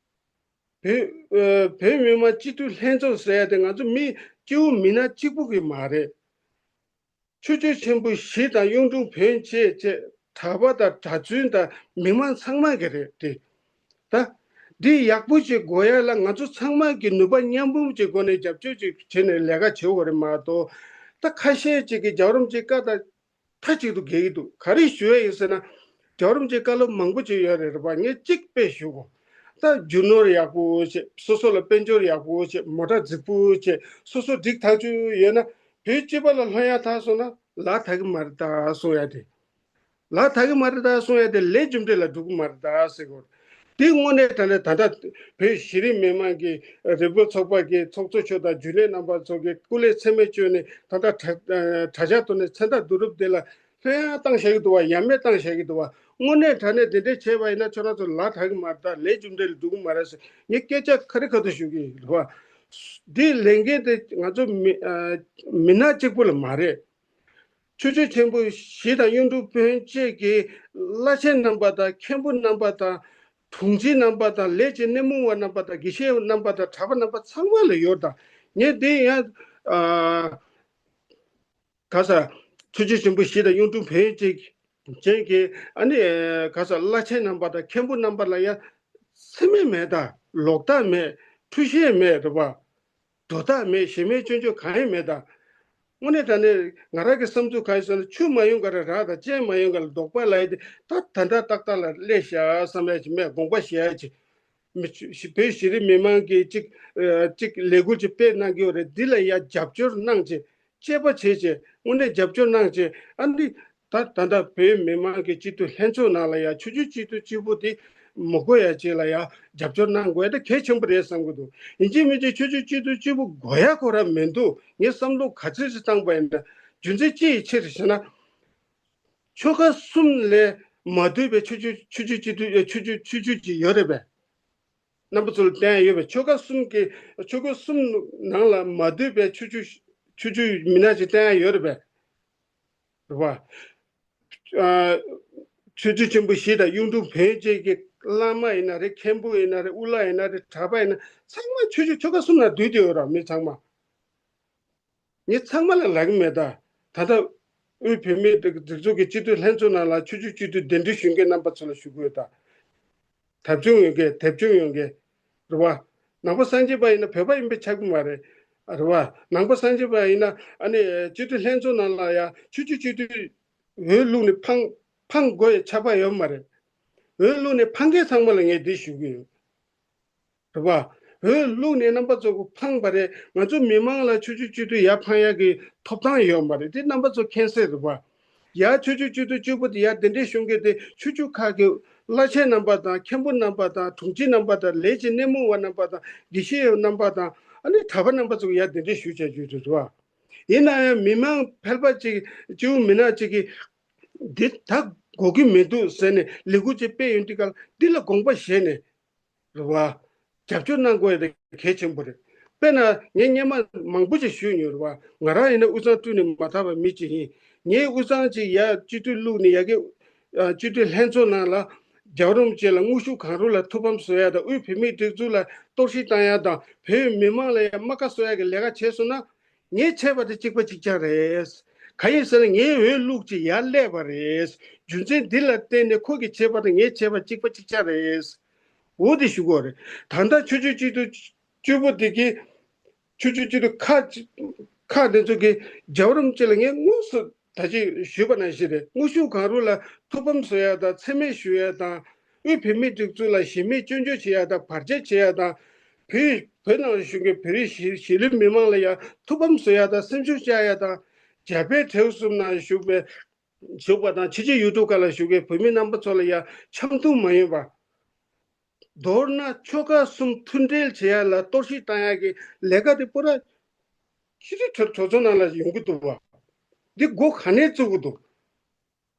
བོད་ཨ་བོད་མི་མང་སྤྱི་འཐུས་ལྷན་ཚོགས་ཟེར་ཡ་དེ་ང་ཚོ་མི་སྐྱེ་བོ་མི་སྣ་གཅིག་པུ་གི་མ་རེད། ཆུ་བཅུ་ཆེན་པོ་བཞི་དང་གཡུང་དྲུང་བོན་བཅས་བཅས་གྲྭ་པ་དང་གྲྭ་བཙུན་དང་མི་མང་ཚང་མ་གི་རེད་དེ། ད་འདི་ཡག་པོ་ཅིག་དགོས་ཡ་ལ་ང་ཚོ་ཚང་མ་གི་ནུས་པ་མཉམ་སྤུངས་ཀྱི་སྒོ་ནས་རྒྱབ་སྐྱོར་ཅིག་བྱས་ནས་ལས་ཀ་བྱེད་དགོས་རེད་མ་གཏོགས། ད་ཁ་ཤས་ཅིག་གིས་རྒྱལ་བ་རིན་པོ་ཆེའི་བཀའ་དང་མཐའ་གཅིག་ཏུ་འགལ་གྱི་འདུག་ག་རེ་ཞུ་ཡ་ཡིན་ཟེར་ན། རྒྱལ་བ་རིན་པོ་ཆེའི་བཀའ་སློབ་མང་པོ་ཅིག་ཡོད་རེད་རེད་པ། ངས་གཅིག་དཔེ་ཞུ་གོ། ད་རྒྱུ་ནོར་ཡག་པོ་བྱེད། སོ་སོ་ལ་དཔལ་འབྱོར་ཡག་པོ་བྱེད། མོ་ཊ་རྫིག་པོ་བྱེད། སོ་སོ་འགྲིག་ཐག་ཆོད་ཡོད་ན། བོད་སྤྱི་པ་ལ་ལྷོད་ཡ་ཐག་སོང་ན་ལག་ཐག་གི་མ་རེད་ད་གསུང་ཡ་དེ། ལག་ཐག་གི་མ་རེད་ད་གསུང་ཡ་དེ་ལས་རྒྱུ་འབྲས་ལ་འགྲོ་གི་མ་རེད་ད་ཟེར་གོ། དེ་དངོས་གནས་དྲང་གནས་ད་ལྟ་བོད་གཞི་རིམ་མི་མང་གི་རེ་སྐུལ་ཚོགས་པ་གི་ཚོགས་གཙོ་མཆོག་དང་རྒྱུན་ལས་རྣམ་པ་ཚོ་གི་སྐུ་ལས་ཚད་མེད་བཅོལ་ནས་ད་ལྟ་དྲ་དྲ་ཇག་ཐོག་ནས་མཚན་རྟགས་བསྡུ་རུབ་དེ་ལ་ལྷོད་ཡ་བཏང་བཞག་གི་འདུག་བ། ཡ་མེད་བཏང་བཞག་གི་འདུག་བ། དངོས་གནས་དྲང་གནས་དེ་འདྲས་བྱས་པ་ཡིན་ན་ཁྱོད་རང་ཚོ་ལག་ཐག་གི་མ་རེད་ད། ལས་རྒྱུ་འབྲས་ལ་འགྲོ་གི་མ་རེད་ཟེར་ངས་སྐད་ཆ་ཁ་རི་ཁ་ཐུག་ཞུ་གི་ཡིན་རེད་བ། འདི་ལས་འགན་དེ་ང་ཚོ་མི་ཨ་མི་སྣ་གཅིག་པུ་ལ་མ་རེད། ཆུ་བཅུ་ཆེན་པོ་བཞི་དང་གཡུང་དྲུང་བོན་བཅས་ཀྱི་བླ་ཆེན་རྣམ་པ་དང་མཁན་པོ་རྣམ་པ་དང་དྲུང་ཆེ་རྣམ་པ་དང་ལས་བྱེད་སྣེ་མོ་བ་རྣམ་པ་དང་དགེ་བཤེས་རྣམ་པ་དང་གྲྭ་པ་རྣམ་པ་ཚང་མ་ལ་ཡོད་ད། ངས་འདི་ཡང་ཨ་ག་ས་ཆུ་བཅུ་ཆེན་པོ་བཞི་དང་གཡུང་དྲུང་བོན་བཅས་ཅན་གྱི་ཨ་ནི་ག་ས་བླ་ཆེན་རྣམ་པ་དང་མཁན་པོ་རྣམ་པ་ལ་ཡང་སེམས་མེད་མེད་ད། ལོག་ལྟ་མེད། འཁྲུལ་ཤེས་མེད་རེད་པ། སྒྲོ་བཏགས་མེད། གཞན་མའི་སྐྱོན་བརྗོད་གང་ཡང་མེད་ད། དངོས་གནས་དྲང་གནས་ང་རང་གི་བསམ་ཚུལ་གང་ཡིན་ཟེར་ན། ཆུ་མ་ཡོང་ག་ར་རག་དང་། སྤྱན་མ་ཡོང་ག་ལ་རྡོག་པ་ལབ་ཡ་དེ་ད་ད་ལྟ་ཏག་ཏག་ལ་སླེབས་ཤག་བསམ་ཡ་ཅིག་མེད། དགོངས་པ་བཞེས་ཡ་ཅིག་མི་ཆུ་བོད་གཞི་རིམ་མི་མང་གིས་ཅིག་ཨ་ཅིག་ལས་འགུལ་ཅིག་སྤེལ་གནང་གི་ཡོད་རེད། འདི་ལ་ཡ་རྒྱབ་སྐྱོར་གནང་བྱས། དཔྱད་པ་བྱས་བྱས་དངོས་གནས་རྒྱབ་སྐྱོར་གནང་བྱས། ཨ་འདི་ད་ད་ལྟ་བོད་མི་མང་གི་སྤྱི་འཐུས་ལྷན་ཚོགས་ནང་ལ་ཡ་ཆུ་ཚོད་གཅིག་ཏུ་གཅིག་པུ་དེ་མི་དགོས་ཡ་ཅིག་ལ་ཡ་རྒྱབ་སྐྱོར་གནང་དགོས་ཡ་དེ་གལ་ཆེན་པོ་རེད་བསམ་གི་འདུག་ཡིན་གཅིག་མིན་གཅིག་ཆུ་ཚོད་གཅིག་ཏུ་གཅིག་པུ་དགོས་ཡ་ཁོ་རང་མི་འདུག་ངས་བསམ་བློ་ག་ཚོད་ཅིག་བཏང་པ་ཡིན་ན། རྒྱུ་མཚན་ཅི་ཡི་ཕྱིར་ཞེ་ན། ཆོལ་ཁ་གསུམ་ལས་མ་བསྡུས་པའི་ཆུ་ཚོད་ཆུ་ཚོད་གཅིག་ཏུ་ཆུ་ཚོད་ཆུ་ཚོད་ཅིག་ཡོད་རེད་པས། རྣམ་པ་ཚོ་ལ་བསྟན་ཡ་ཡོད་པས། ཆོལ་ཁ་གསུམ་གྱི་ཆོལ་ཁ་གསུམ་ནང་ལ་མ་བསྡུས་པའི་ཆུ་ཚོད་ཆུ་ཚོད་མི་སྣ་ཅིག་བསྟན་ཡ་ཡོད་རེད་པས། རེད་བ། ཨ་ཆུ་ཚོད་ཆེན་པོ་བཞི་དང་གཡུང་དྲུང་བོན་བཅས་ཀྱི་བླ་མ་ཡིན་ན་རེད། མཁན་པོ་ཡིན་ན་རེད། དབུ་བླ་ཡིན་ན་རེད། གྲྭ་པ་ཡིན་ན་ཚང་མ་ཆུ་ཚོད་ཆོལ་ཁ་གསུམ་ནང་བསྡུས་ཏེ་ཡོད་ར། མི་ཚང་མ། ངས་ཚང་མ་ལ་ལབ་ཀྱི་མེད་ད། ད་ལྟ་དབུས་བོད་མིའི་སྒྲིག་འཛུགས་ཀྱི་སྤྱི་འཐུས་ལྷན་ཚོགས་ནང་ལ་ཆུ་ཚོད་གཅིག་ཏུ་གདན་འདྲེན་ཞུ་མཁན་རྣམ་པ་ཚོ་ལ་ཞུ་གི་ཡོད་ད། དབུ་བྱུང་ཡོད་མཁན། དབུ་བྱུང་ཡོད་མཁན་རེད་བ། ནང་པ་སངས་རྒྱས་པ་ཡིན་ན་བོད་པ་ཡིན་པས་ཁྱབ་ཀྱི་མ་རེད། རེད་བ། ནང་པ་སངས་རྒྱས་པ་ཡིན་ན་ཨ་ནི་སྤྱི་འཐུས་ལྷན་ཚོགས་ནང་ལ་ཡ་ཆུ་ཚོད་གཅིག་ཏུ་འོས་བླུགས་ནས་འཕང་འཕང་དགོས་ཡ་ཆགས་པ་ཡོད་མ་རེད། འོས་བླུགས་ནས་འཕང་མཁན་ཚང་མ་ལ་ངས་འདི་ཞུ་གི་ཡོད། རེད་བ། འོས་བླུགས་ནས་རྣམ་པ་ཚོ་གི་འཕངས་པ་རེད། ང་ཚོ་མི་མང་ལ་ཆུ་ཚོད་གཅིག་ཏུ་ཡར་འཕངས་ཡག་གི་ཐོབ་ཐང་ཡོད་མ་རེད། དེ་རྣམ་པ་ཚོ་མཁྱེན་གསལ་རེད་བ། ཡ་ཆོས་བརྒྱུད་སྤྱི་འཐུས་བཅུ་པོ་དེ་ཡ་གདན་འདྲེན་ཞུ་མཁན་དེ་ཆོས་བརྒྱུད་ཁག་གི་བླ་ཆེན་རྣམ་པ་དང་མཁན་པོ་རྣམ་པ་དང་དྲུང་ཆེ་རྣམ་པ་དང་ལས་བྱེད་སྣེ་མོ་བ་རྣམ་པ་དང་དགེ་བཤེས་རྣམ་པ་དང་ཨ་ནི་གྲྭ་པ་རྣམ་པ་ཚོ་གི་ཡ་གདན་འདྲེན་ཞུ་བྱས་རྒྱུ་རེད་བ། ཡིན་ན་ཡང་མི་མང་ཕལ་པ་ཅིག་སྤྱི་འོས་མི་སྣ་ཅིག་གིས་འདི་ད་དགོས་ཀྱི་མི་འདུག་ཟེར་ནས་ལས་འགུལ་ཅིག་སྤེལ་ཡོང་དུས་སྐབས་འདི་ལ་དགོངས་པ་བཞེས་ནས། རེད་བ། རྒྱབ་སྐྱོར་གནང་དགོས་ཡ་དེ་གལ་ཆེན་པོ་རེད། དཔེར་ན་ངས་སྔོན་མ་མང་པོ་ཅིག་ཞུས་མྱོང་རེད་བ། ང་རང་ཡིན་ན་དབུས་གཙང་སྤྲུལ་ནས་མ་ཐར་བ་མི་ཅིག་ཡིན། ངས་དབུས་གཙང་ཅིག་ཡ་སྤྱི་འཐུས་བླུགས་ནས་ཡ་གི་ཨ་སྤྱི་འཐུས་ལྷན་ཚོགས་ནང་ལ་རྒྱལ་བ་རིན་པོ་ཆེ་ལ་དངོས་ཤུགས་གང་རུང་ལ་ཐུགས་ཕམ་བཟོ་ཡ་དང་དབུས་བོད་མིའི་སྒྲིག་འཛུགས་ལ་གཏོར་བཤིག་བཏང་ཡ་དང་བོད་མི་མང་ལ་ཡ་རྨ་ཁ་གསོ་ཡ་གི་ལས་ཀ་བྱས་སོང་ན། ངས་བྱས་པ་དང་གཅིག་པ་གཅིག་རྐྱང་རེད། གང་ཡིན་ཟེར་ན་ངའི་འོས་བླུགས་ཀྱིས་ཡར་སླེབས་པ་རེད། རྒྱུ་མཚན་འདི་ལ་བརྟེན་ནས་ཁོ་གིས་བྱས་པ་དང་ངས་བྱས་པ་གཅིག་པ་གཅིག་རྐྱང་རེད། འོ་དེ་ཞུ་དགོས་རེད། ད་ལྟ་ཆོས་བརྒྱུད་སྤྱི་འཐུས་བཅུ་པོ་དེ་གིས་ཆོས་བརྒྱུད་སྤྱི་འཐུས་ཁག་ཅིག་ཁག་དེ་ཚོ་གིས་རྒྱལ་བ་རིན་པོ་ཆེ་ལ་ངས་དངོས་སུ་ད་ཅིག་ཞུས་པ་ནང་བཞིན་རེད། དངོས་ཤུགས་གང་རུང་ལ་ཐུགས་ཕམ་བཟོ་ཡ་དང་མཚན་སྨད་ཞུ་ཡ་དང་། དབུས་བོད་མིའི་སྒྲིག་འཛུགས་ལ་གཞི་མེད་སྐྱོན་བརྗོད་བྱེད་ཡ་དང་བར་ཆད་བྱེད་ཡ་དང་། བོད་བོད་ནང་ལ་བཞུགས་མཁན་བོད་རིགས་གཞིས་གཞིས་ལུས་མི་མང་ལ་ཡང་ཐུགས་ཕམ་བཟོ་ཡ་དང་སེམས་ཤུགས་བཅག་ཡ་དང་། རྒྱ་བལ་དྲེའུ་གསུམ་ནང་བཞུགས་པའི་བཞུགས་པ་དང་ཕྱི་རྒྱལ་ཡུལ་གྲུ་ཁག་ལ་བཞུགས་མཁན་བོད་མི་རྣམ་པ་ཚོ་ལ་ཡང་འཆམ་མཐུན་མ་ཡིན་པ། མདོར་ན་ཆོལ་ཁ་གསུམ་མཐུན་འབྲེལ་བྱེད་ཡ་ལ་གཏོར་བཤིག་བཏང་ཡ་གི་ལས་ཀ་དེ་པུ་ར་ཕྱི་རྒྱལ་གྲོས་གྲོས་ཚོགས་ནང་ལ་ཡོང་གི་འདུག་བ། འདི་མགོ་ག་ནས་བཙུགས་ཀྱི་འདུག་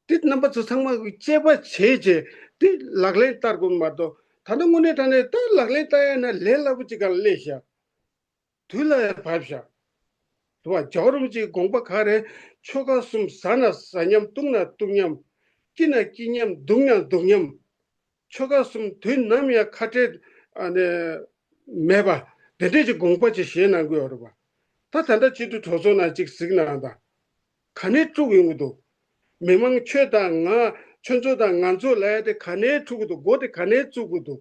འདི་རྣམ་པ་ཚོ་ཚང་མ་གིས་དཔྱད་པ་བྱས་རྗེས་འདི་ལག་ལེན་བསྟར་དགོས་མ་གཏོགས་ད་ལྟ་དངོས་གནས་དྲང་གནས་ད་ལག་ལེན་བསྟར་ཡ་ན་ལས་སླ་པོ་ཅིག་ག་ལ་སླེབས་ཤག་དུས་ལ་ཡང་བབས་ཤག་རེད་བ། རྒྱལ་བ་རིན་པོ་ཆེའི་དགོངས་པ་ག་རེ། ཆོལ་ཁ་གསུམ་ཟ་ན་ཟ་མཉམ་བཏུང་ན་བཏུང་མཉམ། སྐྱིད་ན་སྐྱིད་མཉམ་སྡུག་ན་སྡུག་མཉམ། ཆོལ་ཁ་གསུམ་དུས་ནམ་ཡང་ཁ་བྲལ་ཨ་ནི་མེད་པ་དེ་འདྲས་ཀྱི་དགོངས་པ་ཅིག་བཞེས་གནང་གི་ཡོད་རེད་བ། ད་ད་ལྟ་སྤྱི་འཐུས་གྲོས་ཚོགས་ནང་ཅིག་གཟིགས་གནང་དང་། ག་ནས་དཀྲུགས་ཡོང་གི་འདུག་མི་མང་ཁྱོད་དང་ང་ཁྱོད་ཚོ་དང་ང་ཚོ་ལབ་ཡ་དེ་ག་ནས་དཀྲུགས་གི་འདུག་མགོ་དེ་ག་ནས་བཙུགས་གི་འདུག་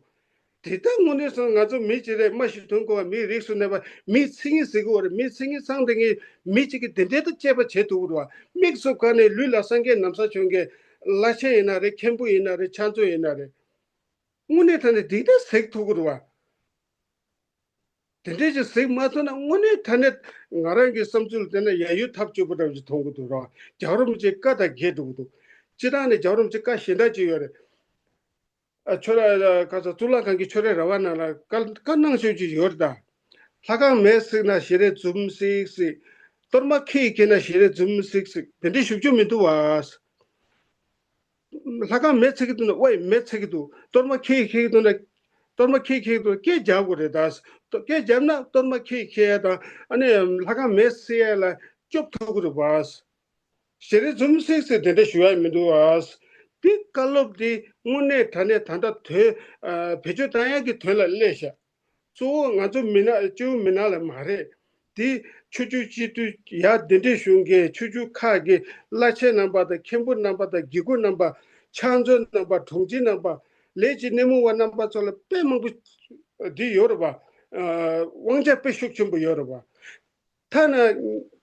དེ་ལྟར་དངོས་གནས་སོང་ང་ཚོ་མི་གཅིག་རེད། སྨྲ་ཤེས་དོན་གོ་བ་མིའི་རིགས་སུ་གནས་པ་མིའི་མཚན་ཉིད་ཟེར་གི་ཡོད་རེད། མིའི་མཚན་ཉིད་ཚང་དེ་ངས་མི་གཅིག་གིས་དེ་འདྲའི་ཐོག་དཔྱད་པ་བྱེད་ཐུབ་ཀྱི་རེད་བ། མིག་སུབ་ག་ནས་ལུས་ལ་སངས་རྒྱས་ན་བཟའ་གྱོན་མཁན་བླ་ཆེན་ཡིན་ན་རེད། མཁན་པོ་ཡིན་ན་རེད། ཕྱག་མཛོད་ཡིན་ན་རེད། དངོས་གནས་དྲང་གནས་འདི་ལྟར་གཟིགས་ཐུབ་ཀྱི་རེད་བ། དེ་འདྲས་ཅིག་གཟིགས་མ་ཐུབ་ན་དངོས་གནས་དྲང་གནས་ང་རང་གི་བསམ་ཚུལ་ལ་བལྟས་ན་ཡ་ཡུལ་ཐབས་སྐྱོ་པོ་འདྲ་བོ་ཅིག་མཐོང་གི་འདུག་ར། རྒྱལ་བ་རིན་པོ་ཆེའི་བཀའ་དང་འགལ་འགྲོ་གི་འདུག་སྤྱིར་བཏང་ནས་རྒྱལ་བ་རིན་པོ་ཆེའི་བཀའ་གཞན་དག་ཅིག་ཡོད་རེད། ཨ་ཁྱོད་ར་ཁ་ས་གཙུག་ལག་ཁང་གི་ཁྱོད་རའི་ར་བ་ནང་ལ་བཀའ་བཀའ་གནང་ཤོག་ཅིག་ཡོད་རེད་ད། ལྷ་ཁང་མེ་བསྲེགས་ན་ཞལ་རས་འཛུམ་ཤིག་ཤིག་གཏོར་མ་ཁྱེད་ཀྱིས་ཁྱེར་ན་ཞལ་རས་འཛུམ་ཤིག་ཤིག་དེ་འདྲའི་ཞུ་རྒྱུ་མི་འདུག་བ། ལྷ་ཁང་མེ་བསྲེགས་ཀྱི་འདུག་ན་ཝའི་མེ་བསྲེགས་ཀྱི་འདུག་གཏོར་མ་ཁྱེད་ཀྱིས་ཁྱེར་གྱི་འདུག་ན། གཏོར་མ་ཁྱེད་ཀྱིས་ཁྱེར་གྱི་འདུག་སྐད་རྒྱབ་དགོས་རེད་ད། སྐད་རྒྱབ་ན་གཏོར་མ་ཁྱེད་ཀྱིས་ཁྱེར་ཡ་དང་ཨ་ནི་ལྷ་ཁང་མེ་བསྲེགས་ཡ་ལ་སྐྱོབ་ཐུབ་ཀྱི་རེད་བ། ཞལ་རས་འཛུམ་ཤིག་ཤིག་དེ་འདྲ་ཞུ་ཡ་མི་འདུག་ཨ། འདི་བཀའ་སློབ་འདི་དངོས་གནས་དྲང་གནས་ད་ལྟ་དོན་ཨ་བེད་སྤྱོད་བཏང་ཡ་གི་དོན་ལ་སླེབས་ཤག་གཙོ་བོ་ང་ཚོ་མི་ནག་སྤྱི་འོས་མི་ནག་ལ་མ་རེད། འདི་ཆོས་བརྒྱུད་སྤྱི་འཐུས་ཡ་འདི་འདྲའི་གཞུང་གི་ཆོས་བརྒྱུད་ཁག་གི་བླ་ཆེན་རྣམ་པ་དང་མཁན་པོ་རྣམ་པ་དང་དགེ་བསྐོས་རྣམ་པ། ཕྱག་མཛོད་རྣམ་པ། དྲུང་ཆེ་རྣམ་པ། ལས་ཀྱི་སྣེ་མོ་བ་རྣམ་པ་ཚོ་ལ་དཔེ་མང་པོ་འདི་ཡོད་རེད་པ། ཨ་དབང་ཆ་དཔེ་ཤུགས་ཆེན་པོ་ཡོད་རེད་པ། ཐ་ན་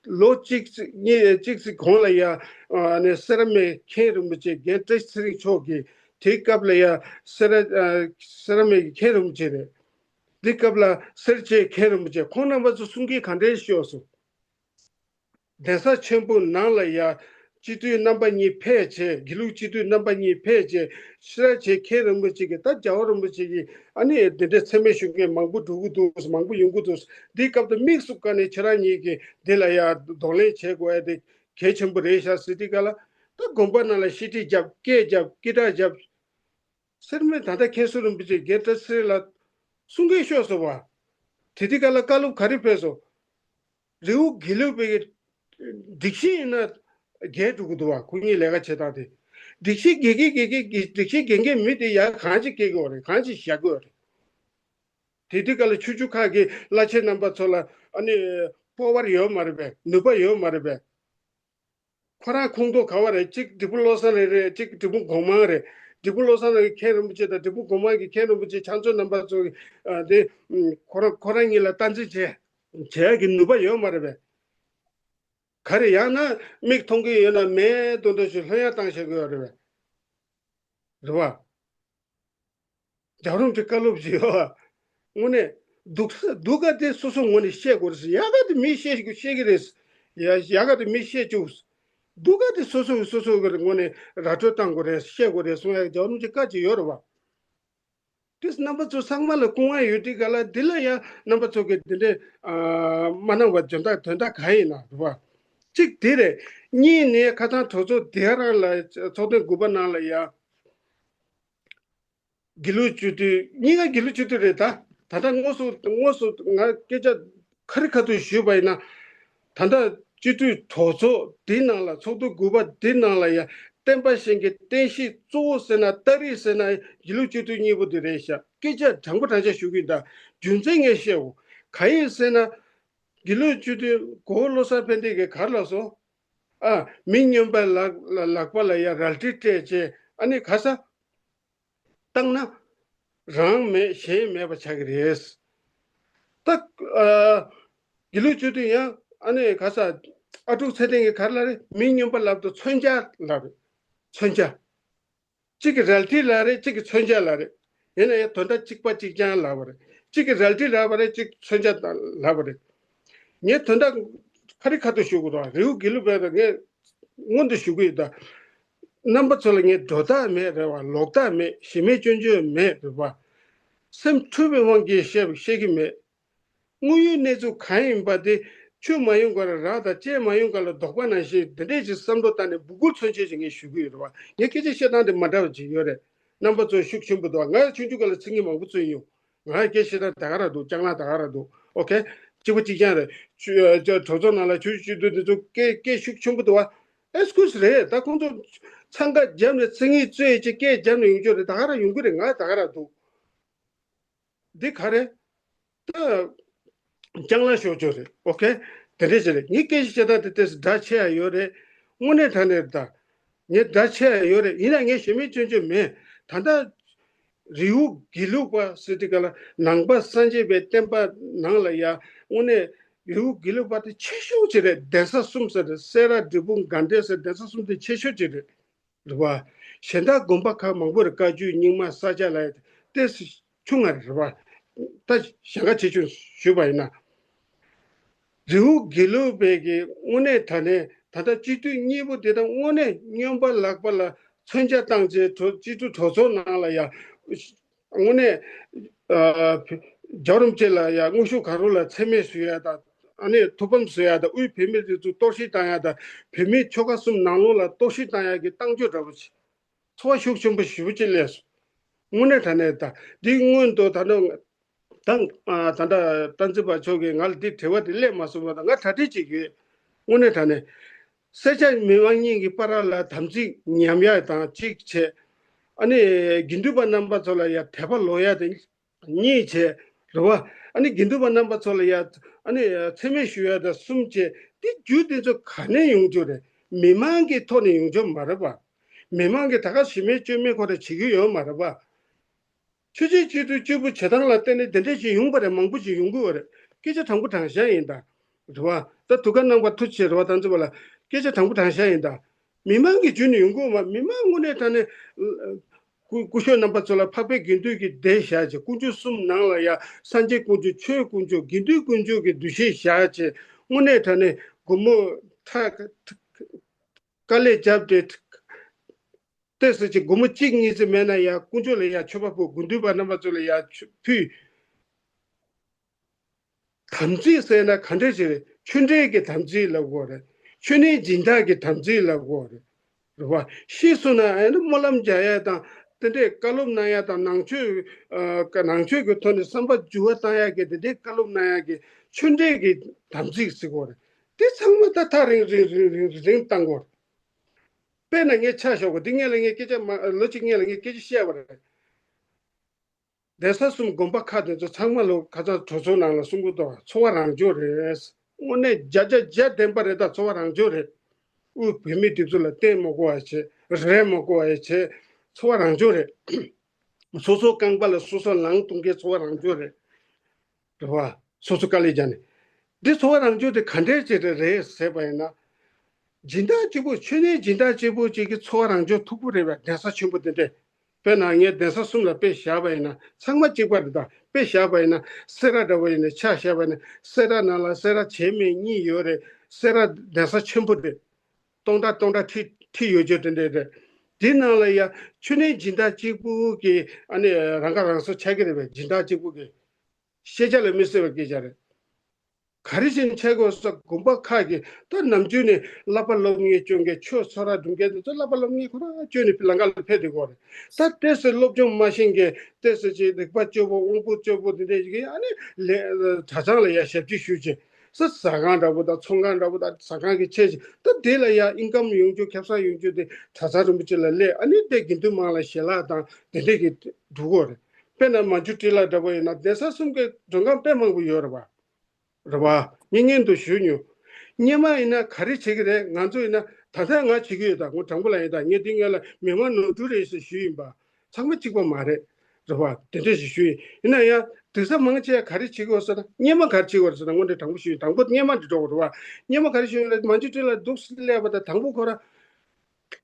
ལོ་གཅིག་ཙམ་གཉིས་གཅིག་ཙམ་གོང་ལ་ཡ་ཨ་ནི་སེ་ར་སྨད་མཁན་རིན་པོ་ཆེ་རྒན་བཀྲ་ཤིས་ཚེ་རིང་མཆོག་གིས་དེའི་སྐབས་ལ་ཡ་སེ་ར་ཨ་སེ་ར་སྨད་ཀྱི་མཁན་རིན་པོ་ཆེ་རེད། འདི་སྐབས་ལ་སེར་བྱེས་མཁན་རིན་པོ་ཆེ་ཁོང་རྣམ་པ་ཚོ་གསུང་སྐད་ག་འདྲས་ཤོར་སོང་། གདན་ས་ཆེན་པོ་ནང་ལ་ཡ་སྤྱི་འཐུས་རྣམ་པ་གཉིས་ཕེབས་བྱས། དགེ་ལུགས་སྤྱི་འཐུས་རྣམ་པ་གཉིས་ཕེབས་བྱས། སེ་ར་བྱེས་མཁན་རིན་པོ་ཆེ་གིས་ད་རྒྱལ་བ་རིན་པོ་ཆེ་གིས་ཨ་ནི་འདི་འདྲའི་མཚན་སྨད་ཞུ་མཁན་མང་པོ་འགྲོ་གི་འདུག་མང་པོ་ཡོང་གི་འདུག་འདིའི་སྐབས་དུ་དམིགས་སུ་བཀར་ནས་ཁྱེད་རང་གཉིས་ཀྱིས་འདི་ལ་ཡ་གདོང་ལེན་བྱེད་དགོས་ཡ་དེ་གལ་ཆེན་པོ་རེད་ཤག་ཟེར་དུས་ག་ལ། ད་དགོན་པ་ནང་ལ་བཤད་ཁྲིད་རྒྱབ། སྐད་རྒྱབ། སྐད་གྲགས་རྒྱབ། སེར་སྨད་ད་ལྟ་མཁན་ཟུར་རིན་པོ་ཆེ་རྒན་བཀྲ་ཤིས་ཚེ་རིང་ལགས་གསུང་སྐད་ཤོར་སོང་བ། དེ་དུས་ག་ལ་བཀའ་སློབ་ག་རེ་ཕེབས་སོང་། རི་བོ་དགེ་ལུགས་པའི་སྒྲིག་གཞི་ཡིན་ན་འགལ་འགྲོ་གི་འདུག་བ། ཁོ་གཉིས་ལས་ཀ་བྱེད་སྟངས་དེ། སྒྲིག་གཞི་འགལ་གི་འགལ་གི་སྒྲིག་གཞི་འགལ་མཁན་མི་དེ་ཡར་གང་ཅི་སྐྱེ་གི་ཡོད་རེད། གང་ཅི་བཞག་གི་ཡོད་རེད། དེ་དུས་ག་ལ་ཆོས་བརྒྱུད་ཁག་གི་བླ་ཆེན་རྣམ་པ་ཚོ་ལ་ཨ་ནི་པོ་ཝར་ཡོད་མ་རེད་པས། ནུས་པ་ཡོད་མ་རེད་པས། ཁོ་རང་ཁོངས་གཏོགས་ག་བ་རེད། གཅིག་འབྲས་སྤུངས་བློ་བཟང་རེད། རེད། གཅིག་འབྲས་སྤུངས་སྒོ་མང་རེད། འབྲས་སྤུངས་བློ་བཟང་རེད། མཁན་རིན་པོ་ཆེ་དང་འབྲས་སྤུངས་སྒོ་མང་གི་མཁན་རིན་པོ་ཆེ་ཕྱག་མཛོད་རྣམ་པ་ཚོ་གི་ཨ་དེ་ཁོ་རང་ཁོ་རང་གཉིས་ལ་སྟངས་འཛིན་བྱས་བྱས་ཀྱི་ནུས་པ་ཡོད་མ་རེད་པས། ག་རེ་ཡང་ན་མིག་མཐོང་གི་ཡོད་ན་མེད་མདོག་མདོག་ཞིག་ལྷོད་ཡངས་བཏང་བཞག་གི་ཡོད་རེད་པས། རེད་བ། རྒྱལ་བ་རིན་པོ་ཆེ་བཀའ་སློབ་ཅིག་ཡོད། དངོས་གནས་སྡུག་ས་སྡུག་ག་དེ་སོ་སོ་ངོས་ནས་བཤད་དགོས་རེད་ཟེར། ཡག་ག་དེ་མིས་བཤད་ཤེས་ཀྱི་རེད། ཡ་ཡག་ག་དེ་མིས་བཤད་བཅུག་སྡུག་ག་དེ་སོ་སོ་སོ་སོ་གི་ངོས་ནས་ར་སྤྲོད་བཏང་དགོས་རེད། བཤད་དགོས་རེད་གསུང་ཡ་རྒྱལ་བ་རིན་པོ་ཆེ་བཀའ་ཅིག་ཡོད་རེད་བ། དེ་རྣམ་པ་ཚོ་ཚང་མ་ལ་སྐུ་ངལ་ཡོད་དུས་ག་ལ་འདི་ལ་ཡང་རྣམ་པ་ཚོ་གི་འདི་འདྲའི་ཨ་མ་གནང་བ་དོན་དག་དོན་དག་ག་ཡིན་ན་རེད་བ། གཅིག་དེ་རེད། གཉིས་ནས་ཁ་སང་གྲོས་ཚོགས་དེ་རང་ལ་ཚོགས་ཐེངས་དགུ་པ་ནང་ལ་ཡང་དགེ་ལུགས་སྤྱི་འཐུས་གཉིས་ཀ་དགེ་ལུགས་སྤྱི་འཐུས་རེད། ད་ད་ལྟ་དངོས་སུ་དངོས་སུ་ང་སྐད་ཆ་ཁ་རི་ཁ་ཐུག་ཞུས་པ་ཡིན་ན། ད་ལྟ་སྤྱི་འཐུས་གྲོས་ཚོགས་འདིའི་ནང་ལ་ཚོགས་འདུ་དགུ་པ་འདིའི་ནང་ལ་ཡང་བསྟན་པ་ཆེན་གྱི་བསྟན་བཤིག་གཙོ་བོ་ཟེར་ན་སྟ་རེ་ཟེར་ན་དགེ་ལུགས་སྤྱི་འཐུས་གཉིས་པོ་འདི་རེད་ཤག་སྐད་ཆ་དྲང་པོ་དྲང་བཞག་ཞུ་གི་ཡིན། ད་རྒྱུ་མཚན་ངས་བཤད་འོ། གང་ཡིན་ཟེར་ན། དགེ་ལུགས་སྤྱི་འཐུས་གོ་བོ་བློ་བཟང་ཕན་བདེ་གིས་ག་རེ་ལབ་སོང་། ཨ། མི་སྨྱོན་པ་ལག་ལག་པ་ལ་ཡ་རལ་གྲི་སྤྲད་བྱས་ཨ་ནི་ག་ས། བཏང་ན། རང་མེད་གཞན་མེད་པ་ཆགས་ཀྱི་རེད། ད། ཨ། དགེ་ལུགས་སྤྱི་འཐུས་ཡང་ཨ་ནི་ག་ས། ཨ་ཀྲུག་ཚེ་བརྟན་གྱིས་ག་རེ་ལབ་རེད། མི་སྨྱོན་པ་ལབ་དུས་མཚོན་ཆ་ལབ་རེད། མཚོན་ཆ། གཅིག་གིས་རལ་གྲི་ལབ་རེད། གཅིག་གིས་མཚོན་ཆ་ལབ་རེད། ཡིན་ན་ཡང་དོན་དག་གཅིག་པ་གཅིག་རྐྱང་ལབ་པ་རེད། གཅིག་གིས་རལ་གྲི་ལབ་པ་རེད། གཅིག་མཚོན་ཆ་ལབ་པ་རེད། ངས་དོན་དག་ཁ་རི་ཁ་ཐུག་ཞུ་དགོས་དང་རི་བོ་དགེ་ལུགས་པས་ངས་སྔོན་དུ་ཞུ་གི་ཡོད། ད་རྣམ་པ་ཚོ་ལ་ངས་སྒྲོ་བཏགས་མེད་རེད་བ། ལོག་བཏགས་མེད། གཞི་མེད་སྐྱོན་བརྗོད་མེད་རེད་བ། སེམས་འཁྲུལ་པའི་དབང་གིས་བཤད་བཤད་ཀྱི་མེད། དངོས་ཡོད་གནས་ཚུལ་གང་ཡིན་པ་དེ་ཆུ་མ་ཡོང་ག་ལ་རག་དང་ལྕེ་མ་ཡོང་ག་ལ་རྡོག་པ་ནང་བཞིན་དེ་འདྲས་ཀྱི་བསམ་བློ་བཏང་ནས་འབོད་སྐུལ་མཚོན་ཆེད་ཅིག་ངས་ཞུ་གི་ཡོད་རེད་བ། ངས་སྐད་ཆ་བཤད་སྟངས་དེ་མ་འདྲ་བ་ཅིག་ཡོད་རེད། རྣམ་པ་ཚོ་ཤུགས་ཆེན་པོ་འདུག་ང་ཆུང་ཆུང་སྒང་ལ་ཚིག་ངན་མང་པོ་བརྗོད་ཡོང་། ང་སྐད་བཤད་སྟངས་ད་ག་རང་འདུག་སྐྱག་ལངས་ད་ག་རང་འདུག་ཨོ་ཁེ། གཅིག་པ་གཅིག་རྐྱང་རེད། ཆུ་ཨ་ཅོ་གྲོས་ཚོགས་ནང་ལ་ཆུ་ཆུ་དུ་འདི་ཚོ་སྐད་སྐད་ཤུགས་ཆེན་པོ་འདུག་བ། ཨེ་སྐུ་སི་རེད། ད་ཁོང་ཚོ་འཚང་ཁ་བརྒྱབ་ནས་ཚིག་ངན་བཙོས་ཅིག་སྐད་བརྒྱབ་ནས་ཡོང་རྒྱུ་རེད། ད་ག་རང་ཡོང་གི་རེད། ང་ད་ག་རང་འདུག་འདི་ག་རེད། ད་ལྕང་ལ་ཤོར་ཆོག་རེད། ཨོ་ཁེ། དེ་འདྲས་ཞིག་རེད། ངའི་སྐད་ཆ་བཤད་སྟངས་དེ་ཏོག་ཙམ་འདྲ་ཆེ་ཡ་ཡོད་རེད། དངོས་གནས་དྲང་གནས་ད་ངས་འདྲ་ཆེ་ཡ་ཡོད་རེད། ཡིན་ན་ངས་གཞན་མི་སྐྱོན་བརྗོད་མེད། ད་ལྟ་རི་བོ་དགེ་ལུགས་པ་ཟེར་དུས་ག་ལ་ནང་པ་སངས་རྒྱས་པའི་བསྟན་པ་ནང་ལ་ཡ་དངོས་གནས་རི་བོ་དགེ་ལུགས་པ་དེ་ཆེ་ཤོས་ཅིག་རེད། གདན་ས་གསུམ་ཟེར་རེད། སེ་ར་འབྲས་སྤུངས་དགའ་ལྡན་ཟེར་གདན་ས་གསུམ་དེ་ཆེ་ཤོས་ཅིག་རེད། རེད་བ། གཞན་དག་དགོན་པ་ཁག་མང་པོ་རེད། བཀའ་བརྒྱུད་རྙིང་མ་ས་སྐྱ་ལ་ཏོག་ཙམ་ཆུང་ང་རེད་བ། ད་གཞན་ཁ་ཆེ་ཆུང་ཞུས་པ་ཡིན་ན། རི་བོ་དགེ་ལུགས་པའི་གི་དངོས་གནས་དྲང་གནས་ད་ལྟ་སྤྱི་འཐུས་གཉིས་པོ་དེ་དག་དངོས་གནས་སྨྱོན་པ་ལག་པ་ལ་མཚོན་ཆ་བཏང་བྱས་གྲོས་སྤྱི་འཐུས་གྲོས་ཚོགས་ནང་ལ་ཡ། དངོས་གནས། ཨ། རྒྱལ་བ་རིན་པོ་ཆེ་ལ་ཡ་དངོས་ཤུགས་གང་རུང་ལ་མཚན་སྨད་བཟོ་ཡ་དང་། ཨ་ནི་ཐུགས་ཕམ་བཟོ་ཡ་དང་། དབུས་བོད་མི་རིགས་ཚོ་གཏོར་བཤིག་བཏང་ཡ་དང་། བོད་མིའི་ཆོལ་ཁ་གསུམ་ནང་ལོགས་ལ་གཏོར་བཤིག་བཏང་ཡ་གི་རྟགས་འཇུག་འདྲ་པོ་ཞིག་ཚོར་བ་ཤུགས་ཆེན་པོ་ཞེ་པོ་ཅིག་སླེབས་སོང་། དངོས་གནས་དྲང་གནས་ད་འདི་སྔོན་དུ་ད་ནང་ད་ད་ལྟ་བསྟན་འཛིན་པ་མཆོག་གིས་ང་ལ་འདི་དྲི་བ་འདི་སླེབས་མ་སོང་བ་དང་ང་གྲ་སྒྲིག་བྱེད་ཀྱི་ཡོད། དངོས་གནས་དྲང་གནས། སེར་སྐྱ་མི་མང་གཉིས་ཀྱི་བར་ལ་དམ་ཚིག་ཉམས་ཡ་དང་གཅིག་བྱས། ཨ་ནི་དགེ་འདུན་པ་རྣམ་པ་ཚོ་ལ་ཡ་དད་པ་ལོག་ཡ་དེ་གཉིས་བྱས། རེད་བ། ཨ་ནི་དགེ་འདུན་པ་རྣམ་པ་ཚོ་ལ་ཡ་ཨ་ནི་མཚན་སྨད་ཞུ་ཡ་དང་གསུམ་བྱས། དེ་རྒྱུ་དེ་ཚོ་ག་ནས་ཡོང་རྒྱུ་རེད། མི་མང་གི་ཐོག་ནས་ཡོང་རྒྱུ་མ་རེད་བ། མི་མང་གིས་ད་ག་གཞི་མེད་སྐྱོན་མེད་ཁོ་རང་བྱེད་ཀྱི་ཡོད་མ་རེད་བ། ཆོས་བྱེད་སྤྱི་འཐུས་གཅིག་པུ་བྱེད་སྟངས་ལ་བརྟེན་ནས་དེ་འདྲས་ཞིག་ཡོང་པ་རེད། མང་པོ་ཞིག་ཡོང་གི་ཡོད་རེད། སྐད་ཆ་དྲང་པོ་དྲང་བཞག་ཡིན་ད། རེད་བ། ད་ཐུགས་ཁུར་གནང་བ་ཐུགས་རྗེ་ཆེ་རེད་བ། བསྟན་འཛིན་པ་ལགས། སྐད་ཆ་དྲང་པོ་དྲང་བཞག་ཡིན་ད། མི་མང་གི་བརྒྱུད་ནས་ཡོང་གི་ཡོད་མ། མི་མང་དངོས་གནས་དྲང་གནས་སྐུ་སྐུ་ཞབས་རྣམ་པ་ཚོ་ལ་འཕགས་པའི་དགེ་འདུན་གྱི་སྡེ་བཞག་བྱས། དཀོན་མཆོག་གསུམ་ནང་ལ་ཡ་སངས་རྒྱས་དཀོན་མཆོག་ཆོས་དཀོན་མཆོག་དགེ་འདུན་དཀོན་མཆོག་གི་འདུ་ཤེས་བཞག་བྱས། དངོས་གནས་དྲང་གནས་སྒོར་མོ་ཁྲག་དཀའ་ལས་བརྒྱབ་སྟེ། ཏོག་ཙམ་ཅིག་སྒོར་མོ་གཅིག་གཉིས་ཙམ་མེད་ན་ཡ་དཀོན་མཆོག་ལ་ཡ་མཆོད་པ་ཕུལ། དགེ་འདུན་པ་རྣམ་པ་ཚོ་ལ་ཡ་ཕུལ། དམ་ཚིག་ཟེར་ན་ག་འདྲ་ཞིག་རེད། ཆོས་འབྲེལ་གྱི་དམ་ཚིག་ལབ་དགོས་རེད། ཆོས་གནས་སྦྱིན་བདག་གི་དམ་ཚིག་ལབ་དགོས་རེད། རེད་བ། ཤེས་སོང་ན་ཨ་ནི་སྨོན་ལམ་རྒྱག་ཡ་དང་དེ་འདྲའི་བཀའ་སློབ་གནང་ཡ་དང་། ནང་ཆོས་ཨ་ནང་ཆོས་ཀྱི་ཐོག་ནས་བསམ་པ་འགྱུར་བ་བཏང་ཡ་གི་དེ་འདྲའི་བཀའ་སློབ་གནང་ཡ་གི་ཆོས་འབྲེལ་གྱི་དམ་ཚིག་ཟེར་དགོས་རེད། དེ་ཚང་མ་ད་ཐག་རིང་རིང་རིང་རིང་རིང་བཏང་དགོས་རེད། དཔེར་ན་ངས་ཆ་བཞག་གོ། འདི་སྔོན་ལ་ངས་སྐད་ཆ་མ་ལོ་གཅིག་སྔོན་ལ་ངས་སྐད་ཆ་བཤད་པ་རེད། གདན་ས་གསུམ་དགོན་པ་ཁག་དེ་ཚོ་ཚང་མ་ལོ་ཁ་སང་གྲོས་ཚོགས་ནང་ལ་གསུང་གི་འདུག་ཚོར་བ་རང་བྱུང་རེད། དངོས་གནས་བརྒྱ་ཆ་བརྒྱ་བདེན་པ་རེད། ད་ཚོར་བ་རང་བྱུང་རེད། དབུས་བོད་མི་དེ་ཚོ་ལ་བསྟེན་མ་དགོས་པ་བྱས། རེ་མ་དགོས་པ་བྱས། ཚོར་བ་རང་བྱུང་རེད། སོ་སོ་རྐང་པ་ལ་སོ་སོ་ལངས་གཏོང་མཁན་ཚོར་བ་རང་བྱུང་རེད། རེད་བ། སོ་སོ་དཀའ་ལས་བརྒྱབ་ནས། འདི་ཚོར་བ་རང་བྱུང་དེ་ག་འདྲས་ཅིག་རེད་ཟེར་བ་ཡིན་ན། སྦྱིན་བདག་གཅིག་པུ། ཆོས་གནས་སྦྱིན་བདག་གཅིག་པུ་ཅིག་གི་ཚོར་བ་རང་བྱུང་མཐུག་པོ་རེད་བས། གདན་ས་ཆེན་པོ་དེ་འདྲས། དཔེར་ན་ངས་གདན་ས་གསུམ་ལ་དཔེ་བཞག་པ་ཡིན་ན། ཚང་མ་གཅིག་པ་རེད། ད་དཔེ་བཞག་པ་ཡིན་ན་སེ་ར་འདྲ་བོ་ཡིན་ན། ཆ་བཞག་པ་ཡིན་ན་སེ་ར་ནང་ལ་སེ་ར་བྱེས་སྨད་གཉིས་ཡོད་རེད། སེ་ར་གདན་ས་ཆེན་པོ་རེད། སྟོང་ཕྲག་སྟོང་ཕྲག་ཁྲི་ཁྲི་ཡོད་རྒྱུ་དེ་འདྲ་རེད། དེ་ནང་ལ་ཡ་ཆུ་ནན་སྦྱིན་བདག་གཅིག་པུ་གི་ཨ་ནི་རང་ཁ་རང་གསོ་ཆགས་ཀྱི་རེད་པས། སྦྱིན་བདག་གཅིག་པུ་གི་ཤེས་བྱ་ལ་མི་གསོད་པའི་སྐད་ཆ་རེད། ག་རེ་བྱས་ནས་ཆགས་དགོས་ཟེར། དགོན་པ་ཁག་གི་ད་ནམ་རྒྱུན་ནས་བསླབ་པ་སློབ་གཉེར་སྐྱོན་མཁན། ཆོས་ཚོགས་ར་སྒྲུབ་མཁན་དེ་ཚོ་བསླབ་པ་སློབ་གཉེར་ཁོ་རང་སྐྱོན་ནས་ལམ་ཁ་ལ་ཕེབས་བསྡད་ཀྱི་ཡོད་རེད། ད་ཏོག་ཙམ་སློབ་སྦྱོང་མ་ཤེས་མཁན། ཏོག་ཙམ་ཅིག་རིག་པ་སྐྱོ་པོ་དབང་པོ་སྐྱོ་པོ་དེ་འདྲས་ཅིག་གིས་ཨ་ནི་ལས་གྲྭ་ཚང་ལ་ཡ་ཞབས་ཕྱི་ཞུས་བྱས། ས་ཟ་ཁང་འདྲ་པོ་དང་ཚོང་ཁང་འདྲ་པོ་དང་ཟ་ཁང་གི་ཆེད་ཅིག་ད་དེ་ལ་ཡ་ཨིན་ཀམ་ཡོང་རྒྱུ་ཁེ་བཟང་ཡོང་རྒྱུ་དེ་གྲྭ་ཚང་རིན་པོ་ཆེ་ལ་སླེབས། ཨ་ནི་དེ་དགེ་འདུན་མང་ལ་ཞལ་ལག་དང་དེ་འདྲས་ཀྱི་འགྲོ་གི་ཡོད་རེད། དཔེར་ན་མ་ཇུ་ཊི་ལ་འདྲ་པོ་ཡིན་ན་གདན་ས་གསུམ་གའི་མགྲོན་ཁང་དཔེ་མང་པོ་ཡོད་རེད་པ། རེད་པ། ངས་སྔོན་དུ་ཞུས་མྱོང་། སྔོན་མ་ཡིན་ན་ག་རེ་བྱེད་ཀྱི་རེད། ང་ཚོ་ཡིན་ན་ད་ལྟ་ང་བྱེད་ཀྱི་ཡོད། ད་ངོ་དྲང་པོ་ལ་ཡིན། ད་ངས་འདི་སྔོན་ལ་མི་མང་ནོར་འཁྲུལ་རེད་ཟེར་ཞུས་ཡིན་པ། ཚང་མ་གཅིག་པ་མ་རེད། རེད་པ། དེ་འདྲ་ཞིག་ཞུས་ཡིན། ཡིན་ན་ཡང་དེང་སང་མང་ཆེ་ག་རེ་བྱེད་ཀྱི་ཡོད་ཟེར་ན། སྔོན་མ་ག་རེ་བྱེད་ཀྱི་ཡོད་ཟེར་ན། དངོས་འབྲེལ་དྲང་པོ་ཞུས་ཡིན། དང་པོ་སྔོན་མ་འདི་འགྲོ་དགོས་རེད་པ། སྔོན་མ་ག་རེ་ཞུས་ཡིན་ལ། མ་ཇུ་ཊི་ལ་འདུག་སླེབས་པ་དང་དང་པོ་ཁོ་རང་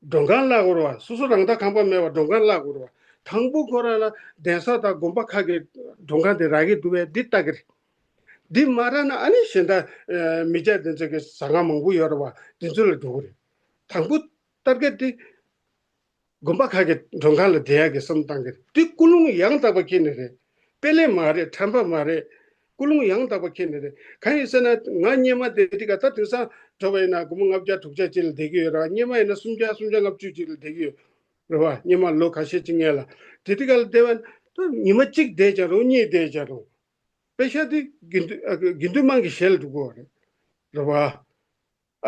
མགྲོན་ཁང་གླ་དགོས་རེད་པ། སོ་སོ་རང་ད་ཁང་པ་མེད་པ་མགྲོན་ཁང་གླ་དགོས་རེད་པ། དང་པོ་ཁོ་རང་ལ་གདན་ས་དང་དགོན་པ་ཁག་གི་མགྲོན་ཁང་དེ་རག་གི་འདུག་པས། འདི་ལྟ་གི་རེད། འདི་མ་རག་ན་ཨ་ནི་གཞན་དག་མི་སྐྱ་དེ་ཚོ་གི་ཟ་ཁང་མང་པོ་ཡོད་རེད་པ། དེ་ཚོ་ལ་འགྲོ་གི་རེད། དང་པོ་ལྟ་གི་འདི་དགོན་པ་ཁག་གི་མགྲོན་ཁང་ལ་བསྡད་ཡག་གི་བསམ་བཏང་གི་རེད། འདི་ཀུན་སློང་ཡང་དག་པ་ཁྱེར་ནས་རེད། དཔེ་ལེན་མ་རེད། ཁྲམ་པ་མ་རེད། ཀུན་སློང་ཡང་དག་པ་ཁྱེར་ནས་རེད། གང་ཡིན་ཟེར་ན་ང་སྔོན་མ་དེ་དུས་ག་ད་དེང་སང་འགྲོ་བ་ཡིན་ན་སྒོར་མོ་ལྔ་བརྒྱ་དྲུག་བརྒྱ་ཅིག་ལ་བསྡད་ཀྱི་ཡོད་རེད་པ། སྔོན་མ་ཡིན་ན་སུམ་བརྒྱ་སུམ་བརྒྱ་ལྔ་བཅུ་ཅིག་ལ་བསྡད་ཀྱི་ཡོད་རེད་པ། སྔོན་མ་ལོ་ཁ་ཤས་ཅིག་སྔོན་ལ། དེ་དུས་ག་ལ་བསྡད་པ་ད་ཉི་མ་གཅིག་བསྡད་ཀྱང་རུང་། གཉིས་བསྡད་ཀྱང་རུང་། པེ་ཤ་དེ་དགེ་འདུན་ཨ་དགེ་འདུན་དམངས་ཀྱི་ཞལ་ལ་འགྲོ་གི་ཡོད་རེད། རེད་པ།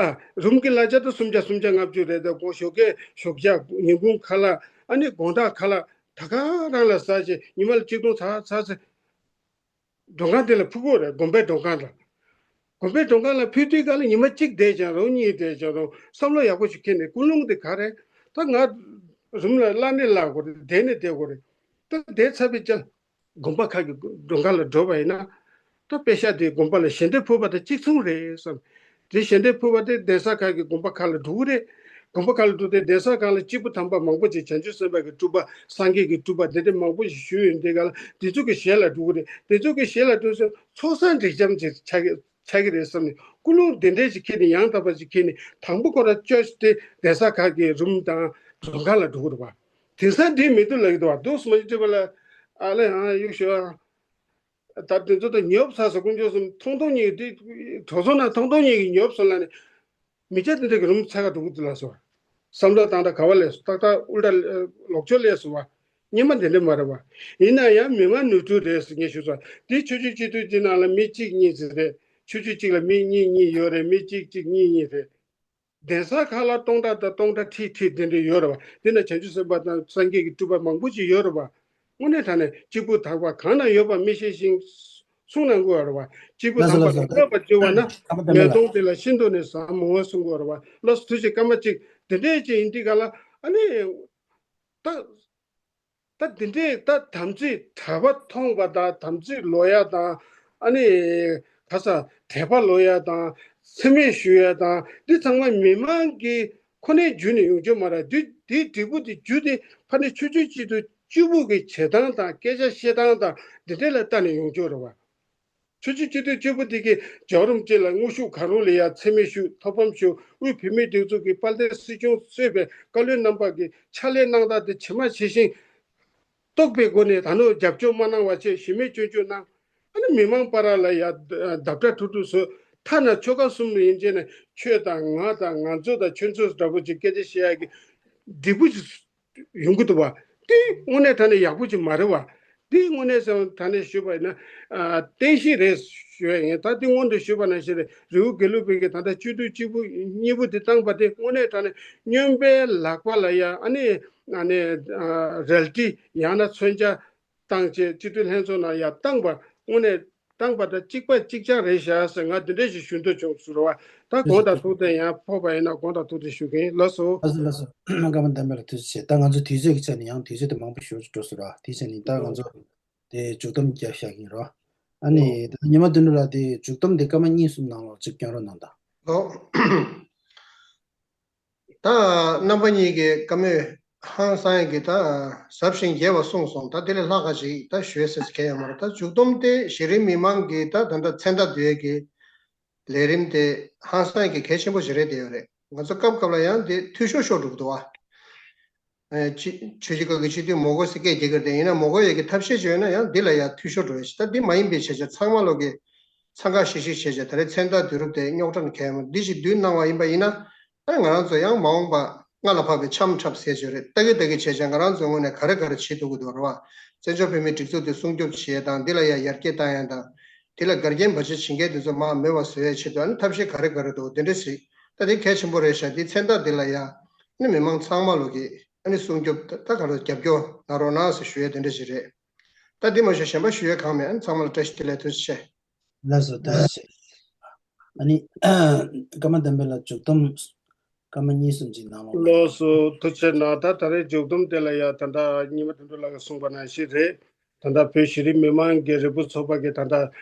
ཨ། རུམ་གྱི་གླ་ཆ་ད་སུམ་བརྒྱ་སུམ་བརྒྱ་ལྔ་བཅུ་རེད། ད་དགོང་ཞོགས་ཀས་ཞོགས་ཇ། ཉིན་གུང་ཁ་ལག་ཨ་ནི་དགོང་དག་ཁ་ལག་ད་ག་རང་ལ་ཟ་བྱས། ཉི་མ་ལ་ཆིག་སྟོང་ཚར་ཚར་ཚེ་མགྲོན་ཁང་དེ་ལ་ཕུལ་དགོས་རེད། དགོན་པའི་མགྲོན་ཁང་ལ། དགོན་པའི་མགྲོན་ཁང་ལ་ཕུལ་དུས་ག་ལ་ཉི་མ་གཅིག་བསྡད་ཀྱང་རུང་། གཉིས་བསྡད་ཀྱང་རུང་། བསམ་བློ་ཡག་པོ་ཞིག་འཁྱེར་ནས། ཀུན་སློང་དེ་ག་རེད། ད་ང་རུམ་ལ་གླ་ནི་གླ་དགོས་རེད། བསྡད་ནི་བསྡད་དགོས་རེད། ད་བསྡད་ཚར་བའི་རྗེས་དགོན་པ་ཁག་གི་མགྲོན་ཁང་ལ་འགྲོ་བ་ཡིན་ན། ད་པེ་ཤ་དེ་དགོན་པ་ལ་ཞལ་འདེབས་ཕུལ་བ་དང་གཅིག་མཚུངས་རེད་བསམ། དེ་ཞལ་འདེབས་ཕུལ་བ་དེ་གདན་ས་ཁག་གི་དགོན་པ་ཁག་ལ་འགྲོ་གི་རེད། དགོན་པ་ཁག་ལ་འགྲོ་དུས་གདན་ས་ཁག་ལ་སྐྱེས་བུ་དམ་པ་མང་པོ་ཅིག་བྱང་ཆུབ་སེམས་དཔའ་གི་སྤྲུལ་པ། སངས་རྒྱས་ཀྱི་སྤྲུལ་པ་དེ་འདྲ་མང་པོ་ཞིག་བཞུགས་ཡོད་དུས་ག་ལ། དེ་ཚོ་གི་ཞལ་ལ་འགྲོ་གི་རེད། དེ་ཚོ་གི་ཞལ་ལ་འགྲོ་ཚེ་ཚོགས་བསགས་སྒྲིབ་སྦྱང་ཅིག་ཆགས་ཀྱི་ཆགས་ཀྱི་རེད་བསམ་ནས། ཀུན་སློང་དེ་འདྲས་ཅིག་འཁྱེར་ནས། ཡང་དག་པ་ཅིག་འཁྱེར་ནས། དང་པོ་ཁོ་རང་བཅོས་ཏེ་གདན་ས་ཁག་གི་རུམ་དང་མགྲོན་ཁང་ལ་འགྲོ་གི་རེད་པ། དེང་སང་འདི་མི་འདུག་ལབ་ཀྱི་འདུག་པ། འདུག་སེ་མ་ཅིག་སྤྲད་པ་ལ། ཨ་ལེ་ཨ་གཡུག་ཞོག་ཨ། ད་དེ་ཚོ་ད་ཉོབ་ཚར་སོང་། དཀོན་མཆོག་གསུམ། ཐོང་ཐོང་གཉིས་ཀྱིས་དེ་གྲོ་ཚོ་ན་ཐོང་ཐོང་གཉིས་ཀྱིས་ཉོབ་སོང་ལབ་ནས། མི་སྐྱ་དེ་འདྲ་གི་རུམ་ཚ་ག་འགྲོ་གི་འདུག་ལབ་སོང་། བསམ་བློ་བཏང་སྟངས་ག་པར་སླེབས་སོང་། ཏག་ཏག་ཨུལ་ཊ་ལོག་ཕྱོགས་སླེབས་སོང་བ། སྔོན་མ་དེ་འདྲ་མ་རེད་པ། ཡིན་ན་ཡང་མི་མང་ནོར་འཁྲུལ་རེད་ཟེར་ངས་ཞུས་སོང་། དེ་ཆོས་བརྒྱུད་སྤྱི་འཐུས་ཀྱི་ནང་ལ་མི་གཅིག་གཉིས་ཙམ་རེད། ཆོས་བརྒྱུད་གཅིག་ལ་མི་གཉིས་གཉིས་ཡོད་རེད། མི་གཅིག་གཅིག་གཉིས་གཉིས་རེད། གདན་ས་ཁག་ལ་སྟོང་ཕྲག་དང་སྟོང་ཕྲག་ཁྲི་ཁྲི་དེ་འདྲ་ཡོད་རེད་པ། དེ་ན་བྱང་ཆུབ་སེམས་དཔའ་དང་སངས་རྒྱས་ཀྱི་སྤྲུལ་པ་མང་པོ་ཞིག་ཡོད་རེད་པ། དངོས་གནས་དྲང་གནས་གཅིག་པུ་དག་པ་གང་ན་ཡོད་པ་མི་ཤེས་ཤིང་གསུང་གནང་དགོས་རེད་པ། གཅིག་པུ་ལགས་སོ། དག་པ་ལགས་སོ། མི་འདོད་པ་བརྗོད་པ་ན། ཁ་པར་བདམས་ཉོས་པ་ལ། གཏོང་དེ་ལ་ཤིན་ཏུ་ནས་ཟབ་མོ་གསུང་དགོས་རེད་པ། ལགས་སོ། ཐུགས་རྗེ། སྐར་མ་གཅིག་དེ་འདྲས་ཅིག་ཡིན་དུས་ག་ལ། ཨ་ནི། ད། ད་འདི་འདྲས་ད་དམ་ཚིག་གྲྭ་པ་མཐོང་བ་དང་། དམ་ཚིག་ལོག་ཡ་དང་། ཨ་ནི་ག་ས་དད་པ་ལོག་ཡ་དང་། མཚན་སྨད་ཞུ་ཡ་དང་། འདི་ཚང་མ་མི་མང་གི་ཁོ་ནའི་བརྒྱུད་ནས་ཡོང་རྒྱུ་མ་རེད། འདི་འདིའི་འབྲས་བུ་དེ་རྒྱུ་དེ་ཕ་ནི་ཆོས་བརྒྱུད་སྤྱི་འཐུས་གཅིག་པུ་གི་བྱེད་སྟངས་དང་སྐད་ཆ་བཤད་སྟངས་དང་འདི་འདྲས་ལ་ལྟ་ནས་ཡོང་རྒྱུ་རེད་པ། ཆོས་བརྒྱུད་སྤྱི་འཐུས་གཅིག་པུ་དེ་གིས་རྒྱལ་བ་རིན་པོ་ཆེ་ལ་དངོས་ཤུགས་གང་རུང་ལ་ཡ་མཚན་སྨད་ཞུ། ཐོབ་ཕམ་ཞུ། དབུས་བོད་མིའི་སྒྲིག་འཛུགས་ཀྱི་དཔལ་ལྡན་སྲིད་སྐྱོང་གཙོས་པའི་བཀའ་བློན་རྣམ་པ་གི་ཕྱག་ལས་གནང་སྟངས་དེ་ཇི་མ་ཇི་བཞིན་རྟོགས་པའི་སྒོ་ནས། ད་ནོར་རྒྱབ་སྐྱོར་མ་གནང་བ་བྱས། གཞི་མེད་སྐྱོན་བརྗོད་གནང་། ཨ་ནི་མི་མང་བར་ལ་ཡ་བརྡབ་ཁྲ་ཁྲུག་ཁྲུག་བཟོས། ཐ་ན་ཆོལ་ཁ་གསུམ་ཡན་ཆད་ནས་ཁྱོད་དང་ང་དང་ང་ཚོ་དང་ཁྱོད་ཚོ་འདྲ་པོ་ཅིག་སྐད་ཆ་བཤད་ཡ་གི་འབྲས་བུ་ཅིག་ཡོང་གི་འདུག་པ། དེ་དངོས་གནས་དྲང་གནས་ཡག་པོ་ཅིག་མ་རེད་པ། དེ་དངོས་གནས་སེམས་དྲང་གནས་ཞུས་པ་ཡིན་ན། ཨ། བསྟན་བཤིག་རེད་ཞུ་ཡ་ཡིན། ད་དེ་སྔོན་དུ་ཞུས་པ་ནང་བཞིན་རེད། རི་བོ་དགེ་ལུགས་པའི་གི་ད་ལྟ་སྤྱི་འཐུས་གཅིག་པུ་གཉིས་པོ་དེ་བཏང་པ་དེ་དངོས་གནས་དྲང་གནས་སྨྱོན་པའི་ལག་པ་ལ་ཡ། ཨ་ནི། ཨ་ནི། ཨ། རལ་གྲི་ཡང་ན་མཚོན་ཆ་བཏང་བྱས་སྤྱི་འཐུས་ལྷན་ཚོགས་ནང་ཡ་བཏང་པ་དངོས་གནས། བཏང་པ་དང་གཅིག་པ་གཅིག་རྐྱང་རེད་ཤག་ཟེར་ང་འདི་འདྲ་ཞིག་ཞུ་འདོད་བྱུང་ཟེར་བ། ད་དགོངས་དག་ཐུགས་བདེ། ཡང་ཕོག་པ་ཡིན་ན་དགོངས་དག་ཐུགས་བདེ་ཞུ་གི་ཡིན། ལགས་སོ། ལགས་སོ། ལགས་སོ། སྐར་མ་དམ་པ་ལ་ཐུགས་རྗེ་ཆེ། ད་ང་ཚོ་དུས་ཚོད་ཀྱི་ཆ་ནས་ཡང་དུས་ཚོད་དེ་མང་པོ་ཞེ་པོ་ཅིག་འགྲོ་སོང་ར། དེ་བྱས་ནས་ད་ང་ཚོ་དེ་མཇུག་བསྡོམས་རྒྱབ་བཞག་གི་ཡིན་ར། ཨ་ནི་ད་ཉི་མ་དོན་གྲུབ་ལགས། དེ་མཇུག་བསྡོམས་དེ་སྐར་མ་གཉིས་གསུམ་ནང་ལོགས་ཅིག་བསྐྱོན་རོགས་གནང་དང་། ལགས། ད་རྣམ་པ་གཉིས་ཀྱིས་བཀའ་མོལ་ཧང་སང་གི་ད་ཟབ་ཞིང་རྒྱས་པ་གསུངས་སོང་། ད་དེ་ལས་ལྷག་ག་ཅིག་ད་ཞུ་ཡས་ཟེར་གྱི་ཡོད་མ་རེད། ད་མཇུག་བསྡོམས་དེ་གཞི་རིམ་མི་མང་གི་ད་ད་ལྟ་མཚན་རྟགས་བསྡུ་ཡས་ཀྱི་ལས་རིམ་དེ་ཧང་སང་གི་གལ་ཆེན་པོ་ཞིག་རེད་བསྡད་ཡོད་རེད། ང་ཚོ་སྐབས་སྐབས་ལ་ཡང་འདི་འཐུས་ཤོར་ཤོར་འགྲོ་གི་འདུག་བ། ཆུ་ཆུ་བཞི་སྒང་གི་སྤྱི་འཐུས་མོ་རྒོད་ཟེར་སྐད་རྒྱག་གི་རེད། ཡིན་ན་མོ་རྒོད་ཡོད་ཀྱི་ཐབས་ཤེས་བྱས་ན་ཡང་འདི་ལ་ཡང་འཐུས་ཤོར་འགྲོ་ཡ་ཞིག་ད་འདི་མ་ཡིན་པའི་བྱས་བྱས་ཚང་མ་ལོག་གི་འཚང་ཁ་ཤིག་ཤིག་བྱས་བྱས་ད་རེས་མཚན་རྟགས་བསྡུ་རུབ་དེ་རྙོག་དྲ་ནས་གས་མོ་འདི་ཞིག་བསྡུས་གནང་བ་ཡིན་པ་ཡིན་ན། ཨ་ང་རང་ཚོ་ཡང་མ་འོངས་པ་སྔ་ལ་བབས་པའི་འཆམ་འཁྲབ་ཟེར་བྱས་རེད། ལྟ་གི་ལྟ་གི་བྱས་བྱས་ང་རང་ཚོའི་ངོས་ནས་ག་རེ་ག་རེ་བྱེད་ཐུབ་ཀྱི་འདུག་རེད་བ། བཙན་བྱོལ་བོད་མིའི་སྒྲིག་འཛུགས་དེ་སྲུང་སྐྱོབ་བྱེད་ཡས་དང་འདི་ལ་ཡང་ཡར་རྒྱས་བཏང་ཡས་དང་། དེ་ལ་འགལ་རྐྱེན་བར་ཆད་བྱེད་མཁན་དེ་ཚོ་མར་མེད་པ་བཟོ་ཡས་ཆེད་དུ་ཨ་ནི་ཐབས་ཤེས་ག་རེ་ག་རེ་འདུག་དེ་འདྲ་ཞིག་ད་དེ་གལ་ཆེན་པོ་རེད་ཤག་དེ་མཚན་རྟགས་དེ་ལ་ཡང་ཨ་ནི་མི་མང་ཚང་མ་ལོག་གི་ཨ་ནི་སྲུང་སྐྱོབ་ད་ད་ག་རེ་རྒྱབ་སྐྱོར་གནང་རོགས་གནང་ཟེར་ཞུ་ཡས་དེ་འདྲ་ཞིག་རེད། ད་འདི་མ་ཞུ་གཞན་པ་ཞུ་ཡས་གང་མེད། ཨ་ནི་ཚང་མ་ལ་བཀྲ་ཤིས་བདེ་ལེགས། ཐུགས་རྗེ་ཆེ། ལགས་སོ། ཐུགས་རྗེ་ཆེ། ཨ་ནི་ཀརྨ་བསྟན་འཕེལ་ལགས་མཇུག་སྡོམ་སྐར་མ་གཉིས་གསུམ་ཅིག་གནང་རོགས། ལགས་སོ། ཐུགས་རྗེ་གནང་། ད་ད་རེས་མཇུག་སྡོམ་དེ་ལ་ཡ་ད་ལྟ་རྙིང་མ་དོན་གྲུབ་ལགས་ཀྱིས་གསུངས་པ་ནང་བཞིན་རེད། ད་ལྟ་བོད་གཞི་རིམ་མི་མང་གི་རེ་སྐུལ་ཚོགས་པ་གིས་ད་ལྟ་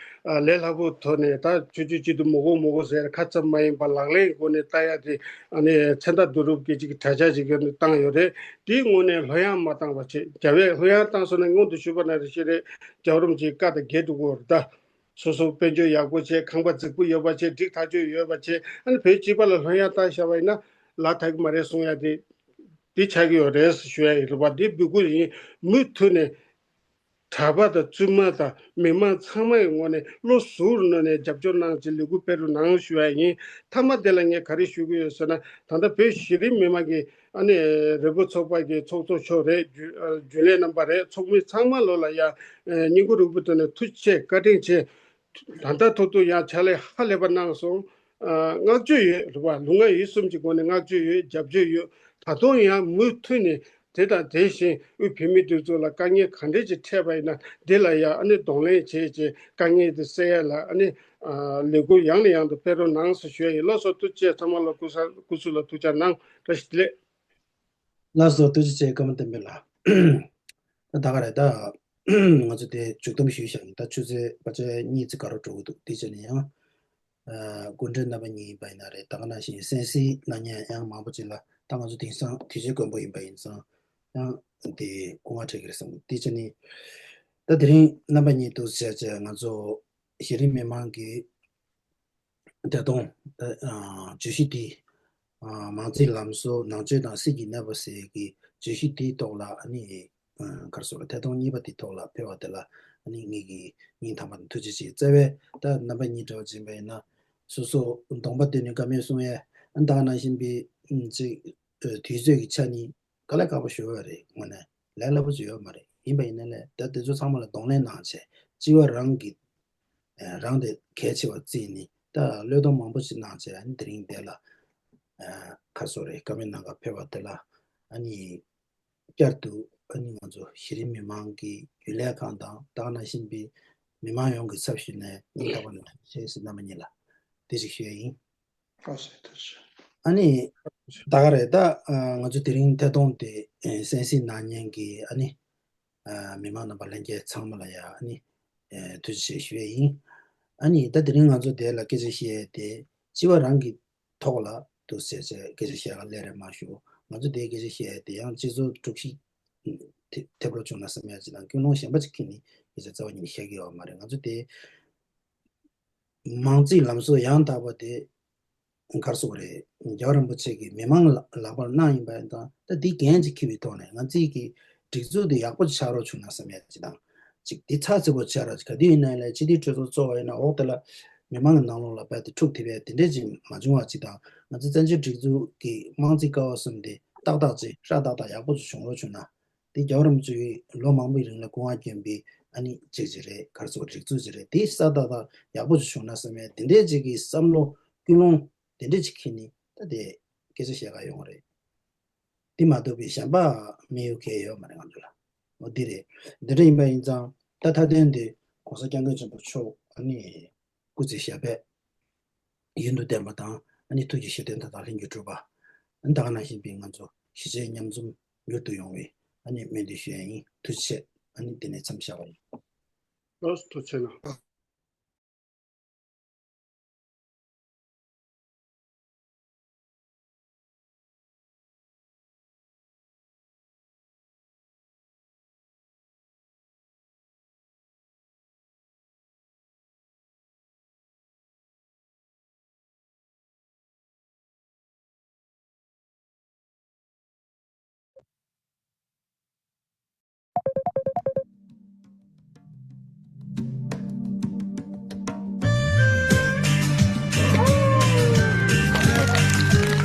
ཨ་ལས་སླ་པོའི་ཐོག་ནས་ད་ཆུ་ཆུ་སྤྱི་འཐུས་མོ་རྒོད་མོ་རྒོད་ཟེར་ཁ་ཙམ་མ་ཡིན་པ་ལག་ལེན་སྒོ་ནས་ལྟ་ཡ་དེ་ཨ་ནི་མཚན་རྟགས་བསྡུ་རུབ་ཀྱི་ཅིག་དྲ་རྒྱ་ཅིག་བཏང་ཡོད་རེད། དེའི་ངོས་ནས་ལྷོད་ཡངས་མ་བཏང་བ་བྱེད། རྒྱ་བས་ལྷོད་ཡངས་བཏང་སོང་ན་སྔོན་དུ་ཞུས་པ་ནང་བཞིན་རེད། རྒྱལ་བ་རིན་པོ་ཆེའི་བཀའ་དང་འགལ་འགྲོ་གི་རེད་ད། སོ་སོ་དཔལ་འབྱོར་ཡག་པོ་བྱས། ཁང་པ་རྫིག་པོ་ཡོད་པ་བྱས། སྒྲིག་ཐག་ཆོད་ཡོད་པ་བྱས། ཨ་ནི་བོད་སྤྱི་པ་ལ་ལྷོད་ཡངས་བཏང་བཞག་པ་ཡིན་ན་ལ་དྭགས་མ་རེད་གསུང་ཡ་དེ་འདི་ཆགས་ཀྱི་ཡོད་རེད་ཞུ་ཡ་ཡིན། རེད་པ། འདི་འབོད་སྐུལ་ཡིན། མུ་མཐུད་ནས་གྲྭ་པ་དང་བཙུན་མ་དང་མི་མང་ཚང་མ་ཡི་ངོས་ནས་བློ་གཟུ་བོར་གནས་ནས་རྒྱབ་སྐྱོར་གནང་བྱས་ལས་འགུལ་སྤེལ་རོགས་གནང་ཞུ་ཡ་ཡིན། མཐའ་མ་དེ་ལ་ངས་ག་རེ་ཞུ་གི་ཡོད་ཟེར་ན། ད་ལྟ་བོད་གཞི་རིམ་མི་མང་གི་ཨ་ནི་རེ་སྐུལ་ཚོགས་པ་གི་ཚོགས་གཙོ་མཆོག་རེད། རྒྱུན་ཨ་རྒྱུན་ལས་རྣམ་པ་རེད། ཚོགས་མི་ཚང་མ་ལོ་ལ་ཡ་ཨ་སྙིང་ཁུང་རུས་པའི་ཐོག་ནས་ཐུགས་རྗེ་ཆེ་བཀའ་དྲིན་ཆེ། ད་ལྟ་ཐོག་ཏུ་ཡང་ཕྱག་ལས་ཧ་ལས་པ་གནང་སོང་། ཨ་བསྔགས་བརྗོད་ཡོད་རེད་པ། ལུས་ངག་ཡིད་གསུམ་གྱི་སྒོ་ནས་བསྔགས་བརྗོད་ཡོད། རྒྱབ་སྐྱོར་ཡོད། ད་དུང་ཡང་མུ་མཐུད་ནས་དེ་དང་དེ་བཞིན་དབུས་བོད་མིའི་སྒྲིག་འཛུགས་ལ་དཀའ་ངལ་ག་འདྲས་ཅིག་འཕྲད་པ་ཡིན་ན་འདི་ལ་ཡང་ཨ་ནི་གདོང་ལེན་བྱས་བྱས་དཀའ་ངལ་དེ་སེལ་ཡ་ལ་ཨ་ནི་ཨ་ལས་འགུལ་ཡང་ནས་ཡང་དུ་སྤེལ་རོགས་གནང་ཟེར་ཞུ་ཡ་ཡིན། ལགས་སོ། ཐུགས་རྗེ་ཆེ། ཚང་མ་ལ་སྐུ་ས་སྐུ་གཟུགས་ལ་ཐུགས་ཅག་གནང་། བཀྲ་ཤིས་བདེ་ལེགས། ལགས་སོ། ཐུགས་རྗེ་ཆེ་ཀརྨ་བསྟན་འཕེལ་ལགས། ད་ད་ག་རེད་ད། ང་ཚོ་དེ་མཇུག་སྡོམ་ཞུས་བཞག་ཡིན། ད་ཆུ་ཚོད་ཕལ་ཆེར་གཉིས་ཙམ་འགོར་འགྲོ་གི་འདུག་དེ་བྱས་ནས་ཡང་། ཨ་སྐུ་མགྲོན་རྣམ་པ་གཉིས་ཡིན་པ་ཡིན་ན་རེད། ད་ག་ནང་བཞིན་གསན་གཟིགས་གནང་མཁན་ཡང་མང་པོ་ཅིག་ལ་ད་ང་ཚོ་དེང་སང་དུས་ཚོད་དཀོན་པོ་ཡིན་པ་ཡིན་ཙང་ཡང་དེ་སྐུ་ངལ་འཕྲད་ཀྱི་རེད་བསམ་གི། དེ་བྱས་ནས་ད་དེ་རིང་རྣམ་པ་གཉིས་འདུག་ཟེར་བྱས་ང་ཚོ་གཞི་རིམ་མི་མང་གི་ད་དུང་ད་ཨ་བརྗོད་གཞི་འདི་ཨ་མང་རྩིས་ལམ་སྲོལ་ནང་ཆོས་དང་སྲིད་ཀྱི་གནས་བབ་ཟེར་གྱི་བརྗོད་གཞི་འདིའི་ཐོག་ལ་ཨ་ནི་ཨ་ག་རེ་ཟེར་དགོས་རེད། ཐད་གཏོང་གཉིས་པ་འདིའི་ཐོག་ལ་ཕེབས་པ་དེ་ལ་ཨ་ནི་ངེད་ཀྱིས་སྙིང་ཐག་པ་ནས་ཐུགས་རྗེ་ཆེ། རྩ་བའི་ད་རྣམ་པ་གཉིས་འདྲ་བ་ཅིག་ཡིན་པ་ཡིན་ན་སོ་སོ་གདོང་པ་སྟོན་ནས་བཀའ་མོལ་གསུང་ཡས་ཨ་ནི་ད་ག་ནང་བཞིན་པའི་ཨ་ཅིག་ཨ་དུས་ཚོད་ཀྱི་ཆ་ནས་དཀའ་ལས་ཁག་པོ་ཞེ་པོ་རེད། དངོས་གནས་ལས་སླ་པོ་ཅིག་ཡོད་མ་རེད། ཡིན་པ་ཡིན་ན་ལས་ད་དེ་ཚོ་ཚང་མ་ལ་གདོང་ལེན་གནང་བྱས་སྤྱི་བ་རང་གི་ཨ་རང་དེ་གལ་ཆེ་བ་བརྩིས་ནས་ད་བློས་གཏོང་མང་པོ་ཞིག་གནང་བྱས་ཨ་ནི་དེ་རིང་འདི་ལ་ཨ་ག་རེ་ཟེར་དགོས་རེད། བཀའ་མོལ་གནང་གར་ཕེབས་པ་དེ་ལ་ཨ་ནི་བསྐྱར་དུ་ཨ་ནི་ང་ཚོ་གཞི་རིམ་མི་མང་གི་རྒྱུན་ལས་ཁང་དང་ད་ག་ནང་བཞིན་པའི་མི་མང་ཡོངས་ཀྱི་ཚབ་ཞུས་ནས་སྙིང་ཐག་པ་ནས་ཐུགས་རྗེ་ཆེ་ཟེར་རྣམ་པ་གཉིས་ལ་དེ་ཅིག་ཞུ་ཡ་ཡིན། ལགས་སོ། ཐུགས་རྗེ་ཆེ། ཨ་ནི་ད་ག་རེད་ད། ཨ་ང་ཚོ་དེ་རིང་ཐད་གཏོང་དེ་ཨ་གསན་གཟིགས་གནང་མཁན་གྱི་ཨ་ནི་ཨ་མི་མང་རྣམ་པ་ལྷན་རྒྱས་ཚང་མ་ལ་ཡ་ཨ་ནི་ཨ་ཐུགས་རྗེ་ཆེ་ཞུ་ཡས་ཡིན། ཨ་ནི་ད་དེ་རིང་ང་ཚོ་དེ་ལ་སྐད་ཆ་བཤད་ཡས་དེ་སྤྱི་བ་རང་གི་ཐོག་ལ་འདུག་ཟེར་བྱས་སྐད་ཆ་བཤད་ག་སླེབས་རེད་མ་ཞུ། ང་ཚོ་དེ་སྐད་ཆ་བཤད་ཡས་དེ་ཡང་སྤྱི་ཚོགས་དཀྲུག་ཤིང་ཐེབས་རོགས་བྱུང་ན་བསམ་ཡ་ཅིག་དང་ཀུན་སློང་གཞན་པ་ཅིག་ཁྱེར་ནས་སྐད་ཆ་རྩ་བ་ཉིད་ནས་བཤད་ཀྱི་ཡོད་མ་རེད། ང་ཚོ་དེ་མང་རྩིས་ལམ་སྲོལ་ཡང་དག་པ་དེ་ག་རེ་ཟེར་དགོས་རེད། རྒྱལ་བ་རིན་པོ་ཆེ་གིས་མི་མང་ལ་ལག་པར་གནང་ཡིན་པ་ཡིན་ཙང་ད་འདི་འགན་ཅིག་འཁྱེར་བའི་ཐོག་ནས་ང་ཚོའི་གི་སྒྲིག་འཛུགས་འདི་ཡག་པོ་ཅིག་ཆགས་རོགས་བྱུང་ན་བསམ་ཡ་ཅིག་དང་། ཅིག་འདི་ཚགས་ཚུད་པོ་ཆགས་རོགས་ཅིག་ག་དུས་ཡིན་ན་ལས་སྤྱི་འཐུས་གྲོས་ཚོགས་གཙོ་བོ་ཡིན་ན་འོག་དེ་ལ་མི་མང་གི་ནང་ལོགས་ལ་རྦད་དེ་འཁྲུག་ཐེབས་ཡ་དེ་འདྲས་ཅིག་མ་བྱུང་བ་ཅིག་དང་། ང་ཚོ་བཙན་བྱོལ་སྒྲིག་འཛུགས་ཀྱི་དམངས་རྩིས་ཀ་བ་གསུམ་དེ་ཏག་ཏག་ཅིག་ཧྲ་ཏག་ཏག་ཡག་པོ་ཅིག་བྱུང་རོགས་བྱུང་ན། དེ་རྒྱལ་བ་རིན་པོ་ཆེ་གིས་ལོ་མང་པོའི་རིང་ལ་སྐུ་དབང་བསྐྱོན་པའི་ཨ་ནི་ཅིག་ཅིག་རེད། ག་རེ་ཟེར་དགོས། སྒྲིག་འཛུགས་ཅིག་རེད། དེ་གསལ་ཏག་ཏག་ཡག་པོ་ཅིག་བྱུང་ན་བསམ་ཡས་དེ་འདྲས་ཅིག་གི་བསམ་བློ་ཀུན་སློང་དེ་འདྲས་ཅིག་འཁྱེར་ནས་ད་དེ་སྐད་ཆ་བཤད་ག་ཡོང་བ་རེད། དེ་མ་གཏོགས་པའི་གཞན་པ་དམིགས་ཡུལ་གང་ཡང་ཡོད་མ་རེད་ང་ཚོ་ལ། འོ་འདི་རེད། འདི་འདྲ་ཡིན་པ་ཡིན་ཙང་ད་མཐའ་དོན་དེ་༸གོང་ས་༸སྐྱབས་མགོན་ཆེན་པོ་མཆོག་ཨ་ནི་སྐུ་ཚེ་ཞབས་པད་ཡུན་དུ་བརྟན་པ་དང་ཨ་ནི་ཐུགས་ཀྱི་བཞེད་དོན་མཐའ་དག་ལྷུན་གྱིས་གྲུབ་པ། ཨ་ནི་ད་ག་ནང་བཞིན་པའི་ང་ཚོ་གཞིས་བྱེས་མཉམ་འཛོམས་མྱུར་དུ་ཡོང་བའི་ཨ་ནི་སྨོན་འདུན་ཞུ་ཡ་ཡིན། ཐུགས་རྗེ་ཆེ། ཨ་ནི་འདི་ནས་མཚམས་བཞག་པ་ཡིན། ལགས་སོ། ཐུགས་རྗེ་གནང་།